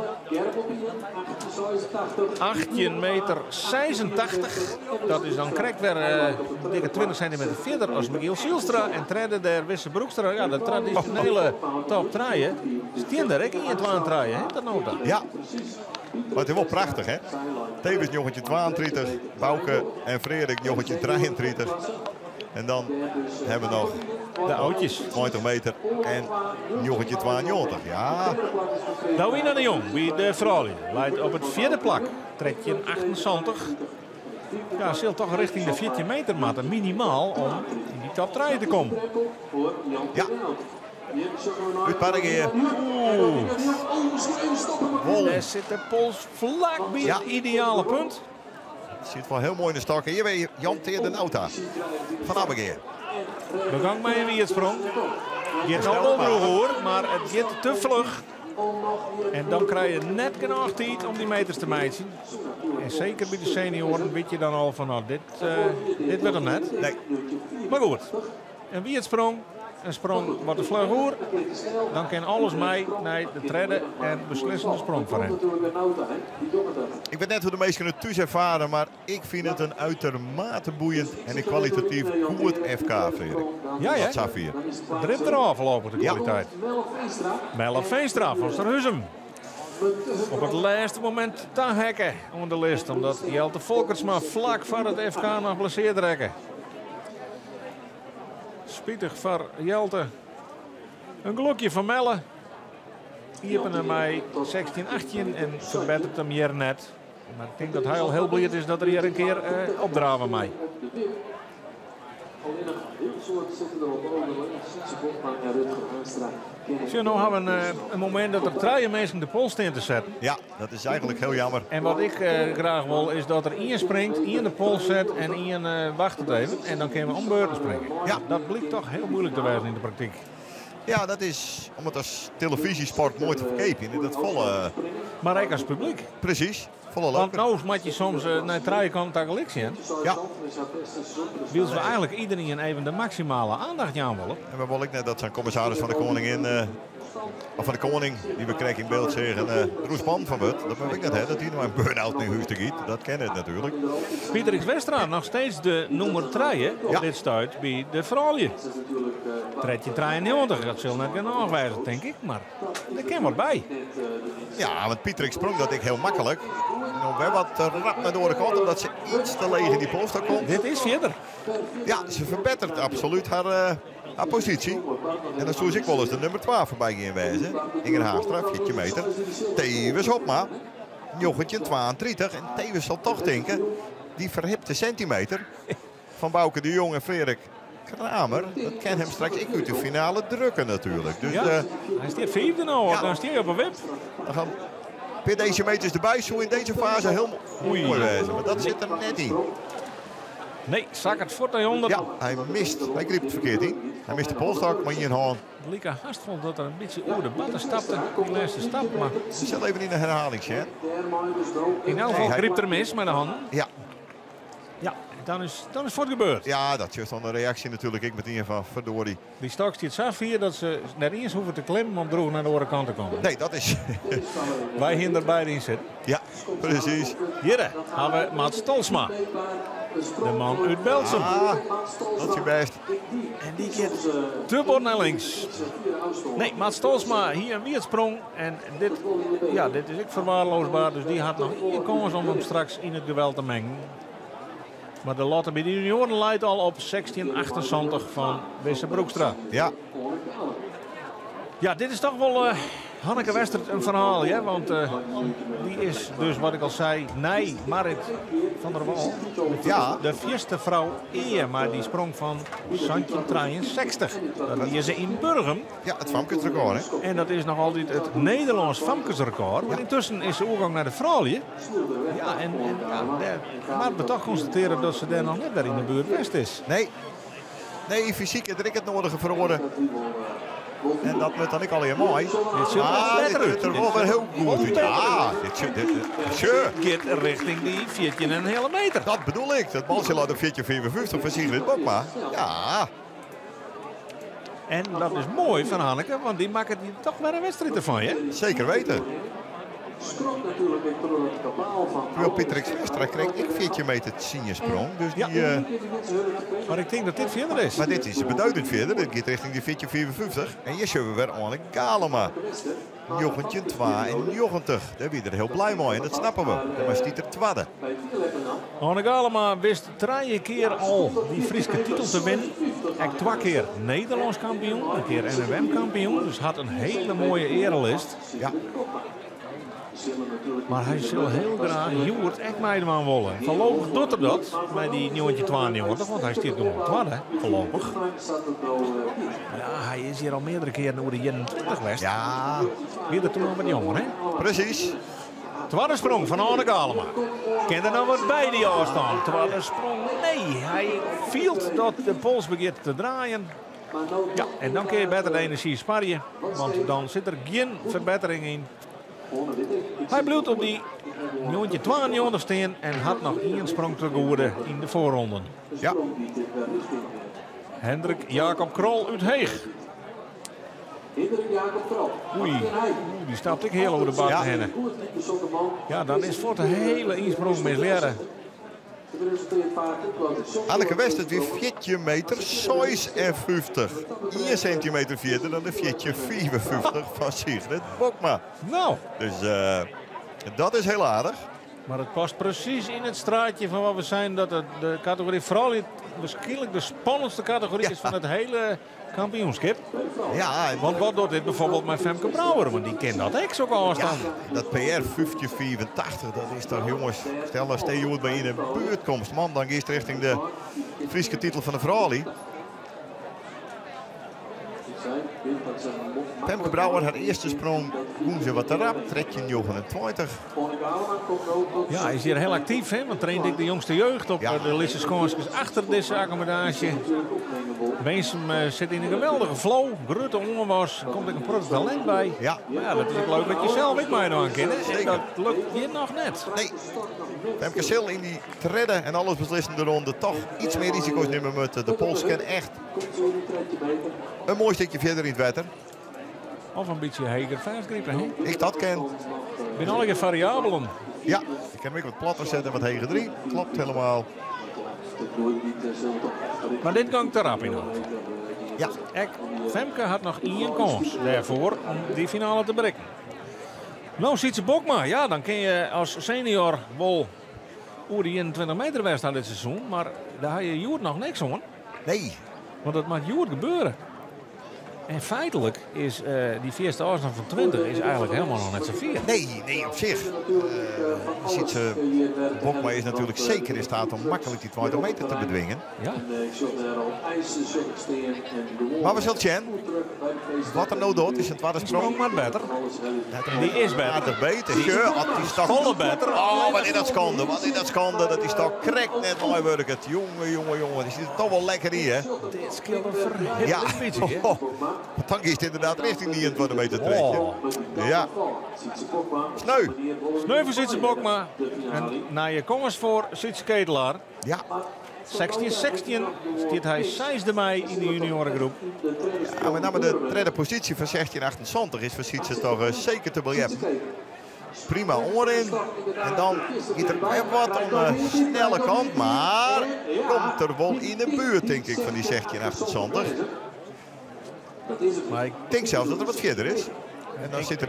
18 meter 86. Dat is dan krekt wer dikke 20 sintimeter fierder as Michiel Zijlstra. En tredde dêr Wisse Broekstra. Ja, de tradisjonele top trije stean der ek ien, twa en trije, hè, tot no ta. Ja, mar it is wol prachtich, hè? Tewes 1932, Bauke en Freark 1933. En dan hawwe we noch de oudjes. 20 meter en 1992. Ja. Douwina de Jong by de froulju leit op it fjirde plak, 13,78. Ja, sil toch richting de 14 meter moatte, minimaal, om yn dy top 3 te kommen. Ja. Út Parregea. Oeh. Dêr sit de pols flak by it ideale punt. Sit wol hiel moai yn de stok. Hjir by Jan Teade Nauta fan Abbegea. Begong mei in wierdsprong. Giet no wol droech oer, mar it giet te fluch. En dan krije je net genôch tiid om dy meters te meitsjen. En seker by de senioaren wit je dan al fan no, dit, dit wurdt him net. Nee. Mar goed, in wierdsprong, in sprong wat te fluch oer. Dan kin alles mei nei de tredde en beslissende sprong foar him. Ik wit net hoe't de minsken it thús erfare, mar ik fyn it in uitermate boeiend en kwalitatyf goed FK, Frederik. Ja, Tot safier. It rint derôf foarlopich de kwaliteit. Melle Veenstra fan Surhuzum. Op it lêste momint taheakke oan de list, omdat Jelte Folkertsma flak foar it FK noch blesseard rekke. Spitich foar Jelte. In gelokje foar Melle. Iepene mei 16-18 en ferbetteret him hjir net. Mar ik tink dat hy al hiel bliid is dat er hjir in kear opdrave mei. Sjoch, no ha we in momint dat der trije minsken de pols stean te setten. Ja, dat is eigenlik hiel jammer. En wat ik graach wol is dat der ien springt, ien de pols set en ien wachtet even. En dan kinne we om beurten springe. Ja. Dat blykt toch hiel muoilik te wêzen yn de praktyk. Ja, dat is om it as telefyzjesport moai te ferkeapjen. Dat folle. Mar ek as publyk. Presys, folle Want leuker. no moat je soms nei trije kanten tagelyk sjen. Ja. Wylst we eigenlik iderien even de maksimale aandacht jaan wolle. En we wolle ek net dat sa'n kommissaris fan de Koningin, of fan de Koning, dy't we krekt yn byld seagen, der oerspannen fan wurdt. Dat moat ek net, hè, dat hy nei in burn-out nei hûs ta giet. Dat kin net natuerlik. Pieter X Westra noch steeds de nûmer trije op dit stuit by de froulju. 1393, dat sil net genôch wêze, tink ik, mar der kin wat by. Ja, want Pieter sprong dat ek hiel maklik. No wer wat rap nei de oare kant, omdat se iets te leech yn dy polsstok komt. Dit is fierder. Ja, se ferbetteret absolút har posysje. En dan soe se ek wolris de nûmer 2 foarby gean wêze. Inger Haastra, 14 meter. Thewis Hobma, 1932. En Thewis sil toch tinke, dy ferhipte sintimeter fan Bauke de Jong en Frederik Kramer, dat kin him straks ek út de finale drukke natuerlik. Dus, Ja, hy stiet fiifde no, dan stean je op 'e wip. Dan gean in pear desimeters derby, soe yn dizze faze hiel moai wêze. Mar dat sit der net yn. Nee, sakket fuort nei ûnder. Ja, hy mist. Hy grypt ferkeard yn. Hy mist de polsstok mei ien hân. It like hast wol dat er in bytsje oer de matte stapte, dy lêste stap. Mar We sille even yn de herhaling sjen. Yn elk gefal grypt er mis mei de hannen. Ja. Ja, dan is it gebeurd. Ja, dat is dan de reaksje natuerlik ek metien fan verdorie. Dy stok stiet sa fier dat se net iens hoege te klimmen om droech nei de oare kant te kommen. Nee, dat is... Wy hiene der beide yn sitten. Ja, presys. Hjir hawwe we Mats Tolsma. De man út Berltsum. Ah, dat is bêst. En dy giet te bot nei links. Nee, Mats Tolsma hie in wierdsprong. En dit, ja, dit is ek verwaarloosbaar. Dus dy hat noch ien kâns om him straks yn it geweld te mengen. Mar de lotte by de junioaren leit al op 16,78 fan Wisse Broekstra. Ja. Ja, dit is toch wol Hanneke Westert in ferhaal, hè? Want dy is dus, wat ik al sei, nei Marit van der Wal. De fierste frou ea, mar dy sprong fan 1763. Dat wie se yn Burgum. Ja, it famkesrekôr, hè? En dat is noch altyd it Nederlânsk famkesrekôr. Mar yntusken is se oergong nei de froulju. Ja, en ja, dêr moatte we toch konstatearje dat se dêr noch net wer yn de buert west is. Nee. Nee, fysyk is der ek it nedige feroare. En dat moat dan ek allegear mei. Dit sjocht Ah, der dit better út. sjocht der wol wer hiel goed út. Ja, dit sjocht, dit, dit, sjoch. Giet richting dy fjirtjin en in heale meter. Dat bedoel ik. Dat baltsje leit op 14,55 fan Sigrid Bokma. Ja. En dat is moai fan Hanneke, want dy makket hjir toch wer in wedstriid derfan, hè? Seker weten. Terwijl Pieter X Westra kreeg ik 14 meter 10 sprong. Dus die, Maar ik denk dat dit fierder is. Maar dit is beduidend fierder. Dit giet richting die 14,54. En hier zullen we weer Anneke Galema. 1992. Dêr wie er hiel blij mei en dat snappe we. Dêrmei stiet er twadde. Oane Galema wist trije kear al dy Fryske titel te winnen. Ek twa kear Nederlânsk kampioen, in kear NMM-kampioen. Dus hat in hiele moaie earelist. Ja. Mar hy sil hiel graach hjoed ek meidwaan wolle. Foarlopich docht er dat mei dy 1992, want hy stiet gewoan twadde, foarlopich. Ja, hy is hjir al meardere kearen oer de 21 west. Ja. Wie er toen al wat jonger, hè? Presys. Twadde sprong fan Oane Galema. Kin der noch wat by dy ôfstân? Twadde sprong, nee. Hy fielt dat de pols begjint te draaien. Ja, en dan kin je better de enerzjy sparje, want dan sit der gjin ferbettering yn. Hy bliuwt op dy 1992 stean en hat noch ien sprong te goede yn de foarronden. Ja. Hendrik Jacob Krol út Heech. Oei, dy stapt ek hiel oer de bak hinne. Ja, dan is fuort de hiele ynsprong mislearre. Anneke West, it wie 14 meter 56. 1 sintimeter fierder dan de 14,55 fan Sigrid Bokma. Nou. Dus dat is hiel aardich. Mar it past presys yn it straatje fan wat we seinen dat de kategory froulju wierskynlik de spannendste kategory is fan it hiele kampioenskip. Ja, Want wat docht dit bijvoorbeeld mei Femke Brouwer? Want dy kin dat ek, sokke ôfstân. Ja, dat PR 1585, dat is toch jonges. Stel as dy hjoed by yn de buert komst, man, dan giest rjochting de Fryske titel fan de froulju. Femke Brouwer, har earste sprong gong se wat te rap, 13,29. Ja, is hjir hiel aktyf, hè? Want traint ek de jongste jeugd op de Lisse Skânskes achter dizze akkommodaasje. Winsum sit yn in geweldige flow, grutte oanwas, der komt ek in protte talint by. Ja. Mar ja, dat is ek leuk dat je sels ek meidwaan kinne. En dat lukt hjir noch net. Nee. Femke sil yn dy tredde en allesbeslissende ronde toch iets mear risiko's nimme moatte. De pols kin echt in moai stikje fierder yn it wetter. Of in bytsje heger fêstgripe, hè? Ek dat kin. Binne allegear fariabelen. Ja, ik kin him ek wat platter sette en wat heger deryn. Klopt helemaal. Mar dit gong te rap yn elk gefal. Ja. Ek Femke hat noch ien kâns dêrfoar om dy finale te berikken. No, Sytse Bokma, ja, dan kin je as senior wol oer de 21 meter west ha dit seizoen, mar dêr ha je hjoed noch niks oan. Nee. Want dat moat hjoed gebeure. En feitlik is dy fierste ôfstân fan 20 is eigentlik helemaal noch net sa fier. Nee, nee, op sich. Sytse Bokma is natuerlik seker yn steat om maklik dy 20 meter te bedwingen. Ja. Mar we sille sjen wat er no docht. Is syn twadde sprong. Sprong mar better. Dy is better. Aardich beter. Sjoch, as dy stok. Folle better. Oh, wat is dat skande. Wat is dat skande dat dy stok krekt net meiwurket. Jonge, jonge, jonge. Dy sit der toch wol lekker yn, hè? Dit skeelt in ferhiplik Ja. bytsje, hè? Want dan giest ynderdaad rjochting dy 21 meter 13. Oh. Ja. Sneu. Sneu foar Sytse Bokma. En nije kâns foar Sytse Ketelaar. Ja. 16-16 stiet hy seisde mei yn de junioaregroep. Ja, met name de tredde posysje fan 16-78 is foar Sytse toch seker te beljeppen. Prima oanrin. En dan giet er wer wat oan de snelle kant, mar komt er wol yn de buert, tink ik, fan dy 16-78. Maar ik tink sels dat er wat fierder is. En dan sit er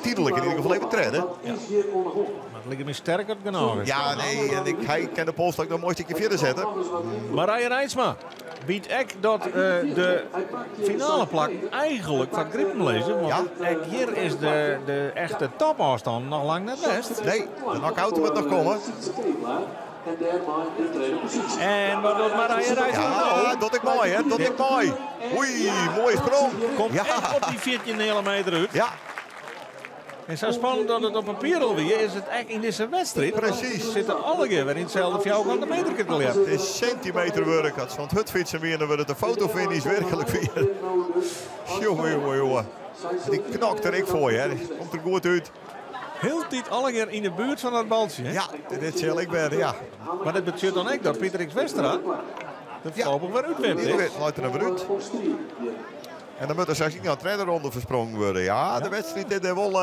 tydlik yn ieder gefal even tredde. Ja. Mar it liket my sterker genôch. Ja, nee, en ik, hy kin de polsstok noch in moai stikje fierder sette. Marije Reitsma wit ek dat de finale plak eigentlik foar it gripen lizze. Want ek hjir is de echte topôfstân noch lang net west. Nee, de knock-out moat noch komme. En wat docht Marije Reitsma no? Ja, docht ek moai, hè? Docht ek moai. Oei, moaie sprong. Komt ek op dy 14 heale meter út. Ja. En sa spannend dat it op papier al wie, is it ek yn dizze wedstriid. Presys. Se sitte allegear wer yn itselde fjouwerkante meterke te ljeppen. It is sintimeterwurk. As se oan it hurdfytsen wiene, dan wurdt it in fotofinish werklik wier. Jonge, jonge, jonge. Dy knokt der ek foar, hear. Komt der goed út. Hieltyd allegear yn de buert fan dat baltsje, hè? Ja, dit sil ek wer, ja. Mar dat betsjut dan ek dat Pieter X Westra der foarlopich wer útwipt is. Ja, leit der dan wer út. En dan moat der straks ek noch in tredde ronde fersprongen wurde. Ja, de wedstriid is dêr wol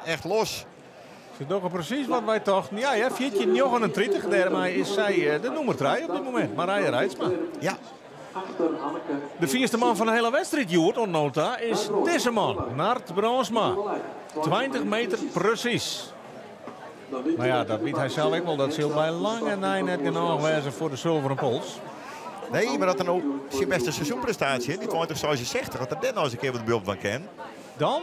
echt los. Se dogge presys wat wy tochten. Ja, ja, 14,39. Dêrmei is sy de nûmer trije op dit momint. Marije Reitsma. Ja. De fierste man fan de hiele wedstriid hjoed oant no ta is dizze man, Nard Brandsma. 20 meter presys. Mar ja, dat wit hy sels ek wol. Dat sil by lange nei net genôch wêze foar de sulveren pols. Nee, mar as er no syn bêste seizoenprestaasje, dy 2066, as er dêr no ris in kear wat byld fan kin. Dan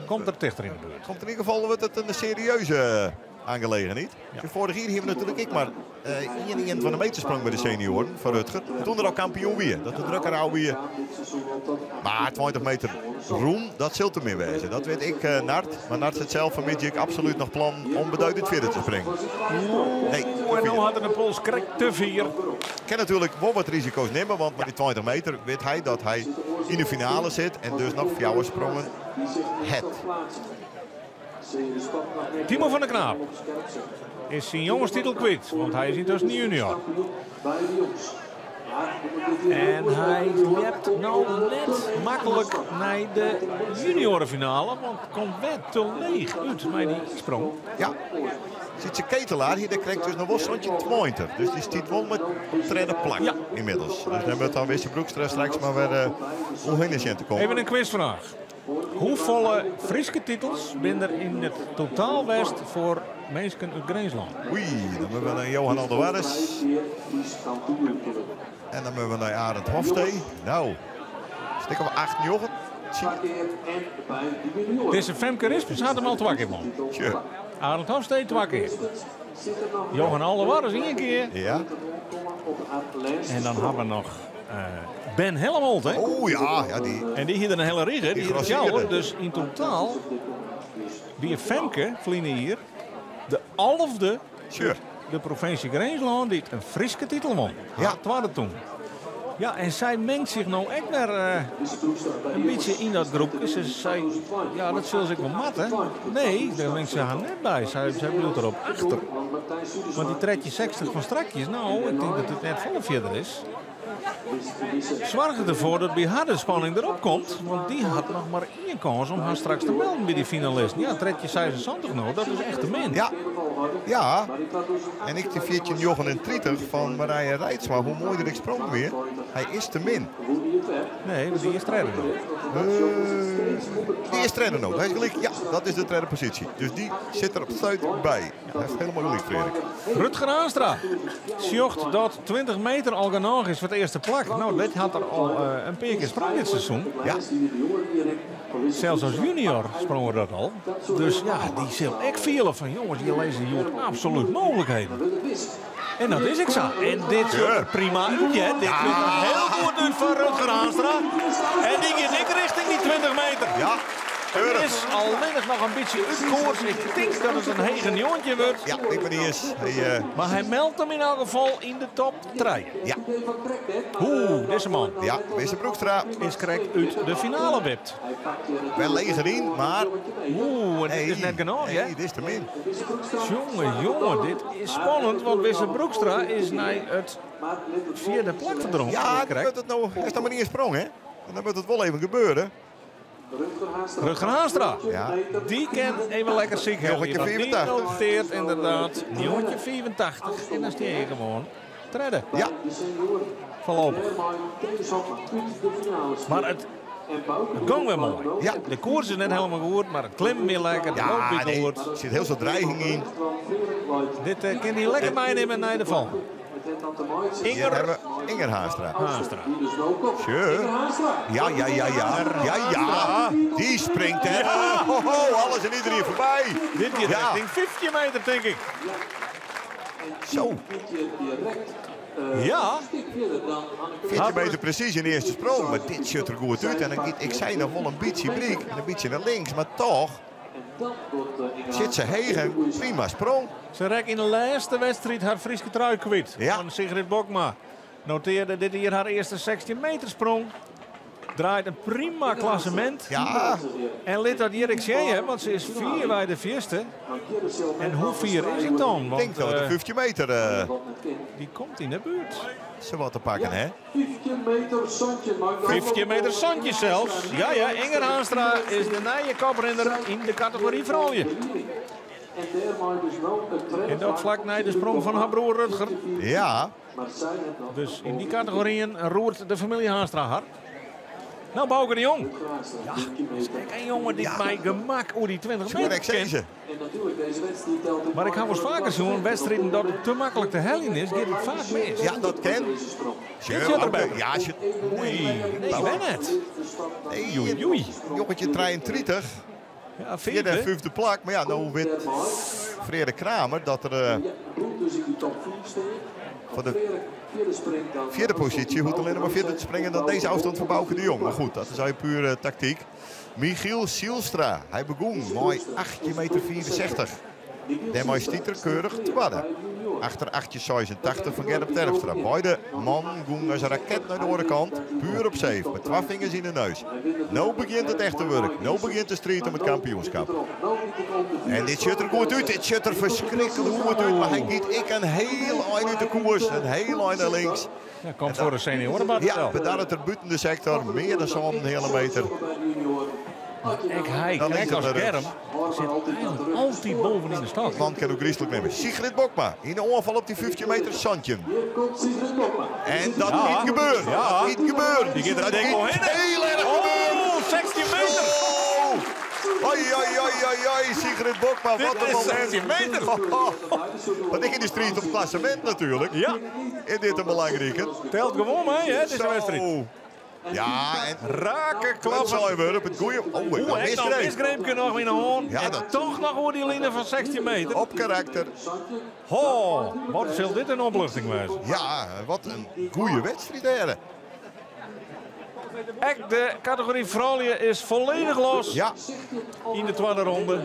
komt er tichter yn de buert. Komt yn ieder gefal wurdt it in serieuze aangelegenheid. Ja. Foarich jier hiene we natuerlik ek mar 1,21 meter sprong by de senioaren foar Rutger. Toen er al kampioen wie, dat de druk der ôf wie. Mar 20 meter rûn, dat sil te min wêze. Dat wit ek Nard. Mar Nard sit sels fanmiddei ek absolút noch plan om beduidend fierder te springen. Nee, en no hat er de pols krekt te fier. Kin natuerlik wol wat risiko's nimme, want mei dy 20 meter wit hy dat hy yn de finale sit en dus noch fjouwer sprongen hat. Timo van der Knaap is syn jongestitel kwyt, want hy is yntusken junior. En hy ljept no net maklik nei de juniorenfinale, want komt wer te leech út mei dy sprong. Ja, Sietse Ketelaar hie dêr krekt dus noch wol 1720. Dus dy stiet wol mei tredde plak ja. ynmiddels. Dus dan moat dan Wisse Broekstra straks mar wer oerhinne sjen te kommen. Even in quizfraach. Hoefolle Fryske titels binne der yn it totaal west foar minsken út Grinslân? Oei, dan moatte we nei Johan Aldewarres. En dan moatte we nei Arend Hofstee. Nou, stik of 8, 9, 10. Dizze Femke Rispens hat him al twa kear wûn. Arend Hofstee twa kear. Johan Aldewarres ien kear. Ja. En dan ha we noch Ben Hellemolt, hè? Oh ja, ja die. En dy hie der in hiele rige, dy Die hie der fjouwer. grossierde. Dus yn totaal wie Femke ferline jier de alfde Sure. de provinsje Grinslân dy't in Fryske titel wûn. Ja. Twadde toen. Ja, en sy mingt sich no ek wer in bytsje yn dat groepke. Se sei, ja, dat sil se ek wol moatte. Nee, dêr mingt se har net by. Sy, sy bliuwt derop achter. Want dy 1360 fan strakjes, no, ik tink dat dit net folle fierder is. Soarget derfoar dat by har de spanning derop komt. Want dy hat noch mar ien kâns om har straks te melden by dy finalisten. Ja, 1376 no, dat is echt te min. Ja, ja. En ek de 1439 fan Marije Reitsma, hoe moai der ek sprongen wie, hy is te min. Nee, want dy is tredde no. Dy is tredde no. Hy is gelyk. Ja, dat is de tredde posysje. Dus dy sit der op stuit by. Hy heeft helemaal gelyk, Frederik. Rutger Haanstra sjocht dat 20 meter al genôch is foar it earste plak. No, dit hat er al in pear kear sprong dit seizoen. Ja. Sels as junior sprong er dat al. Dus ja, dy sil ek fiele fan jonges, hjir lizze hjoed absolút mooglikheden. En dat is ek sa. En dit sjocht der prima út, hè. Dit sjocht der hiel goed út foar Rutger Haanstra. En dy giet ek richting dy 20 meter. Ja, It is allinnich noch in bytsje út koers. Ik tink dat it in hege njoggentjin wurdt. Ja, ik ben iens. Hy, Mar hy meldt him yn elk gefal yn de top trije. Ja. Oeh, dizze man. Ja, Wisse Broekstra. Is krekt út de finale wipt. Wel leger yn, mar... Oeh, en dit is net genôch, hè? Nee, dit is te min. Jonge, jonge, dit is spannend, want Wisse Broekstra is nei it fjirde plak ferdrongen. Ja, dan wurdt it no, is noch mar ien sprong, hè? En dan moat it wol even gebeure. Rutger Haanstra, Ja. dy kin even lekker sykhelje. Want dy 1985. noteart ynderdaad 1985 en dan stean je gewoan tredde. Ja. Foarlopich. Mar it gong wer moai. Ja. De koers is net hielendal goed, mar it klimmen wie lekker, de loop Ja, wie nee, goed. der sit hiel soad dreiging yn. Dit kin hy lekker meinimme nei de folgjende. Hier Inger hebben we Inger Haanstra. Haanstra. Sure. Ja, ja, ja, ja. Ja, ja. Die springt er. Ja. Ho, ho, alles en iedereen voorbij. Dit gaat Ja. richting 15 meter, denk ik. Zo. Ja. 14 meter precies in de eerste sprong. Maar dit ziet er goed uit. En dan giet, ik zei nog wel een beetje breek en een beetje naar links. Maar toch zit ze heeg en prima sprong. Ze rekt in de laatste wedstrijd haar Fryske trui kwyt. Ja. Van Sigrid Bokma. Noteerde dit hier haar eerste 16 meter sprong. Draait een prima klassement. Ja. En liet dat hier ik zien, want ze is 4 bij de vierste. En hoe vier is het dan? Ik Want, denk dat het de 15 meter... die komt in de buurt. Ze wat te pakken, hè? 15 meter Santje. 15 meter Santje zelfs. Ja, ja, Inger Haanstra is de nieuwe koprenner in de categorie vrouwen. En dat flak nei de sprong fan har broer Rutger. Ja. Dus yn dy kategoryen roert de famylje Haanstra har. Nou, Bauke de Jong. Ja, is ek in jonge dy't mei gemak oer dy 20 meter kin. Mar ik ha wolris faker sjoen, wedstriden dat it te maklik te heljen is, giet it faak mis. Ja, dat kin. Dit sit der better. Ja, sjoch, Nee, nee, wer net. Nee, Oei, oei. Joggetje 33. Ja, Vierde en vijfde plak. Maar ja, nou weet Frere Kramer dat er voor de vierde positie hoeft alleen maar verder te springen dan deze afstand van Bauke de Jong. Maar goed, dat is eigenlijk pure tactiek. Michiel Sielstra, hij begon mooi 8 meter 64. Daarmee stiet er keurig tweede. Achter 8,86 van Gerrit Terpstra. Beide man gingen als een raket naar de andere kant. Puur op zeef, met twee vingers in de neus. Nou begint het echte werk. Nou begint de strijd om het kampioenschap. En dit zit er goed uit. Dit zit er verschrikkelijk goed uit. Maar hij giet ik een heel eind uit de koers. Een heel eind naar links. Ja, komt voor de seniorenbad. Ja, bedankt er buiten de sector. Meer dan zo'n hele meter. Ik, hij, Dan kijk links als en naar Germ, rechts. zit eigenlijk altijd boven in de stad. Man kan ook griezelig nemen. Sigrid Bokma in de ongeval op die 15 meter Santje. En dat Ja. niet gebeurt. Ja. Dat niet gebeurt. Die gaat er dat denk ik wel niet heen. heel erg gebeurd. Oh, 16 meter. Oh. Oi, oi, oi, oi, oi, Sigrid Bokma, Dit wat een is moment. 16 meter. Want ik in de strijd op klassement natuurlijk. Ja. En dit een belangrijke. Telt gewoon mee, hè, deze Zo. wedstrijd. Ja, en Raken, klappen. klappen. op het goeie. Oh, Oeh, een en dan misgreep. misgreep nog in de hoorn. Ja, en dat- toch nog over die lijn van 16 meter. Op karakter. Ho, wat zal dit een opluchting wezen. Ja, wat een goede wedstrijd, heren. Ek de categorie vrouwen is volledig los Ja, in de tweede ronde.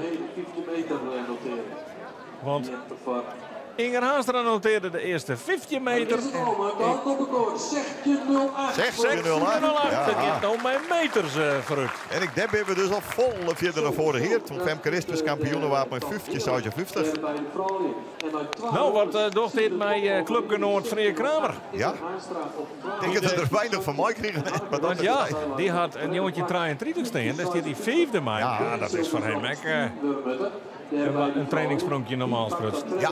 Want Inger Haanstra noteerde de eerste 15 meter. En zeg 16,08. Dat Ja. gaat nou mijn meters vooruit. En ik denk hebben we dus al vol verder naar voren hier. Toen Femke Rispers kampioenen waard met 50, Nou, wat docht dit mijn clubgenoot Freer Kramer? Ja. Ik denk dat we er weinig van mij kregen. Maar dat Want ja, die had een jongetje 33 staan. Daar staat die vijfde maar. Ja, dat is voor hem ook een trainingssprongje normaal gesproken. Ja.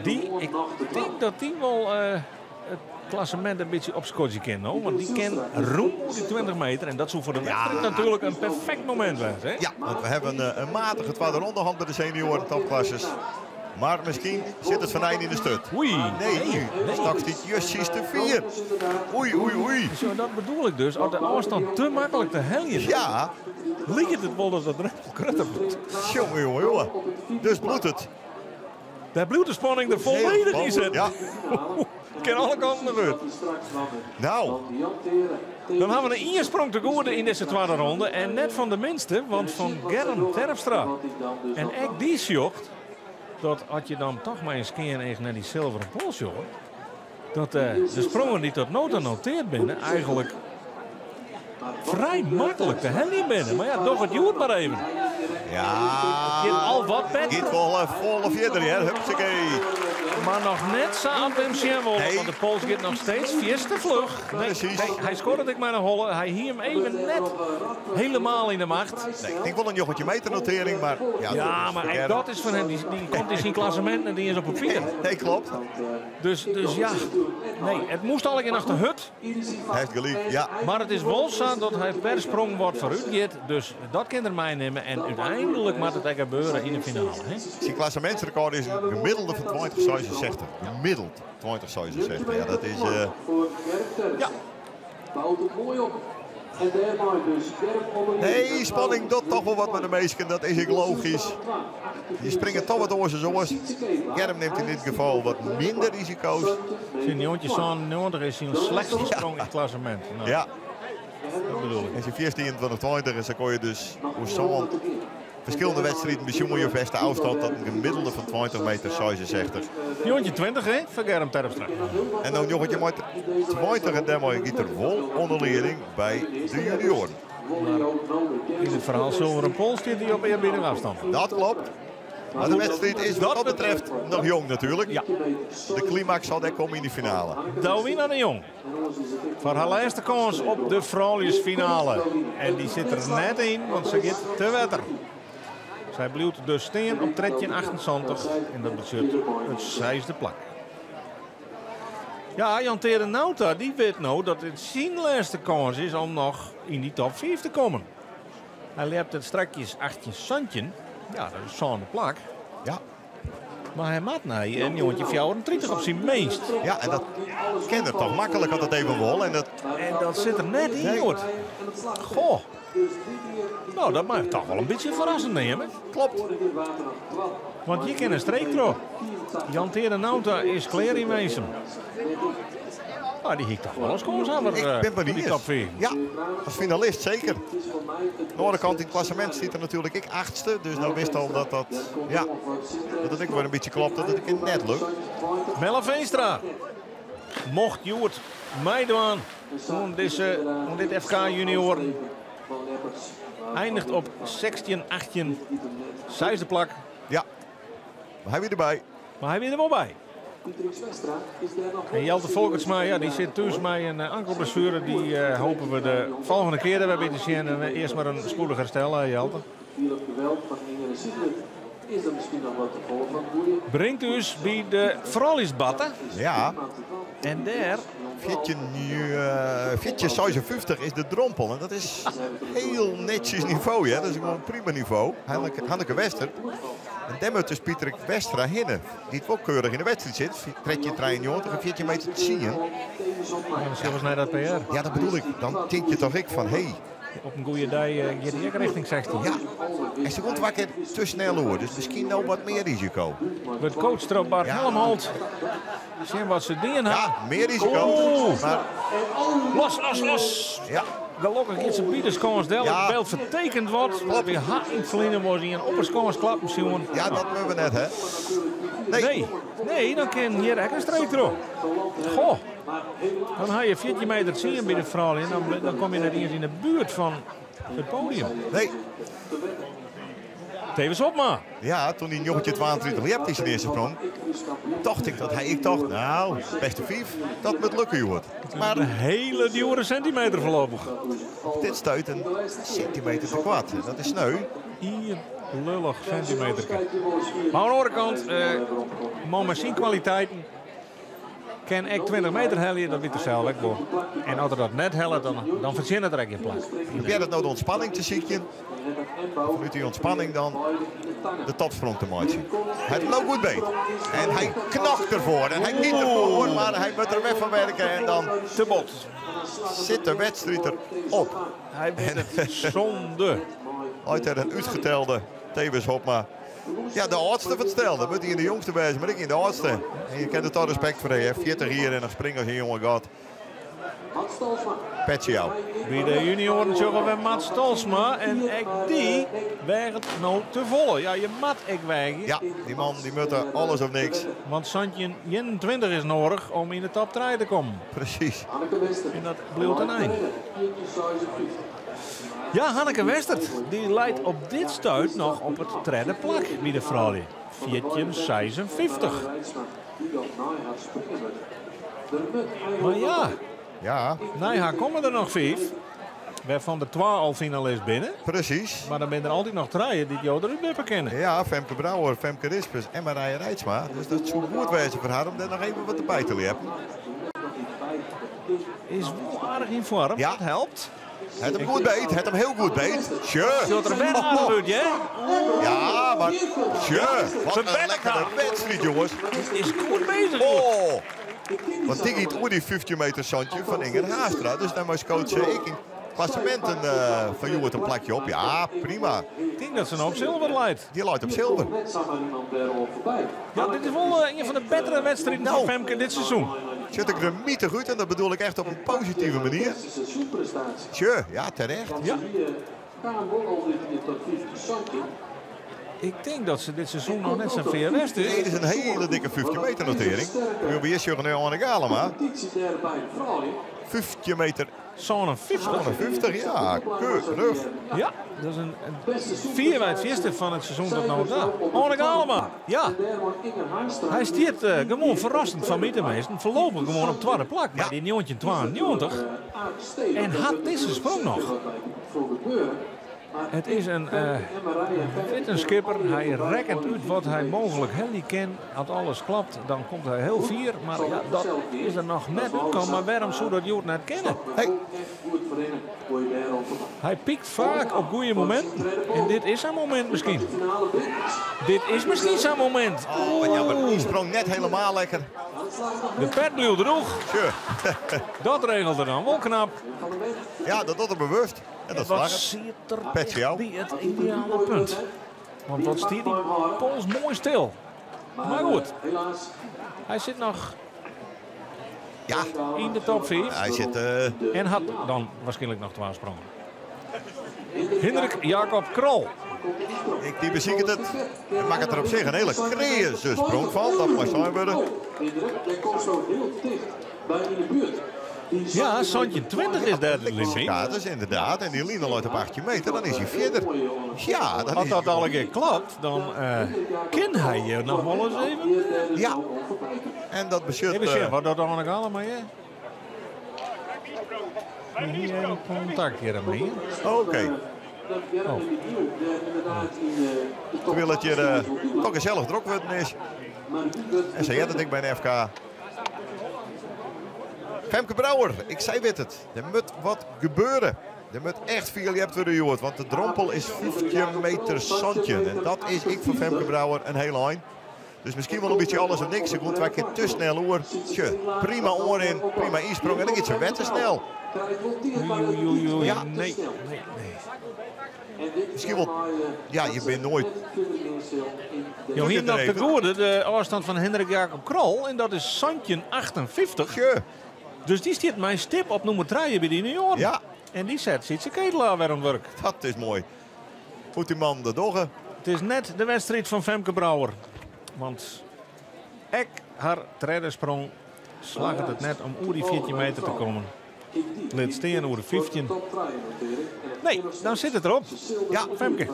Die, ik denk dat die wel het klassement een beetje opschotje kan, hoor. Want die kan roem die 20 meter. En dat zou voor de wedstrijd natuurlijk een perfect moment zijn. Hè? Ja, want we hebben een matige tweede ronde gehad bij de senioren topklasses. Maar misschien zit het venijn in de stut. Oei. Nee, nee. straks die juist de 4. Oei, oei, oei. Zo, dat bedoel ik dus. Als de afstand te makkelijk te heljen is, Ja, lijkt het wel dat het drempel krutter wordt. jongen, jongen, jongen. Dus bloedt het. Daar bloedt de spanning er volledig in zit. Ja. Kan alle kanten uit. Nou, Dan hebben we een insprong te goede in deze tweede ronde. En net van de minste, want van Germ Terpstra. En ook die zocht dat had je dan toch maar eens keer even naar die zilveren pols, joh. Dat de sprongen die tot nota noteerd binnen eigenlijk vrij makkelijk te helden binnen. Maar ja, doch het joert maar even. ja. Het al wat beter. Giet wel volle verder, hè. Hupsakee. Maar nog net zo aan Wim Sjenwolde, Nee. want de Pools gaat nog steeds vierste vlug. Nee, Precies. nee, hij scoorde het ik maar een holle. Hij hier hem even net helemaal in de macht. Nee, ik denk wel een joggetje meternotering, maar... Ja, Ja, maar verkeerd. dat is van hem. Die komt in zijn klassement en die is op papier. Nee, klopt. Dus ja, nee, het moest al in achter hut. Hij heeft gelijk, ja. Maar het is wel zo dat hij per sprong wordt vooruit gaat. Dus dat kan er mij nemen. En uiteindelijk moet het echt gebeuren in de finale. Hè? Zijn klassementsrecord is een gemiddelde van 20,66. Gemiddeld 20,66. Ja, dat is... Ja. Bouwt het mooi op. En daarmee dus Nee, spanning dat toch wel wat met de meesten. Dat is ik logisch. Die springen toch wat door zijn zoals. Germ neemt in dit geval wat minder risico's. Zijn jongetje zo'n 90 is zijn slechtste sprong in het klassement. Nou, Ja, dat bedoel ik. en zijn 24 20 is, dan kon je dus hoe zo'n verschillende wedstrijden bij je beste afstand dat een gemiddelde van 20 meter 66. Jongetje 20, hè? Van Germ Terpstra. En dan jongetje maar 20 en daarmee giet er vol onderleiding bij de junioren. In het verhaal Zilveren Pols zit hij op eerbiedige afstand. Dat klopt. Maar de wedstrijd is wat dat betreft nog jong natuurlijk. Ja. De climax zal daar komen in de finale. Douwina de Jong. Voor haar laatste kans op de vrouwtjesfinale. En die zit er net in, want ze gaat te wetter. Sy bliuwt dus stean op 13,78 en dat betsjut it seisde plak. Ja, Jan Teade Nauta dy wit no dat it syn lêste kâns is om noch yn dy top 5 te kommen. Hy ljept it strakjes 18-17. Ja, dat is sânde plak. Ja. Mar hy moat nei 1934 op syn minst. Ja, en dat kin er toch maklik as it even wol. En dat, en dat sit der net yn, Nee. Joert. Goh. No, dat mei ik toch wol in bytsje ferrassend neame. Klopt. Want hjir kin in streek troch. Jan Teade Nauta is klear yn Winsum. Ah, dy hie ik toch wol as kânshawwer Ik ben foar dy benieuwd. top 5. Ja, als finalist zeker. Aan de andere kant in het klassement zit er natuurlijk ik achtste. Dus nou wist al dat dat, ja, dat het ik weer een beetje klopt, dat het ik net lukt. Melle Veenstra. Mocht Joert meidwaan oan dizze, oan dit FK junioren. Eindigt op 16-18. Seisde plak. Ja, maar hy wie derby. Mar hy wie der wol by. En Jelte Folkertsma, ja, dy sit thús mei in ankelblessuere. Dy hoopje we de folgjende kear der wer by te sjen. En earst mar in spoedich herstel, Jelte. Bringt ús by de frouljusbatte. Ja. En dêr... 14,56 is de drompel. En dat is heel netjes niveau. Hè? Dat is gewoon een prima niveau. Hanneke Wester. En dêr moat dus Pieter Westra hinne. Dy't wol keurich yn de wedstriid sit. 13,93 en 14 meter 10. Ja, dan sille we nei dat PR. Ja, dat bedoel ik. Dan tink je toch ek fan, hé. Op in goede dei giet hy ek richting 16. Ja, en se komt wakker te snel oer. Dus miskien no wat mear risiko. Wurdt coacht troch Bart Helmholt. Sjen wat se dien ha. Ja, mear risiko. Oeh. Maar... Los, los, los. Ja. Gelokkich giet se by de skâns del. Ja. It byld fertekend wordt. We ha yn it ferline wolris ien op 'e skâns klappen sjoen. Ja, dat moatte we net, hè? Nee. Nee, nee, dan kin hjir ek in streek troch. Goh. Dan ha je 14 meter 10 by de froulju. Dan kom je net iens yn de buert fan it podium. Nee. Thewis Hobma. Ja, toen hij 1932 liep in zijn eerste sprong, dacht ik dat hij, ik dacht, nou, beste vijf, dat moet lukken, joh. Maar een hele dure centimeter voorlopig. Op dit stuit een centimeter te kwart. Dat is sneu. Hier lullig centimeter. Maar aan de andere kant, man met zijn kwaliteiten kan ik 20 meter hellen, dat weet er zelf ook wel. En als er dat net hellen, dan verzin het er ook in plak. Probeer dat nou de ontspanning te zoeken. Vanuit die ontspanning dan de topsprong te maken. Hij heeft het nou goed beet. En hij knakt ervoor. En hij niet ervoor, maar hij moet er weg van werken. En dan te bot. Zit de wedstrijd erop. Hij wint het zonde. Uit er een uitgetelde Thewis Hobma. Ja, de oudste van het stel. Dat moet hij in de jongste wezen, maar ik in de oudste. En je kent het al respect voor hè. 40 hier en dan springen als een jonge god. Petje jou. Bij de junioren zullen we Mats Tolsma. En ek die weegt nou te volle. Ja, je mat ik wegen. Ja, die man die moet er alles of niks. Want Santje 21 is nodig om in de top 3 te komen. Precies. En dat blijft een eind. Ja, Hanneke Westert, die leidt op dit stuit nog op het derde plak bij de vrouwen. 14,56. Maar ja, Ja. Nee, haar komen er nog 5. Waarvan de 2 al finalist binnen. Precies. Maar dan ben er altijd nog 3 die jou eruit wippen kennen. Ja, Femke Brouwer, Femke Rispers en Marije Reitsma. Dus dat zou goed wezen voor haar om daar nog even wat erbij te leren. Is wel aardig in vorm. Ja. Dat helpt. Het hem goed beet, het hem heel goed beet. Tje. Zult er bijna aardig uit, hè? Ja, maar tje, wat een Verbeter lekkere haar. wedstrijd, jongens. Is goed bezig, Oh. Want die giet oer die 15 meter zandje van Inger Haastra. Dus daar moest coach ik in klassementen van Joert een plakje op. Ja, prima. Ik denk dat ze nou op zilver leidt. Die leidt op zilver. Ja, dit is wel een van de betere wedstrijden van Femke dit seizoen. Zit ik er mietig uit en dat bedoel ik echt op een positieve manier. Tje, ja, terecht. Ja. Ik denk dat ze dit seizoen nog net zijn VRS is. Nee, dit is een hele dikke 15 meter notering. Nu weer Jurgen nu aan de Galema. 15 meter. Zo'n 50. Zo'n 50, ja. Keurig. Ja, dat is een vier bij het eerste van het seizoen tot nou daar. Arne Galema, ja. Hij stiert gewoon verrassend van middenmeesten. Voorlopig gewoon op tweede plak. Maar die 1992. En had deze sprong nog. It is in wittenskipper. Hy rekkent út wat hy mooglik helje kin. As alles klopt, dan komt hy hiel fier. Mar ja, dat is der noch net útkommen. Mar wêrom soe dat hjoed net kinne? Hy pykt faak op goede mominten. En dit is sa'n momint miskien. Dit is miskien sa'n momint. Oh, wat jammer. Dy sprong net helemaal lekker. De pet bliuwt drûch. Dat regelt er dan wol knap. Ja, dat docht er bewust. En dat Wat slagget. siet er Petje jou. by it ideale punt. Want wat stiet dy pols moai stil. Mar goed, hy sit noch ja. yn de top 5. Hy sit, En hat dan waarskynlik noch twa sprongen. Hindrik Jacob Krol. Ik, dy besiket it. En makket der op sich in hiele kreaze sprong fan. Dat moat sein wurde. Ja, 1720 is dêr de limyt. Ja, dat is ynderdaad. En dy line leit op 18 meter, dan is hy fierder. Ja, dan As is dat hy allegear klopt, dan kin hy hjir noch wol ris even. Ja. En dat betsjut, Even sjen, wat docht Anneke Allema hjir? Hier even kontakt hjirmei. Oké. Oh. Terwyl it hjir toch gesellich drok wurden is. En sa heart it ek by de FK. Femke Brouwer, ik sei wit it. Der moat wat gebeure. Der moat echt fierljept wurde hjoed, want de drompel is 15 meter 17. En dat is ek foar Femke Brouwer in hiel ein. Dus miskien wol in bytsje alles of niks. Se giet twa kear te snel oer. Tsje, prima oanrin, prima ynsprong. En dan giet se wer te snel. Oei, oei, oei. Ja. Nee, nee, nee. Miskien wol, ja, je bent nooit. Jo hienen noch te goede de ôfstân fan Hendrik Jacob Krol en dat is 1758. Dus dy stiet mei stip op nûmer 3 by de junioaren. Ja. En dy set Sietse Ketelaar wer oan it wurk. Dat is moai. Hoe't dy man dat dogge. It is net de wedstriid fan Femke Brouwer. Want ek har tredde sprong slagget it net om oer dy 14 meter te kommen. Lit stean oer de 15. Nee, dan sit it derop. Ja, Femke.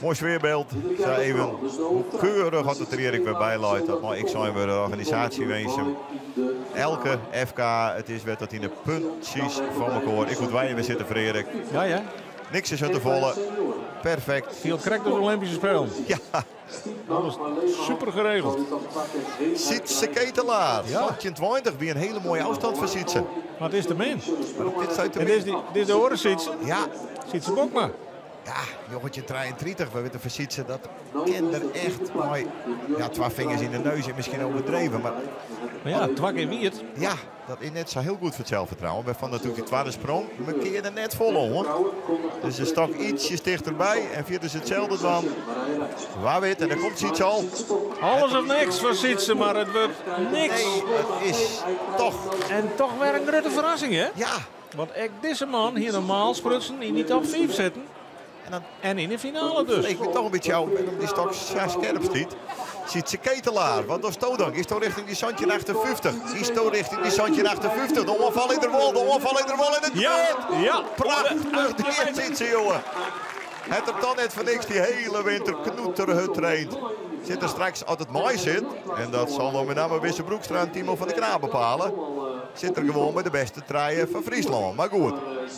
Moai sfearbyld. Sa even hoe keurich hat it der hjir ek wer by leit. Dat mei ek sein wurde, de organisaasje Winsum. Elke FK, it is wer tot yn de puntsjes fan mekoar. Ik hoed wy wer sitte foar Erik. Ja, ja. Niks is te folle. Perfekt. Fielt krekt as Olympyske Spelen. Ja. Alles super geregeld. Sietse Ketelaar, Ja. 1720 wie in hiele moaie ôfstân foar Sietse. Mar it is te min. Mar dit sei te En min. dit is, die, dit is de oare Sietse. Ja. Sietse Bokma. Ja, jochetje 33, we witten fan Sietse, dat kin der echt mei, ja, twa fingers yn de neus en miskien overdreven. Maar, Maar ja, twa kear wiet. Ja, dat is net sa hiel goed foar it selsfertrouwen. Wêrfan natuerlik dy twadde sprong, we kearden net fol oan. Dus de stok ietsjes tichterby en fierder is itselde dan. Wa wit, en dan komt Sietse al. Alles of niks foar Sietse, mar it wurdt niks. Nee, it is toch. En toch wer in grutte ferrassing, hè? Ja. Want ek dizze man hie normaal sprutsen yn dy top 5 sitten. En, dan, en yn de finale dus. Ik bin toch in bytsje ôf om dy stok sa skerp stiet. Sietse Ketelaar, wat dochsto dan? Giesto richting dy 1758? Giesto richting dy 1758? De oanfal is der wol, de oanfal is der wol en it Ja, wurdt! ja. Prachtich dien, Sietse, jonge. Het er dan net foar niks dy hiele winter knoeterhurd traind. Sit der straks, as it mei sit, en dat sil dan mei namme Wisse Broekstra en Timo van der Kraan bepale, sit er gewoan by de bêste trije fan Fryslân. Mar goed,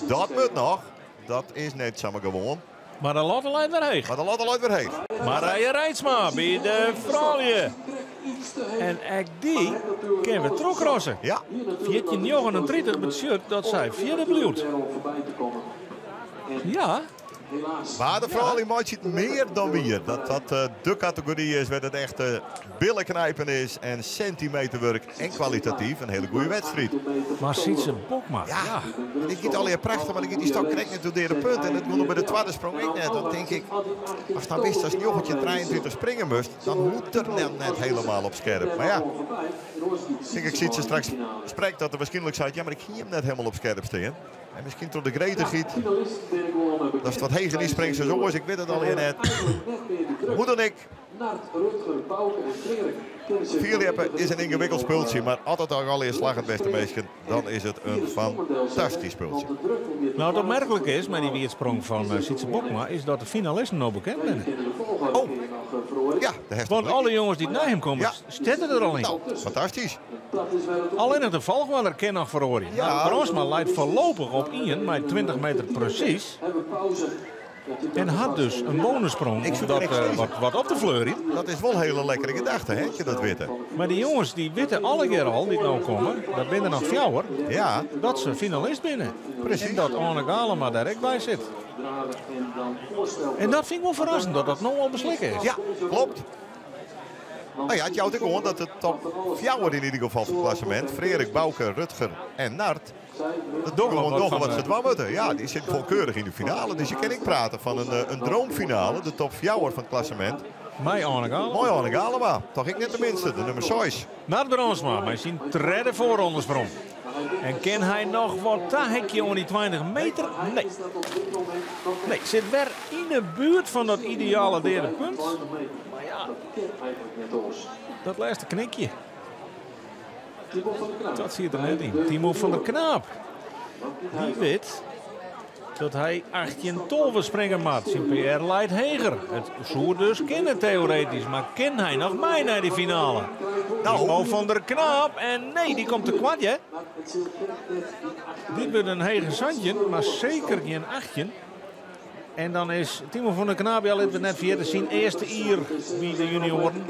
dat moat noch. Dat is net samar gewoan. Mar de latte leit wer heech. Mar de latte leit wer heech. Marije Reitsma by de froulju. En ek dy kinne we trochkrosse. Ja. 14,39 betsjut dat sy fjirde bliuwt. Ja. Maar de froulju meitsje it mear dan wier. Dat dat de kategory is wêr't it echt billenknipen is en sintimeterwurk en kwalitatyf in hiele goede wedstriid. Mar Sietse Bokma, Ja, ja. en dit giet allegear prachtich, mar dan giet dy stok krekt net oer de punt. En dat giet by de twadde sprong ek net. Dan tink ik, as dan wist as 1933 springe moast, dan hoecht er net helemaal op skerp. Mar ja, tink ik Sietse straks sprekt dat er waarskynlik seit, ja, mar ik hie him net hielendal op skerp stean. En miskien troch de gretichheid. Dat is wat heger dy springt sa oars, ik wit it allegear net. Hoe dan ek. Fierljeppen is in yngewikkeld spultsje, mar as it al allegear slagget, bêste minsken, dan is it in fantastysk spultsje. Nou, it opmerklike is mei dy wierdsprong fan Sietse Bokma is dat de finalisten no bekend binne. Oh, ja, de Want alle jonges dy't nei him komme, Ja. sitte der al yn. Nou, fantastysk. Allinnich de folchoarder kin noch feroarje. Ja. Bronsma leit foarlopich op 1 mei 20 meter presys. En hat dus in bonussprong om dat wat op te fleurjen. Dat is wol in hiele lekkere gedachte, hè, as je dat witte. Mar dy jonges dy witte allegear al, dy't no komme, dat binne der noch fjouwer, ja. dat se finalist binne. Presys. En dat Oane Galema dêr ek by sit. En dat fyn ik wol ferrassend, dat dat no al beslikke is. Ja, klopt. Nou ja, it jout ek oan dat de top fjouwer yn ieder gefal fan it klassemint, Freark, Bauke, Rutger en Nard, dat dogge gewoan dogge wat se dwaan moatte. Ja, dy sitte wol keurich yn de finale. Dus je kinne ek prate fan in droomfinale, de top fjouwer fan it klassemint. Mei Oane Galema. Mei Oane Galema, toch ek net de minste, de nûmer seis. Nard Brandsma mei syn tredde foarrondesprong. En kin hy noch wat tahekje oan dy 20 meter? Nee. Nee, sit wer yn 'e buert fan dat ideale deade punt. Mar ja, dat lêste knikje. Dat siet der net yn. Timo van der Knaap. Dy wit dat hy 18-12 springe moat. Syn PR leit heger. It soe dus kinne teoretysk, mar kin hy noch mei nei de finale? Nou. Timo van der Knaap en nee, dy komt te koart, hear. Dit wurdt in hege 17, mar seker gjin 18. En dan is Timo van der Knaap, ja, litte we net ferjitte, syn earste jier by de junioaren.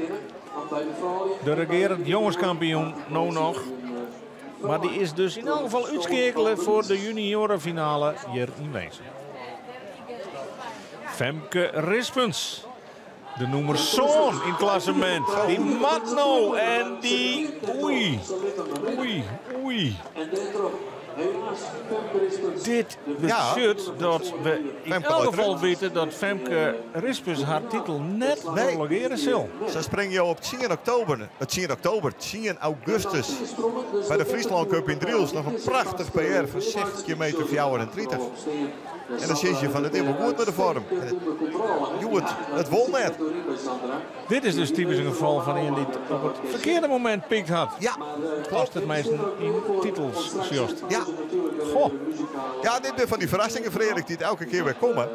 De regearend jongeskampioen no noch. Mar dy is dus yn elk gefal útskeakele foar de junioarefinale hjir yn Winsum. Femke Rispens, de nûmer sân yn it klassemint. Dy moat no en dy... Oei, oei, oei. Dit betsjut dat we yn elk gefal witte dat Femke Rispens har titel net prolongearje sil. Sa springe jo op tsien oktober, tsien oktober, tsien augustus by de Fryslân Cup yn Drylts noch in prachtich PR fan 16 meter 34. En dan sizze je fan it is wol goed mei de foarm. En it, hjoed, it wol net. Dit is dus typysk in gefal fan ien dy't op it ferkearde momint pykt hat. Ja, klopt. Ast it minsken yn titels sjochst. Ja. Goh. Ja, dit binne fan dy ferrassingen, Freark, dy't elke kear wer komme.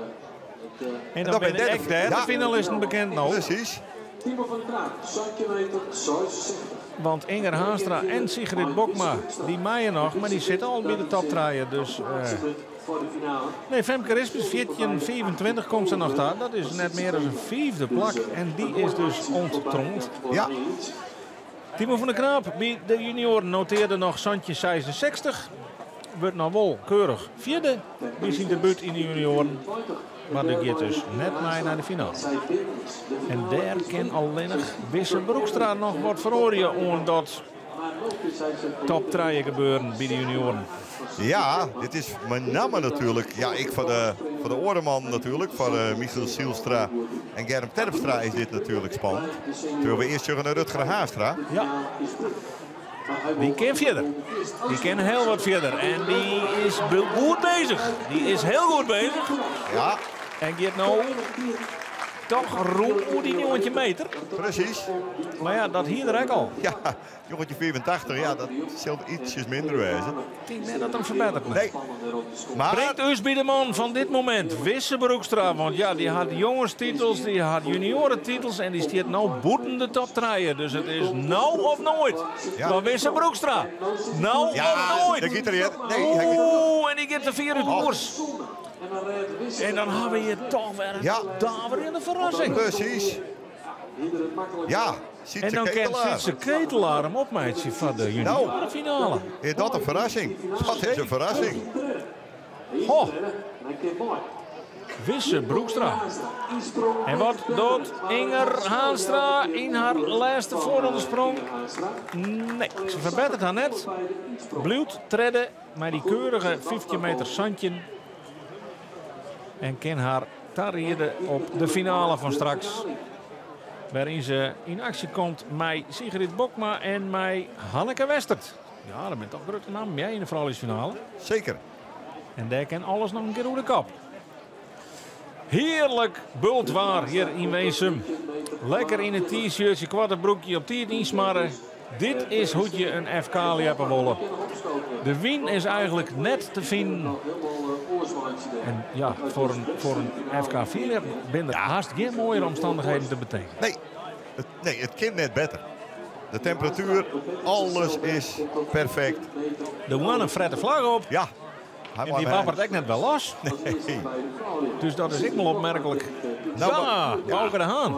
En dan binne ek dêr de finalisten bekend no. Presys. Want Inger Haanstra en Sigrid Bokma, dy meie noch, mar dy sitte al by de top trije. Dus, nee, Femke Rispens, 14,25 komt se noch ta. Dat is net mear as in fiifde plak. En dy is dus ûnttroand. Ja. Timo van der Knaap by de junioaren notearde noch 17,66. Wurdt noch wol keurich fjirde by syn debút yn de junioaren. Mar dy giet dus net mei nei de finale. En dêr kin allinnich Wisse Broekstra noch wat feroarje oan dat top trije gebeuren by de junioaren. Ja, dit is mei namme natuerlik, ja, ek foar de, foar de oare mannen natuerlik, foar eh, Michiel Zijlstra en Germ Terpstra is dit natuerlik spannend. Terwijl we earst sjogge nei Rutger Haanstra. Ja. Dy kin fierder. Dy kin hiel wat fierder. En dy is goed bezich. Dy is hiel goed bezich. Ja. En giet no toch rûn oer dy 19 meter. Presys. Mar ja, dat hie er ek al. Ja, 1985, ja, dat sil ietsjes minder wêze. Ik tink net dat him ferbetteret. Nee. Mar... Bringt ús by de man fan dit momint, Wisse Broekstra. Want ja, dy hat jongestitels, dy hat juniorentitels en dy stiet no bûten de top trije. Dus it is no of noait. Ja. Fan Wisse Broekstra. No ja, of noait. Daar giet er net. Nee, hy giet- Oeh, en dy giet te fier út koers. En dan ha we hjir toch wer in Ja. daverjende ferrassing. Presys. Ja, Sietse En dan kin Ketelaar. Sietse Ketelaar him opmeitsje foar de junioarefinale. Nou, is dat in ferrassing? Dat is in ferrassing. Ho. Wisse Broekstra. En wat docht Inger Haanstra yn har lêste foarrondesprong? Nee, se ferbetteret har net. Bliuwt tredde mei dy keurige 15 meter 17. En kin har tariede op de finale fan straks. Wêryn se yn aksje komt mei Sigrid Bokma en mei Hanneke Westert. Ja, dat binne toch grutte nammen, ja, yn de frouljusfinale. Zeker. En dêr kin alles noch in kear oer de kop. Hearlik bultwaar hjir yn Winsum. Lekker yn in t-shirtsje, koarte broekje op tiid ynsmarre. Dit is hoe't je in FK ljeppe wolle. De wyn is eigentlik net te finen. En ja, foar in FK fierljeppen binne der hast gjin moaiere omstannichheden te betinken. Nee, it, nee, it kin net better. De temperatuer, alles is perfect. De hoanne fret de flagge op. Ja. En dy wapperet ek net wer los. Nee. Dus dat is ek wol opmerklik. Nou, ja, Bauke de Haan.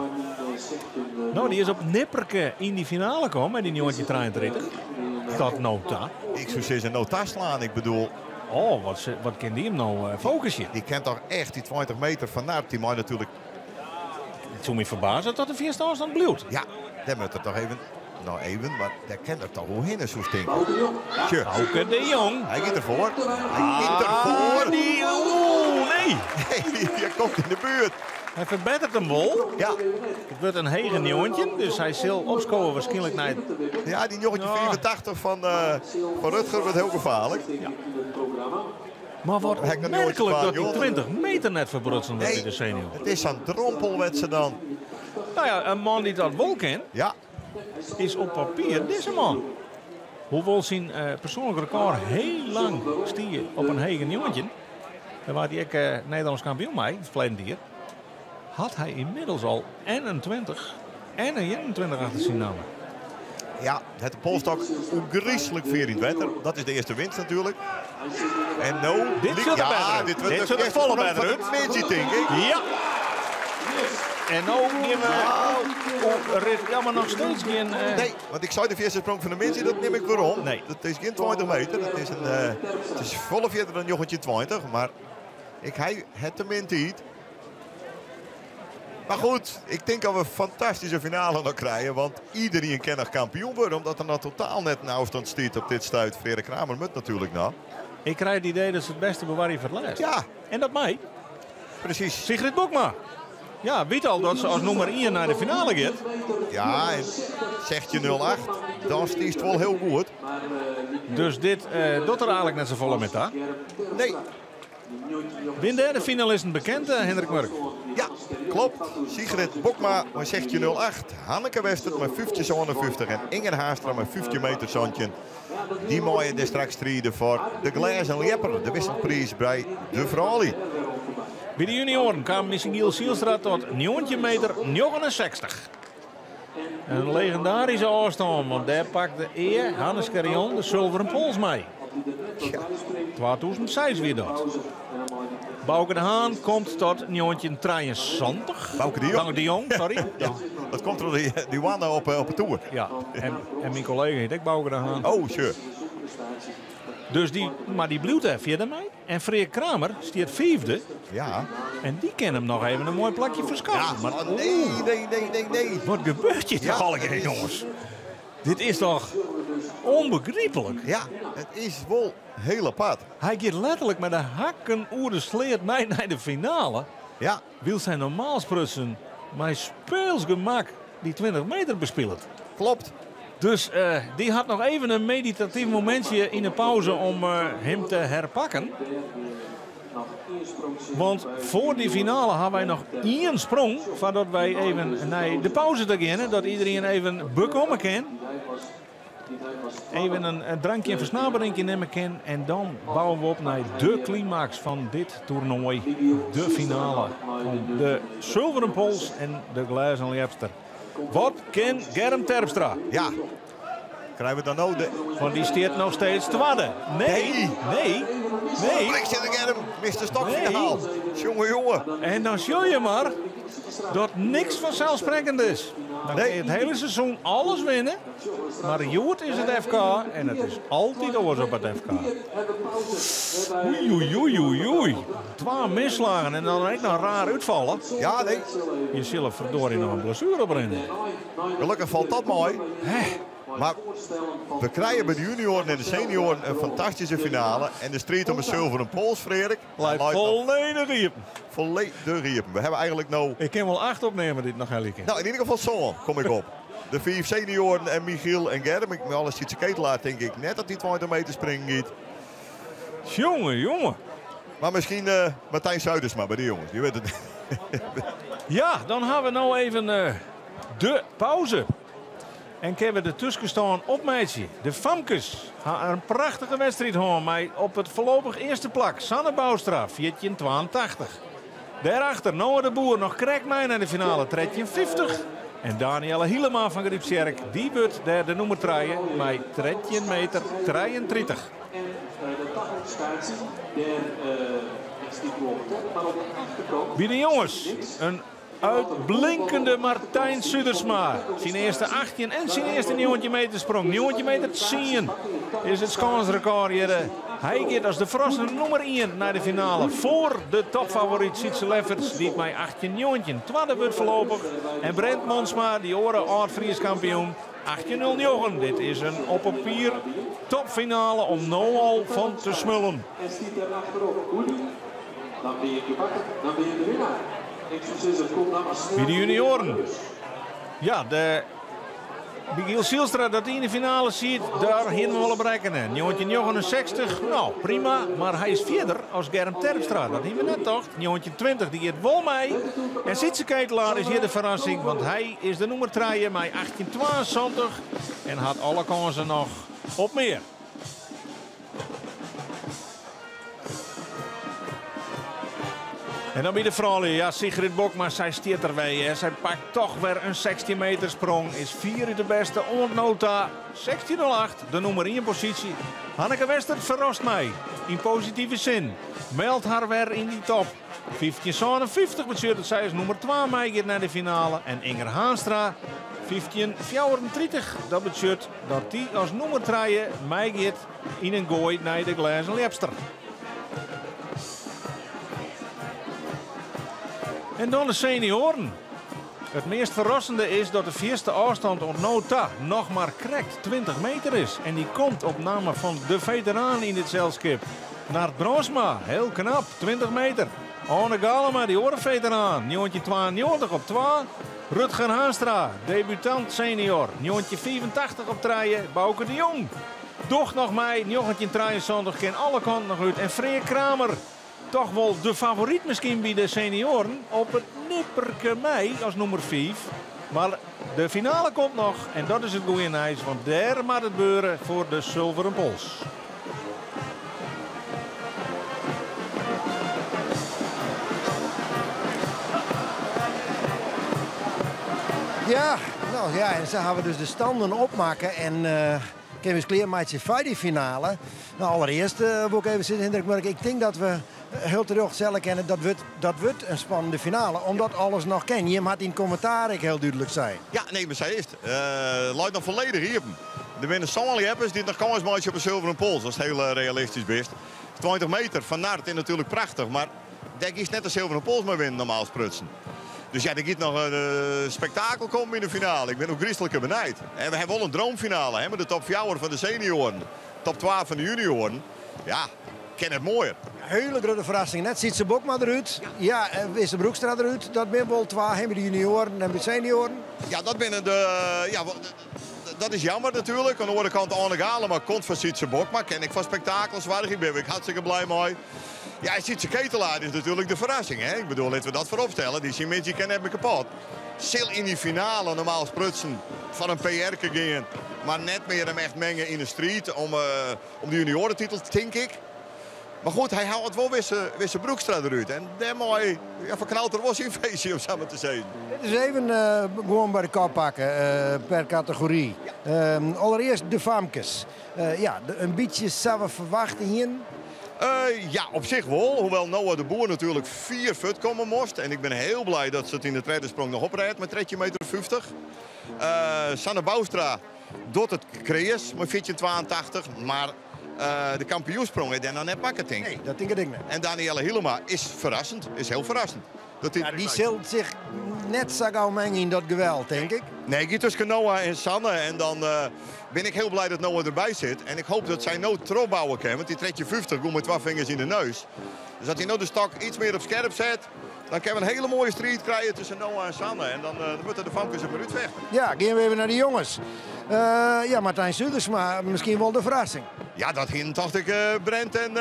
No, dy is op nipperke yn dy finale kommen mei dy 1933. Dat no ta. Ik soe sizze no taslaan. Ik bedoel... Oh, wat, wat kin dy him no eh, fokusje? Dy kin toch echt dy 20 meter fan Nart. Dy mei natuerlik... It soe my ferbaze dat de fierste ôfstân bliuwt. Ja, dêr moat er toch even... No even, mar dêr kin er toch oerhinne, soest tinke. Sjoch. Bauke de Jong. Hy giet derfoar. Hy giet derfoar. Ah, die, oeh, nee. Nee, hy komt yn de buert. Hy ferbetteret him wol. Ja. It wurdt in hege njoggentjin, dus hy sil opskowe wierskynlik nei... Ja, dy 1985 fan, uh, fan Rutger wurdt hiel gefaarlik. Ja. Mar wat opmerklik dat dy 20 meter net ferbrutsen wurdt by de senior. Het is sa'n drompelwedstrijd dan. No ja, in man dy't dat wol kin, ja. is op papier dizze man. Hoewol syn uh, persoanlik rekôr hiel lang stie op in hege 19, dêr waard hy ek uh, Nederlânsk kampioen mei, it ferleden jier, hat hy ynmiddels al en in 20 en in 21 achter syn namme. Ja, het de polstok ôfgryslik fier yn it wetter. Dat is de earste winst natuerlik. En no... Dit sjocht der ja, better út. Dit wurdt Dit sjocht der folle better út. Midden, tink ik. Ja. En no gean we rit, ja, mar noch steeds gjin... Uh... Nee, want ik sei de fierste sprong fan de middei, dat nim ik werom. Nee. Dat is gjin 20 meter. Dat is, in, uh, it is folle fierder dan 1920, mar ik ha it te min tiid. Mar goed, ik tink dat we in fantastyske finale noch krije. Want iderien kin noch kampioen wurde. Omdat der noch totaal net in ôfstân stiet op dit stuit. Freark Kramer moat natuerlik noch. Ik krij it idee dat se it bêste bewarje foar it lêst. Ja. En dat mei. Presys. Sigrid Bokma. Ja, wit al dat se as nûmer 1 nei de finale giet. Ja, en 16.08, dan stiest wol hiel goed. Dus dit uh, docht der eigentlik net safolle mear ta. Nee. Binne dêr de finalisten bekend, eh, Hendrik Murk? Ja, klopt. Sigrid Bokma mei 16.08. Hanneke Westert mei 15,57 en Inger Haastra mei 15 meter 17. Dy meie dêr straks stride foar de glêzen ljepper, de wisselpriis by de froulju. By de junioaren kaam Michiel Zielstra tot 19 meter 69. In legindaryske ôfstân, want dêr pakte ea Hannes Carrion de sulveren pols mei. Ja. 2006 wie dat. Bauke de Haan komt tot 1973. Bauke de Jong. Bauke de Jong, sorry. Ja, dat komt troch dy, dy hoanne op, op de toer. Ja, en, en myn kollega hjit ek Bauke de Haan. Oh, sure. Dus dy, mar dy bliuwt dêr fierder mei. En Freark Kramer stiet fiifde. Ja. En dy kin him noch even in moai plakje ferskaffen. Ja, Mar, oh, nee, nee, nee, nee, nee. Wat gebeurt hjir Ja, toch allegear, het is- jonges? Dit is toch ûnbegryplik? Ja, it is wol hiel apart. Hy giet letterlik mei de hakken oer de sleat mei nei de finale. Ja. Wylst hy normaal sprutsen mei speels gemak dy 20 meter bespilet. Klopt. Dus uh, dy hat noch even in meditatyf momintsje yn de pauze om uh, him te herpakken. Want foar dy finale hawwe wy noch ien sprong foardat wy even nei de pauze ta geane. Dat iderien even bekomme kin. Even in drankje en fersnaperingje nimme kin. En dan bouwe we op nei de klimaks fan dit toernoai. De finale om de Sulveren Pols en de Glêzen Ljepster. Wat kin Germ Terpstra? Ja. Krije we dan no de... Want dy stiet noch steeds twadde. Nee, Nee. nee, nee. Bliksem Germ, mist de stokfinaal. Jonge, jonge. En dan sil je mar dat niks fanselssprekkend is. Dan Nee. kin je it hiele seizoen alles winne. Mar hjoed is it FK en it is altyd oars op it FK. Oei, oei, oei, oei, oei. Twa misslagen en dan ek noch raar útfalle. Ja, nee. Je sille ferdorie noch in blessuere oprinne. Gelokkich falt dat mei. Hè? Mar we krije by de junioaren en de senioaren in fantastyske finale. En de striid om de sulveren pols, Freark. Leit leit folledich iepen. Folledich iepen. We hawwe eigentlik no... Ik kin wol acht opnimme dy't noch helje kin. No, yn ieder gefal sân kom ik op. De fiif senioaren en Michiel en Germ. Ik, mei alles Sietse Ketelaar tink ik net dat dy 20 meter springen giet. Jonge, jonge. Mar miskien uh, Martijn Zuidersma by de jonges. Je wit it net. Ja, dan hawwe we no even uh, de pauze. En kinne we de tuskenstân opmeitsje. De famkes ha in prachtige wedstriid hân mei op it foarlopich earste plak Sanne Bouwstra, 1482. Dêrachter Noah de Boer noch krekt mei nei de finale, 1350. En Daniëlle Hielema fan Grypstsjerk, dy wurdt dêr de nûmer trije mei 13 meter 33. By de jonges in Uitblinkende Martijn Sudersma. Syn earste 18 en syn earste 19 meter sprong. 19 meter 10 is it skânsrekôr hjir. Hy giet as de ferrassende nûmer 1 nei de finale foar de topfavoryt Sietse Lefferts, dy't mei 18-19 twadde wurdt foarlopich. En Brent Monsma, dy oare âld-Frysk kampioen, 18-09. Dit is in op papier topfinale om no al fan te smullen. Dan bin je gebakken, dan bin je de winnaar. Ik soe sizze, kom dan mar snel. By de junioaren. Ja, de Michiel Zijlstra dat yn de finale siet, dêr hiene we wol op rekkene. 1969, no prima, mar hy is fierder as Germ Terpstra. Dat hiene we net tocht. 1920, dy giet wol mei. En Sietse Ketelaar is hjir de ferrassing, want hy is de nûmer trije mei 1872 en hat alle kânsen noch op mear. En dan by de froulju, ja, Sigrid Bokma, sy stiet der wer. Hè. Sy pakt toch wer in 16 meter sprong. Is fierút de bêste oant no ta. 16,08, de nûmer 1 posysje. Hanneke Westert ferrast my yn positive sin. Meldt har wer yn dy top. 15,57 betsjut dat sy as nûmer 2 meigiet nei de finale. En Inger Haanstra 15,34. Dat betsjut dat dy as nûmer trije meigiet yn in goai nei de glêzen ljepster. En dan de senioaren. It meast ferrassende is dat de fierste ôfstân oant no ta noch mar krekt 20 meter is. En dy komt op namme fan de feteraan yn dit selskip. Nard Brandsma, hiel knap, 20 meter. Arne Galema, dy oare feteraan, 1992 op 2. Rutger Haanstra, debutant senior, 1985 op trije. Bauke de Jong docht noch mei, 1973, kin alle kanten noch út. En Freark Kramer, toch wol de favoryt miskien by de senioaren, op it nipperke mei as nûmer 5. Mar de finale komt noch en dat is it goede nijs, want dêr moat it beure foar de sulveren pols. Ja, no ja, en sa hawwe we dus de standen opmakke en uh, kinne we ús klearmeitsje foar dy finale. No, allerearst uh, wol ik even sizze, Hindrik Murk, ik tink dat we hiel terjocht stelle kinne, dat wurdt, dat wurdt in spannende finale, omdat alles noch kin. Jim hat yn kommentaar ek hiel dúdlik sein. Ja, nee, mar sa is it. Uh, leit noch folledich iepen. Der binne sân ljeppers dy't noch kâns meitsje op in sulveren pols, ast hiel realistysk bist. 20 meter fan Nard is natuerlik prachtich, mar dêr giest net de sulveren pols mei winnen normaal sprutsen. Dus ja, der giet noch in spektakel kommen yn de finale. Ik bin ôfgryslike benijd. En we hawwe wol in droomfinale, hè, mei de top fjouwer fan de senioaren, top twa fan de junioaren. Ja, kin net moaier. Hiele grutte ferrassing, net Sietse Bokma derút. Ja, Wisse Broekstra derút. Dat binne wol twa, hè, by de junioaren en by de senioaren. Ja, dat binne de, ja, dat is jammer natuerlik. Oan de oare kant, Arne Galema komt foar Sietse Bokma. Kin ek foar spektakel soargje. Bin ik hartstikke blij mei. Ja, en Sietse Ketelaar is natuerlik de ferrassing. Hè? Ik bedoel, litte we dat foarop stelle. Dy syn middei kin net mear kapot. Sil yn dy finale normaal sprutsen foar in PR-ke gean, mar net mear him echt menge yn de striid om, om de juniorentitel, tink ik. Mar goed, hy hâldt wol Wisse, Wisse Broekstra derút. En dêrmei ja, ferknalt er wol syn feestje, om sa mar te sizzen. Dit is even uh, gewoan by de kop pakke uh, per kategory. Ja. Uh, allerearst de famkes. Uh, ja, in bytsje sa we ferwachte hienen. Ja, op sich wol. Hoewol Noa de Boer natuerlik fier fuort komme moast. En ik bin hiel blij dat se it yn de tredde sprong noch oprêdt mei 13 meter 50. Sanne Bouwstra docht it kreas mei 14,82. Mar de kampioensprong is dêr noch net makke, tink ik. Nee, dat tink ik net. En Daniëlle Hielema is ferrassend, is hiel ferrassend. Dat dy, dy sil sich net sa gau menge yn dat geweld, tink ik. Nee, it giet tusken Noa en Sanne. En dan bin ik hiel blij dat Noa derby sit. En ik hoop dat sy no trochbouwe kin, want dy 13,50 gie mei twa fingers yn de neus. Dus as hy no de stok iets mear op skerp set, dan kinne we in hiele moaie striid krije tusken Noa en Sanne. En dan, dan moatte de famkes it mar útfechte. Ja, gean we even nei de jonges. Ja, Martijn Zuidersma, miskien wol de ferrassing. Ja, dat hienen tocht ik Brent en,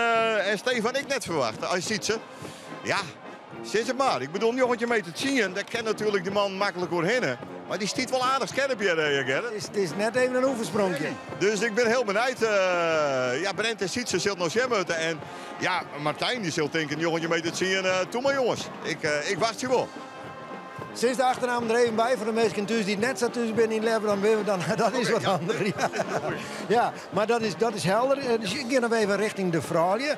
en Stefan ek net ferwachte. As Sietse. Ja, sis it mar. Ik bedoel, 19 meter 10, dêr kin natuerlik dy man maklik oerhinne. Mar dy stiet wol aardich skerp hjir, Gerrit. It is net even in oefenspronkje. Dus ik bin hiel benijd. Ja, Brent en Sietse sil it noch sjen moatte. En ja, Martijn dy sil tinke, 19 meter 10, toe mar jonges. Ik, ik wachtsje wol. Sis de achternaam der even by foar de minsken thús dy't net sa thús binne yn Lever, dan binne we dan dat is wat anders. Ja. Ja, mar dat is helder. Dus ik gean noch even richting de froulju.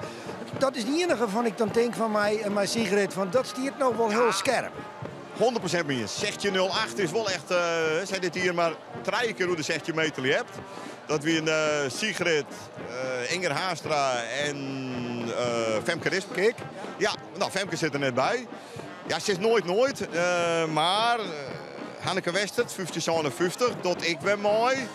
Dat is de iennige fan ik dan tink fan mei Sigrid, fan dat stiet no wol hiel skerp. 100% mei iens. 16.08 is wol echt, sy dit jier mar trije kear oer de 16 meter ljept. Dat wiene Sigrid, Inger Haanstra en Femke Rispens. Kik. Ja, no Femke sit der net by. Ja, sis noait noait, mar Hanneke Westert, 1557, docht ek wer mei.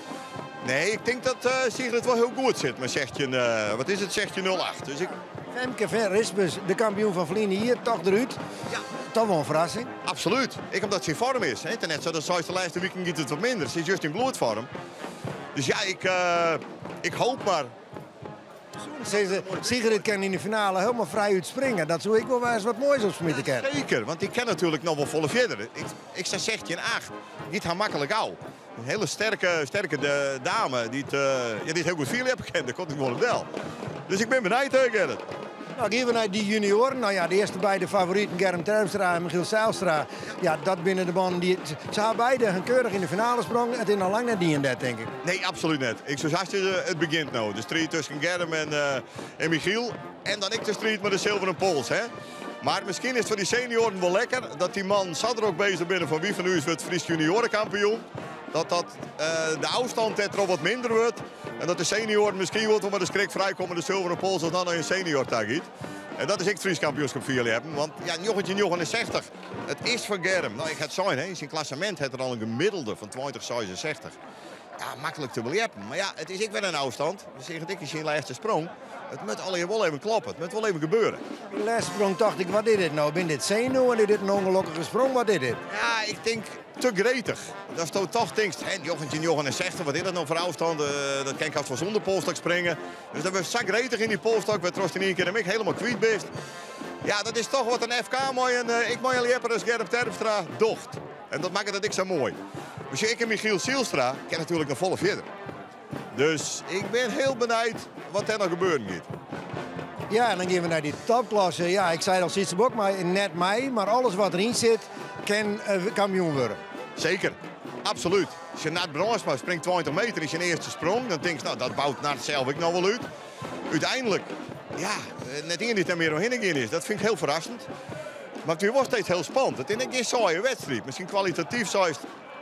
Nee, ik tink dat Sigrid wol hiel goed sit mei 16, wat is it, 16.08. Dus ik... Femke Rispens, de kampioen fan ferline jier, toch derút. Ja. Toch wol in ferrassing. Absolút. Ek omdat se yn foarm is. It is net sa dat seist de lêste wiken giet it wat minder. Se is just yn bloedfoarm. Dus ja, ik hoop mar. Sizze, Sigrid kin yn de finale hielendal frij útspringe. Dat soe ek wol wer ris wat moais opsmite kinne. Seker, want dy kin natuerlik noch wol folle fierder. Ik sei 16-8, giet har maklik ôf. In hiele sterke, sterke dame dy't ja, dy't hiel goed fierljeppe kin. Dêr komt it gewoan op del. Dus ik bin benijd, Gerrit. No, gean we nei dy junioaren. No ja, de earste beide favoriten, Germ Terpstra en Michiel Zijlstra. Ja, dat binne de mannen dy't... Se ha beide hun keurich yn de finale sprongen. It is noch lang net dien dêr, tink ik. Nee, absolút net. Ik soe sizze, it begjint no. De striid tusken Germ en Michiel. En dan ek de striid mei de silveren pols. Hè? Mar miskien is it foar dy senioaren wol lekker dat dy mannen sa drok bezich binne fan wie fan ús wurdt Frysk junioarenkampioen. Dat dat de ôfstân dêrtroch wat minder wurdt. En dat de senioaren miskien wol mei de skrik frijkomme de silveren pols as dan nei in senior ta giet. En dat is ek it Frysk kampioenskip fierljeppen. Want ja, 1969, it is foar Germ. No, ik ha it sein, hè, yn syn klassemint hat er al in gemiddelde fan 2066. Ja, maklik te beljeppen. Mar ja, it is ek wer in ôfstân. We seagen it ek yn syn lêste sprong. It moat allegear wol even kloppe. It moat wol even gebeure. Yn de lêste sprong tocht ik, wat is dit no? Binne dit senuwen? Is dit in ûngelokkige sprong? Wat is dit? Ja, ik tink te gretich. Datsto toch tinkst, hè, 1969, wat is dat no foar ôfstân? Dat kin ik hast wol sûnder polsstok springe. Dus dan wurdst sa gretich yn dy polsstok, wêrtrochst yn ien kear him ek hielendal kwyt bist. Ja, dat is toch wat in FK mei in, ek mei in ljepper as Germ Terpstra docht. En dat makket it ek sa moai. Dus ek in Michiel Zijlstra kin natuerlik noch folle fierder. Dus ik bin hiel benijd wat der noch gebeuren giet. Ja, en dan gean we nei dy topklasse. Ja, ik sei al, Sytse Bokma net mei, mar alles wat deryn sit, kin kampioen wurde. Seker, absolút. As Nard Brandsma springt 20 meter yn syn earste sprong, dan tinkst, no, dat bout Nard sels ek noch wol út. Uteinlik, ja, net ien dy't der mear oerhinne gien is. Dat fyn ik hiel ferrassend. Mar it wie wol steeds hiel spannend. It is net gjin saaie wedstriid. Miskien kwalitatyf seist,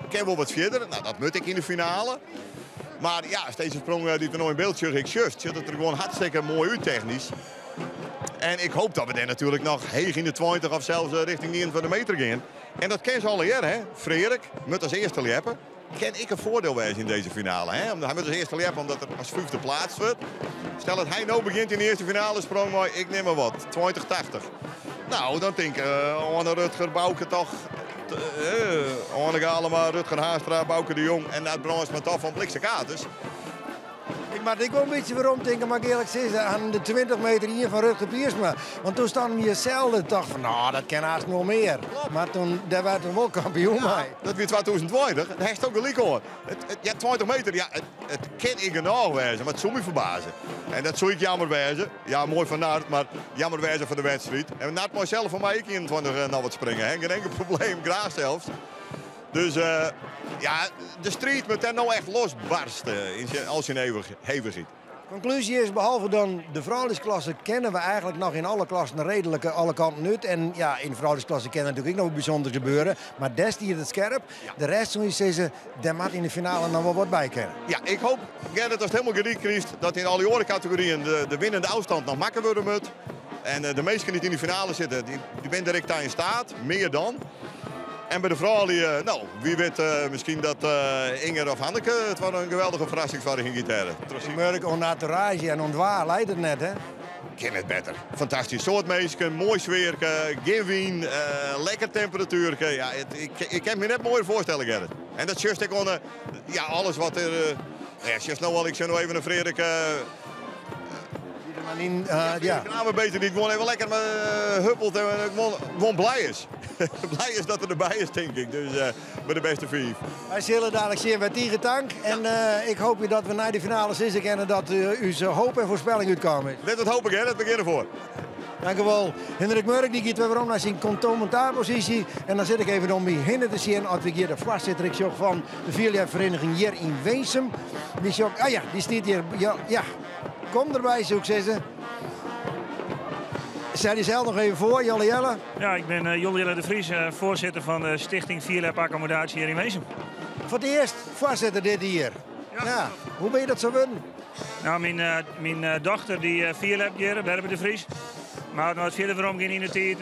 kin wol wat fierder. No, dat moat ek yn de finale. Mar ja, steeds in sprong dy't we no yn byld sjogge, ek sjochst, sjocht it der gewoan hartstikke moai út technysk. En ik hoop dat we dêr natuerlik noch heech yn de 20 of sels richting 29 meter gean. En dat kin se allegear, hè. Freark moat as earste ljeppe. Kin ek in foardiel wêze yn dizze finale, hè. Hy moat as earste ljeppe omdat er as fyfde pleatst wurdt. Stel dat hy no begjint yn de earste finale sprong mei, ik nim mar wat, 20-80. No, dan tink Oane Rutger Bauke toch, Oane Galema, Rutger Haanstra, Bauke de Jong en Nard Brandsma toch fan bliksemkaarters. Ik moat ek wol in bytsje weromtinke, moat ik earlik sizze, oan de 20 meter ien fan Rutger Piersma. Want doe stonden we sels, tocht fan, no, dat kin hast wol mear. Mar toen, dêr waard er wol kampioen mei. Dat wie 2020, dêr hast ook gelyk oan. Ja, 20 meter, ja, it kin ek genôch wêze, mar it soe my ferbaze. En dat soe ek jammer wêze. Ja, moai foar Nard, mar jammer wêze foar de wedstriid. En Nard mei sels fan my ek 21 noch wat springe, hè. Gjin enkel probleem, graach sels. Dus ja, de striid moat dêr no echt losbarste yn al syn hevichheid. Konklúzje is, behalve dan de frouljusklasse kinne we eigentlik noch yn alle klassen reedlik alle kanten út. En ja, yn de frouljusklasse kin natuerlik ek noch wat bysûnders gebeure, mar dêr stiet it skerp. De rest soe je sizze, dêr moat yn de finale noch wol wat by kinne. Ja, ik hoop, Gerrit, ast hielendal gelyk krijst, dat yn alle oare kategoryen de winnende ôfstân noch makke wurde moat. En de minsken dy't yn de finale sitte, dy binne der ek ta yn steat, mear dan. En by de froulju, no, wie wit miskien dat Inger of Hanneke it foar in geweldige ferrassing soargje giet dêr. Ik merk oan de entourage en oan it waar leit it net, hè? Kin net better. Fantastysk soad minsken, moai sfearke, gjin wyn, lekker temperatuerke. Ja, ik kin my net moaier foarstelle, Gerrit. En dat sjochst ek oan de, ja, alles wat der, ja, sjochst no al, ik sjoch no even in Freark. Ja, Kramer beter dy't gewoan even lekker huppelt en gewoan blij is. Blij is dat er derby is, tink ik. Dus by de bêste fiif. Wy sille dalik sjen by tige tank. En ik hoopje dat we nei de finale sizze kinne dat ús hoop en foarspelling útkaam is. Lit it hoopje, Gerrit. We geane derfoar. Dank u wel. Hendrik Murk die giet wer werom nei syn kommentaarposysje. En dan sit ik even om my hinne te sjen oft we hjir de foarsitter ik sjoch fan de fierljepferiening hjir yn Winsum. Dy sjoch, ah ja, dy stiet hjir. Ja, ja. Kom derby, soe ik sizze. Stel jesels noch even foar, Jolle Jelle. Ja, ik bin Jolle Jelle de Vries, foarsitter fan de Stichting Fierljep Akkommodaasje hjir yn Winsum. Foar it earst foarsitter dit jier. Ja. Hoe bin je dat sa wurden? Nou, myn dochter dy fierljept hjir, Berber de Vries. Mar as we wat fierder werom gean yn de tiid,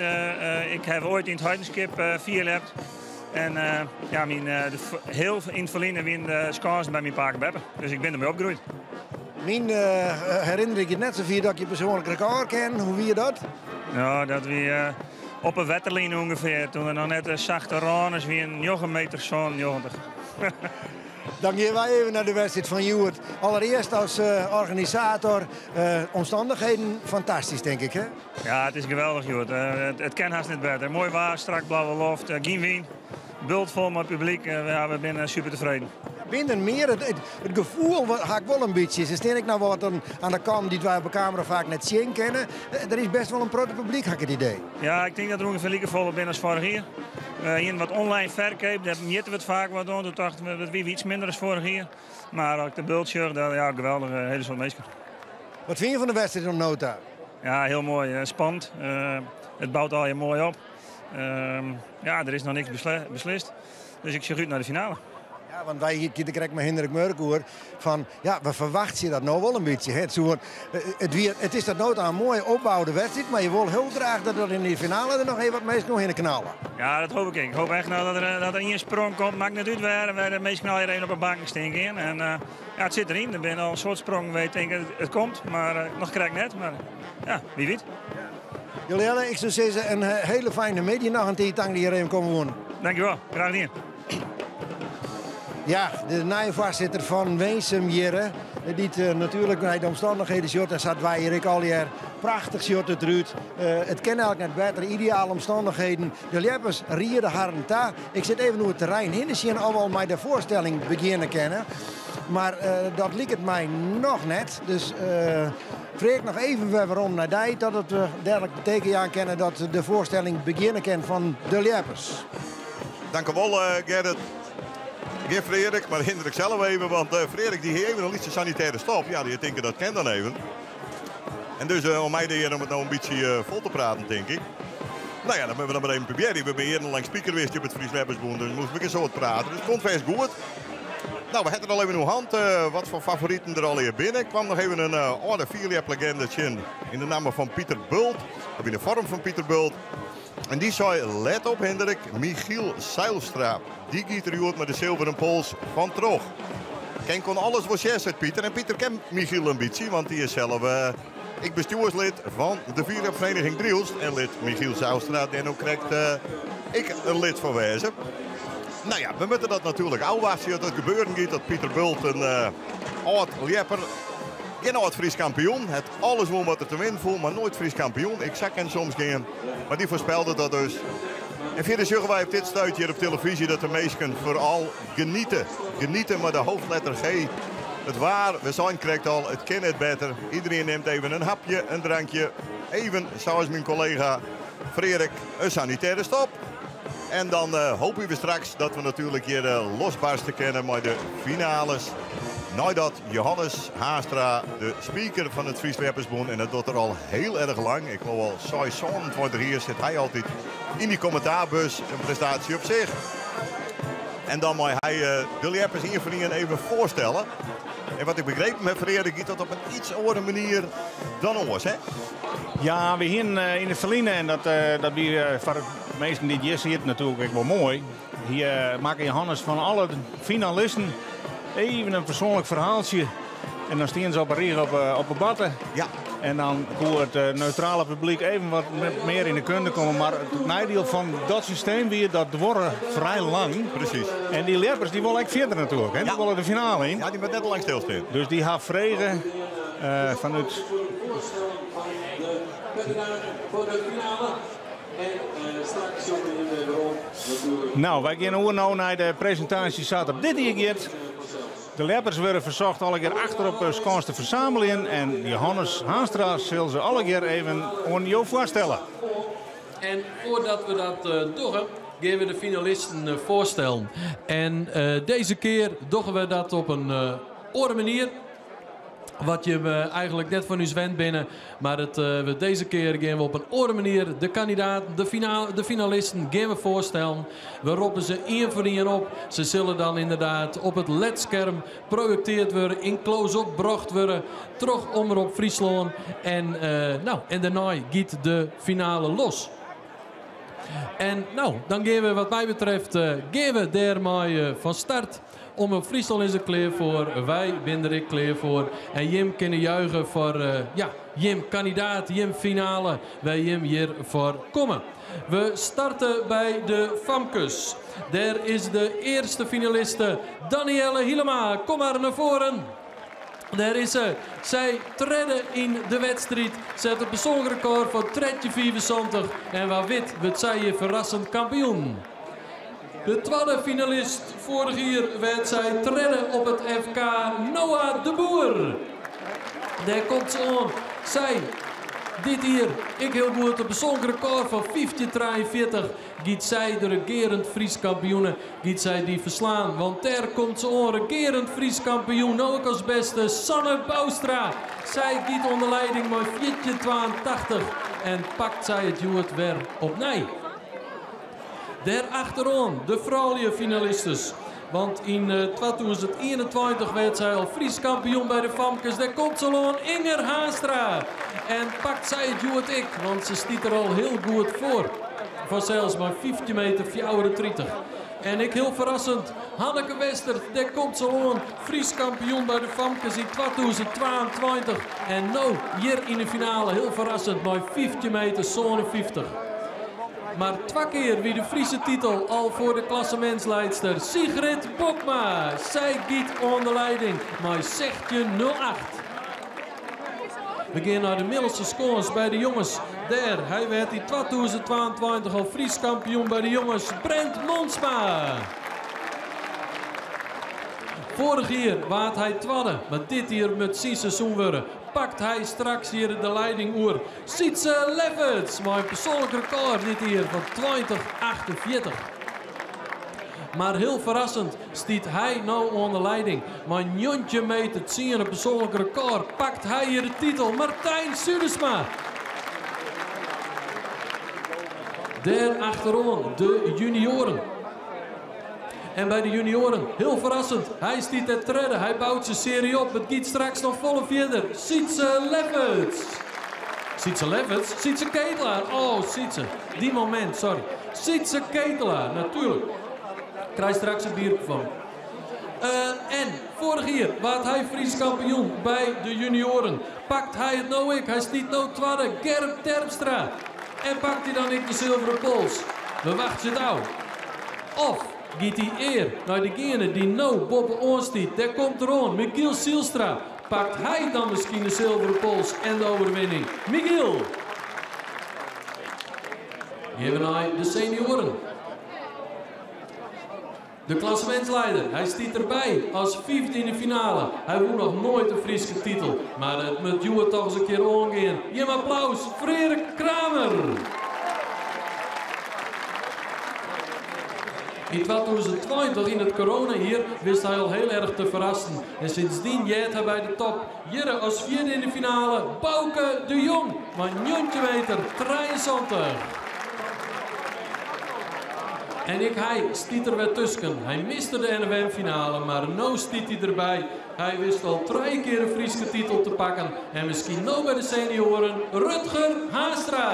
ik haw oait yn it Heidenskip fierljept. En ja, myn, hiel yn it ferline wienen de skânsen by myn pake en beppe. Dus ik bin dermei opgroeid. Myn herinnering giet net sa fier dat ik je persoanlik rekôr ken. Hoe wie dat? Nou, dat wie op 'e wetterline ûngefear. Toen der noch net de sachte rânes wienen, 9 meter 97. Dan gean wy even nei de wedstriid fan hjoed. Allerearst as organisator, omstannichheden fantastysk tink ik hè? Ja, it is geweldich hjoed. It kin hast net better. Moai waar, strak blauwe loft, gjin wyn, bult fol mei publyk. Ja, we binne super tefreden. Bin der mear? It gefoel ha ik wol in bytsje. Se stean ek noch wat oan de kant dy't wy op de kamera faak net sjen kinne. Der is best wol in protte publyk, ha ik it idee. Ja, ik tink dat der ûngefear like folle binne as foarich jier. We hienen wat online ferkeap, dêr mjitte we it faak wat oan. Doe tochten we, dat wie iets minder as foarich jier. Mar as ik de bult sjoch, dan ja, geweldich, in hiele soad minsken. Wat fine je fan de wedstriid oant no ta? Ja, hiel moai. Spannend. It bout allegear moai op. Ja, der is noch niks beslist. Dus ik sjoch út nei de finale. Ja, want wy hiene it krekt mei Hindrik Murk oer fan ja, we ferwachtsje dat no wol in bytsje. Hè. It, soe, it, wie, it is tot no ta in moai opboude wedstriid, mar je wol hiel graach dat der yn dy finale der noch even wat minsken oerhinne knalle. Ja, dat hoop ik. Ik hoop echt no dat der ien sprong komt, makket net út wêr, wêr de minsken allegear even op de banken stean gean. En ja, it sit deryn. Der binne al in soad sprongen wêr je tinke it komt, mar noch krekt net. Mar ja, wie wit. Jelle, ik soe sizze in hiele fijne middei noch in tiid tank dat je hjir even komme woenen. Dankjewel, graach dien. Ja, de nije foarsitter fan Winsum hjir, dy't natuerlik nei de omstannichheden sjocht en sa't wy hjir ek allegear prachtich sjocht it derút. It kin eigentlik net better, ideale omstannichheden. De ljeppers riede harren ta. Ik sit even oer it terrein hinne sjen oft we al mei de foarstelling begjinne kinne. Mar dat liket my noch net. Dus freech ik noch even wer werom nei dy, dat it we dêrlik teken jaan kinne dat de foarstelling begjinne kin fan de ljeppers. Dank u wol, Gerrit. Gjin Frerik, mar Hindrik sels even, want Frerik dy hie even in lytse sanitêre stop. Ja, dy tinke dat kin dan even. En dus oan my de ear om it no in bytsje fol te praten, tink ik. No ja, dan moatte we dan mar even probearje. We binne jierrenlang speaker west op it Fries Ljeppersbûn, dus moasten we in soad prate. Dus it komt fêst goed. No, we hawwe it al even oer hân, wat foar favoriten der allegear binne. Kwam noch even in âlde fierljeplegende tsjin yn de namme fan Pieter Bult, of yn de foarm fan Pieter Bult. En dy sei, let op Hendrik, Michiel Zijlstra, dy giet der hjoed mei de silveren pols fan troch. Ken kon alles wol sjen, seit Pieter. En Pieter ken Michiel in bytsje, want dy is sels ek bestjoerslid fan de Fierljepvereniging Drylts. En lit Michiel Zijlstra dêr no krekt ek in lid fan wêze. No ja, we moatte dat natuerlik ôfwachtsje dat it gebeuren giet dat Pieter Bult in âld ljepper, gjin âld Frysk kampioen, hat alles wûn wat der te winnen foel, mar noait Frysk kampioen. Ek sa kin soms gean. Mar dy foarspelde dat dus. En fierder sjogge wy op dit stuit hjir op telefyzje dat de minsken foaral geniete. Geniete mei de hoofdletter G. It waar, we seinen krekt al, it kin net better. Iedereen nimt even in hapje, in drankje. Even, sa as myn kollega Frerik, in sanitêre stop. En dan hoopje we straks dat we natuerlik hjir losbarste kinne mei de finales. Neidat Johannes Haastra, de speaker fan it Frysk Ljeppersbûn, en dat docht er al hiel erch lang, ik geloof al 26 jier sit hy altyd yn dy kommentaarbus, in prestaasje op sich. En dan mei hy de ljeppers ien foar ien even foarstelle. En wat ik begrepen ha, Frerik, giet dat op in iets oare manier dan oars, hè? Ja, we hienen yn it ferline, en dat wie foar de minsken dy't hjir sieten natuerlik ek wol moai, hie makke Johannes fan alle finalisten even in persoanlik ferhaaltsje. En dan stienen se op 'e rige op 'e batte. Ja. En dan koe it neutrale publyk even wat mear yn de kunde komme. Mar it neidiel fan dat systeem wie dat duorre frij lang. Presys. En dy ljeppers dy wolle ek fierder natuerlik. Hè? Dy wolle de finale yn. Ja, dy moat net te lang stilstean. Dus dy ha frege fanút. No, wy gean oer no nei de presintaasje sa't op dit jier giet. De ljeppers wurde fersocht allegear achter op de skâns te fersammeljen en Johannes Haanstra sil se allegear even oan jo foarstelle. En foardat we dat dogge, gean we de finalisten foarstellen. En dizze kear dogge we dat op in oare manier. Wat je eigenlik net fan ús wend binne. Mar it, we dizze kear gean we op in oare manier de kandidaten, de, finale, de finalisten gean we foarstellen. We roppe se ien foar ien op. Se sille dan ynderdaad op it ledskerm projekteard wurde, yn close-up brocht wurde troch Omrop Fryslân. En, no, en dêrnei giet de finale los. En no, dan gean we wat my betreft gean we dêrmei fan start. Omrop Fryslân is der klear foar, wy binne der ek klear foar. En jim kinne juiche foar ja, jim kandidaat, jim finale, wêr jim hjir foar komme. We starte by de famkes. Dêr is de earste finaliste, Danielle Hielema. Kom mar nei foaren. Dêr is se. Sy tredde yn de wedstriid. Set in persoanlik rekôr fan 13,75. En wa wit wurdt sy hjir ferrassend kampioen. De twadde finalist foarich jier waard sy tredde op it FK, Noah de Boer. Dêr komt se oan. Sy dit jier ek hiel goed. In persoanlik rekôr fan 15,43 giet sy de regearend Frysk kampioene giet sy dy ferslaan. Want dêr komt se oan, regearend Frysk kampioen, no ek as bêste, Sanne Bouwstra. Sy giet oan de leiding mei 14,82 en pakt sy it hjoed wer opnij. Dêr achteroan de froulju finalistes. Want yn 2021 waard sy al Frysk kampioen by de famkes. Dêr komt se al oan, Inger Haanstra. En pakt sy it hjoed ek, want se stiet der al hiel goed foar. Fansels mei 15 meter 34. En ek hiel ferrassend, Hanneke Westert, dêr komt se al oan. Frysk kampioen by de famkes yn 2022. En no hjir yn de finale, hiel ferrassend, mei 15 meter 57. Mar twa kear wie de Fryske titel al foar de klassemintsleidster Sigrid Bokma. Sy giet oan de leiding mei 16.08. We gean nei de middelste skâns by de jonges. Dêr, hy waard yn 2022 al Frysk kampioen by de jonges, Brent Monsma. Foarich jier waard hy twadde, mar dit jier moat syn seizoen wurde. Pakt hy straks hjir de leiding oer Sietse Lefferts mei in persoanlik rekôr dit jier fan 20,48. Mar hiel ferrassend stiet hy no oan de leiding. Mei 19 meter 10 in persoanlik rekôr pakt hy hjir de titel. Martijn Zuidersma. Dêr achteroan de junioaren. En by de junioaren, hiel ferrassend, hy stiet dêr tredde. Hy bout syn searje op. It giet straks noch folle fierder. Sietse Lefferts. Sietse Lefferts? Sietse Ketelaar. Oh, Sietse. Dy momint, sorry. Sietse Ketelaar, natuerlik. Krij straks in bierke fan. En foarich jier waard hy Frysk kampioen by de junioaren. Pakt hy it no ek? Hy stiet no twadde. Germ Terpstra. En pakt hy dan ek de silveren pols? We wachtsje it ôf. Of giet dy ear nei degene dy't no boppe-oan stiet? Dêr komt er oan, Michiel Zijlstra. Pakt hy dan miskien de silveren pols en de oerwinning? Michiel! Gean we nei de senioaren. De klassemintsleider, hy stiet derby as fyfde yn de finale. Hy wûn noch noait in Fryske titel, mar it moat hjoed toch ris in kear oangean. Jim applaus, Freark Kramer! Yn 2020, yn it coronajier, wist hy al hiel erch te ferrassen en sindsdien heart hy by de top. Hjirre as fjirde yn de finale, Bauke de Jong mei 19 meter 73. En ek hy stiet der wer tusken. Hy miste de NFM-finale, mar no stiet hy derby. Hy wist al trije kear in Fryske titel te pakken en miskien no by de senioaren, Rutger Haanstra.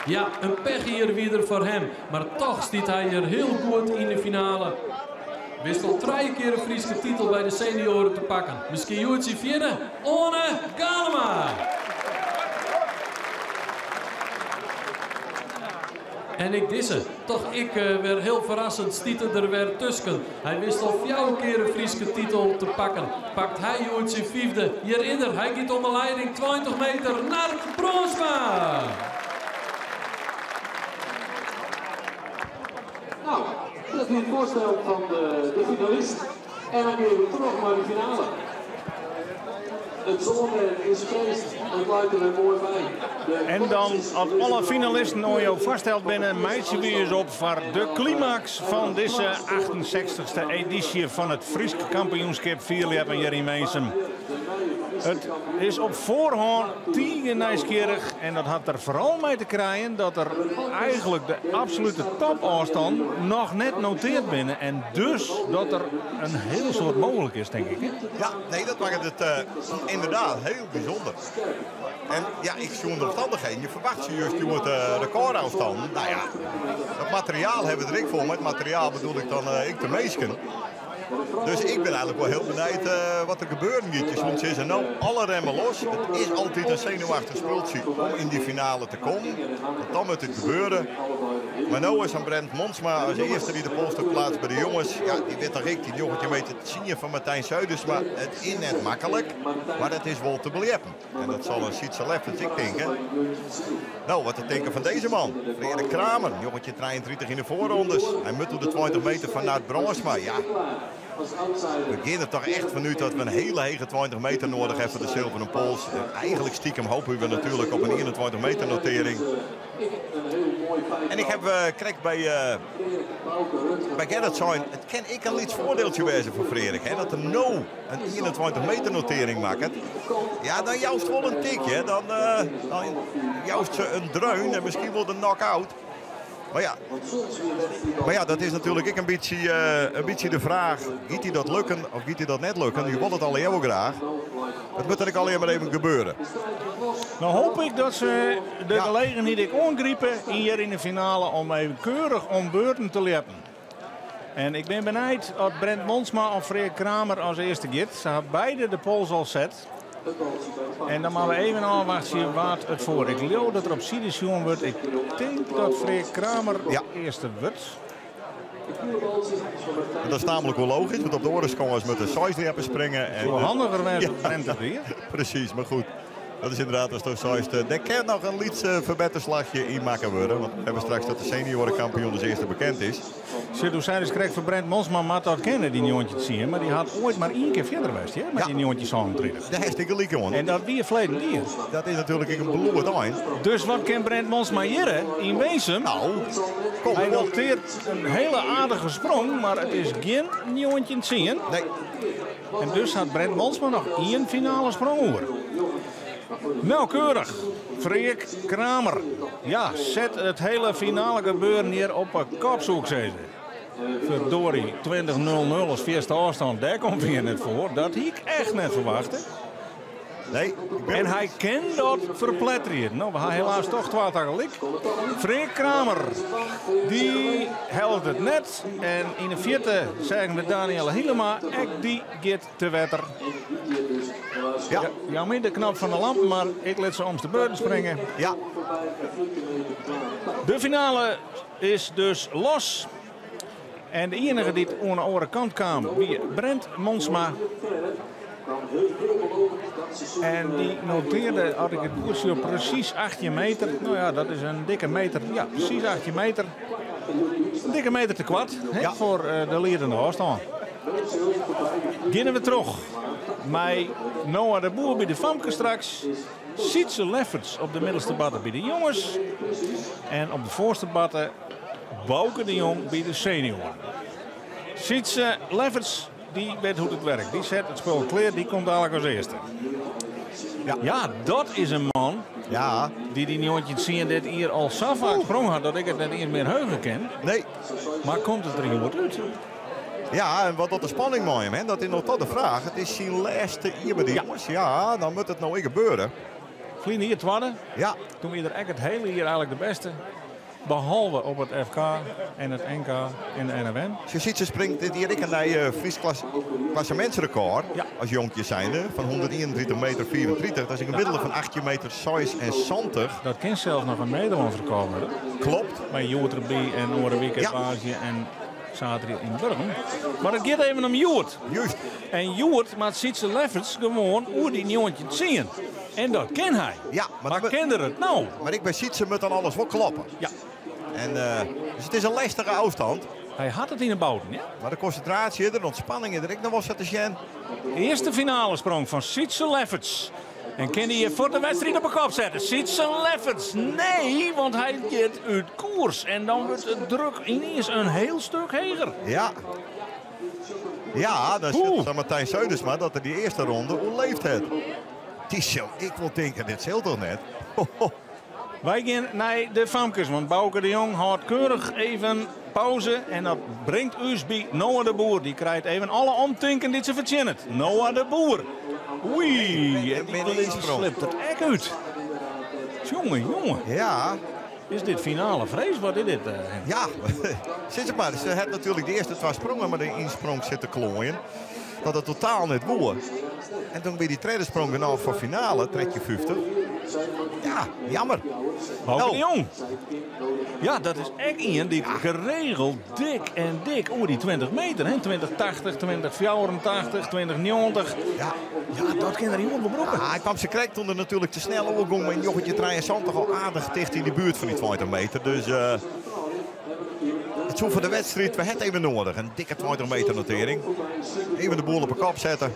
Ja, in pechjier wie der foar him, mar toch stiet hy hjir hiel goed yn de finale. Wist al trije kear in Fryske titel by de senioaren te pakken. Miskien hjoed syn fjirde, Oane Galema! En ek dizze, toch ek wer hiel ferrassend, stiet er der wer tusken. Hy wist al fjouwer kear in Fryske titel te pakken. Pakt hy hjoed syn fyfde? Hjir is er, hy giet om 'e leiding, 20 meter, Nard Bronsma! Nou. Dat wie it foarstel fan de finalist. En dan gean we troch mei de finale. It sânbêd is feest, it leit der wer moai by. En dan, as alle finalisten oan jo foarsteld binne, meitsje wy ús op foar de klimaks fan dizze 68ste edysje fan it Frysk kampioenskip fierljeppen hjir yn Winsum. It is op foarhân tige nijsgjirrich en dat hat der foaral mei te krijen dat der eigenlik de absolute topôfstannen noch net noteard binne en dus dat der in hiel soad mooglik is, tink ik. Ja, nee, dat makket it eh, ynderdaad hiel bysûnder. En ja, ik sjoen de omstannichheden, je ferwachtsje just hjoed uh, rekôrôfstannen. No ja, dat materiaal hawwe we der ek foar. Mei it materiaal bedoel ik dan uh, ek de minsken. Dus ik bin eigenlik wol hiel benijd uh, wat der gebeuren giet. Je soene sizze, no, alle remmen los. It is altyd in senuwachtich spultsje om yn dy finale te kommen. Want dan moat it gebeure. Mar no is dan Brent Monsma as earste dy't de polsstok pleatst by de jonges. Ja, dy wit toch ek, dy 19 meter 10 fan Martijn Zuidersma. It is net maklik, mar it is wol te beljeppen. En dat sil in Sietse Lefferts ek tinke. No, wat te tinken fan dizze man. Freark Kramer, 1933 yn de foarrondes. Hy moat oer de 20 meter fan Nard Brandsma. Ja, we gean der toch echt fanút dat we in hiele hege 20 meter nedich hawwe foar de Zilveren Pols. En eigenlik stikem hoopje we natuerlik op in 21 meter notearring. En ik ha uh, krekt by, uh, by Gerrit sein, it kin ek in lyts foardieltsje wêze foar Freark. Hè, dat er no in 21 meter notearring makket. Ja, dan joust wol in tikje. Dan, uh, dan joust se in dreun en miskien wol de knock-out. Maar ja, dat is natuerlik ek in bytsje de fraach. Giet dy dat lukken of giet dy dat net lukken? Je wol it allegear wol graach. It moat der ek allegear mar even gebeure. No hoopje ik dat se de gelegenheid ek oangripe hjir yn de finale om even keurich om beurten te ljeppen. En ik bin benijd oft Brent Monsma of Freark Kramer as earste giet. Se hawwe beide de pols al set. En dan moatte we even ôfwachtsje wa't it foar. Ik leau dat der op side sjoen wurdt. Ik tink dat Freark Kramer earste wurdt. Dat is namelijk wol logysk, want op de oare skâns moatte seis ljeppers springe. En, Soe handiger wêze as Brent it wie. Presys, mar goed. Dat is ynderdaad asto seist. Dêr kin noch in lyts ferbetterslachje yn makke wurde. Want we hawwe straks dat de senioarekampioen as earste bekend is. Sjoch, do seidest krekt foar Brent Monsma moat dat kinne, dy 1910. Mar dy hat oait mar ien kear fierder west, hear, mei dy 1937. Dêr hast ek gelyk oan. En dat wie ferleden jier. Dat is natuerlik ek in bloed ein. Dus wat kin Brent Monsma hjir yn Winsum? No, kom Hy notearret in hiele aardige sprong, mar it is gjin 1910. Nee. En dus hat Brent Monsma noch ien finale sprong oer. No, keurich. Freark Kramer. Ja, set it hiele finale gebeuren hjir op 'e kop, soe ik sizze. Verdorie, 20.00 as fierste ôfstân, dêr komt hy net foar. Dat hie ik echt net ferwachte. Nee. En hy kin dat ferpletterje. No, we hawwe helaas toch twa tagelyk. Freark Kramer, dy hellet it net. En yn de fierte seagen we Danielle Hielema, ek dy giet te wetter. Ja. Jou my de knop fan de lampen, mar ik lit se om de beurten springe. Ja. De finale is dus los. En de iennige dy't oan de oare kant kaam wie Brent Monsma. En dy notearde, as ik it goed sjoch, presys 18 meter. No ja, dat is in dikke meter. Ja, presys 18 meter. In dikke meter te koart hè, foar de liedende ôfstân. Geane we troch mei Noah de Boer by de famkes straks. Sietse Lefferts op de middelste batte by de jonges. En op de foarste batte Bauke de Jong by de senioaren. Sietse Lefferts, dy wit hoe't it wurket. Dy set it spul klear, dy komt dalik as earste. Ja, dat is in man ja. dy't dy 1910 dit jier al sa faak sprong hat dat ik it net iens mear heuge kin. Nee. Mar komt it der hjoed út? Ja, en wat docht de spanning mei him? Hè? Dat is noch toch de fraach. It is syn lêste jier by de jonges. Ja, dan moat it no ek gebeure. Ferline jier twadde. Ja. Doe wie er ek it hiele jier eigenlik de bêste. Behalve op it FK en it NK en de NFM. Sietse springt dit jier ek in nij Frysk klassemintsrekôr. Ja. As jonkje zijnde fan 131 meter 34. Dat is in gemiddelde fan 18 meter 76. Dat kin sels noch in Nederlânsk rekôr wurde. Klopt. Mei hjoed derby en oare wike woansdei en saterdei yn Burgum. Mar it giet even om hjoed. Juist. En hjoed moat Sietse Lefferts gewoan oer dy 1910. En dat kin hy. Ja, mar kin er it no? Mar ek by Sietse moat dan alles wol kloppe. Ja. En, dus it is in lestige ôfstân. Hy hat it yn 'e bouten, ja. Mar de konsintraasje is der, de ûntspanning is der ek noch wol sa te sjen. Earste finalesprong fan Sietse Lefferts. En kin hy fuort de wedstriid op 'e kop sette? Sietse Lefferts, nee, want hy giet út koers. En dan wurdt de druk yniens in hiel stik heger. Ja. Ja, dan sit dan Martijn Zuidersma dat er dy earste ronde oerleefd hat. Dy sil ek wol tinke, dit sil toch net? Wy gean nei de famkes, want Bauke de Jong hâldt keurich even pauze. En dat bringt ús by Noah de Boer. Dy krijt even alle omtinken dy't se fertsjinnet. Noah de Boer. Oei, en dy slipt der ek út. Jonge, jonge. Ja. Is dit finale frees? Wat is dit? Eh, ja, sis it mar. Se hat natuerlik de earste twa sprongen mei de ynsprong sitte kloaien. Dat it totaal net woe. En toen by dy tredde sprong genôch foar finale, 13,50. Ja, jammer. Bauke de Jong. Ja, dat is ek ien dy't geregeld dik en dik oer dy 20 meter. Hè? 2080, 2084, 2090. Ja. Ja, dat kin er hiel brûke. Ja, hy kaam se krekt ûnder natuerlik te snel oergong mei 1973 al aardich ticht yn de buert fan dy 20 meter. Dus uh, it soe foar de wedstriid, we het even noadich. In dikke 20 meter notering. Even de boel op de kop sette.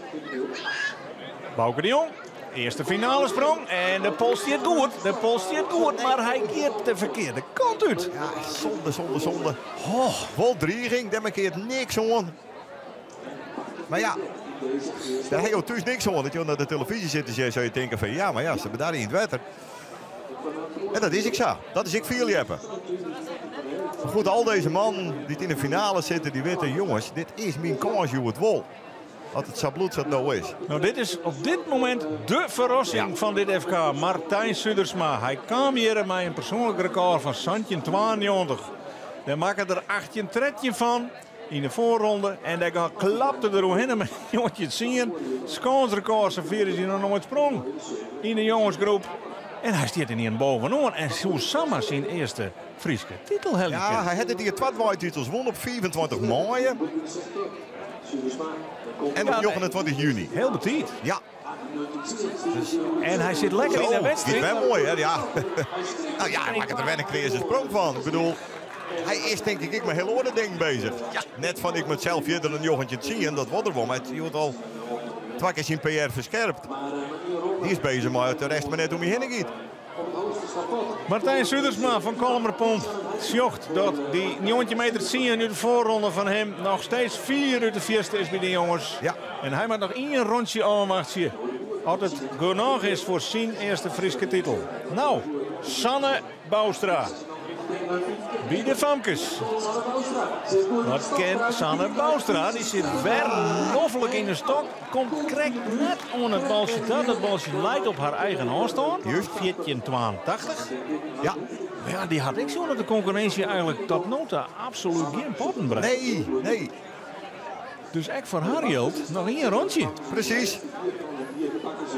Bauke de Jong, earste finalesprong. En de pols stiet goed. De pols stiet goed, mar hy giet de ferkearde kant út. Ja, sonde, sonde, sonde. Oh, wol driging, dêr keart niks oan. Mar ja, dêr ha jo thús niks oan. Dat jo nei de telefyzje sitte sjen, soe je tinke fan ja, mar ja, se bedarje yn it wetter. En dat is ek sa. Dat is ek fierljeppen. Maar goed, al deze mannen dy't yn de finale sitte, dy witte, jonges, dit is myn kâns hjoed wol. As it sa bloed sa't no is. No, dit is op dit momint de ferrassing fan dit FK. Martijn Zuidersma. Hy kaam hjir mei in persoanlik rekôr fan 1792. Dêr makke er 1813 fan yn de foarronde. En dêr klapte er oerhinne mei 1910. Skânsrekôr, safier is hy noch noait sprong yn de jongesgroep. En hy stiet ynienen boppenoan en soe samar syn earste Fryske titel helje Ja, kinne. hy hat dit jier twa titels wûn op 25 maaie en op 29 juny. Hiel betiid. Ja. Dus, en hy sit lekker yn de Zo, wedstriid. Giet wer moai, hè? Ja. nou ja, hy makket der wer in kreaze sprong fan. Ik bedoel, hy is tink ik ek mei hiel oare dingen beuzich. Ja, net fan ik moat sels fierder dan 1910, dat wol er wol, mar hy hat al twa kear syn PR ferskerpt. Dy is beuzich mei de rest mar net om my hinne giet. Martijn Zuidersma fan Kollumerpomp sjocht dat dy 19 meter 10 út de foarronde fan him noch steeds 4 út de fierste is by de jonges. Ja. En hy moat noch ien rûntsje ôfwachtsje as it genôch is foar syn earste Fryske titel. No, Sanne Bouwstra by de famkes. Wat kin Sanne Bouwstra? Dy sit wer noflik yn de stok. Komt krekt net oan it baltsje ta. Dat baltsje leit op har eigen ôfstân. Juist. 14,82. Ja. Ja, dy hat ek sjoen dat de konkurrinsje eigentlik tot no ta absolút gjin potten brekt. Nee, nee. Dus ek foar har jildt noch ien rûntsje. Presys.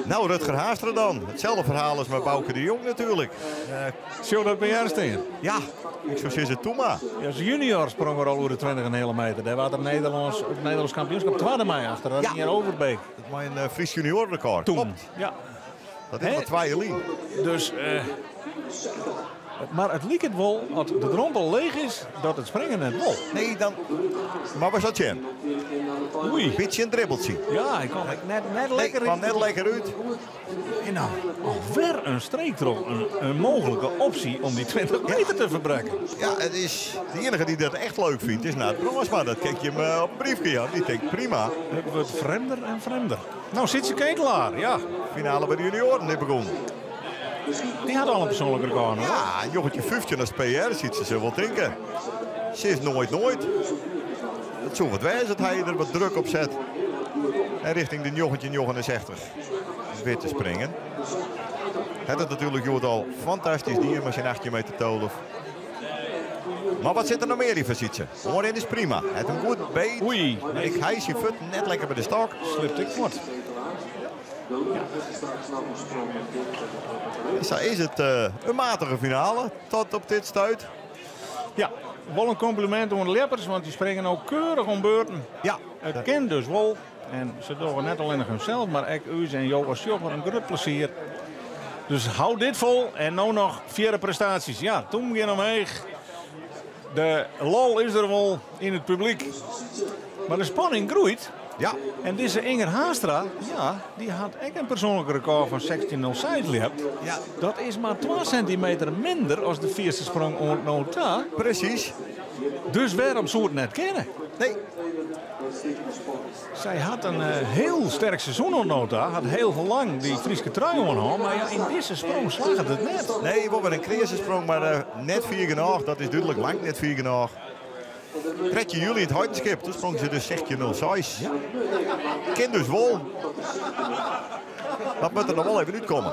No, Rutger Haanstra dan. Itselde ferhaal as mei Bauke de Jong natuerlik. Sjoch dat by har stean. Ja, ik soe sizze, toe mar. Ja, as junior sprong er al oer de 20,5 meter. Dêr waard er Nederlânsk, it Nederlânsk kampioenskip twadde mei achter Reinier Overbeek. Dat mei in Frysk juniorrekôr. Toen. Klopt. Ja. Dat is mar twa jier lyn. Dus, mar it liket wol, as de drompel leech is, dat it springen net wol. Nee, dan. Mar we sille sjen. Oei. Bytsje in dribbeltsje. Ja, hy kwam net, net Nee, lekker kwam út. net lekker út. En dan alwer in streek troch in mooglike opsje om dy 20 meter te ferbrekken. Ja, it is de iennige dy't dat echt leuk fynt is Nard Brandsma. Dat kin je him op in briefke jaan. Dy tinkt prima. It wurdt frjemder en frjemder. No, Sietse Ketelaar, ja. Finale by de junioaren is begûn. Dy hat al in persoanlik rekôr, hoor. Ja, 1915 as PR, Sietse sil wol tinke. Sis noait noait. It soe wat wêze dat hy der wat druk op set. En rjochting de 1969 wer te springen. Hat it natuerlik hjoed al fantastysk dien mei syn 18 meter 12. Mar wat sit der noch mear yn foar Sietse? Oanrin is prima. Hy hat him goed beet. Oei. Ik hy syn fuotten net lekker by de stok. Slipt ek fuort. Sa is it in matige finale tot op dit stuit. Ja, wol in komplimint oan de ljeppers, want dy springe no keurich om beurten. Ja. It kin dus wol. En se dogge net allinnich harsels, mar ek ús en jo as sjogger in grut plezier. Dus hou dit fol en no noch fierdere prestaasjes. Ja, tûm gean omheech. De lol is der wol yn it publyk. Mar de spanning groeit. Ja. En dizze Inger Haanstra, ja, dy hat ek in persoanlik rekôr fan 16,06 ljept. Ja. Dat is mar 2 sintimeter minder as de fierste sprong oant no ta. Presys. Dus wêrom soe it net kinne? Nee. Sy hat in hiel sterk seizoen oant no ta, hat hiel lang dy Fryske trui oan hân, mar ja, yn dizze sprong slagget it net. Nee, wol wer in kreaze sprong, mar net fier genôch. Dat is dúdlik, lang net fier genôch. 13 july yn It Heidenskip, doe sprong se dus 16.06. Ja. Kin dus wol. Dat moat der noch wol even útkomme.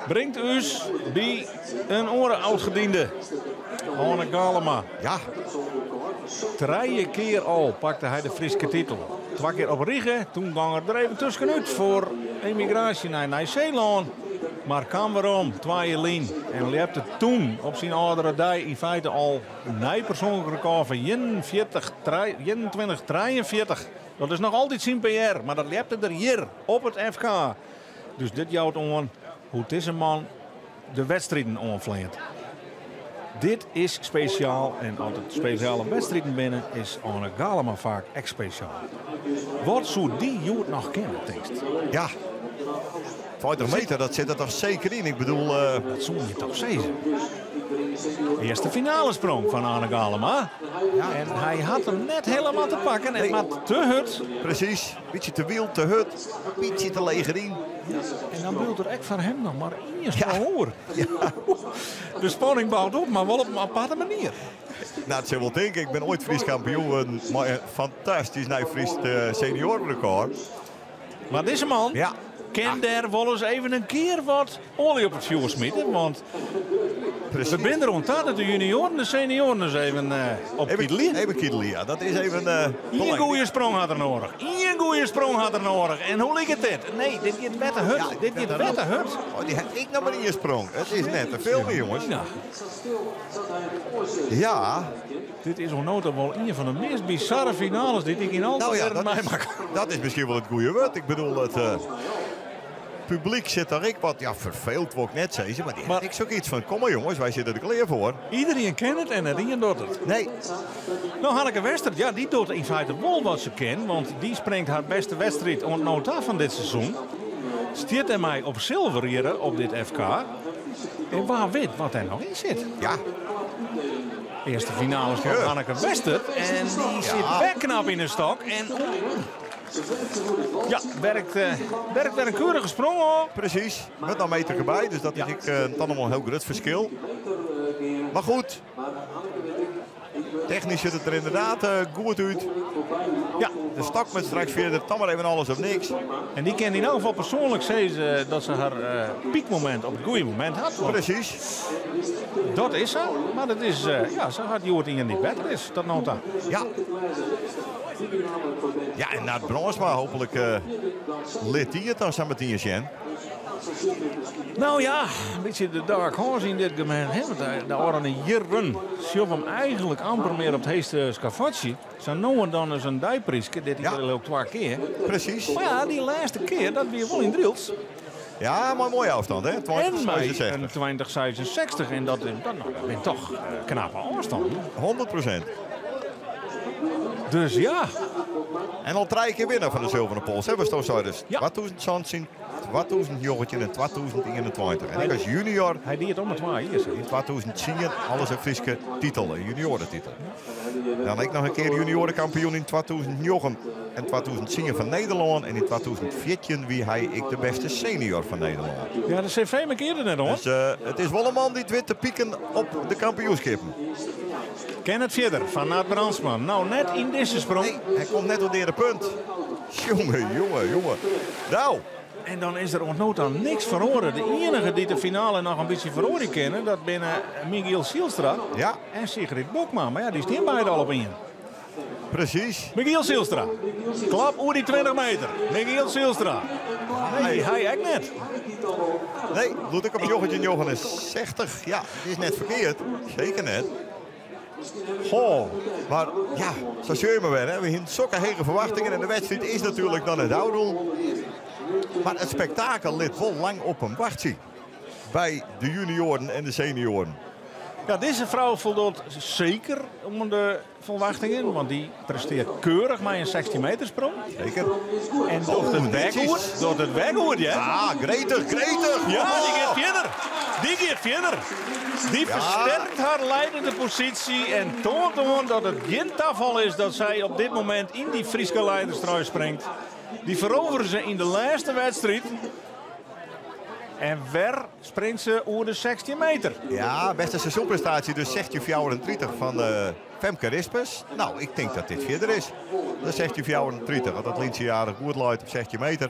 Bringt ús by in oare oud-gediende, Oane Galema. Ja. Trije kear al pakte hy de Fryske titel. Twa kear op rige, toen gong er der even tuskenút foar emigraasje nei Nij-Seelân. Mar kaam werom, 2 jier lyn, en ljepte toen op syn âldere dei yn feite al in nij persoanlik rekôr fan 21, 43. Dat is noch altyd syn PR, mar dat ljepte er hjir op it FK. Dus dit jout oan hoe't dizze man de wedstriden oanfleant. Dit is spesjaal en as it spesjale wedstriden binne, is Oane Galema faak ek spesjaal. Wat soe dy hjoed noch kinne, tinkst? Ja, 20 meter, dat sit der toch seker yn. Ik bedoel... Dat soene je toch sizze. Earste finalesprong fan Oane Galema. Ja. En hy hat him net helemaal te pakken. En moat te hurd. Presys. Bytsje te wyld, te hurd. Bytsje te leech deryn. Ja, en dan bliuwt der ek foar him noch mar ien sprong oer. Ja. De spanning bout op, mar wol op in aparte manier. Nou, it sil wol tinke. Ik bin oait Frysk kampioen wurden mei in fantastysk nij Frysk seniorenrekôr. Mar dizze man ja. kin dêr wolris even in kear wat oalje op it fjoer smite. Want we binne der oan ta dat de junioaren de senioaren ris even op kiedelje. Even kiedelje, ja. Dat is even Ien goede sprong hat er noadich. Ien goede sprong hat er noadich. En hoe liket dit? Nee, dit giet wer te hurd. Ja, dit giet wer te hurd. Oh, dy hat ek noch mar ien sprong. It is net te filmjen, jonges. Ja. Ja. Dit is oant no ta wol ien fan de meast bizarre finales dy't ik yn al Nou dy ja, jierren meimakke. Dat is miskien wol it goede wurd. Ik bedoel, it publyk sit der ek wat, ja, ferfeeld wol ik net sizze, mar dy hat ek sokyts fan, kom mar jonges, wy sitte der klear foar. Iderien ken it en net ien docht it. Nee. No, Hanneke Westert, ja, dy docht yn feite wol wat se kin, want dy springt har bêste wedstriid oant no ta fan dit seizoen. Stiet dêrmei op silver hjir op dit FK. En wa wit wat dêr noch yn sit. Ja. Earste finale fan Hanneke Westert en dy sit wer knap yn de stok. En ja, werkt, werkt wer in keurige sprong ôf. Presys, met noch meter derby, dus dat is ek dan noch wol in hiel grut ferskil. Mar goed, technysk sjocht it der ynderdaad goed út. Ja. De stok moat straks fierder, dan mar even alles of niks. En dy kin yn elk gefal persoanlik sizze dat se har pykmomint op it goede momint hat. Want Presys. Dat is sa, mar dat is, ja, se hat hjoed ien dy't better is tot no ta. Ja. Ja, en Nard Brandsma, hooplik lit dy it dan sa metien sjen. Nou ja, in bytsje de dark horse yn dit gemeente. Hè? Want de ôfrûne jierren sjogge we him eigenlik amper mear op it heechste skavotsje. Sa no en dan ris in deipryske, dit jier ek twa kear. Presys. Mar ja, dy lêste kear, dat wie wol yn Drylts. Ja, mei in moaie ôfstân, hè? En mei in 2066. En dat, dat, nou, dat binne toch knappe ôfstannen. 100%. Dus ja. En al trije kear winner fan de Sulveren Pols, hè, watsto seidest. Ja. 2017, 2019 en 2021. En ek as junior. Hy die it om de twa jier. Yn 2010 alris in Fryske titel, in juniorentitel. Dan ek noch in kear juniorenkampioen yn 2009 en 2010 fan Nederlân. En yn 2014 wie hy ek de bêste senior fan Nederlân. Ja, de CV mankearret net oan. Dus it is wol in man dy't wit te pieken op de kampioenskippen. Kin it fierder fan Nard Brandsma. No, net yn dizze sprong. Nee, hy komt net oer de punt. Jonge, jonge, jonge. Nou. En dan is der oant no ta niks feroare. De iennige dy't de finale noch in bytsje feroarje kinne, dat binne Michiel Zijlstra ja. en Sigrid Bokma. Mar ja, dy stean beide al op ien. Presys. Michiel Zijlstra. Klap oer dy 20 meter. Michiel Zijlstra. Nee, hy ek net. Nee, doe't ik op 1969. Ja, it is net ferkeard. Seker net. Goh. Mar ja, sa sjogge je mar wer. Hè. We hiene sokke hege ferwachtingen en de wedstriid is natuerlik dan net ôfrûn. Mar it spektakel lit wol lang op him wachtsje by de junioaren en de senioaren. Ja, dizze frou foldocht seker oan de ferwachtingen, want dy prestearret keurich mei in 16 meter sprong. Seker. En docht it wer goed. Docht it wer goed, ja. Ja, gretich, gretich. Ja, dy giet fierder. Dy giet fierder. Dy fersterkt har leidende posysje en toant oan dat it gjin tafal is dat sy op dit momint yn dy Fryske leiderstrui springt. Dy ferovere se yn de lêste wedstriid. En wer springt se oer de 16 meter. Ja, bêste seizoenprestaasje dus 16,34 fan eh, Femke Rispers. Nou, ik tink dat dit fierder is. De 16,34, want dat lyntsje aardich goed leit op 16 meter.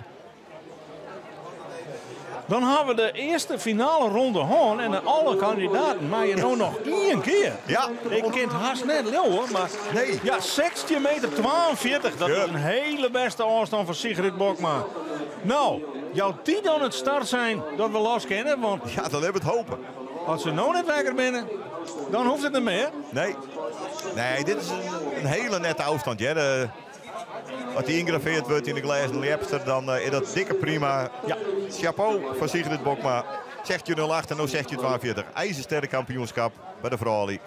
Dan hawwe we de earste finale ronde hân en alle kandidaten meie no noch ien kear. Ja. Ik kin it hast net leauwe, mar nee. Ja, 16 meter 42, dat is in hiele bêste ôfstân foar Sigrid Bokma. No, jout dy dan it startsein dat we los kinne? Want ja, dan hawwe we it hope. As se no net wekker binne, dan hoecht it net mear. Nee. Nee, dit is in hiele nette ôfstân. Ja. As dy yngravearre wurdt yn de glêzen ljepster, dan eh, is dat dikke prima. Ja. Chapeau foar Sigrid Bokma. 16.08 en no 16.42. Izersterk kampioenskip by de froulju.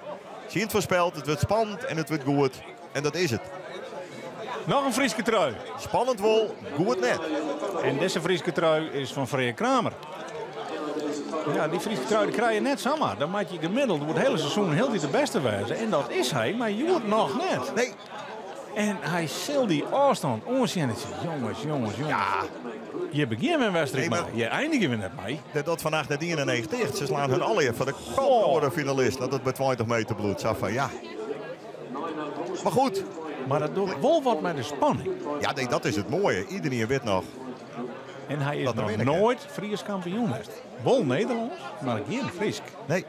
Se hiene it foarspeld, it wurdt spannend en it wurdt goed. En dat is it. Noch in Fryske trui. Spannend wol, goed net. En dizze Fryske trui is fan Freark Kramer. Ja, dy Fryske trui dy krije je net samar. Dan moatte je gemiddeld oer it hiele seizoen hieltyd de bêste wêze. En dat is hy, mar hjoed noch net. Nee. En hy sil dy ôfstân oansjen. Jonges, jonges, jonges. Ja. Hjir begjinne we in wedstriid Nee, maar- mei. Hjir einigje we net mei. Dat docht Van Acht net 91. Se slaan hun allegear foar de kop oer de finalist. Dat it by 20 meter bliuwt. Sa fan ja. Mar goed. Mar dat docht wol wat mei de spanning. Ja, nee, dat is it moaie. Iderien wit noch. En hy is Dat er noch winne kin. noait Frysk kampioen west. Wol Nederlânsk, mar gjin Frysk. Nee.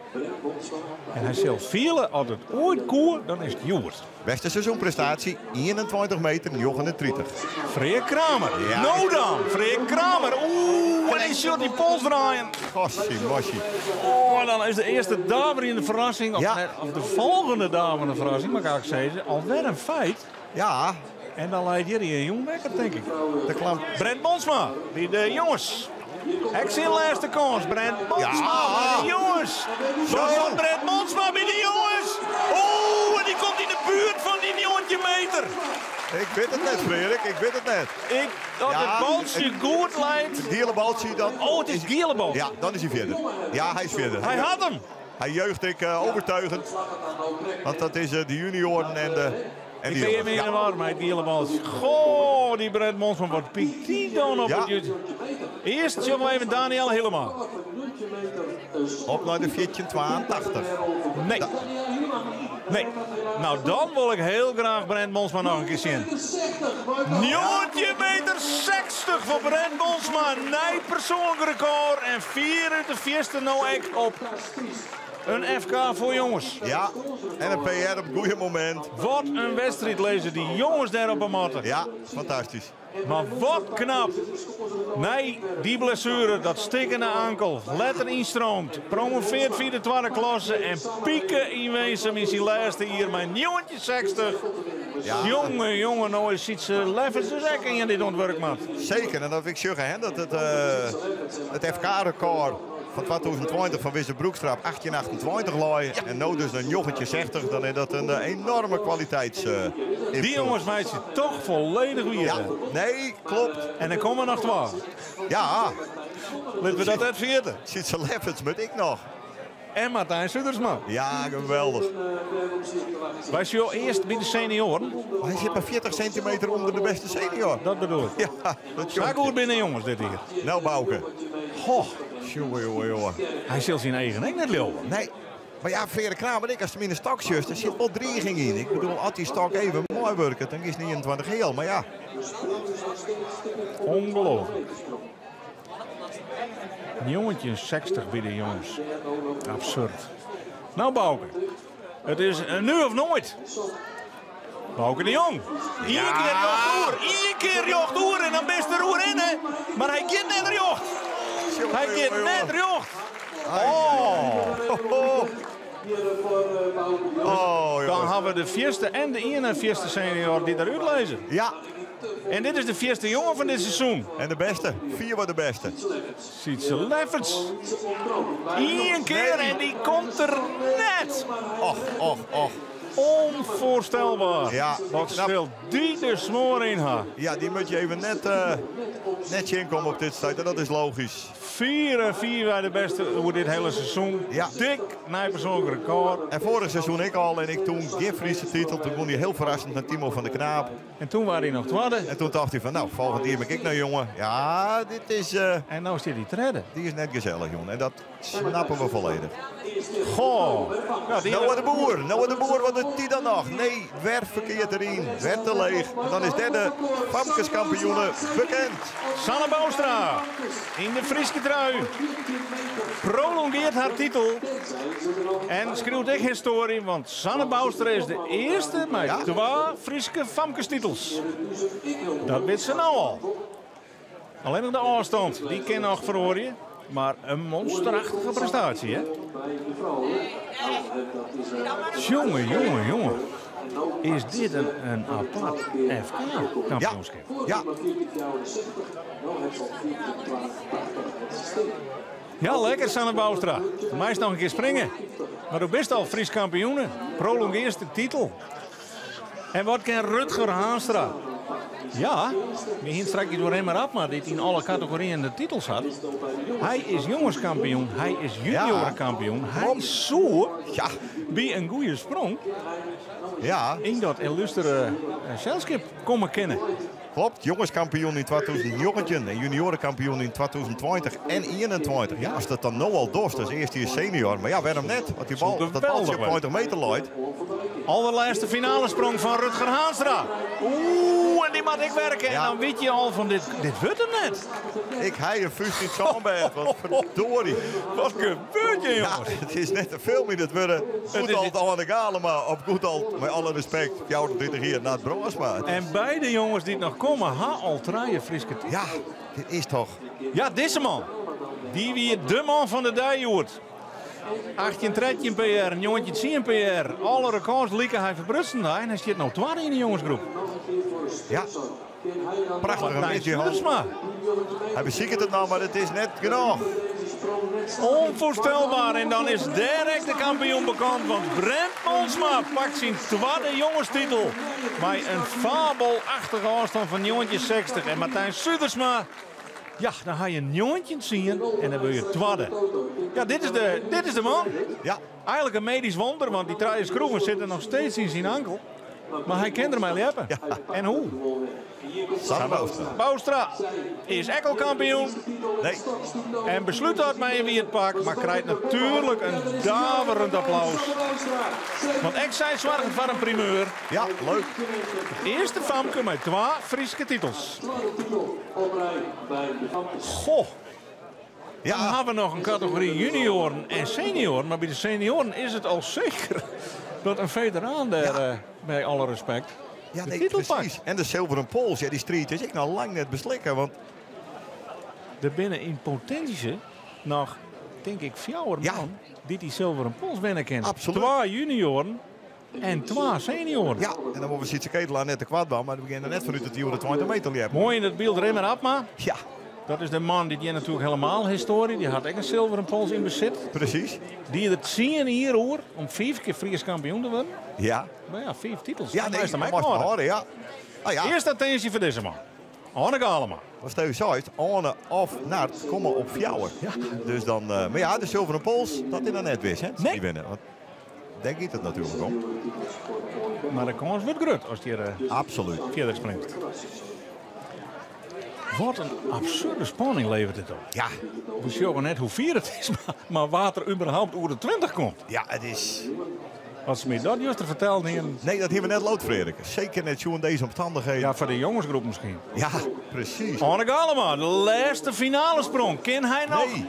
En hy sil fiele, as it oait koe, dan is it hjoed. Bêste seizoenprestaasje, 21 meter 39. Freark Kramer. Ja. No dan, Freark Kramer. Oeh, en hy sjocht dy pols draaien. Gossie, mossie. Oh, en dan is de earste daverjende ferrassing, of, Ja. net, of de folgjende daverjende ferrassing, moat ik eigentlik sizze, alwer in feit. Ja. En dan leit hjir in jong wekker, tink ik. De klamp. Brent Monsma, by de jonges. Ek syn lêste kâns, Brent Monsma Ja. by de jonges. Zo. Zo, Brent Monsma by de jonges. Oeh, en dy komt yn de buert fan dy 19 meter. Ik wit it net, Freark. Ik wit it net. Ik, dat Ja, it baltsje goed leit. Het giele baltsje dan. Oh, it is giele baltsje. Ja, dan is hy fierder. Ja, hy is fierder. Hy hat him. Hy juicht ek overtuigend. Want dat is eh, de junioren en de. En Ik die ben jongens. even in de Ja. war mei it giele baltsje. Goh, dy Brent Monsma, wat piekt dy dan op Ja. it YouTube. Earst sjogge we even Daniël Hillema. Op nei de 1482. Nee. Nee. Nou, dan wol ik hiel graach Brent Monsma noch in kear sjen. 19 meter 60 foar Brent Monsma. Nij persoanlik rekôr. En 4 út de fierste no ek op in FK foar jonges. Ja, en in PR op it goede momint. Wat in wedstriid lizze dy jonges dêr op 'e matte. Ja, fantastysk. Mar wat knap. Nei dy blessuere, dat stikkene ankel, letter ynstreamd, promovearre fia de twadde klasse en pike yn Winsum yn syn lêste jier mei 1960. Ja. Jonge, jonge, no is Sietse Lefferts dus ek ien dy't oan it wurk moat. Seker, en dat ik sjoch, hè, dat it FK-rekôr fan 2020 fan Wisse Broekstra op 1828 lei. En no dus nei 1960, dan is dat in enoarme kwaliteits. Dy jonges meitsje dochs folledich wier. Ja, nee, kloppet. En der komme noch twa. Ja. Litte we dat net ferjitte. Sietse Lefferts moat ek noch. En Martijn Sudersma. Ja, geweldich. Wy sjogge earst by de senioaren. Hy sit mar 40 sintimeter ûnder de bêste senior. Dat bedoel ik. Ja, dat Sa goed binne jonges dit jier. Nou, Bouke. Goh. Jonge, jonge, jonge. Hy sil syn eagen ek net leauwe. Nee. Mar ja, Freark Kramer, ek, as hy yn de stok sjochst, der sit wol driging yn. Ik bedoel, as dy stok even moai wurket, dan is it 21 heal. Mar ja. Ongelooflijk. 1960 by de jonges. Absurd. Nou, Bouke. It is nu of noait. Bouke de Jong. Ien kear rjocht oer. Ien kear rjocht oer en dan bist der oer yn. Mar hy giet net rjocht. Hy giet net rjocht. Oh. Oh, Dan hawwe we de fierste en de ien en fierste senior dy't derút lizze. Ja. En dit is de fierste jonge fan dit seizoen. En de beste. Fierwei de beste. Sietse Lefferts. Ien kear en dy komt der net. Och, och, och. Onvoorstelbaar. Ja, Wat knap. sil dy de smoar yn ha? Ja, dy moat je even net, uh, net tsjinkomme op dit stuit. En dat is logysk. 4 en 4 bij de beste oer dit hiele seizoen. Ja. Dik nij persoanlik rekôr. En foarich seizoen ek al. En ek doe gjin Fryske titel. Doe wûn hy hiel ferrassend mei Timo van der Knaap. En doe wie hy noch twadde. En doe tocht hy fan, no, folgjend jier bin ik no jonge. Ja, dit is... Uh, en no stiet hy tredde. Dy is net gesellich, jonge. En dat snappe we folledich. Goh. Ja, die... Noah de Boer, Noah de Boer, wat docht dy dan noch? Nee, wer ferkeard deryn, wer te leech. En dan is dêr de famkeskampioene bekend. Sanne Bouwstra yn de Fryske trui. Prolongearret har titel. En skriuwt ek histoarje, want Sanne Bouwstra is de earste mei twa Fryske famkestitels. Dat wit se no al. Allinnich de ôfstân, dy kin noch feroarje. Mar in monsterachtige prestaasje, hè? Jonge, jonge, jonge. Is dit in apart FK-kampioenskip? Ja. Ja, lekker Sanne Bouwstra. Meist noch in kear springe. Mar do bist al Frysk kampioene. Prolongearrest de titel. En wat kin Rutger Haanstra? Ja, we hiene straks oer Rimmer Abma, dy't yn alle kategoryen de titels hat. Hy is jongeskampioen, hy is juniorenkampioen. Hy soe ja. by in goede sprong ja. yn dat illustere selskip komme kinne. Kloppet, jongeskampioen yn 2019 en juniorenkampioen yn 2020 en 21. Ja, ast dat dan no al dochst, as earste senior. Mar ja, wêrom net? Want dy bal, dat baltsje op 20 meter leit. Allerlêste finalesprong fan Rutger Haanstra. Oeh, en dy moat ek wurkje. En dan witte je al fan dit, dit wurdt him net. Ik ha in fûst yn it sânbêd, wat ferdorie. Wat gebeurt hjir, jonges? Ja, it is net te filmjen, it wurde goed âld Oane Galema of goed âld, mei alle respekt, 34 jier Nard Brânsma. En beide jonges dy't noch komme, ha al trije Fryske titels. Ja, dit is toch... Ja, dizze man. Dy wie de man fan de dei hjoed. 18-13 PR, 19-10 PR. Alle rekôrs like hy ferbrutsen en hy stiet no twadde yn de jongesgroep. Ja, prachtige Martijn middei. Schuurma. Hy besiket it no, mar it is net genôch. Onvoorstelbaar. En dan is direkt de kampioen bekend. Want Brent Monsma pakt syn twadde jongestitel. Mei in fabelachtige ôfstân fan 1960. En Martijn Sudersma. Ja, dan ha je 19 en dan wurd je twadde. Ja, dit is de man. Ja. Eigentlik in medysk wûnder, want dy trije skroeven sitte noch steeds yn syn ankel. Mar hy kin dermei ljeppe. En hoe? Sanne Bouwstra. Bouwstra is ek al kampioen. Nee. En beslút dat mei in wyt pak, mar krijt natuerlik in daverjend applaus. Want ek sy soarget foar in primeur. Ja, leuk. It earste famke mei twa Fryske titels. Goh. Ja. Dan ha we noch in kategory junioaren en senioaren. Mar by de senioaren is it al seker dat in feteraan dêr, ja. mei alle respekt, ja, de nee, titel precies. pakt. En de zilveren pols, ja, dy striid is ek noch lang net beslikke. Want Der binne yn potinsje noch, tink ik, fjouwer man dy't dy zilveren pols winne kinne. Absoluut. Twa junioaren en twa senioaren. Ja, en dan wolle we Sietse Ketelaar net tekoart dwaan, mar we geane der net fanút dat dy oer de 20 meter ljept. Moai yn it byld Rimmer Abma. Ja. Dat is de man dy't hjir natuerlik hielendal histoarje. Dy hat ek in zilveren pols yn besit. Presys. Die der 10 jier oer om 5 kear Frysk kampioen te wurden. Ja. No ja, 5 titels. Ja, Dat nee, moatst him dat ek moatst hâlde. hâlde, ja. Ah, ja. Earst attinsje foar dizze man. Arne Galema. Wat Steve sei, Arne of Nard komme op fjouwer. Ja. Dus dan, mar ja, de zilveren pols, dat is noch net wis, hè? Nee. Dy winne. Want dêr giet it natuerlik om. Mar de kâns wurdt grut as dy Absoluut. fierder springt. Wat in absurde spanning leveret dit op. Ja. We sjogge net hoe fier it is, mar wa't der überhaupt oer de 20 komt. Ja, it is... Wat se my dat juster ferteld hiene. Nee, dat hiene we net leaud, Frederik. Seker net sjoen dizze omstannichheden. Ja, foar de jongesgroep miskien. Ja, presys. Arne Galema, de lêste finalesprong. Kin hy noch Nee.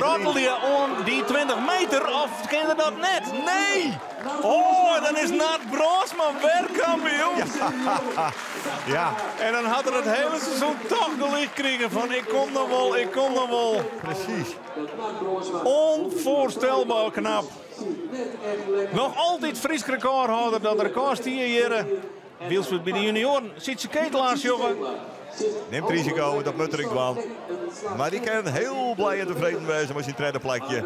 rattelje oan dy 20 meter of kin er dat net? Nee! Oh, dan is Nard Brânsma wer kampioen. Ja. Ja. En dan hat er it hiele seizoen dochs gelyk krigen fan ik kom noch wol, ik kom noch wol. Presys. Onvoorstelbaar knap. Noch altyd Frysk rekôrhâlder, dat rekôr stie hjir. Wylst we by de junioaren Sietse Ketelaar sjogge. Nimt risiko, dat moat er ek dwaan. Mar dy kin hiel blij en tefreden wêze mei syn tredde plakje.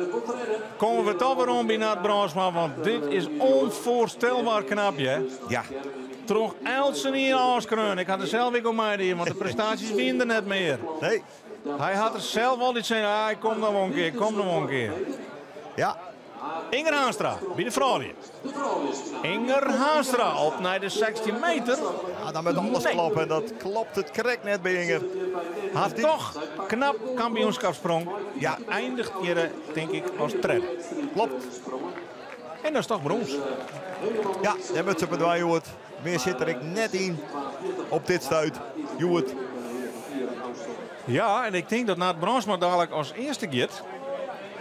Komme we toch werom by Nard Brandsma, want dit is onvoorstelbaar knap, hè? Ja. Troch eltsenien ôfskreaun. Ik ha der sels ek oan meidien, want de prestaasjes wiene der net mear. Nee. Hy hat der sels altyd sein, ah, ik kom noch wol in kear, ik kom noch wol in kear. Ja. Inger Haanstra by de froulju. Inger Haanstra op nei de 16 meter. Ja, dan moat alles Nee. kloppe en dat klopt it krekt net by Inger. Hat toch knap kampioenskapssprong. Ja, eindigt hjir, tink ik, as tredde. Klopt. En dat is toch brûns. Ja, dêr moat se op it hjoed. Mear sit der ek net yn op dit stuit. Hjoed. Ja, en ik tink dat Nard Brandsma dadlik as earste giet.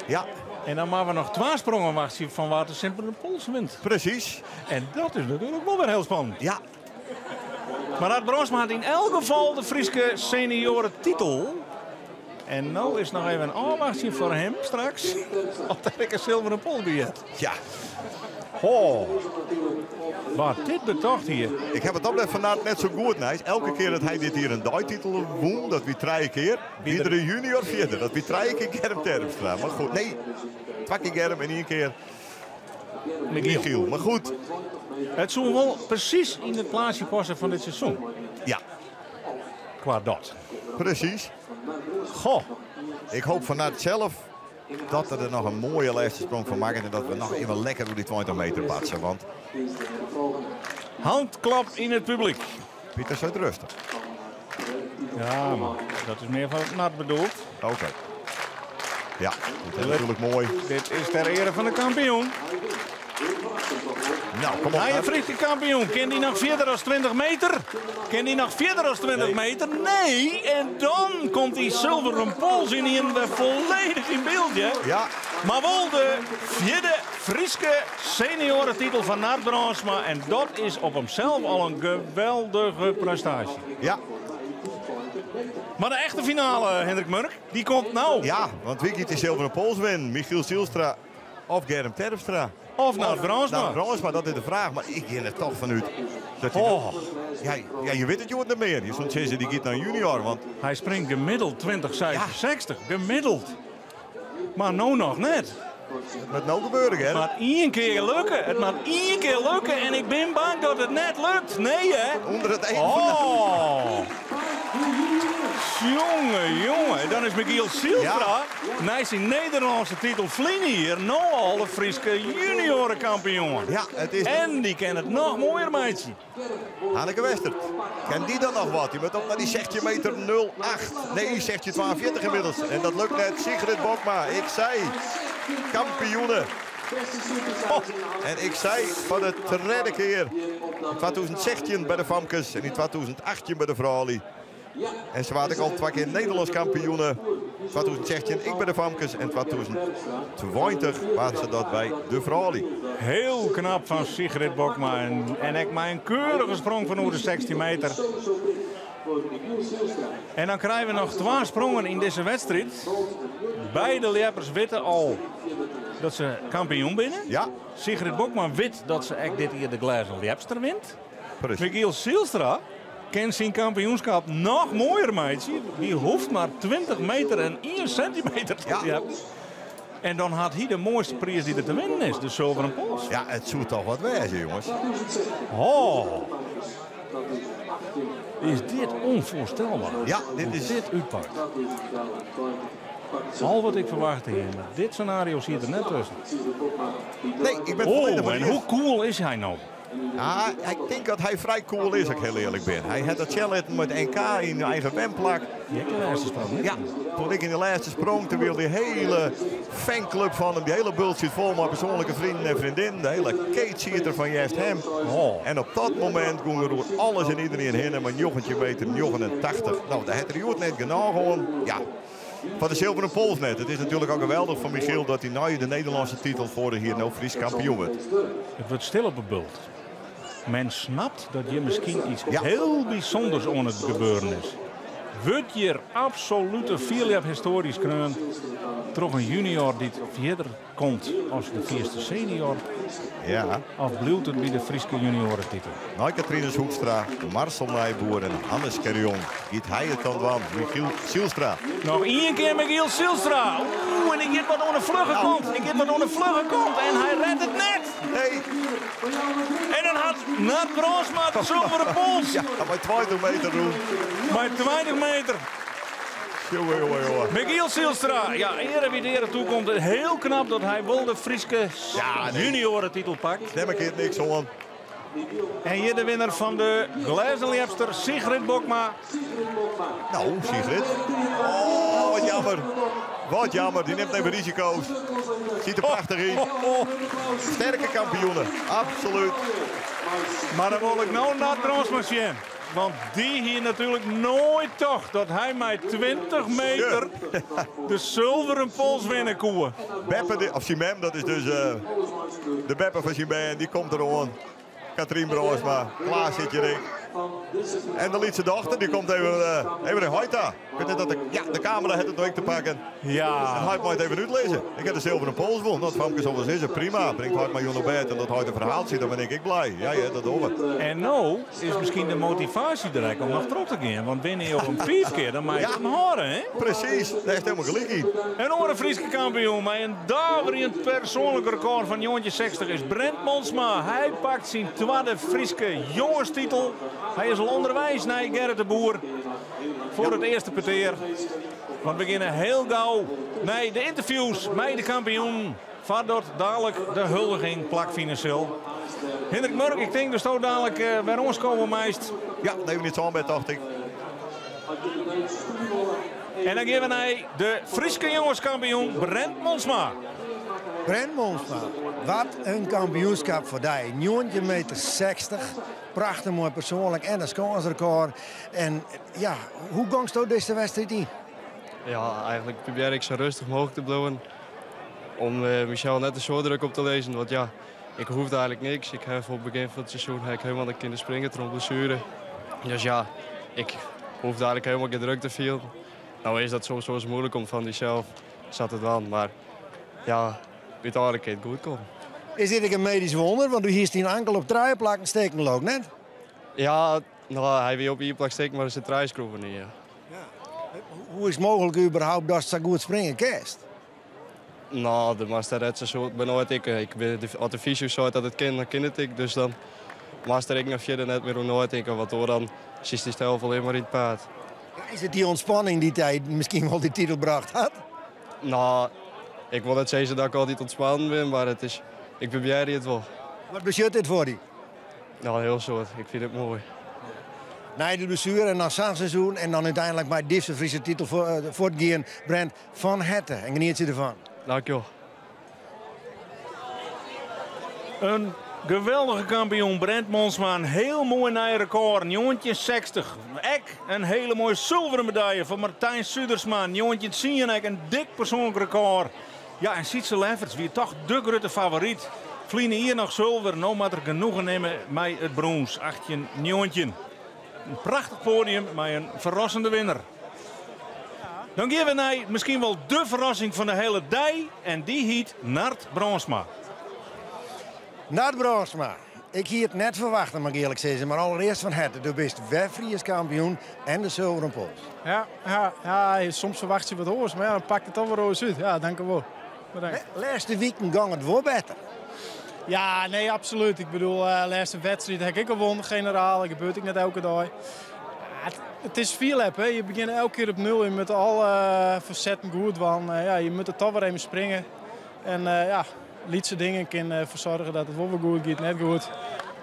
Ja. En dan moatte we noch twa sprongen wachtsje fan wa't de Zilveren Pols wint. Presys. En dat is natuerlik wol wer hiel spannend. Ja. Mar Nard Brandsma hat yn elk gefal de Fryske senioaretitel. En no is noch even ôfwachtsjen foar him straks. Oft der ek in Zilveren Pols by heart. Ja. Ho. Wat dit betocht hier. Ik ha it oplet fan Nard net sa goed nijs. Elke kear dat hy dit jier in deititel wûn, dat wie trije kear, wie der in junior fierder. Dat wie trije kear Germ Terpstra. Mar goed, nee, twa kear Germ en ien kear Michiel. Mar goed. It soe wol presys yn it plaatsje passe fan dit seizoen. Ja. Kwa dat. Presys. Goh. Ik hoop fan Nard sels dat er der noch in moaie lêste sprong fan makket en dat we noch even lekker oer dy 20 meter batse. Want Handklap yn it publyk. Pieter sit rêstich. Ja, mar dat is mear foar Nard bedoeld. Oké. Ja, dit is natuerlik moai. Dit is ter eare fan de kampioen. Nou, kom op. Nije Fryske kampioen. Kin dy noch fierder as 20 meter? Kin dy noch fierder as 20 meter? Nee! En dan komt dy Sulveren Pols ynienen wer folledich yn byld, hè? Ja. Mar wol de fjirde Fryske senioaretitel fan Nard Brandsma. En dat is op himsels al in geweldige prestaasje. Ja. Mar de echte finale, Hendrik Murk, dy komt no. Ja, want wa giet dy Zilveren Pols winnen? Michiel Zijlstra of Germ Terpstra? Of Nard Brandsma. Nard Brandsma, dat is de fraach. Mar ik gean der toch fanút. Dat hy Oh. Ja, ja, je wit it hjoed net mear. Je soe sizze, dy giet nei junior. Want Hy springt gemiddeld 20,66. Gemiddeld. Mar no noch net. It moat no gebeure, Germ. It moat ien kear lukke. It moat ien kear lukke en ik bin bang dat it net lukt. Nee, hè? Under it each Oh. Jonge, jonge. Dan is Michiel Zijlstra, nei syn Nederlânske titel ferline jier, no al de Fryske junioarekampioen. Ja, it is En dy kin it noch moaier meitsje. Hanneke Westert, kin dy dan noch wat? Dy moat op nei dy 16 meter 08. Nee, 16,42 ynmiddels. En dat lukt net. Sigrid Bokma, ik sei kampioene. Oh, en ik sei foar de tredde kear. Yn 2016 by de famkes en yn 2018 by de froulju. En se waard ek al twa kear Nederlânsk kampioene. 2016 ek by de famkes en 2020 waard se dat by de froulju. Hiel knap fan Sigrid Bokma en, en ek mei in keurige sprong fan oer de 16 meter. En dan krije we noch twa sprongen yn dizze wedstriid. Beide ljeppers witte al dat se kampioen binne. Ja. Sigrid Bokma wit dat se ek dit jier de Glêzen Ljepster wint. Presys. Michiel Zijlstra kin syn kampioenskip noch moaier meitsje. Dy hoecht mar 20 meter en 1 sintimeter te ljeppen. En dan hat hy de moaiste priis dy't der te winnen is, de Sulveren Pols. Ja, it soe toch wat wêze, jonges. Oh. Is dit ûnfoarstelber? Ja, dit Hoe is dit útpakt. Al wat ik ferwachte hie, mar dit senario siet der net tusken. Nee, ik bin folledich Oh, en hoe cool is hy no? Ja, ik tink dat hy frij cool is, as ik hiel earlik bin. Hy hat dat sjen litten mei it NK yn eigen wenplak. Ek de lêste sprong, hè? Ja, toen ek yn de lêste sprong, toen wie dy hiele fanclub fan him, dy hiele bult siet fol mei persoanlike freonen en freondinnen. De hiele keet siet der fan hearst him. Oh. En op dat momint gong er oer alles en iderien hinne mei 19 meter 89. No, dêr hat er hjoed net genôch oan. Ja, foar de Zilveren Pols net. It is natuerlik ek geweldich foar Michiel dat hy nei de Nederlânske titel foarich jier no Frysk kampioen wurdt. It wurdt stil op 'e bult. Men snapt dat hjir miskien iets hiel bysûnders oan it gebeuren is. Wurdt hjir absolute fierljephistoarje skreaun troch in junior dy't fierder komt as de fierste senior? Ja. Of bliuwt it by de Fryske junioaretitel? Nei Catrinus Hoekstra, Marcel Nijboer en Hannes Scherjon giet hy it dan dwaan, Michiel Zijlstra. Noch ien kear Michiel Zijlstra. Oeh, en hy giet wat oan de flugge kant. Hy giet wat oan de flugge kant en hy rêdt it net. Nee. En dan hat Nard Brandsma de sulveren pols. Ja, mei 20 meter rûn. Mei 20 meter. Jonge, jonge, jonge. Michiel Zijlstra, ja, eare wie eare toekomt. Hiel knap dat hy wol de Fryske Ja, nee. juniorentitel pakt. Dêr makket niks oan. En hjir de winner fan de glêzenljepster, Sigrid Bokma. Nou, Sigrid. Oh, wat jammer. Wat jammer, die neemt even risico's. Ziet er prachtig in. Sterke kampioenen, absoluut. Mar dan wol ik no Nard Brandsma sjen. Want dy hie natuerlik noait tocht dat hy mei 20 meter de sulveren pols winne koe. Beppe, of syn mem, dat is dus de beppe fan syn bern, dy komt deroan. Katrien Brandsma, Klaas sit hjir ek. En de lytse dochter, dy komt even, even nei heit ta. Ik wit net dat de, ja, de kamera hat it noch ek te pakken. Ja. En heit mei it even útlizze. Ik ha de zilveren pols wûn. Dat famke sil wol sizze, prima. Bringt heit mar jûn op bêd en dat heit in ferhaaltsje, dan bin ik ek blij. Ja, ja, dat dogge we. En no is miskien de motivaasje der ek om noch troch te gean. Want winne jo him 5 kear, dan mei je him hâlde, hè? Presys, dêr hast helemaal gelyk yn. In oare Fryske kampioen mei in daverjend persoanlik rekôr fan 1960 is Brent Monsma. Hy pakt syn twadde Fryske jongestitel. Hy is al ûnderweis nei Gerrit de Boer foar it earste petear. Want we geane hiel gau nei de ynterviews mei de kampioenen foardat dalik de huldiging plakfine sil. Hindrik Murk, ik tink datsto dalik wer oanskowe meist. Ja, even yn it sânbêd tocht ik. En dan gean we nei de Fryske jongeskampioen Brent Monsma. Brent Monsma, wat in kampioenskip foar dy. 19 meter 60, prachtich moai persoanlik en in skânsrekôr. En ja, hoe gongsto dizze wedstriid yn? Ja, eigentlik probearje ik sa rêstich mooglik te bliuwen. Om mysels net te soad druk op te lizzen. Want ja, ik hoech eigentlik niks. Ik ha op it begjin fan it seizoen ha ik hielendal net kinnen springe troch blessuere. Dus ja, ik hoech eigentlik hielendal gjin druk te fielen. No is dat soms wolris muoilik om fan dysels sa te dwaan. Mar ja, úteinlik kin it goed komme. Is dit ek in medysk wûnder? Want do hiest dyn ankel op trije plakken stikken, leau ik net? Ja, no, hy wie op ien plak stikken, mar der sit trije skroeven yn, ja. Hoe is it mooglik überhaupt datst sa goed springe kinst? No, dêr moatst net sa soad by neitinke. Ik bin, as de fysio seit dat it kin, dan kin it ek. Dus dan moatst der ek noch fierder net mear oer neitinke, want oars dan sitst dysels allinnich mar yn it paad. Is it dy ûntspanning dy't dy miskien wol dy titel brocht hat? No, ik wol net sizze dat ik altyd ûntspannen bin, mar it is, ik probearje it wol. Wat betsjut dit foar dy? No, in hiel soad. Ik fyn it moai. Nei de blessuere en dan sa'n seizoen en dan úteinlik mei dizze Fryske titel fuortgean. Brent, fan herte en genietsje derfan. Dankjewol. In geweldige kampioen, Brent Monsma. In hiel moai nij rekôr, 1960. Ek in hiele moaie sulveren medalje foar Martijn Sudersma, 1910. Ek in dik persoanlik rekôr. Ja, en Sietse Lefferts wie toch de grutte favoryt. Ferline jier noch sulver, no moat er genoegen nimme mei it brûns, 18-19. In prachtich poadium mei in ferrassende winner. Dan gean we nei miskien wol de ferrassing fan de hiele dei en dy hyt Nard Brandsma. Nard Brandsma, ik hie it net ferwachte, moat ik earlik sizze, mar alderearst fan herte, do bist wer Frysk kampioen en de sulveren pols. Ja, ja, ja, soms ferwachtsje je wat oars, mar ja, dan pakt it toch wer oars út. Ja, dankjewol. Bedankt. Lêste wiken gong it wol better. Ja, nee, absoluut. Ik bedoel, lêste wedstriid ha ik ek al wûn, generaal. Dat gebeurt ek net elke dei. Ja, it is fierljeppen, hè. Je begjinne elke kear op nul. Je moatte alle fasetten goed dwaan. Ja, je moatte toch wer even springe. En ja, lytse dingen kinne derfoar soargje dat it wol wer goed giet, net goed.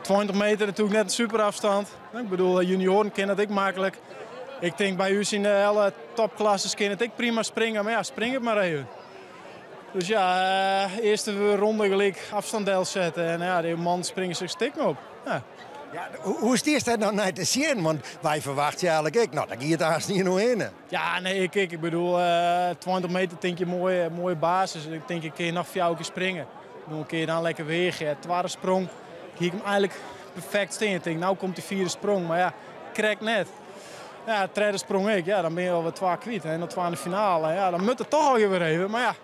20 meter natuerlik net in super afstand. Ik bedoel, junioaren kinne dat ek maklik. Ik tink by ús yn de hele topklasses kinne it ek prima springe, mar ja, spring it mar even. Dus ja, earste ronde gelyk afstand delsette en ja, dy mannen springe sich stikken op. Ja. Ja, hoe stiest dêr dan nei te sjen? Want wy ferwachtsje eigentlik ek, no, dan giet it hast net oerhinne. Ja, nee, ik, ik bedoel, 20 meter tink je moaie, moaie basis. Ik tink, ik kin noch fjouwer kear springe. Dan kin je dan lekker weagje. Ja, twadde sprong hie ik him eigentlik perfekt stean. Ik tink, no komt dy fjirde sprong, mar ja, krekt net. Ja, tredde sprong ek. Ja, dan binne je alwer twa kwyt. En dan twa yn de finale. Ja, dan moat it toch alwer wer even. Mar ja,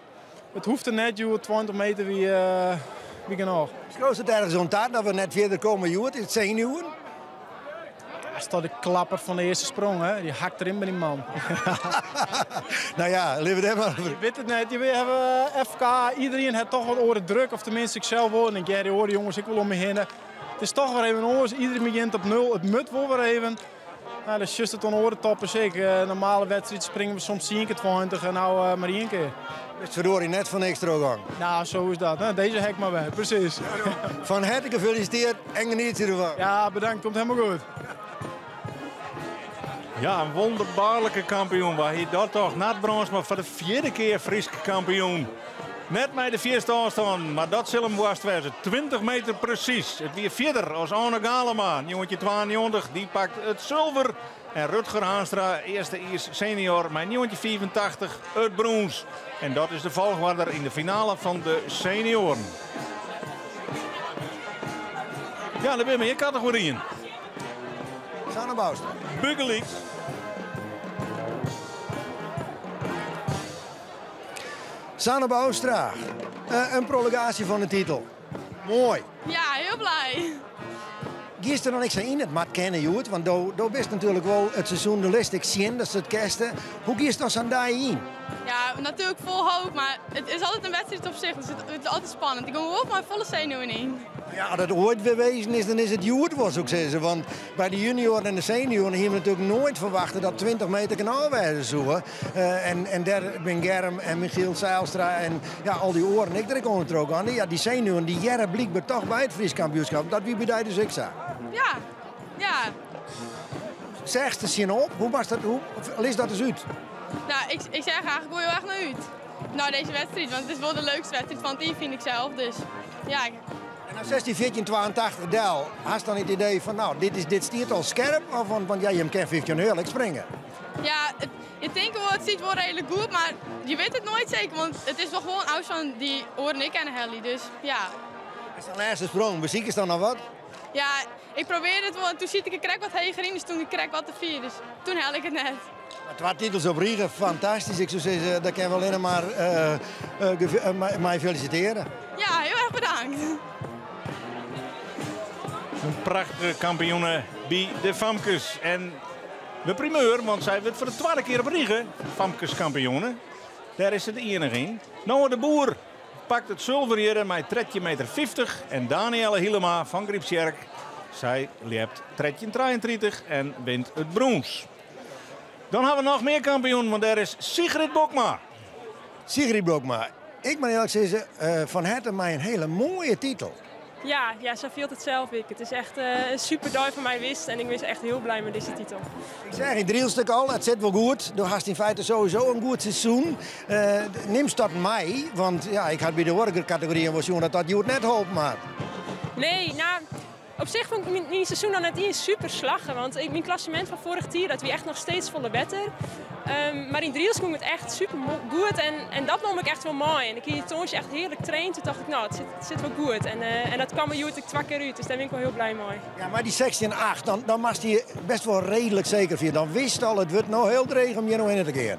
it hoecht der net, hjoed. 20 meter wie, wie genôch. Skriuwst it ergens oan ta dat we net fierder komme hjoed? Is it senuwen? Ja, is toch de klapper fan de earste sprong, hè? Dy hakt deryn by dy man. Nou ja, litte we dêr mar Je wit it net. Je hawwe FK, iderien hat toch wat oare druk. Of teminsten, ik sels wol. En ik hear dy oare jonges ek wol om my hinne. It is toch wer even oars. Iderien begjint op nul. It moat wol wer even. Nou, dan sjochst it oan oare toppers ek. Normale wedstriid springe we soms tsien kear 20 en no mar ien kear. Bist ferdorie net foar niks trochgong. Nou, zo is dat. Nou, deze hek mar wer, precies. Fan herte gefeliciteerd en genietsje derfan. Ja, bedankt. Komt helemaal goed. Ja, in wonderbaarlike kampioen. Wa hie dat tocht? Nard Brandsma foar de fjirde kear Frysk kampioen. Net mei de fierste ôfstân, mar dat sil him woarst wêze. 20 meter presys. It wie fierder as Anne Galema, 1992. Dy pakt it sulver. En Rutger Haanstra, earstejiers senior, mei 1985 it brûns. En dat is de folchoarder yn de finale fan de senioaren. Ja, der binne mear kategoryen. Sanne Bouwstra. Bygelyks. Sanne Bouwstra, in prolongaasje fan de titel. Moai. Ja, hiel blij. Giest der noch niks yn? It moat kinne hjoed, want do, do bist natuerlik wol it seizoen de list ik sjen dat se it kerste. Hoe giest dan sa'n dei yn? Ja, natuerlik fol hoop, mar it is altyd in wedstriid op sich, dus it is altyd spannend. Ik gean wol mei folle senuwen yn. Ja, as it oait bewezen is, dan is it hjoed wol, soe ik sizze. Want by de junioaren en de senioaren hiene we natuerlik noait ferwachte dat 20 meter genôch wêze soe. En dêr binne Germ en Michiel Zijlstra en ja, al dy oaren ek der ek oan trochgien. Ja, dy senuwen dy hearre blykber toch by it Frysk kampioenskip. Dat wie by dy dus ek sa. Ja, ja. Seachst der tsjin op? Hoe was dat, hoe, lis dat ris út. Nou, ik seach eigentlik wol hiel erch nei út. Nei dizze wedstriid, want it is wol de leukste wedstriid fan it jier, fyn ik sels. Dus ja. En dan 16, 14, 82 del. Hast dan it idee fan, nou, dit, is, dit stiet al skerp? Of, want, want ja, jim kin 15 hearlik springe. Ja, je tinke wol, it stiet wol reedlik goed, mar je witte it noait seker, want it is wol gewoan ôfstân dy't oaren ek kinne helje, dus ja. Is de lêste sprong, besykest dan noch wat? Ja, ik probearje it wol en toen siet ik der krekt wat heger yn, dus toen gie ik krekt wat te fier, dus toen helle ik it net. Mar twa titels op rige, fantastysk. Ik soe sizze, dêr kinne we allinne mar mei felisitearje. Ja, hiel erch bedankt. In prachtige kampioene by de famkes. En de primeur, want sy wurdt foar de twadde kear op rige famkeskampioene. Dêr is se de iennige yn. Noah de Boer pakt it sulver hjir mei 13 meter 50 en Danielle Hielema fan Grypstsjerk, sy ljept 13,33 en wint it brûns. Dan hawwe we noch mear kampioenen, want dêr is Sigrid Bokma. Sigrid Bokma, ik moat earlik sizze, fan herte mei in hiele moaie titel. Ja, ja, sa fielt it sels ek. It is echt in super dei foar my west en ik bin echt hiel bliid mei dizze titel. Ik sei yn Drylts al, it sit wol goed. Do hast yn feite sowieso in goed seizoen. Nimst dat mei? Want ja, ik ha by de oare kategoryen wol sjoen dat dat hjoed net holpen hat. Nee, nou, op sich fûn ik myn seizoen noch net iens super slagge. Want myn klassemint fan foarich jier, dat wie echt noch steeds folle better. Mar yn Drylts gie it echt super goed en, en dat nom ik echt wol mei. En ik hie tongersdei echt hearlik traind. Toen tocht ik, nou, it sit wol goed. En, en dat kaam der hjoed ek twa kear út, dus dêr bin ik wol hiel bliid mei. Ja, mar dy 16-8, dan, dan moatst dy best wol reedlik seker fiele. Dan witst al, it wurdt no hiel dreech om hjir no hinne te gean.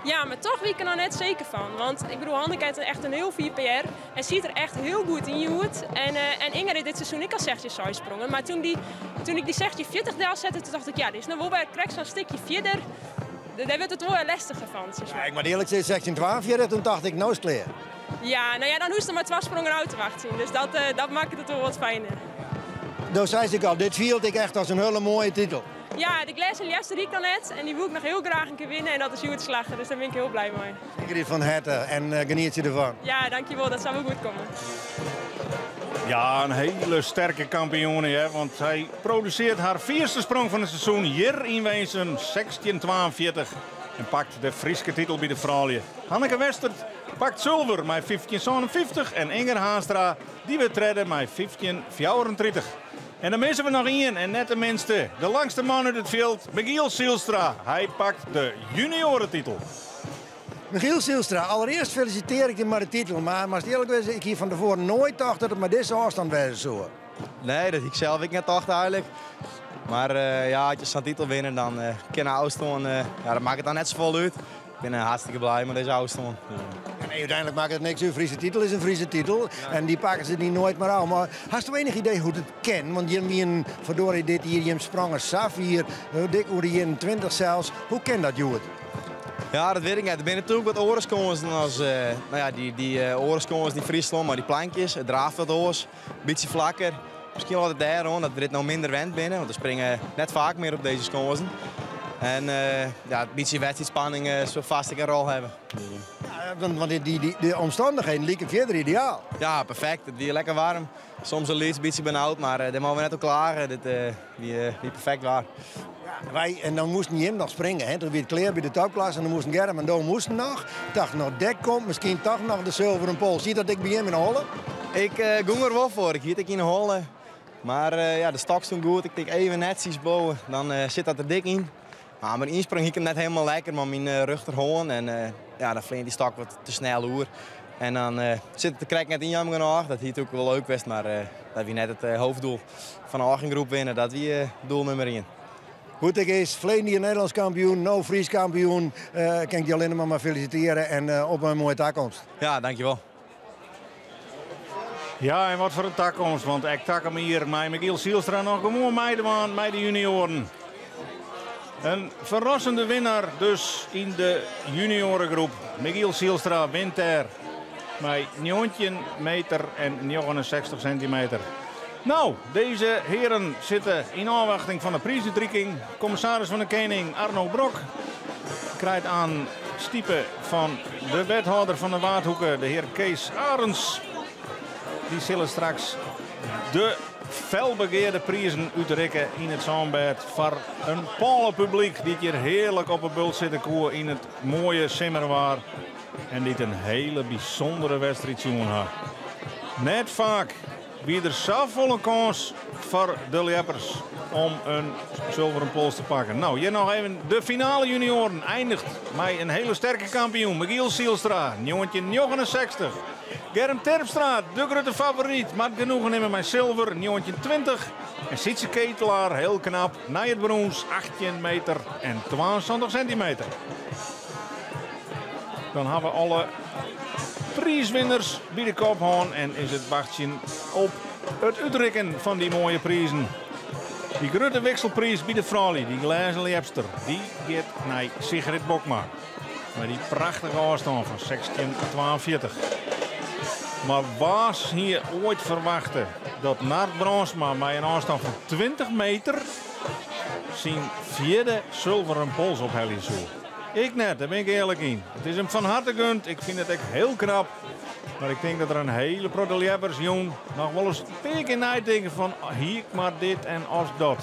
Ja, mar toch wie ik der noch net seker fan. Want ik bedoel, Hanneke hat echt in hiel fier PR en siet der echt hiel goed yn hjoed. En, en Inger hat dit seizoen ek al 16-6 sprongen. Mar toen, dy, toen ik dy 16-40 delsette, toen tocht ik, ja, dit is no wol wer krekt sa'n stikje fierder. Dêr wurdt it wol wer lestiger fan. Zeg maar. Ja, ik moat earlik sizze, 16-42, toen tocht ik, no is it klear. Ja, no ja, dan hoechst der mar twa sprongen ôf te wachtsjen. Dus dat, dat makket it wol wat fijner. Do seist ek al, dit fielt ek echt as in hiele moaie titel. Ja, de glêzen leafste hie ik noch net en dy woe ik noch hiel graach in kear winne en dat is hjoed slagge, dus dêr bin ik hiel bliid mei. Sigrid fan herte en genietsje derfan. Ja, dankjewol, dat sil wol goed komme. Ja, in hiele sterke kampioene, hè, want sy produsearret har fierste sprong fan it seizoen hjir yn Winsum, 16,42 en pakt de Fryske titel by de froulju. Hanneke Westert pakt sulver mei 15,57 en Inger Haanstra dy wurdt tredde mei 15,34. En dan misse we noch ien en net de minste, de langste man út it fjild, Michiel Zijlstra. Hy pakt de junioretitel. Michiel Zijlstra, allerearst felisitearje ik dy mei de titel, mar moatst earlik wêze, ik hie fan tefoaren noait tocht dat it mei dizze ôfstân wêze soe. Nee, dat hie ik sels ek net tocht eigentlik. Mar ja, as je sa'n titel winne, dan kin de ôfstân, ja, dat makket dan net safolle út. Ik bin hartstikke blij mei dizze ôfstân. Nee, úteinlik makket it niks út. Fryske titel is in Fryske titel en dy pakke se dy noait mear ôf. Mar hasto ienich idee hoe't it kin? Want jim wienen ferdorie dit jier, jim sprongen sa fier, dik oer de 21 sels. Hoe kin dat hjoed? Ja, dat wit ik net. Der binne natuerlik wat oare skânsen as no ja, dy oare skânsen yn Fryslân mei dy plankjes. It draaft wat oars, bytsje flakker. Miskien leit it dêr oan dat we dit no minder wend binne, want we springe net faak mear op dizze skânsen. En ja, in bytsje wedstriidspanning sil fêst ek in rol hawwe. Ja, want de omstannichheden liken fierder ideaal. Ja, perfekt. It wie lekker waarm. Soms in lyts bytsje benaud, mar dêr moatte we net oer klage. Dit wie perfekt waar. Ja, wy, en dan moasten jim noch springe. Hè? Toen wie it klear by de topklasse en dan moasten Germ en do moasten noch. Ik tocht, no, dêr komt miskien toch noch de sulveren pols. Siet dat ek by jim yn 'e holle? Ik gong der wol foar. Ik hie it ek yn 'e holle. Mar ja, de stok stond goed. Ik tink even netsjes bliuwe, dan sit dat der dik yn. Mar myn ynsprong hie ik him net hielendal lekker mei myn rjochterhân. En ja, dan fleant dy stok wat te snel oer. En dan sit it der krekt net yn, jammer genôch. Dat hie natuerlik wol leuk west, mar dat wie net it hoofddoel. Fan de eigen groep winne, dat wie doel nûmer ien. Hoe't ek is, ferleden jier Nederlânsk kampioen, no Frysk kampioen. Kin ik dy allinnich mar felisitearje en op in moaie takomst. Ja, dankjewol. Ja, en wat foar in takomst, want ek takom jier mei Michiel Zijlstra noch gewoan meidwaan mei de junioaren. In ferrassende winner dus yn de junioaregroep. Michiel Zijlstra wint dêr mei 19 meter en 69 sintimeter. No, dizze hearen sitte yn ôfwachting fan de priisútrikking. Kommissaris fan de Kening Arno Brok krijt oan stipe fan de wethâlder fan de Waadhoeke, de hear Kees Arendz. Dy sille straks de felbegearde prizen útrikke yn it sânbêd foar in pôlepublyk dy't hjir hearlik op 'e bult sitte koe yn it moaie simmerwaar en dy't in hiele bysûndere wedstriid sjoen ha. Net faak wie der safolle kâns foar de ljeppers om in sulveren pols te pakken. No, hjir noch even de finale junioaren einiget mei in hiele sterke kampioen, Michiel Zijlstra, 1969. Germ Terpstra, de grutte favoryt, moat genoegen nimme mei silver, 1920. En Sietse Ketelaar, hiel knap, nei it brûns, 18 meter en 72 sintimeter. Dan ha we alle priiswinners by de kop hân en is it wachtsjen op it útrikken fan dy moaie prizen. Dy grutte wikselpriis by de froulju, dy glêzen ljepster, dy giet nei Sigrid Bokma. Mei dy prachtige ôfstân fan 16,42. Mar wa hie oait ferwachte dat Nard Brandsma mei in ôfstân fan 20 meter syn fjirde sulveren pols ophelje soe? Ik net, dêr bin ik earlik yn. It is him fan harte gund, ik fyn it ek hiel knap. Mar ik tink dat der in hiele protte ljeppers jûn noch wolris in pear kear neitinke fan hie ik mar dit en as dat.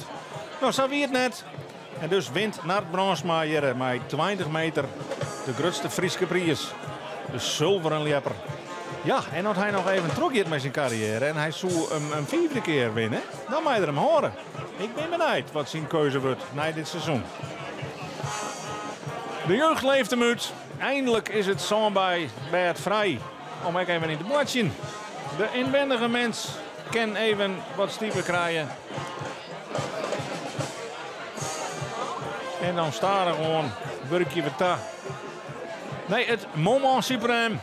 No, sa wie it net. En dus wint Nard Brandsma hjir mei 20 meter de grutste Fryske priis. De sulveren ljepper. Ja, en as hy noch even trochgiet mei syn karriêre en hy soe him in fiifde kear winne, dan mei er him hâlde. Ik bin benijd wat syn keuze wurdt nei dit seizoen. De jeugd leeft him út. Einlik is it sânbêd frij om ek even yn te boartsjen. De ynwendige mens kin even wat stipe krije. En dan stadichoan wurkje we ta nei it moment suprême.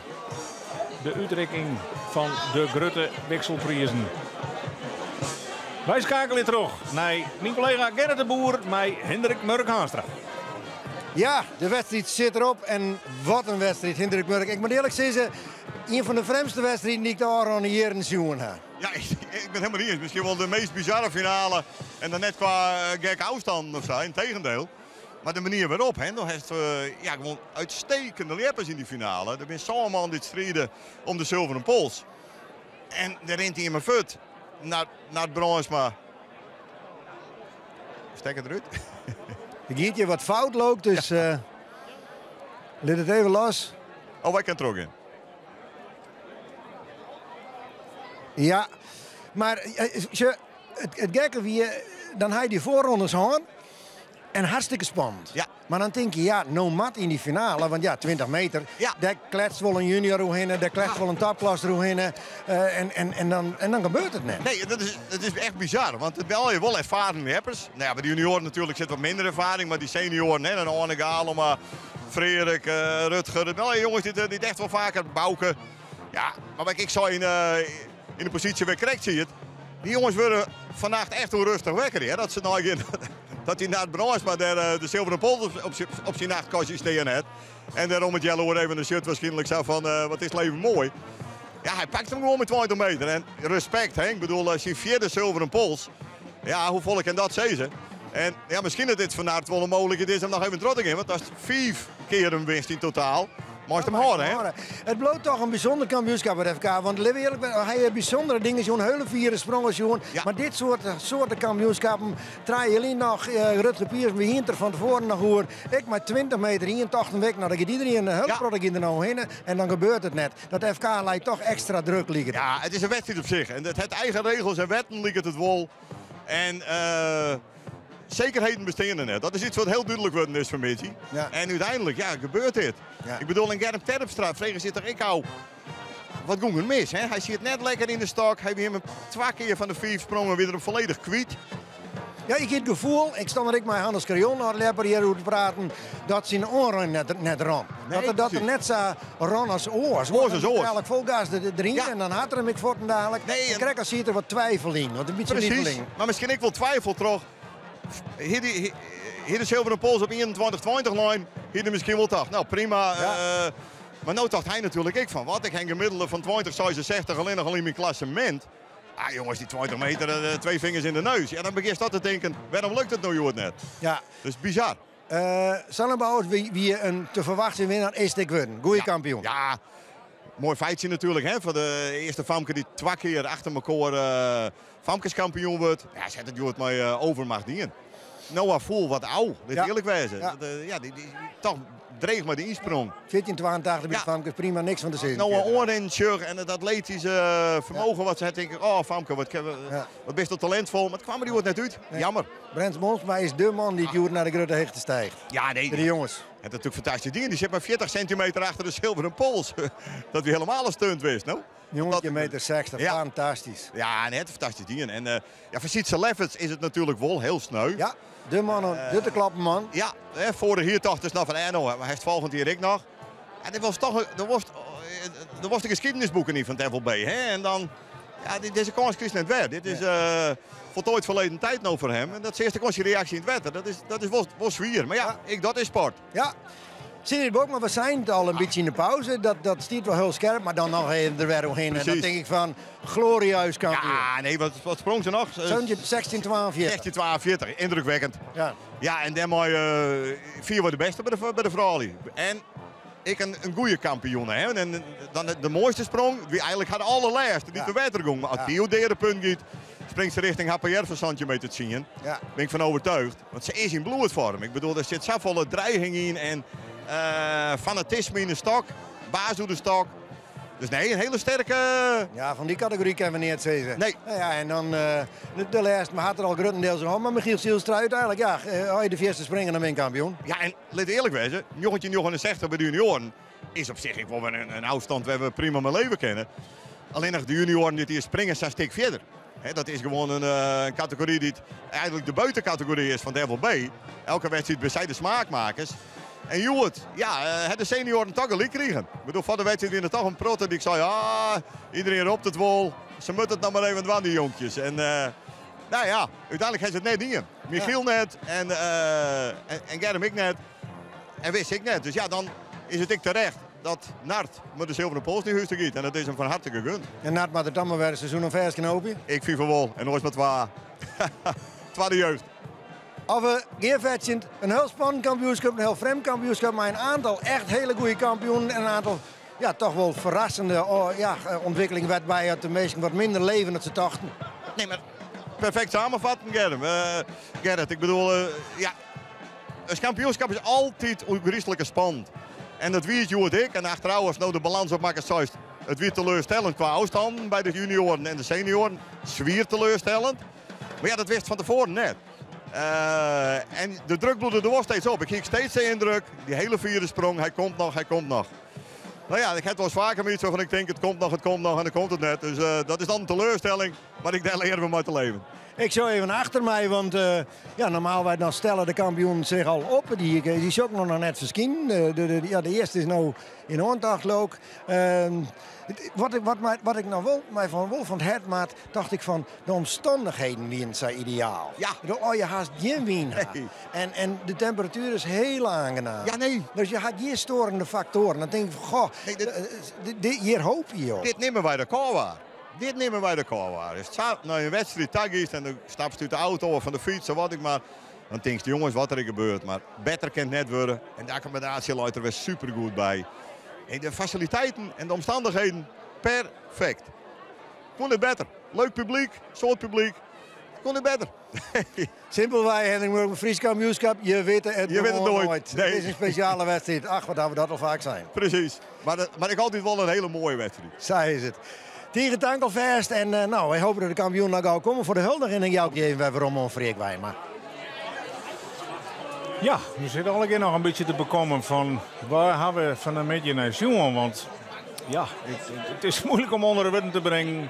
De útrikking fan de grutte wikselprizen. Wy skeakelje troch nei myn kollega Gerrit de Boer mei Hindrik Murk Haanstra. Ja, de wedstriid sit derop en wat in wedstriid, Hindrik Murk. Ik moat earlik sizze, ien fan de frjemdste wedstriden dy't ik de ôfrûne jierren sjoen ha. Ja, ik bin it hielendal iens. Miskien wol de meast bizarre finale. En dan net kwa gekke ôfstannen of sa, yntegendeel. Mar de manier wêrop, hè, do hast ja, gewoan uitstekende ljeppers yn dy finale. Der binne sân man dy't stride om de sulveren pols. En der rint ien mei fuort nei Nard Brandsma. Stekker derút. Der giet hjir wat fout loopt, dus ja. Lit it even los. Oh, wy kinne trochgean. Ja, mar it, it gekke wie, dan ha je dy foarrondes hân en hartstikke spannend. Ja. Maar dan tink je, ja, no moat yn dy finale, want ja, 20 meter, dêr kletst wol in junior oerhinne, dêr kletst wol in topklasser oerhinne en, dan, en dan gebeurt it net. Nee, dat is echt bizar. Want it binne wol ervaren ljeppers. Nou ja, by de junioaren natuerlik sit wat minder erfaring, mar dy senioaren, hè, dan Arne Galema, Frederik, Rutger, it binne jonges dy't echt wol faker bouke. Ja, mar wat ik sei yn de posysje wêr't krekt siet, dy jonges wurde fannacht echt ûnrêstich wekker. Hè? Dat se nei gean, dat dy Nard Brandsma dêr de Zilveren Pols op syn nachtkastje stean hat. En dêrom it Jelle oer even de shirt waarskynlik sa fan, wat is it leven moai. Ja, hy pakt him gewoan mei 20 meter. En respekt, hè? Ik bedoel, syn fjirde Zilveren Pols. Ja, hoefolle kin dat sizze? En ja, miskien dat dit foar Nard wol in mooglikheid is om noch even troch te gean. Want dat is fiif kear in winst yn totaal. Moatst him hâlde, hè? It bliuwt dochs in bysûnder kampioenskip by de FK. Want litte we earlik, hy hat bysûndere dingen sjoen, hiele fiere sprongen sjoen. Maar dit soart kampioenskippen, 3 jaar noch, Rutger Piers, we hiene it der fan tefoaren noch oer. Ik mei 20 meter 81 wik, nou, dan giet iedereen in hiele protte giet der no hinne en dan gebeurt it net. Dat FK leit dochs ekstra druk liggen. Ja, it is in wedstriid op sich. En it hat eigen regels en wetten, liket it wol. En sekerheden besteane der net. Dat is yts wat hiel dúdlik wurden is fanmiddei. En úteinlik, ja, gebeurt dit. Ik bedoel, en Germ Terpstra frege sich dochs ek ôf. Wat gie der mis? Hè? Hy sit net lekker yn de stok. Hy wie him twa kear fan de fiif sprongen wer folledich kwyt. Ja, ik ha it gefoel, ik stie der ek mei Hannes Carion noch lekker hjir oer te praten, dat syn oanrin net rûn. Dat er net sa rûn as oars. Oars as oars. Eigenlijk fol gas deryn en dan hat er him ek fuortendalik. Nee, en krekt as sit der wat twivel yn, wat in bytsje twiveling. Mar miskien ek wol twivel troch. Hie de Zilveren Pols op 21-20 lein, hie er miskien wol tocht. Nou prima. Mar no tocht hy natuerlik ek fan, wat, ik ha in gemiddelde fan 20,66 allinnich al yn myn klassemint. Ah jonges, dy 20 meter, twee vingers in de neus. Ja, dan begjinst dat te tinken, wêrom lukt it no hjoed net? Dus bizar. Sanne Bouwers, wie in te ferwachtsjen winner is it wurden. Goeie kampioen. Ja, moai feitsje natuerlik. Hè, foar de earste famke dy't twa kear achter elkoar famkeskampioen wurdt. Ja, se hat it hjoed mei overmacht dien. Noah foel wat ôf, lit earlik wêze. Dat, ja, dy, dochs dreech mei de ynsprong. 1482 by de famkes, prima, niks fan te sizzen. Noah oanrinnen, sjoch, en it atletyske fermogen wat se hat, tink ik, oh famke, wat bist talintvol. Mar it kaam der hjoed net út. Jammer. Brent Monsma is de man dy't hjoed nei de grutte hichte stiicht. Ja, nee. De jonges. Het natuerlik fantastysk dien. Dy sit mar 40 sintimeter achter de zilveren pols. Dat wie hielendal in stunt west, no? Jongetje meter 60, fantastysk. Ja, net fantastysk dien. En ja, foar Sietse Lefferts is it natuerlik wol hiel sneu. Ja, de man, de te klappen man. Ja, hè, foarich jier tocht is noch fan, no, hy hat folgjend jier ek noch. En dit was toch, er was de geschiedenisboeken niet van het FLB. Hè? En dan, ja, dizze kâns krijst net wer. Dit is voltooid verleden tijd no foar him. En dat is de earste kâns reaksje yn it wetter. Dat is wol swier. Mar ja, dat is sport. Ja. Sigrid Bokma, we seinen it al in bytsje yn de pauze. Dat stiet wol hiel skerp, mar dan noch even der wer omhinne. En dan tink ik fan, glorieus kampioen. Ja, nee, wat sprong se noch? 1642. 1642, yndrukwekkend. Ja, en dêrmei fierwei de bêste by de froulju. En ek in goeie kampioen. Hè? En dan de moaiste sprong, wie eigentlik har alderlêste, dy't te wetter gie. Mar as dy dêr de punt giet, springt se rjochting HPR fan 17 meter 10. Bin ik fan oertsjûge. Want se is yn bloedfoarm. Ik bedoel, der sit safolle driging yn en fanatisme yn de stok. Baas oer de stok. Dus nee, in hiele sterke... Ja, fan dy kategory kinne we neat sizze. Nee. Nou ja, en dan de lêste, mar hat er al gruttendiels al, mar Michiel Zijlstra úteinlik, ja, as je de fierste springe, dan bin je kampioen. Ja, en lit earlik wêze, 1969 by de junioaren is op sich ek wol wer in ôfstân wêr't we prima mei leve kinne. Allinnich de junioaren dy't hjir springe sa'n stik fierder. Hè, dat is gewoan in kategory dy't eigentlik de buitencategorie is fan de FLB. Elke wedstriid by sy de smaakmakers. En hjoed, ja, ha de senioaren dochs gelyk krigen. Ik bedoel, foar de wedstriid wiene der dochs in protte dy't sei, ah, iderien ropt it wol. Se moatte it noch mar even dwaan, dy jonkjes. En nou ja, úteinlik ha se it net dien. Michiel net en Germ ek net. En wist ik net. Dus ja, dan is it ek terecht dat Nard mei de Zilveren Pols nei hûs ta giet. En dat is him fan herte gegund. En Nard moat it dan mar wer in seizoen oan fêstknoopje? Ik fyn fan wol. En oars mar twa. Twadde jeugd. Of we gearfetsjend in hiel spannend kampioenskip, in hiel frjemd kampioenskip, mar in oantal echt hiele goeie kampioenen en in oantal ja, dochs wol ferrassende oh, ja, ûntwikkelingen wêrby't de minsken wat minder leven dan se tochten. Nee, mar perfekt samenvatten, Gerrit. Gerrit, ik bedoel, ja, it kampioenskip is altyd ôfgryslike spannend. En dat wie it hjoed ek. En achterôf, ast no de balâns opmakkest, seist, it wie teleurstellend kwa ôfstannen by de junioaren en de senioaren. Swier teleurstellend. Mar ja, dat wist fan tefoaren net. En de druk bliuwt der wol steeds op. Ik hie steeds de yndruk, dy hiele fiere sprong, hy komt noch, hy komt noch. No ja, ik ha it wolris faker mei fan ik tink it komt noch, it komt noch en dan komt it net. Dus dat is dan in teleurstelling, mar ek dêr leare we mei te leven. Ik sjoch even achter my, want ja, normaalwei dan stelle de kampioenen sich al op. Dy, dy sjoch ik noch net ferskinen. De, ja, de earste is no yn oantocht, leau ik. Wat, wat, wat ik noch wol my fan wol fan it hert moat, tocht ik fan de omstannichheden wienen sa ideaal. Ja. Oh, je hast gjin wyn. Nee. En de temperatuer is hiel oangenaam. Ja, nee. Dus je hat gjin steurende faktoaren. Dan tink ik fan, goh, Nee, dit, hjir hoopje je op. Dit neame wy rekôrwaar. Dit neame wy rekôrwaar. Ast sa nei in wedstriid ta giest en dan stapst út de auto of fan de fyts of wat ek mar, dan tinkst, jonges, wat der ek gebeurt, mar better kin it net wurde. En de akkommodaasje leit der wer supergoed by. En de fasiliteiten en de omstannichheden, perfekt. Koe net better. Leuk publyk, soad publyk. Koe net better. Simpelwei, Hendrik Murk, Frysk kampioenskip, je witte it Je witte it gewoan noait. noait. Nee. It is in spesjale wedstriid. Ach, wat hawwe we dat al faak sein. Presys. Mar ek altyd wol in hiele moaie wedstriid. Sa is it. Tige tank alfêst en no, wy hoopje dat de kampioenen no gau komme foar de huldiging. En jou ik dy even wer werom oan Freark Wijma. Ja, we sitte allegear noch in bytsje te bekommen fan wêr hawwe we fan 'e middei nei sjoen. Want ja, it is muoilik om ûnder wurden te bringen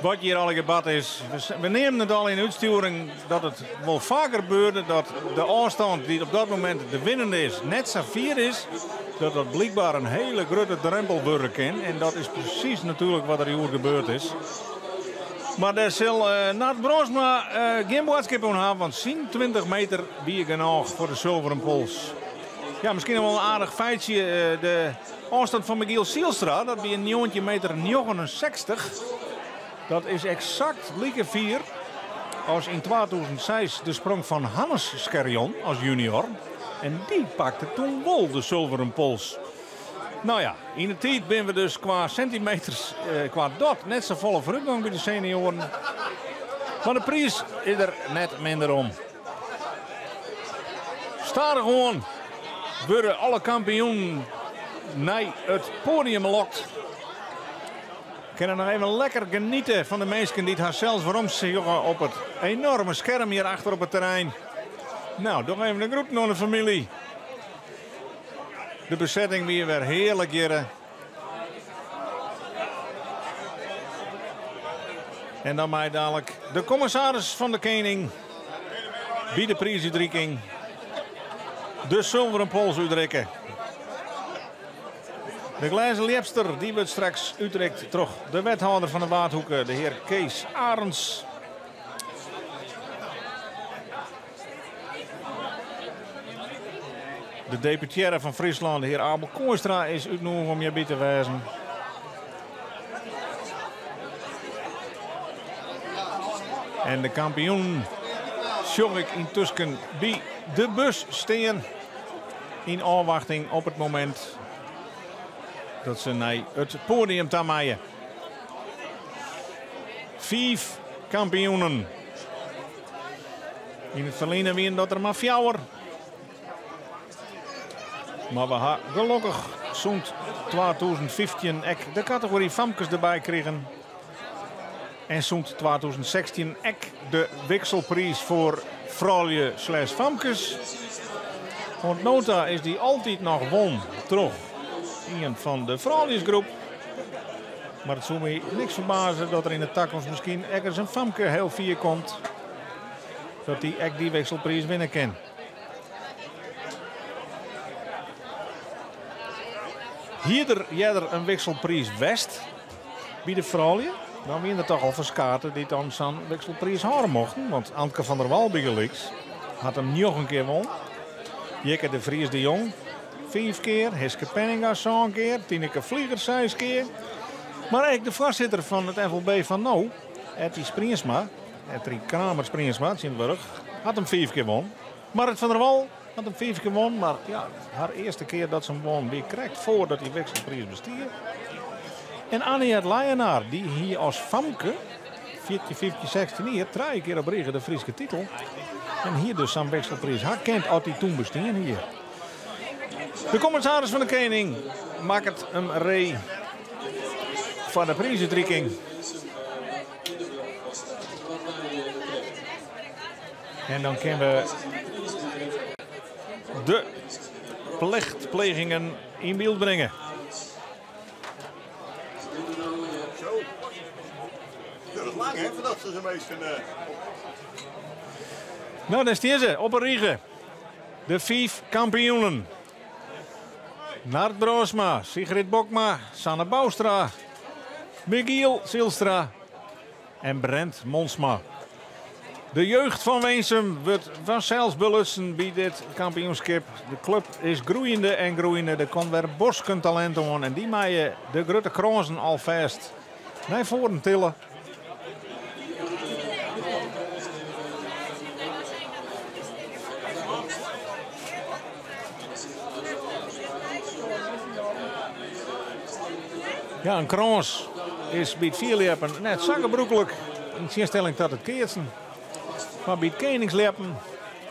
wat hjir allegear bard is. We neamden it al yn de útstjoering dat it wol faker gebeurde dat de ôfstân dy't op dat momint de winnende is net sa fier is, dat dat blykber in hiele grutte drempel wurde kin. En dat is presys natuerlik wat der hjoed gebeurd is. Mar dêr sil Nard Bronsma gjin boadskip oan hawwe, want syn 20 meter wie genôch foar de sulveren pols. Ja, miskien noch wol in aardich feitsje. De ôfstân fan Michiel Zijlstra, dat wie 19 meter 69. Dat is eksakt like fier as yn 2006 de sprong fan Hannes Scherjon as junior. En dy pakte toen wol de sulveren pols. No ja, yn de tiid binne we dus kwa sintimeters, kwa dot, net safolle foarútgong by de senioaren. Mar de priis is der net minder om. Stadichoan wurde alle kampioenen nei it poadium lokt. Kinne noch even lekker geniete fan de minsken dy't harsels werom sjogge op it enoarme skerm hjir achter op it terrein. No, doch even de groeten oan de famylje. De besetting wie wer hearlik hjirre. En dan mei dadlik de kommissaris fan de Kening by de priisútriking de sulveren pols útrikke. De glêzen ljepster dy wurdt straks útrikt troch de wethâlder fan de Waadhoeke, de hear Kees Arendz. De deputearre fan Fryslân, de hear Abel Kooistra, is útnûge om hjirby te wêzen. En de kampioen sjoch ik yntusken by de bus stean. Yn ôfwachting op it momint dat se nei it poadium ta meie. Fiif kampioenen. Yn it ferline wienen dat der mar fjouwer. Mar we ha gelokkich sûnt 2015 ek de kategory famkes derby krigen. En sûnt 2016 ek de wikselpriis foar froulju slash famkes. Oant no ta is dy altyd noch won troch ien fan de frouljusgroep. Mar it soe my niks ferbaze dat der yn de takomst miskien ek ris in famke hiel fier komt. Dat dy ek dy wikselpriis winne kin. Hie der earder in wikselpriis west by de froulju, dan wiene der toch al ferskate dy't dan sa'n wikselpriis hâlde mochten. Want Antke van der Wal bygelyks hat him njoggen kear won. Jikke de Vries de Jong fiif kear, Hiske Penninga sân kear, Tineke Vlieger seis kear. Mar ek de foarsitter fan it FLB fan no, Etty Spriensma, Etty Kramer Spriensma tsjintwurdich, hat him fiif kear won. Marrit van der Wal hat him fiif kear won, mar ja, har earste kear dat se him won wie krekt foardat dy wikselpriis bestie. En Anniette Leijenaar, dy hie as famke, 14, 15, 16 jier, trije kear op rige de Fryske titel. En hie dus sa'n wikselpriis ha kind as dy toen bestien hie. De kommissaris fan de Kening makket him ree foar de priisútriking. En dan kinne we de plichtplegingen yn byld bringe. Zo. Duurt lang hè, voordat ze zo'n meesten... Uh... Nou, daar staan ze op een rige. De vijf kampioenen. Nard Broosma, Sigrid Bokma, Sanne Bouwstra, Michiel Zylstra en Brent Monsma. De jeugd fan Winsum wurdt fansels belutsen by dit kampioenskip. De klup is groeiende en groeiende. Der komt wer bosken talint oan en dy meie de grutte krânsen alfêst nei foaren tille. Ja, in krâns is by it fierljeppen net sa gebrûklik yn tsjinstelling ta it keatsen. Mar by it keningsljeppen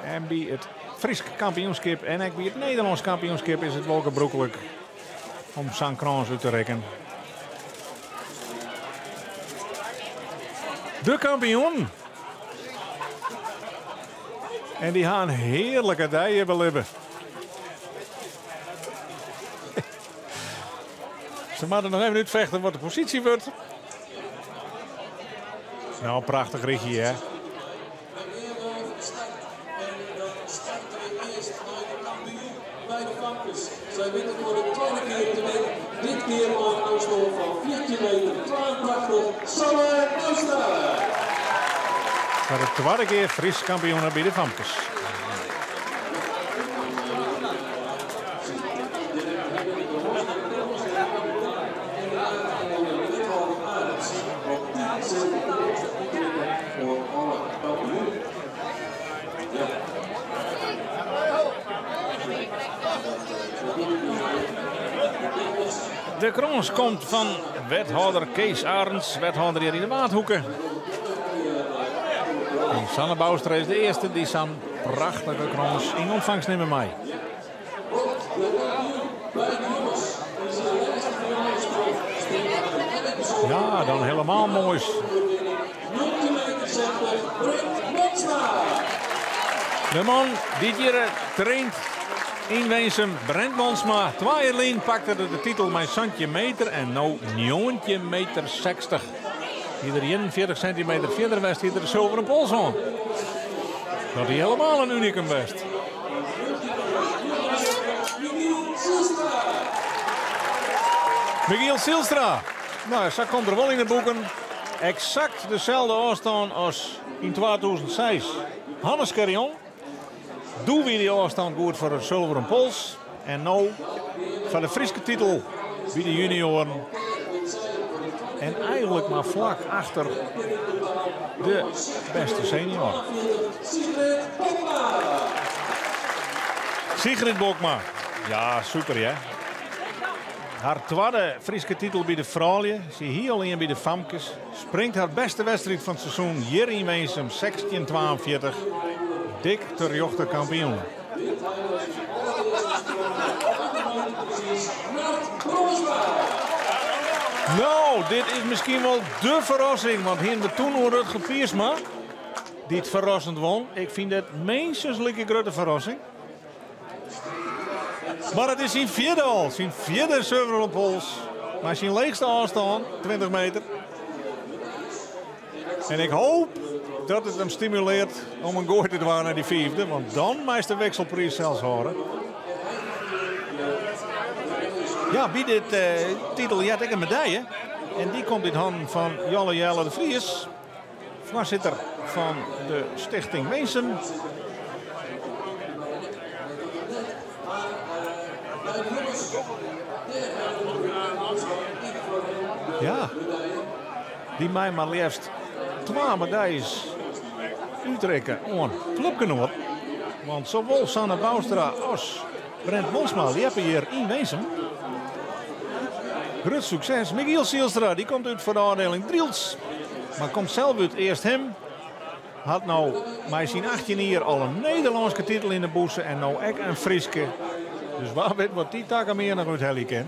en by it Frysk kampioenskip en ek by it Nederlânsk kampioenskip is it wol gebrûklik om sa'n krâns út te rikken. De kampioen. En dy ha in hearlike dei hjir belibbe. Se moatte noch even útfechte wat de posysje wurdt. Nou, prachtich rychje, hè? Sy wint foar de twadde kear te winnen. Dit kear mei in ôfstân fan 14 meter 82, Sanne Bouwstra. Foar de twadde kear Frysk kampioene by de famkes. De krâns komt fan wethâlder Kees Arendz, wethâlder hjir yn de Waadhoeke. En Sanne Bouwstra is de earste dy't sa'n prachtige krâns yn ûntfangst nimme mei. Ja, dan helemaal moais. De man dy't hjir traint yn Winsum, Brent Monsma. Twa jier lyn pakte er de titel mei 17 meter en no 19 meter 60. Hie er 41 sintimeter fierder west, hie er de sulveren pols oan. Dat hie helemaal in unikum west. Michiel Zylstra. Nou, sa komt er wol yn de boeken. Eksakt deselde ôfstân as yn 2006. Hannes Scherjon. Doe wie dy ôfstân goed foar in sulveren pols. En no foar de Fryske titel by de junioaren. En eigenlik mar flak achter de bêste senior. Sigrid Bokma. Ja, super hè. Har twadde Fryske titel by de froulju. Se hie al ien by de famkes. Springt har bêste wedstriid fan it seizoen hjir yn Winsum 1642. Dik terjochte kampioen. No, dit is miskien wol de ferrassing, want hiene we toen oer Rutger Piersma, dy't ferrassend won. Ik fyn dit minstens like grutte ferrassing. Mar it is syn fjirde al, syn fjirde sulveren pols. Mei syn leechste ôfstân, 20 meter. En ik hoop dat it him stimulearret om in goai te dwaan nei dy fiifde, want dan meist de wikselpriis sels hâlde. Ja, by dit titel heart ek in medalje. En dy komt yn hannen fan Jolle Jelle de Vries, foarsitter fan de Stichting Winsum. Ja, dy mei mar leafst twa medaljes útrikke oan klupgenoaten. Want sawol Sanne Bouwstra as Brent Monsma ljeppe hjir yn Winsum. Grut sukses. Michiel Zylstra dy komt út foar de ôfdieling Drylts. Mar komt sels út Easthim. Hat no mei syn 18 jier al in Nederlânske titel yn de bûse en no ek in Fryske. Dus wa wit wat dy takom jier noch úthelje kin.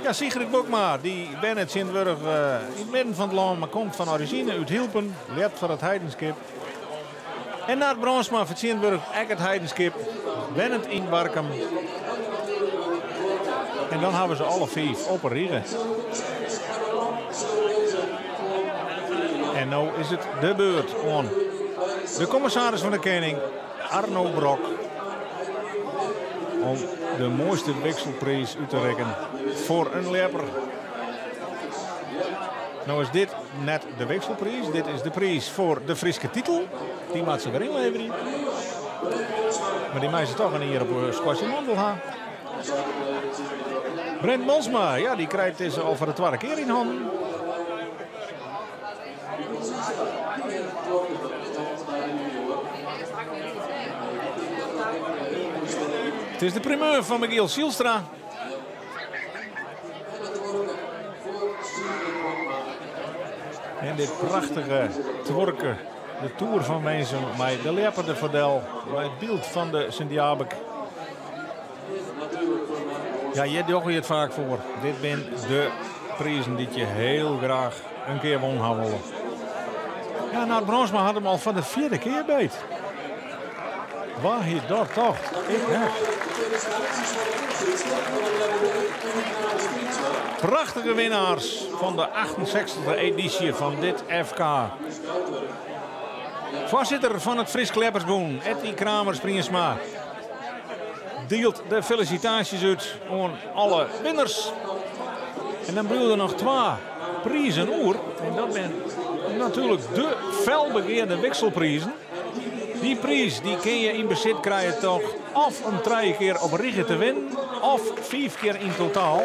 Ja, Sigrid Bokma, dy wennet tsjintwurdich yn it midden fan it lân, mar komt fan orizjine út Hylpen, ljept foar It Heidenskip. En Nard Brandsma fertsjintwurdiget ek It Heidenskip, wennet yn Warkum. En dan hawwe se alle fiif op 'e rige. En no is it de beurt oan de kommissaris fan de Kening, Arno Brok, om de moaiste wikselpriis út te rikken foar in ljepper. No is dit net de wikselpriis, dit is de priis foar de Fryske titel. Dy moat se wer ynleverje. Mar dy mei se toch in jier op 'e skoatsje ha. Brent Monsma, ja, dy krijt dizze al foar de twadde kear yn hannen. It is de primeur fan Michiel Zijlstra. En dit prachtige tuorke, de Toer fan Winsum mei de ljepper derfoar del, mei it byld fan de Sint-Jabik. Ja, hjir dogge je it faak foar. Dit binne de prizen dy't je hiel graach in kear wûn ha wolle. Ja, Nard Brandsma hat him al foar de fjirde kear beet. Wa hie dat tocht? Ik net. Prachtige winnaars fan de 68e edysje fan dit FK. Foarsitter fan it Frysk Ljeppersbûn, Etty Kramer-Spriensma, dielt de felisitaasjes út oan alle winners. En dan bliuwe der noch twa prizen oer. En dat binne natuerlik de felbegearde wikselprizen. Dy priis dy kin je yn besit krije troch of om trije kear op rige te winnen of fiif kear yn totaal.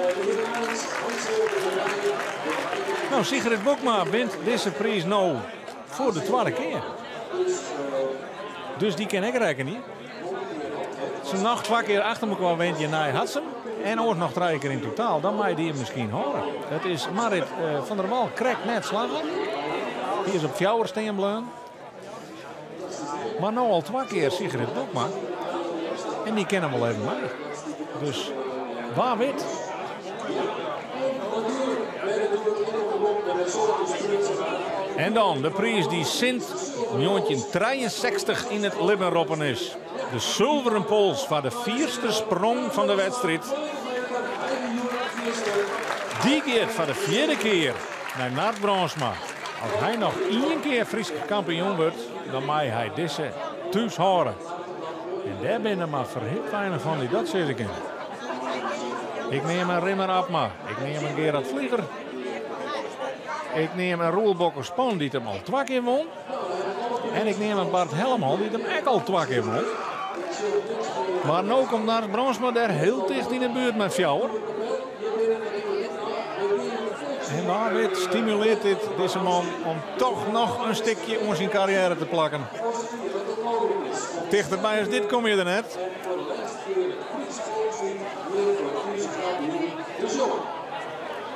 No, Sigrid Bokma wint dizze priis no foar de twadde kear. Dus dy kin ek rekkenje. Se noch twa kear achter mekoar wint hjirnei hat se 'm. En oars noch trije kear yn totaal, dan mei dy him miskien hâlde. Dat is Marit van der Wal krekt net slagge. Dy is op fjouwer stean bleaun. Mar no al twa kear Sigrid Bokma. En dy kin him wol even mei. Dus wa wit. En dan de priis dy't sûnt 1963 yn it libben roppen is. De sulveren pols foar de fierste sprong fan de wedstriid. Dy giet foar de fjirde kear nei Nard Brandsma. As hy noch ien kear Frysk kampioen wurdt, dan mei hy dizze thús hâlde. En dêr binne mar ferhipt weinich fan dy't dat sizze kinne. Ik neam in Rimmer Abma, ik neam in Gerard Vlieger. Ik neam in Roel Bokke Span dy't him al twa kear wûn. En ik neam in Bart Helmholt dy't him ek al twa kear wûn. Mar no komt Nard Brandsma dêr hiel ticht yn 'e buert mei fjouwer. En wa wit stimuleart dit dizze man om toch noch in stikje oan syn karriêre te plakken. Tichterby as dit komme je der net.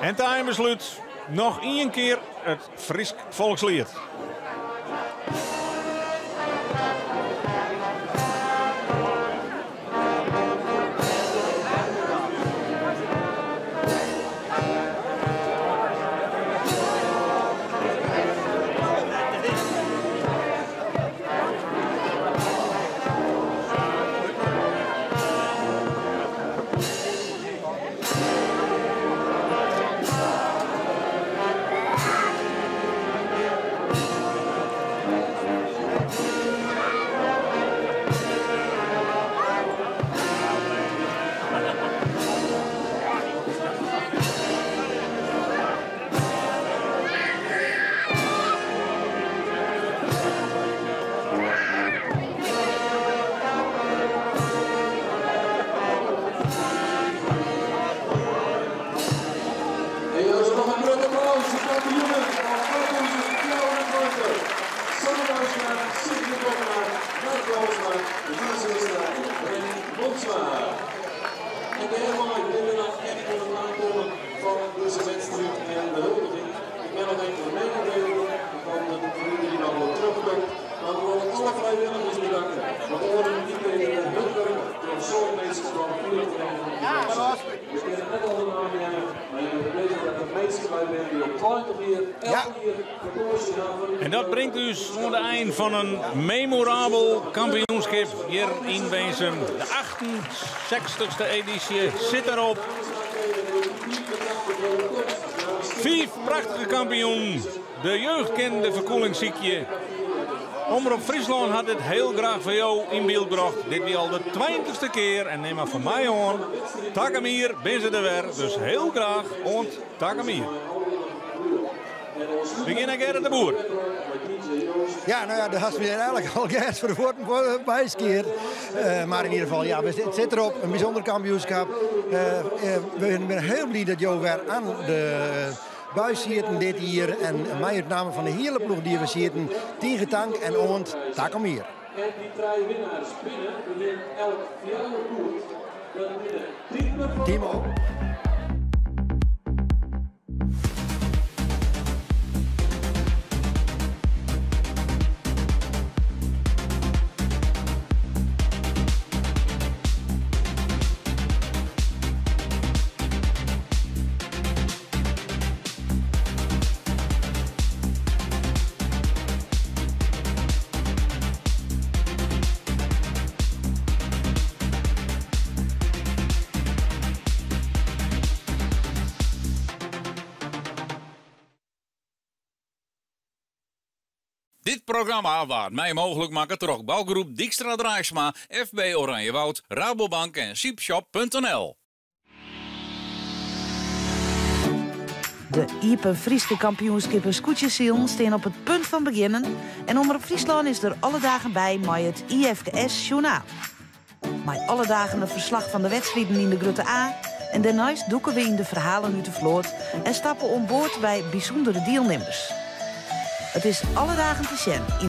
En ta einbeslút noch ien kear it Frysk folksliet. Ja. En dat bringt ús oan de ein fan in memorabel kampioenskip hjir yn Winsum. De 68ste edysje sit derop. Fiif prachtige kampioenen. De jeugd kin de ferkoeling sykje. Omrop Fryslân hat dit hiel graach foar jo yn byld brocht. Dit wie al de 20ste kear en nim mar fan my oan, takom jier binne se der wer. Dus hiel graach oant takom jier. We gean nei Gerrit de Boer. Ja, nou ja, do hast my eigenlik al gers foar de fuotten byskeard. Uh, mar yn ieder gefal, ja, it sit derop. In bysûnder kampioenskip. Uh, we binne hiel bliid dat jo wer oan de buis sieten dit jier. En mei út namme fan de hiele ploech dy't we sieten, tige tank en oant takom jier. En dy trije winnaars binne, we winnen elk fjouwer goed. Dat binne Timo. Dit programma waard mei mooglik makke troch bougroep Dykstra Draaisma, FB Oranjewoud, Rabobank en Siepshop.nl. De Iepen Fryske Kampioenskippen Skûtsjesilen stean op it punt fan begjinnen en Omrop Fryslân is der alle dagen by mei it IFKS Sjoernaal. Mei alle dagen in ferslach fan de wedstriden yn de Grutte A en dêrneist dûke we yn de ferhalen út de float en stappe oan board by bysûndere dielnimmers. It is alle dagen te sjen yn.